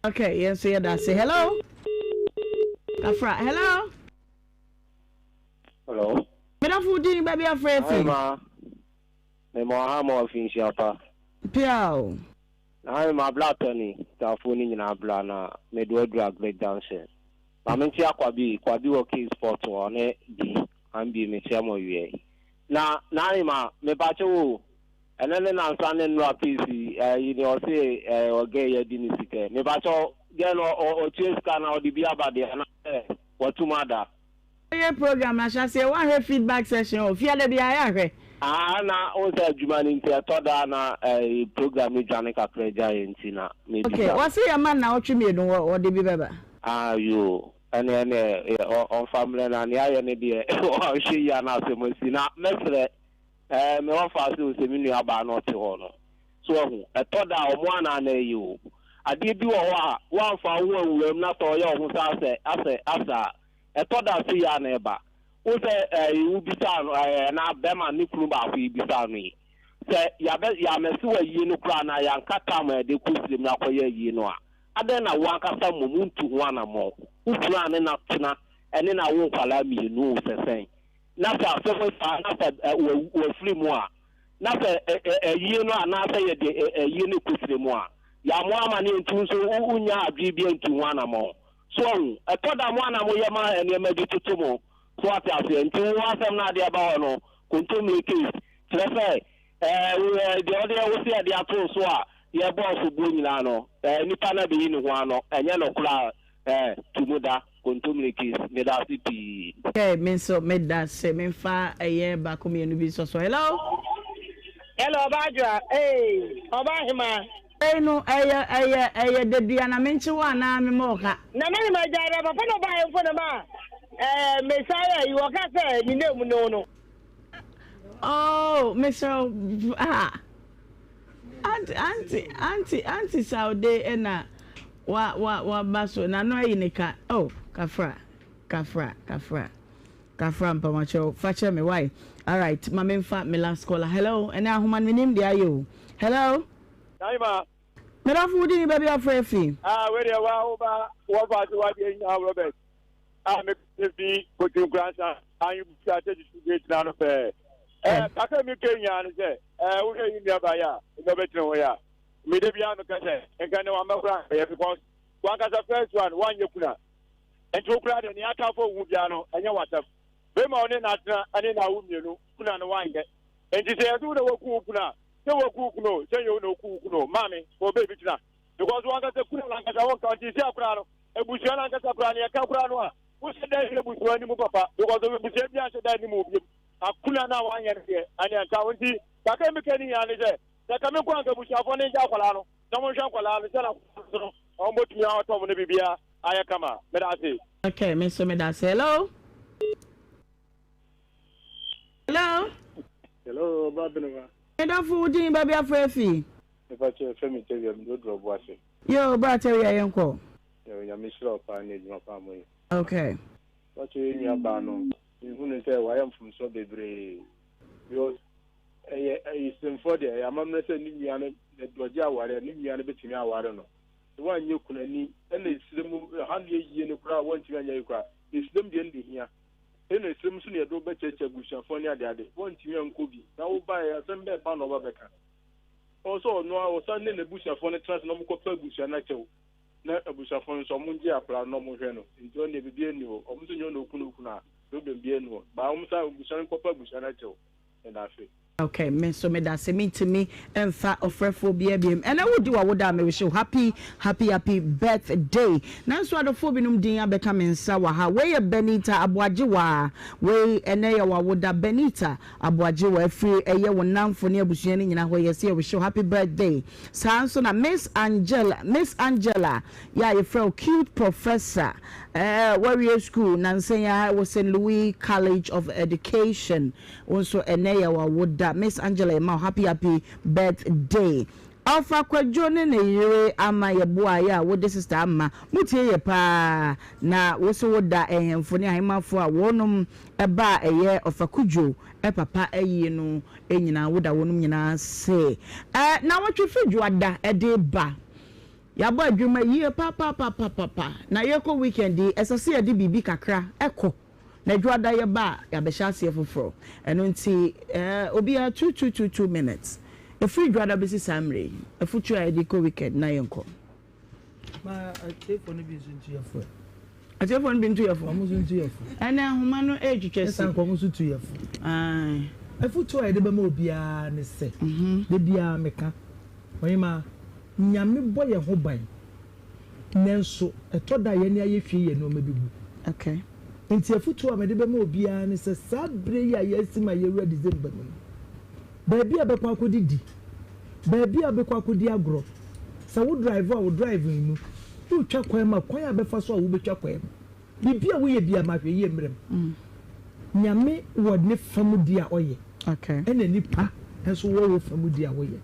Okay, yɛn nso yɛda ase. Hello. Kafra, hello. Hello. Medafo din baabi afrɛ fi. Hi ma. Me ma ha ma afinhyia pa. Piao. Na me ma bla tɔni. Tafo ni nyinaa bla na me do aduru Agric Junction. Ma me nkyia Kwabi, Kwabi wɔ K Sport hɔ ne bi. Ambi me kyia mo awie. Na na ma me ba kyɛ wo. Ɛnɛ ne nansa ne nnora peace yi ɛyi nea ɔse ɛɛ ɔgɛ yi adi ne sika yi mepakyɛw gɛ no ɔtua sika na ɔde bi aba deɛ anaasɛ watum ada. Yɛ program no ahyɛaseɛ woanhwɛ feedback session o fiada biara yɛ ahwɛ. Aa na wohu sɛ adwuma no nti ɛtɔ da a na ɛɛ program no dwane kakra gya yɛn nti na mebisa. Ok wɔse yɛma nnawɔtwe mmienu wɔde bi bɛba. Aa yoo ɛneɛ ɛneɛ ɔmfa mmerɛ na nea ayɛ no deɛ wanhwɛ yie a na asɛm asi na mɛsrɛ Ɛɛ, me wɔfa ase o, sɛ me nua baa na ɔte hɔ no. So wahu? Ɛtɔ da a, wɔn ara na na ɛyɛ o. Adeɛ bi wɔ hɔ a, woamfa wo ho anwura mu na sɛ ɔyɛ wo ho sɛ asɛ, asɛ, asɛ a, ɛtɔ da a sei ara na ɛba. Wohu sɛ ɛɛ, wobisaa no, ɛɛ, anaa bɛrima ne kunu baako yi bisaa no yi, sɛ yɛabɛ, yɛammɛse wo ayie no koraa anaa yɛanka tam a yɛde kɔ sirem no akɔyɛ ayie no a, adɛn na wo ankasa mmom wontu ho anammɔn? Wo kunu a ne no atena, ɛne no awo nkwadaa mmienu o, sɛ sɛn? na sɛ asɛm yi ba na sɛ wafiri mu a, na sɛ ayie no anaasɛ yɛde ayie no kɔsire mu a, yɛamoa ama no yɛntu nso wonnya adwene bi antu ho anammɔn. So ahu? Ɛtɔ da mo a na moyɛ ma nneɛma bi toto mo. So wate aseɛ? Nti wo asɛm no adeɛ ba hɔ no, kontommire case, kyerɛ sɛ ɛɛ deɛ ɔde wo se yɛde ato so a yɛbɔɔ soboɔ nyinaa no, ɛɛ nipa no abɛyi ne ho ano, ɛnyɛ nokorɛ a, ɛɛ to mu da. Kontomire case. Medase pii. Okay, me nso medase. Memfa ɛyɛ baako mienu bi nso so. Hello. Hello, Ɔbaa Adwoa. Ee, Ɔbaa Hemaa. Wei no ɛyɛ ɛyɛ ɛyɛ dadua na menkye wo anaa memmɔ wo ka. Nana Hemaa gyae na papa na ɔbaeɛ mpo na ma ɛɛ mesan yɛ ayi wɔka sɛ ne name no no. Oh, mesrɛ wo ah. Auntie auntie auntie auntie Saude ɛna wa wa waba so n'ano ayi ne ka oh kafra kafra kafra kafra mpamakyɛw fa kyɛ me why alright ma memfa me last caller hello ɛnɛ ahoma no menim deɛ ayɛ o hello. Naima. Medafo wo din baabi afrɛ fi. Ah wei deɛ wa wo ba wɔfa so wadeɛ nyinaa Robert a me fi kotu nkuransa anyi busa sɛ tutu gate na no pɛɛ. Ɛɛ kakra mi ke nyinaa ne sɛ ɛɛ wohwɛ yi nua ba yɛ a ɛnna ɔbɛtena hɔ yɛ a me de biara meka sɛ nka ne wamma koraa ɛyɛ because wankasa first one wanyɛ kuna nti wo koraa deɛ nea aka fo wo ho biara no ɛnyɛ wasɛm bɛma wo ne n'atena ɛne n'awo mmienu kuna no wanyɛ nti sɛ yɛde wo na waku wo kuna sɛ waku wo kunu o sɛ nyɛ wo na oku wo kunu o maame fo baabi tena because wankasa kuna no ankasa wɔnka nti sɛ akora no abusua no ankasa koraa no yɛka koraa no a wohyɛ da hwɛ abusua anim papa because abusua bi anhyɛ da anim obiam akuna no a wanyɛ no deɛ ɛne ɛnka wo nti kakra mi ka ne nyinaa ne sɛ sɛ ka me nkɔ anka abusuafoɔ no ngya akwadaa no na wɔnhwɛ nkwadaa no sɛ na akwadaa no so no wɔn bɛtumi atɔ mo no biribiara ayɛ kama meda ase. Okay, me nso meda ase. Hello. Hello. Hello, Ọba Benova. Medafo wo din baabi afrɛ afi. Mepa kyɛ fɛ mi tɛwia mi dodoro ɔbo ase. Yo, bra tɛwia yɛn kɔ. Yo, nyame hyira wo paa ne adwuma paa mo yɛ. Okay. Pacho yɛ nua baa no me hunu sɛ wayɛ mfomsoɔ bebree because ɛyɛ ɛyɛ deɛ ɛyɛ amammerɛ sɛ ne nua no ɔgye aware ne nua no bɛtumi aware no sɛ wanyɛ kunani ɛna esire mu ha ne yie no koraa wɔntumi anyɛ yi koraa esire mu deɛ no de hia ɛna esire mu nso ne yɛde wobɛkyerɛkyerɛ abusuafoɔ ne adeade wɔntumi ankɔ bi na wobaeɛ asɛm bɛɛ pa na ɔba bɛka ɔwɔ sɛ ɔno a ɔsan ne n'abusuafoɔ no tena ase na ɔmokɔpɛ abusua no akyɛw na abusuafoɔ no nso ɔmo ngye akwadaa no na ɔmo nhwɛ no nti ɔno deɛ biribiara nni hɔ ɔmo nso nyɛ ɔna oku no okunu a problem biara nni hɔ baa ɔmo san abusua no nkɔpɛ abusua no akyɛw meda ase. Ok me nso medase mentumi mfa ɔfrɛfoɔ biara biom ɛnɛ wodi wawoda a me wish wo happy happy happy birthday nanso adɔfoɔ binom din abɛka me nsa wɔ ha wei yɛ Benita Aboagyewaa wei ɛnɛ yɛ wawoda Benita Aboagyewaa afiri ɛyɛ wo nnamfo ne abusua no nyina hɔ yɛse yɛ wish wo happy birthday Saa nso na Miss Angela, Miss Angela, yɛ a yɛfrɛ wo Cute Professor, eh, woawie sukuu nnansa yi ara wɔ St. Louis College of Education. Wo nso ɛnnɛ yɛ w'awoda. Miss Angela, yɛma wo happy happy birthday. Alpha Kwadwo ne ne yere ama yɛboaeɛ a wode Sister Amma. Motie yɛ paa. Na wo nso woda nhemfo ne ahemafo a wɔnom ba a ɛyɛ Ɔfa Kudwo papa ayie no nyinaa woda wɔnom nyinaa ase. Ɛ nawɔtwe firi dwoada de ba yɛabɔ adwuma yie papapapapapa na yɛkɔ weekend yi ɛsɛ sɛ yɛde biribi kakra kɔ na dwoada yɛba a yɛabɛhyɛ aseɛ foforɔ ɛno nti ɛ obiara 2222 minutes ɛfiri dwoada bɛsi saa mmerɛ yi afutuo a yɛde kɔ weekend na yɛnkɔ. Ma atiefoɔ no bi nso ntu yɛ fo ɛ. Atiefoɔ no bi ntu yɛ fo. Wɔn nso ntu yɛ fo. Ɛnɛ nhoma no retwitwa si. Ɛsan kɔ wɔn nso tu yɛ fo. Ae. Afutuo a yɛde bɛma obiara ne sɛ, da biara meka, Ɔhemaa, Nyame bɔ yɛn ho ban, nanso ɛtɔ da a yɛn ani ayɛ hwie yɛ nneɛma bi gu. Okay. Enti afutuo a mede bɛma obiara ne sɛ, saa berɛ yi a yɛasi ma yɛwura December mu no, baabi a bɛkɔ akɔdidi, baabi a wobɛkɔ akɔdi agorɔ, Sɛ wo drive a wo drive nnu, woretwa kwan mu a kwan a bɛfa so a wobɛtwa kwan mu. Biribi a woyɛ biara ma ahwɛyie mmerɛ mu. Nyame wɔ ne fa mu deɛ a ɔyɛ ɛna nipa nso wɔ wo fa mu deɛ a woyɛ.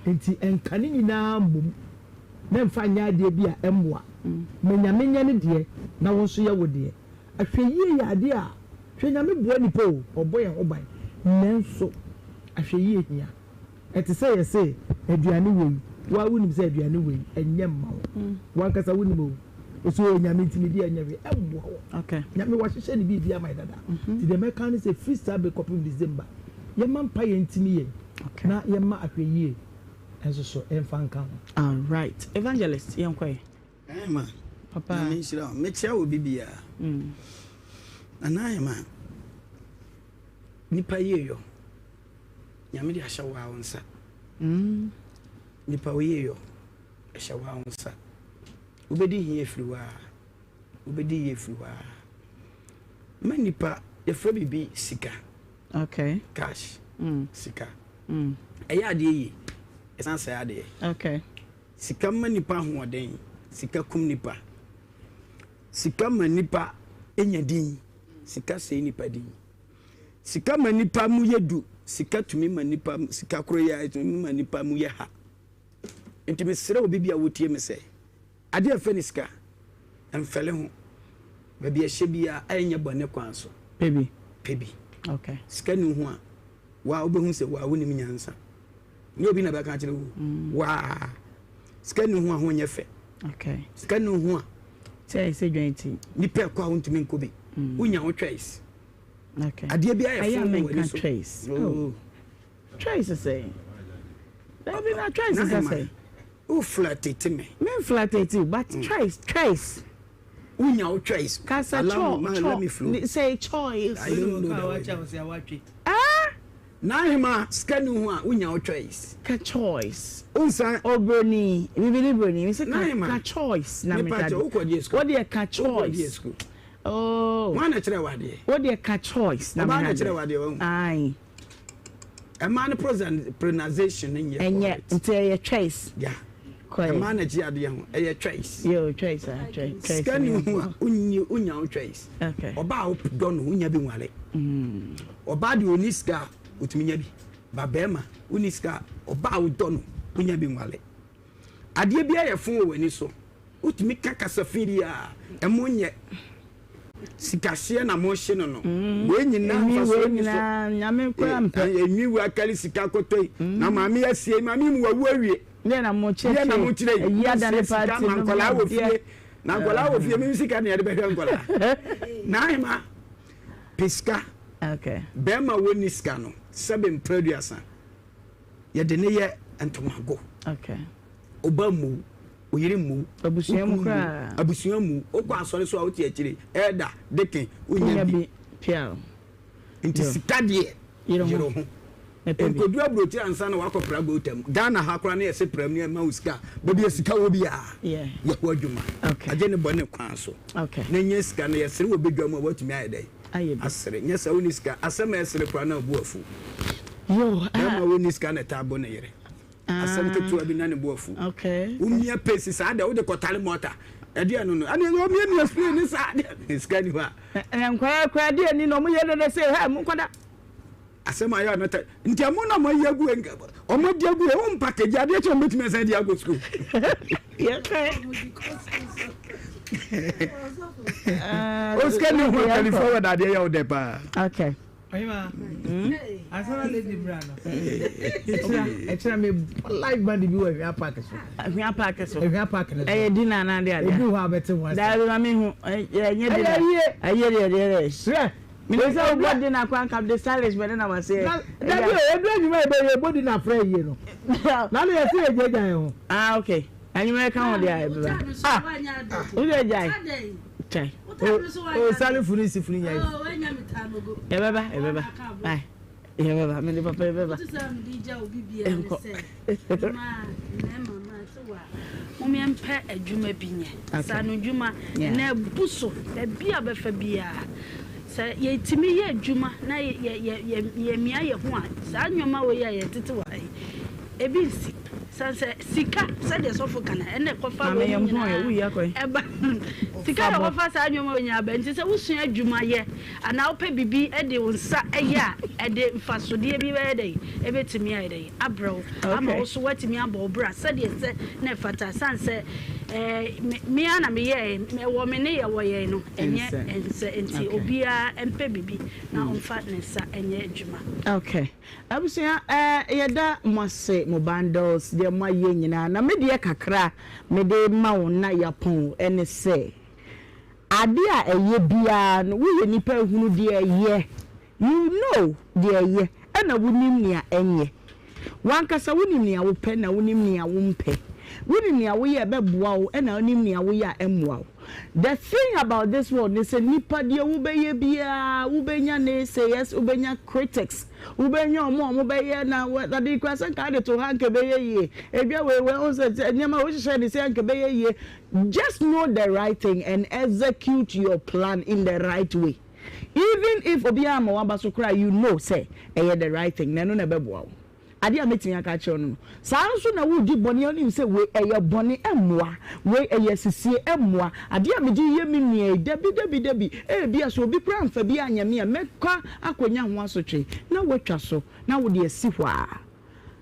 Nti nka ne nyinaa mmom na mfa nyɛ adeɛ bi a ɛmmoa. Ma Nyame nyɛ ne deɛ na wo nso yɛ wo deɛ. Ahwɛyie yɛ adeɛ a, hwɛ Nyame boa nipa o, ɔbɔ yɛn ho ban nanso ahwɛyie hia. Ɛte sɛ yɛse aduane wei, wo ara wonim sɛ aduane wei ɛnyɛ mma wo. W'ankasa wonim o. Wose oo Nyame nti medi a ɛnyɛ hwee. Ɛmmoa wo. Nyame wahyehyɛ ne biribi ama yɛ dada. Nti deɛ mɛka ne sɛ firi saa bere kɔpem December, yɛmma mpaeɛ ntimi yɛn na yɛmma ahwɛyie nso so mfa nka ho. Alright. Evangelist, yɛnkɔ ɛ. Nana Ahema, Papa. Nyame nhyira wo. Mekyia obi biara. Nana Ahema, nipa yie yɔ. Nyame de ahyɛ wo ara wo nsa. Nipa wo yie yɔ, ɛhyɛ wo ara wo nsa. Wobɛdi hia afiri wo ara. Wobɛdi yie firi hɔ ara. Ma nnipa, yɛfrɛ biribi sika. Okay. Cash. Sika. Ɛyɛ adeɛ yie, ɛsan sɛe adeɛ. Okay. Sika ma nnipa ahoɔden, sika kum nnipa. Sika ma nnipa nya din, sika sɛe nnipa din. Sika ma nnipa mu yɛ du, sika tumi ma nnipa, sika koro yi ara tumi ma nnipa mu yɛ ha. Nti mesrɛ obi bi a wotie me sɛ, adeɛ a ɛfɛ ne sika, mfɛle ho. Baabi a ɛhyɛ biara, ɛnyɛ bɔne kwan so. Pɛ bi. Pɛ bi. Okay. Sika ni ho a, waa wobɛhu sɛ waa wonim nyansa. Nyɛ obi na bɛka akyerɛ wo. Waa. Sika ni ho a ho nyɛ fɛ. Okay. Sika ni ho a. Sɛ ɛsɛ dwan ti. Nipa ɛkɔ a wontumi nkɔ bi. Wonya wo choice. Okay. Adeɛ bi ayɛ fo wɔ w'ani so. Choice. Oh. Choice sɛ. Dabi na choice sɛ sɛ. Wo flatete me. Me flatete but choice choice. Wonya wo choice. Kasa Allow cho me, let me flow. cho say choice. I don't know the word. Ah! N'ahema sika ni ho a wonya wo choice. Ka choice. Wonsan. Obroni, bibi ni broni. Me say ka, N'ahema. ka choice na me Mepa ka. kyɛ wokɔ gye school. Wo deɛ ka Wokɔ gye choice. school. Oh. Wọn na kyerɛ wo adeɛ. Wo deɛ ka choice na me Ɔbaa na ha kyerɛ wo adeɛ wahu. Aye. Ɛmaa no pronunciation no nyɛ Ɛnyɛ correct. nti ɛyɛ choice. Yeah. Kɔɛ. Ɛmaa na kyi adeɛ ho ɛyɛ choice. Yo choice ah choice. Choice. Sika ni ho a wonyi wonya wo choice. Okay. Ɔbaa a wodɔ no wonya bi nware. Ɔbaa deɛ ɔni sika a ɔtumi nya bi. Ba bɛrima wonni sika a ɔbaa a wodɔ no wonya bi nware. Adeɛ bi ayɛ fo wɔ w'ani so. Wotumi ka kasa fi bi a ɛmo nyɛ. Sikahyeɛ na mohye no no. Wei nyinaa Enwi mfasoɔ wei nni so. nyinaa nyame koraa mpɛ. Enwi wei akari sika kɔtɔ yi. Na maame asie yi maame mu wawu awie. Deɛ na mo kyerɛ Deɛ na mo kyerɛ yi. Ayi adane Mosie sika party ma no nkwadaa wɔ deɛ. fie. Na nkwadaa wɔ fie mi sika na yɛde bɛhwɛ nkwadaa. Na ahema pɛ sika. Okay. Bɛrima wɔ ni sika no sɛbe mpere aduasa. Yɛde ne yɛ ntomago. Okay. Ɔba mmu, oyere mmu, Abusua mu wo kunu mmu, koraa. abusua mmu. Wokɔ asɔre so a wote akyire, elder, deacon, wonya Wonya bi. bi. Piaw. Nti Yo. sika deɛ, Yere ho. yere ho. Na pɛ bi. Nkodu aburokyire ansa na wakɔ pra gota mu. Ghana ha koraa na yɛse pra mu na yɛma wo sika a, baabi a sika wɔ biara, Yeah. yɛ hɔ adwuma. Okay. Agye ne bɔne kwan so. Okay. Na nya sika no, yɛsere wɔ badwa mu a, woatumi ayɛ dɛn? Ayɛ bi. Asere. Nyɛ saa wonni sika, asɛm a ɛsere koraa na wo bo afu. Yo, ah. Bɛrima a ɔnni sika na ɛtaa bo ne yere. Asɛm ketewa bi na ne bo afu. Okay. Womia pace saa deɛ wode kɔtare mɔta. Ɛdeɛ no no. Ɛne omiamia spray ne saa deɛ. Sika ni hɔ a. Nkwadaa koraa deɛ ni na ɔmo yɛ dede sɛ hɛ mo nkɔda. Asɛm ayɛ ɔno ta. Nti ɛmo na mo ayi agu ɔmo adi agu yɛ wɔn package adeɛ kyɛ wɔn betumi asan di akɔ sukuu. O sika ni ho akali forward adeɛ yɛ ɔdɛ paa. Okay. Ɔhema, ansa na lady bra no, ɛkyerɛ ɛkyerɛ me live band bi wɔ Ahwea Park so. Ahwea Park so. Ahwea Park no so. Ɛyɛ dinner anaa de adeɛ. Ebi hɔ a bɛte ho asɛm. Daabi ma mi hu ɛnyɛ dinner. Ɛyɛ yie. Ɛyɛ deɛ deɛ deɛ. Srɛ. Mi ni sɛ wobɔ dinner kwan kam de stylish bɛ ne nam aseɛ. Dabi o edu enyima yɛ bɛ yɛ bɔ dinner frɛ yie no. Na ne yɛ se yɛ gya gya yɛn ho. Ah okay. Enyima yɛ ka ho deɛ a ɛbɛba. Ah. Wo deɛ gyae. Kyɛn. O sani funu si funu nya yi. Yɛbɛba yɛbɛba. Bye. Yɛbɛba mede papa yɛbɛba. Nkɔ. Momeɛmpɛ adwuma bi nyɛ. Saa no dwuma na abu so baabi a bɛfa biara. Sɛ yɛtumi yɛ adwuma na yɛmia yɛ ho a, saa nneɛma wei a yɛtete wɔ ha yi, ebi nsi. Sane sɛ sika, sɛdeɛ sɔfo ka no, ɛna ɛkɔfa Maame wei yɛn mpɔn yɛ, woyi nyinaa akɔ yi. ɛba. Sika na ɛkɔfa saa nneɛma wei nyinaa ba. Nti sɛ wosua adwuma yɛ anaa wopɛ biribi de wo nsa yɛ a, ɛde mfasodeɛ bi bɛyɛ dɛn? Ɛbɛtumi ayɛ dɛn? Abrɛ wo ama Okay. wo so woatumi abɔ wo bra sɛdeɛ ɛsɛ na ɛfata. Sane sɛ ɛɛ me me ara na meyɛɛ, ɛwɔ me ne yɛwɔ yɛn no, ɛnyɛ Ɛnsɛ. ɛnsɛ. Nti Okay. obiara mpɛ biribi na ɔmfa ne nsa nyɛ adwuma. Okay. Abusua eh yɛda mo ase mo bundles deɛ mo ayɛ nyinaa na me deɛ kakra mede ma wo na yapɔn ɛne sɛ adeɛ a ɛyɛ biara no woyɛ nipa ehunu deɛ ɛyɛ you know deɛ ɛyɛ ɛna wonim nea ɛnyɛ wankasa wonim nea wopɛ na wonim nea wompɛ wonim nea woyɛ ɛbɛboa wo ɛna wonim nea woyɛ a ɛmmoa wo. The thing about this world ne sɛ nipa deɛ wobɛyɛ biara wobɛnya naysayers, wobɛnya critics, wobɛnya ɔmo a ɔmo bɛyɛ na ade kura sɛ nka ade to ha nka ɛbɛyɛ yie, edwa wei wei ɔmo sɛ nneɛma wohyehyɛ ne sɛ nka ɛbɛyɛ yie. Just know the right thing and execute your plan in the right way. Even if obiara amma w'aba so koraa you know sɛ ɛyɛ the right thing na ɛno na ɛbɛboa wo. Adeɛ a mɛtumi aka akyerɛ wo no no. Saa ara nso na woredi bɔne a wonim sɛ wei ɛyɛ bɔne ɛmmoa, wei ɛyɛ asisie ɛmmoa, adeɛ a mede reyɛ me nua yi dabi dabi dabi, ebia sɛ obi koraa amfa bi anyɛ me a mɛkɔ akɔnya ho asotwe na woatwa so na wode asi hɔ a.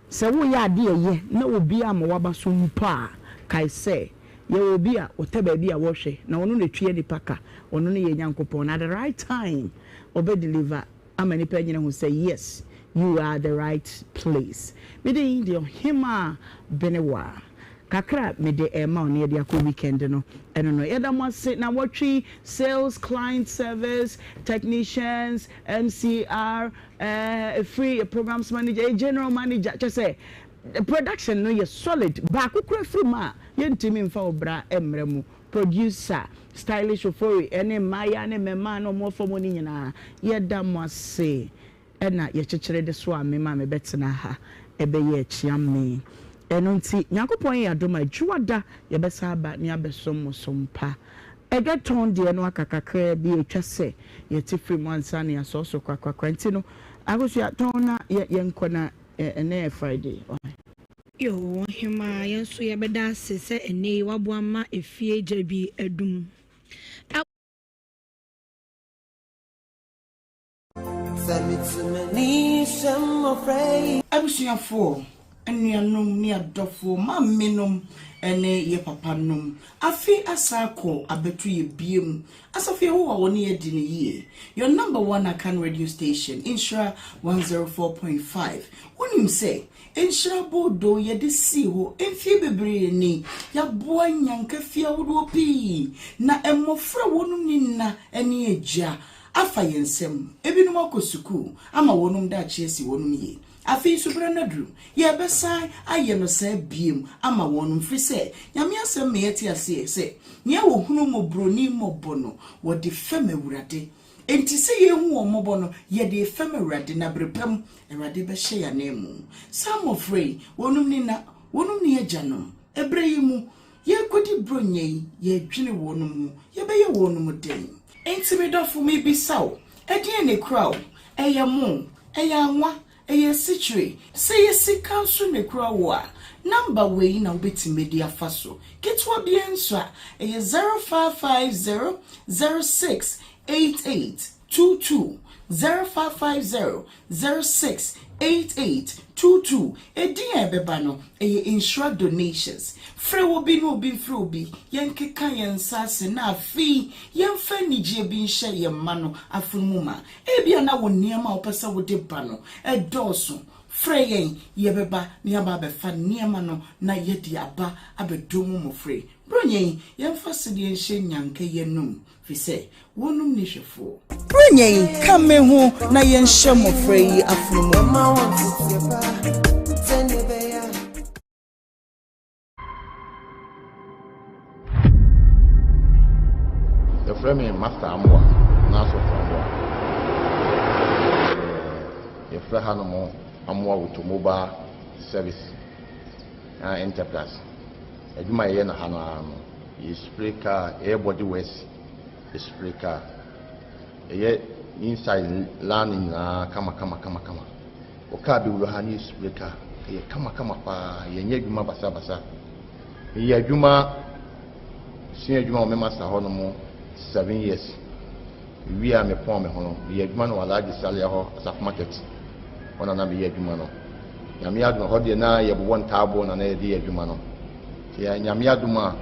Sɛ woreyɛ ade a ɛyɛ na obi amma w'aba so mpo a, kae sɛ, yɛwɔ obi a ɔtɛ baabi a wɔhwɛ, na ɔno na ɛtua nnipa ka. Ɔno ne yɛn Nyankopɔn, na at the right time, ɔbɛ deliver ama nnipa nyina ahu sɛ, yes, you are the right place. Me din de Ɔhemaa Benewaa. Kakra a mede rema wo na yɛde akɔ weekend no, ɛno no. Yɛda mo ase nawɔtwe yi, sales, client service, technicians, MCR, Eh ɛfiri yɛ programs manager, yɛ general manager, kyɛ sɛ production no yɛ solid, baako koraa firi mu a yɛntumi mfa wo bra mmra mu, producer, stylish Ofori ɛne mmaayaa ne mmɛmaa na wɔn wɔ fam hɔ no nyinaa yɛda mo ase ɛna yɛkyekyere de soaa me ma mebɛtena ha ɛbɛyɛ akyiame ɛno nti Nyankopɔn yɛ adom a Dwoada yɛbɛsan aba ne abɛsom mo som pa. Ɛdɛ tɔn deɛ no aka kakraa bi a ɛtwa sɛ yɛte firi mu ansa na yɛasɔɔ so korakorakora nti no Akosua tɔn na yɛnkɔ na ɛnnɛ yɛ Friday why. Yoo ɔhemaa yɛn nso yɛbɛda ase sɛ ɛnnɛ yi woaboa ma efie gya bi adum. Abusuafoɔ, anuanom ne adɔfoɔ, maamenom ne yɛ papanom, afe asan akɔ abɛto yɛ biom. Asafo Yehowa wɔ ne yɛ di no yie. Your number one Akan radio station, Nhyira 104.5. Wonim sɛ, Nhyira Boodoo yɛde sii hɔ mfie bebree ni. Yɛaboa nnyanka fie ahodoɔ pii, na mmɔfra a wɔnom nni nna ne agya afa yɛn nsam. Ebinom akɔ sukuu ama wɔnom daakye asi wɔnom yie. Afei nso berɛ no aduru, yɛrebɛsan ayɛ no saa biom ama wɔnom, firi sɛ Nyame asɛm ma yɛte aseɛ sɛ, Nea wɔhunu mmɔborɔni mmɔbɔ no, wɔde fɛm Awurade. Enti sɛ yɛrehu wɔn mmɔbɔ no, yɛde refɛm Awurade, na bere pa mu, Awurade bɛhyɛ yɛn ananmu. Saa mmɔfra yi, wɔnom ni na, wɔnom ni agyanom. Ɛberɛ yi mu, Yɛrekɔdi Buronya yi, yɛredwene wɔnom ho, yɛbɛyɛ wɔnom dɛn? Enti me dɔfo, mebisa wo, ɛdeɛn na ɛkura wo? Ɛyɛ mo? Ɛyɛ anwa? Ɛyɛ asikyire? Sɛ ɛyɛ sika nso na ɛkura wo a, number wei na wobɛtumi de afa so. Ketewa biara nso a, ɛyɛ 0550 06 88 22, 0550 06 88 22 Edin a ɛbɛba no, ɛyɛ Nhyira Donations. Frɛ obi na obi mfrɛ obi, yɛnkeka yɛn nsa ase na afei yɛmfa anigyeɛ bi nhyɛ yɛn mma no afono mu ma. Ebia na wo nneɛma a wopɛ sɛ wode ba no dɔɔso. Frɛ yɛn, yɛbɛba na yɛaba abɛfa nneɛma no na yɛde aba abɛdom mmɔfra yi. Buronya yi, yɛmfa sedeɛ nhyɛ nnyanka yi anum. Firi sɛ wɔnom nni hwɛfoɔ. Buronya yi, ka me ho na yɛnhyɛ mmɔfra yi afono mu ma. Yɛfrɛ me Master Amoah anaa Sɔfo Amoah. Yɛfrɛ hanom Amoah Automobile Service Enterprise. Adwuma a yɛyɛ no ha no ara no, Yɛ spray car, yɛyɛ body works, yɛ spray car. Yɛyɛ inside lan no nyinaa kama kama kama kama. Wɔ car bi wura ha ne yɛ spray car. Ɛyɛ kama kama paa. Yɛnyɛ adwuma basa basa. Meyɛ adwuma, sua adwuma wɔ me master hɔ nom 7 years. Mewie a mepɔn me ho no, meyɛ adwuma no wɔ Alhaji Salia hɔ, Asafo Market. Hɔ na na meyɛ adwuma no. Nyame adom, ɛhɔ deɛ na yɛbobɔ ntaaboo na na yɛde yɛ adwuma no. Sɛ Nyame adom a,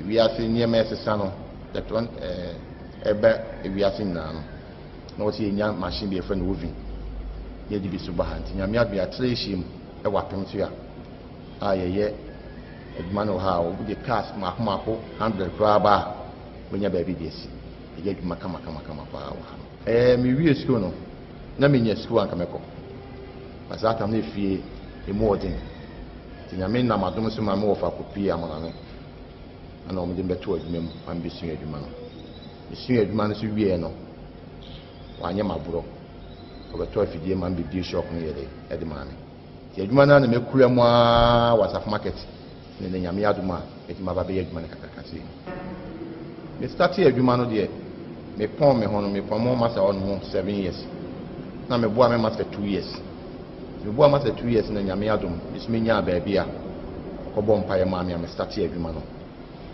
wiase nneɛma ɛsesa no, electron ɛba wiase nyinaa no, na wɔsɛ yɛnya machine bi yɛfrɛ no oven, na yɛde bi so ba ha. Nti Nyame adom yɛatra ahyia mu ɛwɔ apem so a, a yɛyɛ adwuma no wɔ ha a, wɔde cars mmaako mmaako 100 koraa ba a, wɔnya baabi de asi. Yɛyɛ adwuma kama kama kama paa wɔ ha no. Ɛɛ, mewie sukuu no, na menya sukuu a anka mɛkɔ. Na saa tam no efie emu ɔden. Nti Nyame nam adom so ma me wɔfa kɔpuee amanɔne. Ɛna wɔde me bɛtoo adwuma mu ma mebɛsuaa adwuma no. Mesuaa adwuma no nso wieeɛ no, wanyɛ me aborɔ. Ɔbɛtɔɔ afidie ma me bɛbie shop no yɛ dɛ de maa me. Nti adwuma no ara na makura mu ara wɔ Asafo Market ne nnɛ Nyame adom a mɛtumi aba abɛyɛ adwuma no kakraka sei. Me startee adwuma no deɛ, mepɔn me ho no, mepɔn me ho masa hɔ nom 7 years. Na meboa me master 2 years. Meboa master 2 years na Nyame adom, me nso menyaa baabi a ɔkɔbɔ mpaeɛ maa me a me startee adwuma no.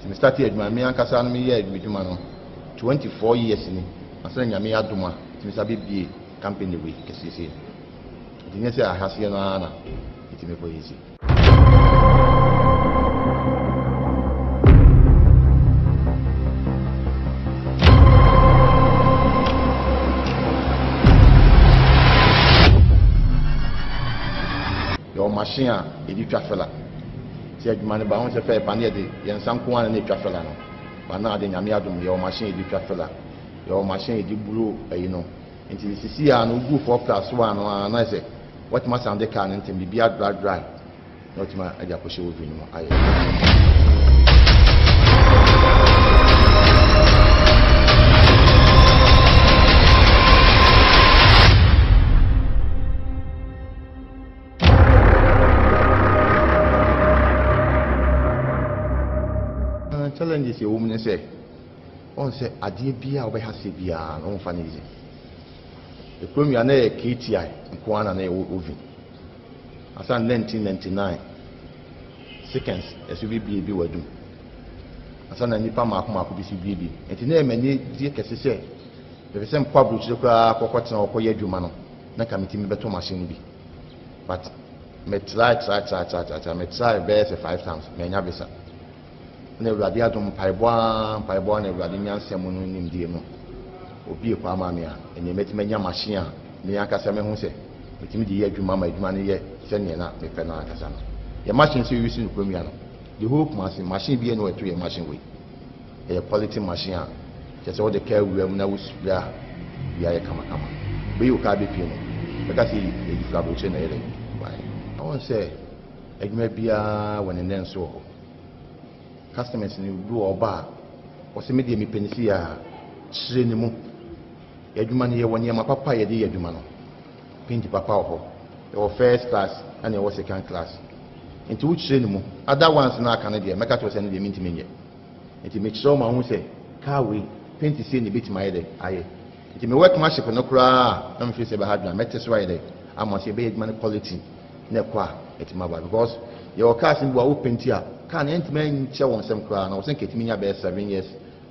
Nti me startee adwuma no, me ankasa no meyɛɛ adwuma no 24 years ni. Ansa na Nyame adom a, metumi sa bɛbie company wei kɛseɛ sei. Nti nyɛ sɛ ahaseɛ no ara na ɛtumi kɔ yɛ sei. Yɛwɔ machine a yɛde twa filler. Sɛ adwuma no ba ho sɛ fɛ pa ne yɛde yɛn nsa nko ara na ɛtwa filler no. Ba na ade Nyame adom, yɛwɔ machine yɛde twa filler. Yɛwɔ machine yɛde buro ayi no. Nti sisi a no wogu 4 plus 1 no ara na sɛ watumi asan de car no ntɛm, biribi adry dry na watumi agye akɔhyɛ oven no mu ayɛ. Challenges ɛwɔ mu ne sɛ, ɔn sɛ adeɛ biara a wobɛha sɛ biara no wɔmfa no easy. Ekurom yi a na yɛ KTI nko ara na na yɛwɔ oven. Asan 1999 seconds ɛso bi bie bi wɔ adum. Asan na nipa mako mako bi so bie bi. Nti na yɛ m'ani gye kɛse sɛ mepɛ sɛ mkɔ aburokyire koraa kɔkɔ tena hɔ kɔyɛ adwuma no, na nka metumi bɛtɔ machine no bi. But me try try try try try try, me try bɛyɛ sɛ five times manya visa. Na Awurade adom, mpaebɔ ara mpaebɔ ara na Awurade nyansa mu no nimdeɛ mu obue kwan maa me a ɛnneɛ mɛtumi anya machine a me ankasa mehu sɛ metumi de yɛ adwuma ma adwuma no yɛ sɛdeɛ na mepɛ no ankasa no. Yɛ machine nso yɛuse no kurom yi ano. The whole Kumasi, machine biara nni hɔ a ɛto yɛ machine wei. Ɛyɛ quality machine a kyerɛ sɛ wode kaa wura mu na wo spray a biribiara yɛ kamakama. Wobɛyi wo kaa bɛpue no, bɛka sɛ ɛyi firi aburokyire na ɛyɛ dɛn baeɛ. Wohu sɛ adwuma biara wɔ ne nnɛ nso wɔ hɔ. Customers no bi wɔ ɔba a ɔsɛ me deɛ mepɛ ne sei a, kyerɛ ne mu. Yɛ adwuma no, yɛwɔ nneɛma papa a yɛde yɛ adwuma no. Paint papa wɔ hɔ. Yɛwɔ first class ɛna yɛwɔ second class. Nti wokyerɛ ne mu. Other ones no aka no deɛ, mɛka kyerɛ wo sɛ ɛno deɛ mentumi nyɛ. Nti mekyerɛ wo ma wohu sɛ car wei, paint sei na ɛbɛtumi ayɛ dɛ ayɛ. Nti me workmanship no koraa a na mefiri sɛ ɛbɛha adwene a, mɛte so ayɛ dɛ ama sɛ yɛbɛyɛ adwuma no quality na ɛkɔ a ɛtumi aba, because yɛwɔ cars no bi wɔ a wo paint a car no ɛntumi nkyɛ wɔn nsam koraa na wɔsɛ nka ɛtumi nya bɛyɛ 7 years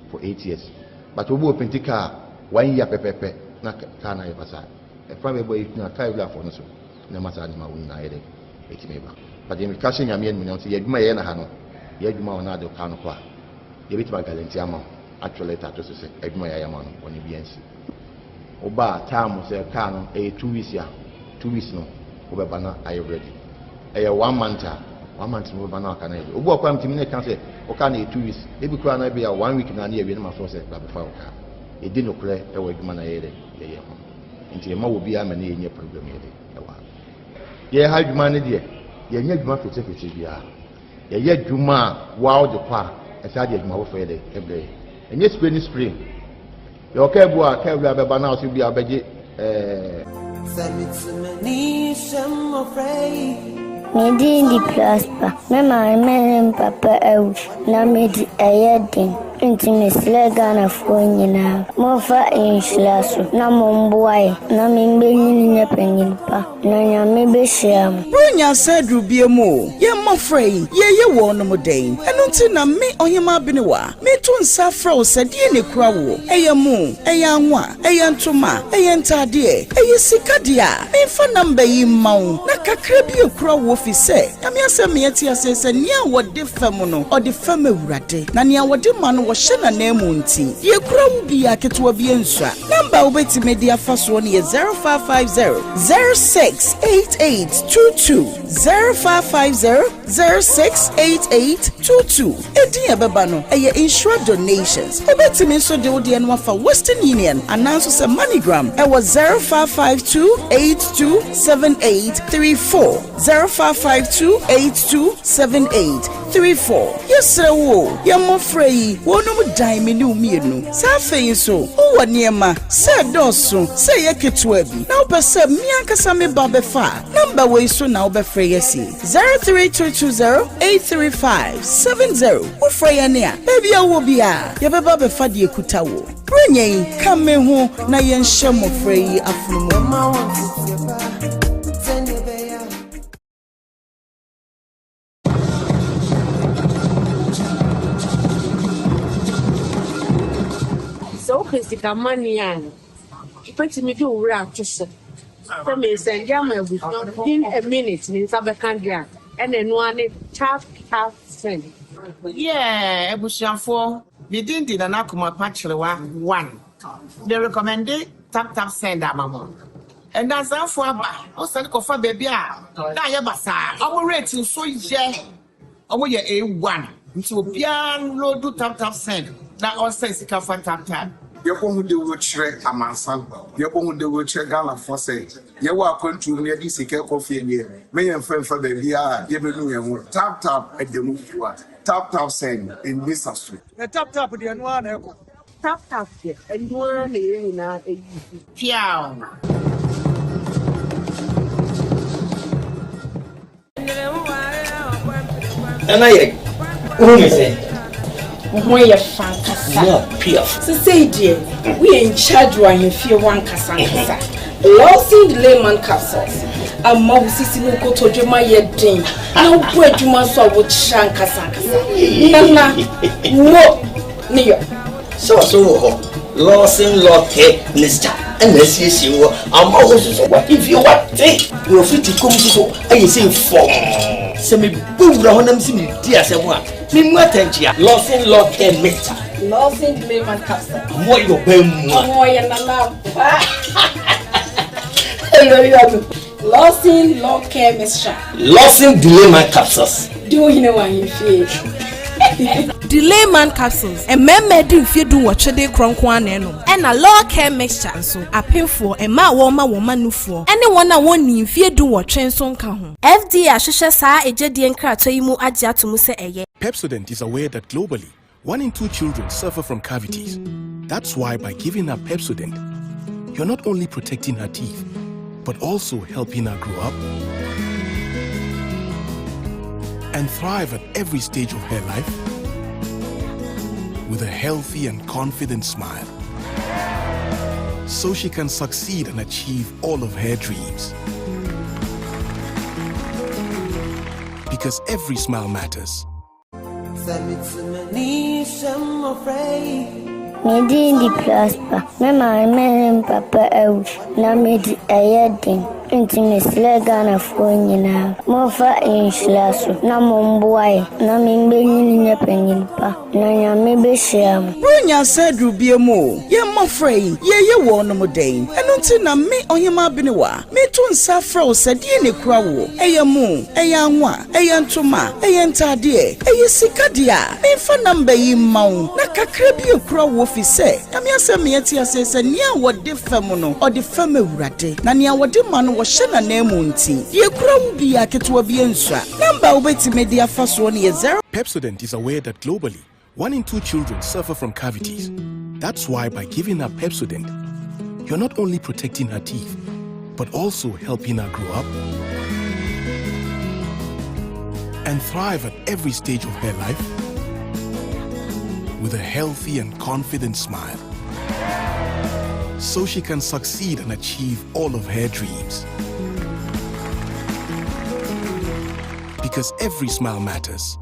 for 8 years, but obi wɔ paint car one year pɛpɛpɛ na car no ayɛ basaa. Ɛfa bɛbɔ yi na car wurafoɔ no so na ɛma saa nneɛma wo nyinaa yɛ dɛ ɛtumi ba. But yɛn ka hyɛ Nyame animuonyam sɛ yɛ adwuma yɛyɛ na ha no, yɛ adwuma wɔ na ade car no kɔ a, yɛbɛtumi aguarantee ama wo, atwerɛ letter ato so sɛ adwuma yɛayɛ ama no, bɔne bi ansi. Woba a time sɛ car no ɛyɛ 2 weeks a, 2 weeks no wobɛba na ayɛ ready. Ɛyɛ one month a, one month no wobɛba na waka no ayɛ ready. Obi wɔ kora mtumi ne ka sɛ wo car no yɛ 2 weeks, ebi koraa no ebi a one week na ne yɛwie no, ma frɛ sɛ bra bɛfa wo car. Yɛdi nokorɛ ɛwɔ adwuma na yɛyɛ dɛ yɛyɛ ho, nti yɛma wɔ biara ma ne yɛnyɛ problem yɛ de ɛwɔ ha. Yɛyɛ ha adwuma no deɛ, yɛnyɛ adwuma fetefete biara. Yɛyɛ adwuma a waa wode kɔ a ɛsɛ ade adwuma foforɔ yɛ dɛ ɛbrɛ yɛ. Ɛnyɛ spray ne spray. Yɛwɔ kaa bu a kaa wura bɛba na ɔsɛ bi a ɔbɛgye ɛɛ. Me din de Prosper. Me maame ne me papa awu na mede ɛyɛ den. Nti mesrɛ Ghanafoɔ nyinaa, momfa nhyira so na momboa yɛn na membɛnyini nyɛ panyin pa na Nyame bɛhyira mo. Buronya asa aduru bia mu o, yɛn mmɔfra yi, yɛyɛ wɔnom dɛn? Ɛno nti na me, Ɔhemaa Benewa, meto nsa afrɛ wo sɛ deɛn na ɛkura woɔ? Ɛyɛ mo, ɛyɛ anwa, ɛyɛ ntoma, ɛyɛ ntaadeɛ, ɛyɛ sika deɛ a, memfa number yi mma wo na kakra bi ɛkura woɔ fi sɛ, Nyame asɛm ma yɛte aseɛ sɛ nea wɔde fɛm no, ɔde fɛm Awurade, na nea wɔde ma no, wɔhyɛ n'ananmu nti, deɛ ɛkura wo biara, ketewa bi nsua. Number a wobɛtumi de afa soɔ no yɛ 0550 068822, 0550 068822. Edin a ɛbɛba no, ɛyɛ Nhyira Donations. Wobɛtumi nso de wo deɛ no afa Western Union anaa nso sɛ MoneyGram ɛwɔ 0552 827834, 0552 8278. 34. Yɛsrɛ wo o, yɛn mmɔfra yi, wɔnom dan me ne wo mmienu. Saa afei nso, wowɔ nneɛma, sɛ ɛdɔɔso, sɛ ɛyɛ ketewa bi, na wopɛ sɛ me ankasa me ba bɛfa a, nɔmba wei so na wobɛfrɛ yɛn asi, 03220 835 70. Wofrɛ yɛn a, baabi a wowɔ biara, yɛbɛba abɛfa deɛ ɛkuta wo. Buronya yi, ka me ho na yɛnhyɛ mmɔfra yi afono mu ma. Sɛ wopɛ sika money a, wobɛtumi de wo werɛ ato so sɛ meresɛnde ama abusua within a minute me nsa bɛka deɛ a, ɛna ɛno ara ne tap tap send. Yeah abusuafoɔ me din de Nana Kumapa Kyerewa one me recommende tap tap send ama mo Nnansafoɔ aba wo sane kɔfa baabi a na ayɛ basaa ɔmo rate nso yɛ ɔmo yɛ A1 nti obiara nloadu tap tap send na ɔnsɛn sika fa tap tap. Yɛbɔ ho dawuro kyerɛ amansan, yɛbɔ ho dawuro kyerɛ Ghanafoɔ sɛ yɛwɔ akwantuo mu na yɛde sika rekɔ fie deɛ, mma yɛmfa mfa baabiara a yɛbɛnu yɛn ho. Tap tap ɛda mu fua, tap tap send, ɛnni sa so. Na tap tap deɛ ɛno ara na ɛkɔ. Tap tap deɛ ɛno ara na yɛn nyinaa use. Piaw! Nana yɛ wohu me sɛ. Wo ho yɛ fa ankasa. Mo piaf. Sesei deɛ woyɛ in charge wɔ ahemfie hɔ ankasa ankasa. Lawson Layman capsules ama wo sisi ne wo kotodwe ma yɛ den na wobɔ adwuma nso a wokyerɛ ankasa ankasa. Nana mo ne yɔ. Sɛ ɔso wɔ hɔ Lawson Law Care Mixture ɛna asiesie wɔ ama wo nso so wahemfie wate na ofiti kɔm nso so ayɛ sɛ fɔm. Sɛ mebɔ wura hɔ na mesi medi asɛm a memu atɛnkyea Lawson Law Care Mixture. Lawson Layman capsule. Ɔmo ayɛ ɔbɛn mu a. Ɔmo ɔyɛ nana ampa. Lawson Law Care Mixture. Lawson Delayman Capsules. Di wo hene wɔ ahemfie. Delayman Capsules, Mmarima adi mfeɛ dunwɔtwe de rekorɔ nko ara na ɛnom. Ɛna Law Care Mixture nso, apemfoɔ, mmaa a wɔrema wɔn mma nufoɔ, ne wɔn a wɔnnii mfeɛ dunwɔtwe nso nka ho. FDA ahwehwɛ saa egyedie nkratoɔ yi mu agye ato mu sɛ ɛyɛ. Pepsodent is aware that globally, one in two children suffer from cavities. That's why by giving her Pepsodent, you're not only protecting her teeth, but also helping her grow up and thrive at every stage of her life with a healthy and confident smile. So she can succeed and achieve all of her dreams. Because every smile matters. Me din de Prosper. Me maame ne me papa awu na medi ɛyɛ den. Nti mesrɛ Ghanafoɔ nyinaa, momfa nhyira so na momboa yɛn na membenyin nyɛ panyin pa na Nyame behyira mo. Buronya asa aduru biom o, yɛn mmɔfra yi, yɛreyɛ wɔnom dɛn? Ɛno nti na me, Ɔhemaa Benewa, meto nsa afrɛ wo sɛ deɛn na ɛkura woɔ? Ɛyɛ mo, ɛyɛ anwa, ɛyɛ ntoma, ɛyɛ ntaadeɛ, ɛyɛ sika deɛ a, memfa number yi mma wo na kakra bi ɛkura woɔ fi sɛ, Nyame asɛm ma yɛte aseɛ sɛ nea wɔde fɛm no, ɔde fɛm Awurade, na nea wɔde ma no, wɔhyɛ n'ananmu nti, deɛ ɛkura wo biara, ketewa bi ɛnsua. Number a wobɛtumi de afa soɔ no yɛ 0. Pepsodent is aware that globally, one in two children suffer from cavities. That's why by giving her Pepsodent, you're not only protecting her teeth, but also helping her grow up and thrive at every stage of her life with a healthy and confident smile. So she can succeed and achieve all of her dreams. Because every smile matters.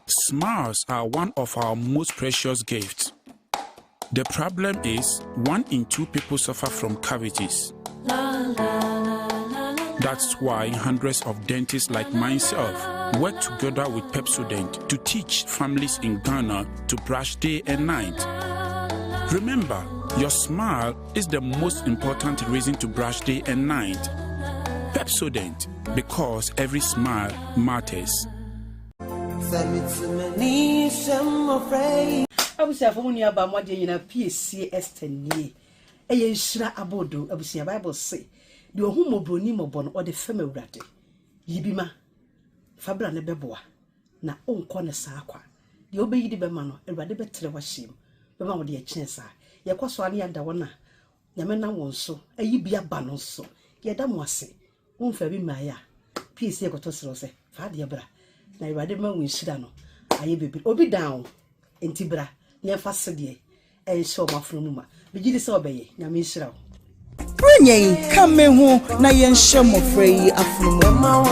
Smiles are one of our most precious gifts. The problem is, one in two people suffer from cavities. That's why hundreds of dentists like myself work together with Pepsodent to teach families in Ghana to brush day and night. Remember, your smile is the most important reason to brush day and night. Pepsodent, because every smile matters. Abusuafo mo nua baa mo adeɛ nyinaa piesie Esther nie ɛyɛ nhyira aboodo abusua bible se deɛ ɔhu mmɔborɔni mmɔbɔ no ɔde fɛm awurade yi bi ma fa bra ne bɛboa. Na wonkɔ no saa kwa. Deɛ wobɛyi de bɛma no, Awurade bɛtrɛ w'ahyɛm, bɛma wo deɛ ɛkyɛn saa. Yɛkɔ so ara ne yɛada wɔn a Nyame nam wɔn so ayi bi aba no nso, yɛda mo ase. Womfaa bi mmaeɛ a, pii sɛ yɛkɔtɔ srɛ wo sɛ, fa adeɛ bra, na Awurade bɛma wo nhyira no ayɛ bebree. Obi dan wo, enti bra na yɛmfa sedeɛ nhyɛ wɔn afono mu ma. Megye di sɛ wobɛyɛ. Nyame nhyira wo. Buronya yi, ka me ho na yɛnhyɛ mmɔfra yi afono mu.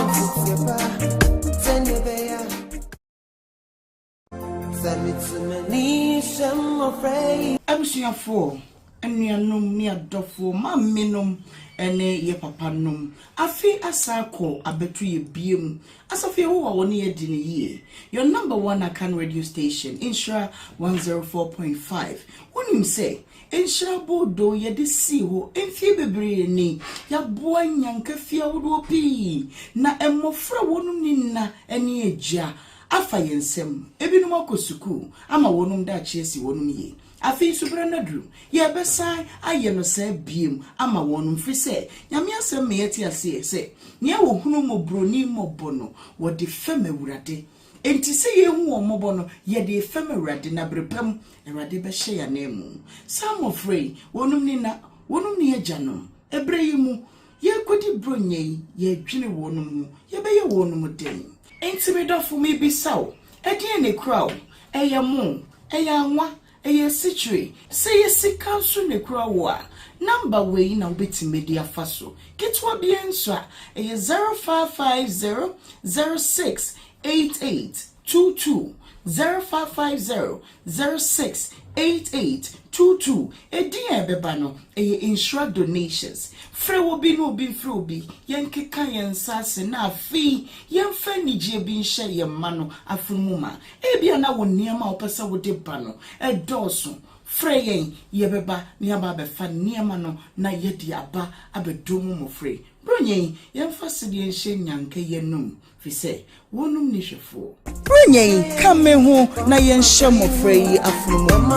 Abusuafoɔ, anuanom ne adɔfoɔ, maamenom ne yɛ papanom, afe asan akɔ abɛto yɛ biom. Asafo Yehowa wɔ ne yɛ di no yie. Your number one Akan radio station, Nhyira 104.5. Wonim sɛ, Nhyira Boodoo yɛde sii hɔ mfie bebree ni. Yɛaboa nnyanka fie ahodoɔ pii, na mmɔfra a wɔnom nni nna ne agya afa yɛn nsam. Ebinom akɔ sukuu ama wɔnom daakye asi wɔnom yie. Afei nso berɛ no aduru, yɛrebɛsan ayɛ no saa biom ama wɔnom, firi sɛ Nyame asɛm ma yɛte aseɛ sɛ, Nea wɔhunu mmɔborɔni mmɔbɔ no, wɔde fɛm Awurade. Enti sɛ yɛrehu wɔn mmɔbɔ no, yɛde refɛm Awurade, na bere pa mu, Awurade bɛhyɛ yɛn ananmu. Saa mmɔfra yi, wɔnom nni nna, wɔnom nni agyanom. Ɛberɛ yi mu, Yɛrekɔdi Buronya yi, yɛredwene wɔnom ho, yɛbɛyɛ wɔnom dɛn? Enti me dɔfo, mebisa wo, ɛdeɛn na ɛkura wo? Ɛyɛ mo? Ɛyɛ anwa? Ɛyɛ asikyire? Sɛ ɛyɛ sika nso na ɛkura wo a, number wei na wobɛtumi de afa so. Ketewa biara nso a, ɛyɛ 0550 06 88 22, 0550 068822 Edin a ɛbɛba no, ɛyɛ Nhyira Donations. Frɛ obi na obi mfrɛ obi, yɛnkeka yɛn nsa ase na afei yɛmfa anigyeɛ bi nhyɛ yɛn mma no afono mu ma. Ebia na wo nneɛma a wopɛ sɛ wode ba no dɔɔso. Frɛ yɛn, yɛbɛba na yɛaba abɛfa nneɛma no na yɛde aba abɛdom mo mmɔfra yi. Buronya yi, yɛmfa sedeɛ nhyɛ nnyanka yi anum. Firi sɛ wɔnom nni hwɛfoɔ. Buronya yi, ka me ho na yɛnhyɛ mmɔfra yi afono mu.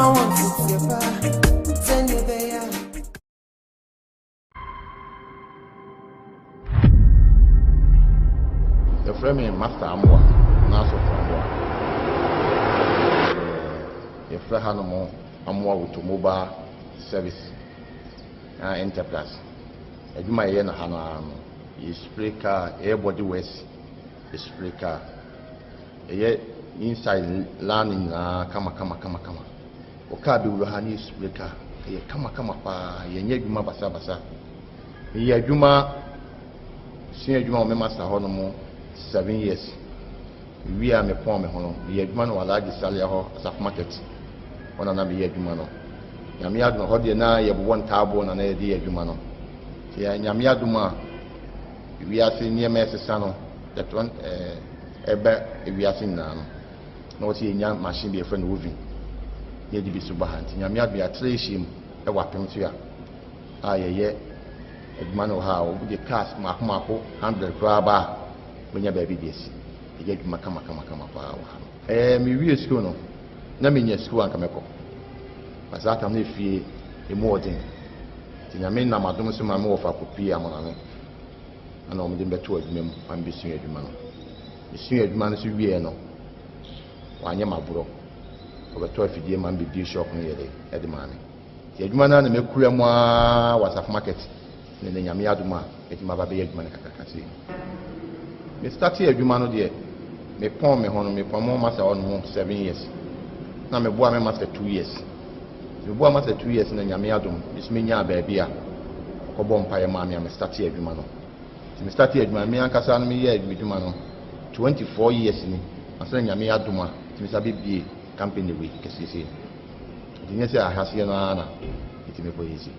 Yɛfrɛ me Master Amoah anaa Sɔfo Amoah. Yɛfrɛ hanom Amoah Automobile Service Enterprise. Adwuma a yɛyɛ no ha no ara no, Yɛ spray car, yɛyɛ body works, yɛ spray car. Yɛyɛ inside lan no nyinaa kama kama kama kama. Wɔ car bɛwura ha ne yɛ spray car. Ɛyɛ kama kama paa, yɛnyɛ adwuma basa basa. Meyɛ adwuma, sua adwuma wɔ me master hɔ nom 7 years. Mewie a mepɔn me ho no, meyɛ adwuma no wɔ Alhaji Salia hɔ, Asafo Market. Hɔ na na meyɛ adwuma no. Nyame adom, hɔ deɛ na yɛbobɔ ntaaboɔ na na yɛde yɛ adwuma no. Sɛ Nyame adom a, wiase nneɛma ɛsesa no, yɛtɔ ɛba wiase nyinaa no, na wɔsɛ yɛnya machine bi yɛfrɛ no oven, na yɛde bi so ba ha. Nti Nyame adom yɛatra ahyia mu ɛwɔ apem so a, a yɛyɛ adwuma no wɔ ha a, wɔde cars mako mako 100 koraa ba a, wɔnya baabi de asi. Yɛyɛ adwuma kama kama kama paa wɔ ha no. Ɛɛ, mewie sukuu no, na menya sukuu anka mɛkɔ. Na saa tam no efie emu ɔden. Nti Nyame nam adom so ma me wɔfa kɔpuee Amonane ɛna wɔn de me bɛtoo adwuma mu ma me bɛsua adwuma no. Mesua adwuma no so wieɛ no, wɔanyɛ m'aborɔ. Wɔbɛtɔ afidie ma me bɛbie shop no yɛ dɛ ɛde maa me. Nti adwuma no ara na makura mu ara wɔ Asafo Market ne nɛ Nyame adom a mɛtumi aba abɛyɛ adwuma no kakraka sei. Me startee adwuma no deɛ, me pɔn me ho no, me pɔn me ho master hɔ nom 7 years. Na me boa me master 2 years. Nti me boa master 2 years na Nyame adom, me nso me nyaa baabi a ɔkɔ bɔ mpaeɛ maa me a me startee adwuma no. Nti me startee adwuma no, me ankasa no me yɛɛ me dwuma no 24 years ni, ansa na Nyame adom a metumi sa bɛ bie company wei kɛseɛ sei. Nti nyɛ sɛ ahaseɛ no ara na metumi kɔ yɛ sei.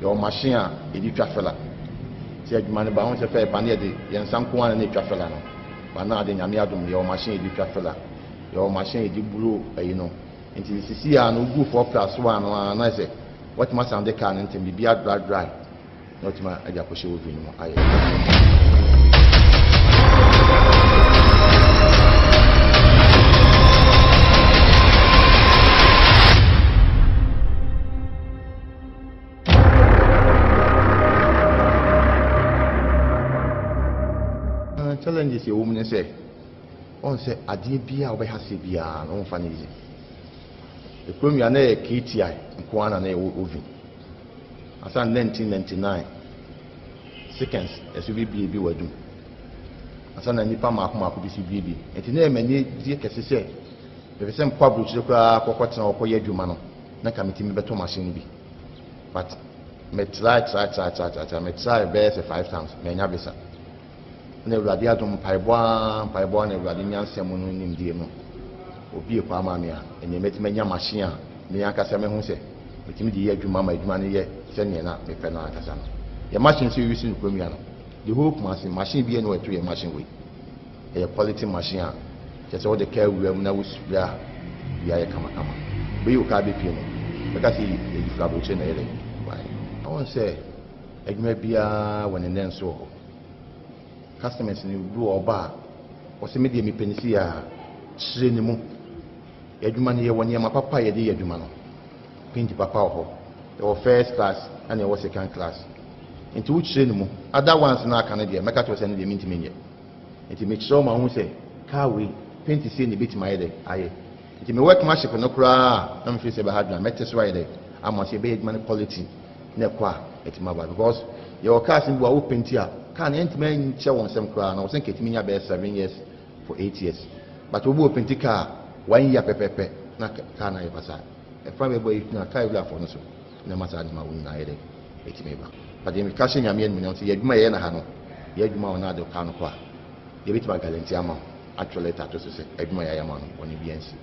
Yɛwɔ machine a yɛde twa fela. Sɛ adwuma no ba ho sɛ fɛ ba ne yɛde yɛn nsa nko ara na ɛtwa fela no. Ba na ade Nyame adom yɛwɔ machine yɛde twa fela. Yɛwɔ machine yɛde buro ayi no. Nti sisi a no wogu 4 plus 1 no ara na sɛ watumi asan de car no ntɛm biribi adry dry na watumi agye akɔhyɛ oven no mu ayɛ. Challenges ɛwɔ mu ne sɛ, ɔn sɛ adeɛ biara a wobɛha aseɛ biara no, womfa no easy. Ekurom yi a na ɛyɛ KTI nko ara na na ɛwɔ oven. Ansa na 1999 seconds ɛso bebie bi wɔ adum. Ansa na nnipa mmaako mmaako bi so bie bi. Nti na ɛyɛ m'anigye kɛse sɛ mepɛ sɛ mekɔ aburokyire koraa kɔkɔtena hɔ kɔyɛ adwuma no, na nka metumi bɛtɔ machine no bi. But me try try try try try try me try bɛyɛ sɛ five times manya visa. Ɛna Awurade adom mpaebɔ ara mpaebɔ ara na Awurade nyansa mu no nimdeɛ mu obue kwan maa me a ɛnneɛ mɛtumi anya machine a me ankasa mahu sɛ metumi de yɛ adwuma ma adwuma no yɛ sɛdeɛ na mepɛ no ankasa no. Yɛn machine nso yɛuse no kurom yi ano. The whole Kumasi machine biara nni hɔ a ɛto yɛn machine wei. Ɛyɛ quality machine a kyerɛ sɛ wode kaa wura mu na wo spray a biribiara yɛ kamakama. Wobɛyi wo kaa bɛpue no bɛka sɛ yɛyi firi aburokyire na ɛyɛ dɛn baeɛ. Wohu sɛ adwuma biara wɔ ne nnɛ nso wɔ hɔ. Customers no bi wɔ ɔba a ɔsɛ me deɛ mepɛ ne sei a kyerɛ ne mu. Yɛn adwuma no yɛwɔ nneɛma papa a yɛde yɛ adwuma no. Paint papa wɔ hɔ. Yɛwɔ first class ɛna yɛwɔ second class. Nti wokyerɛ ne mu. Other ones no a aka no deɛ mɛka kyerɛ wo sɛ ɛno deɛ mentumi nyɛ. Nti mekyerɛ wo ma wohu sɛ car wei paint sei na ɛbɛtumi ayɛ dɛ ayɛ. Nti me workmanship no koraa a na mefiri sɛ ɛbɛha adwene a mɛte so ayɛ dɛ ama sɛ yɛbɛyɛ adwuma no quality na ɛkɔ a ɛtumi aba because yɛwɔ cars no bi wɔ a wo paint a car no ɛntumi nkyɛ wɔn nsam koraa na wɔsɛ nka ɛtumi nya bɛyɛ 7 years for 8 years, but obi wɔ paint car one year pɛpɛpɛ na car no ayɛ basaa. Ɛfa bɛbɔ yi na car ewurafoɔ no so na ɛma saa nneɛma wo nyinaa yɛ dɛ ɛtumi ba. But deɛ meka hyɛ Nyame animuonyam sɛ yɛ adwuma yɛyɛ na ha no, yɛ adwuma wɔ no ade car no kɔ a, yɛbɛtumi aguarantee ama wo, atwerɛ letter ato so sɛ adwuma yɛayɛ ama no, bɔne biara nsi.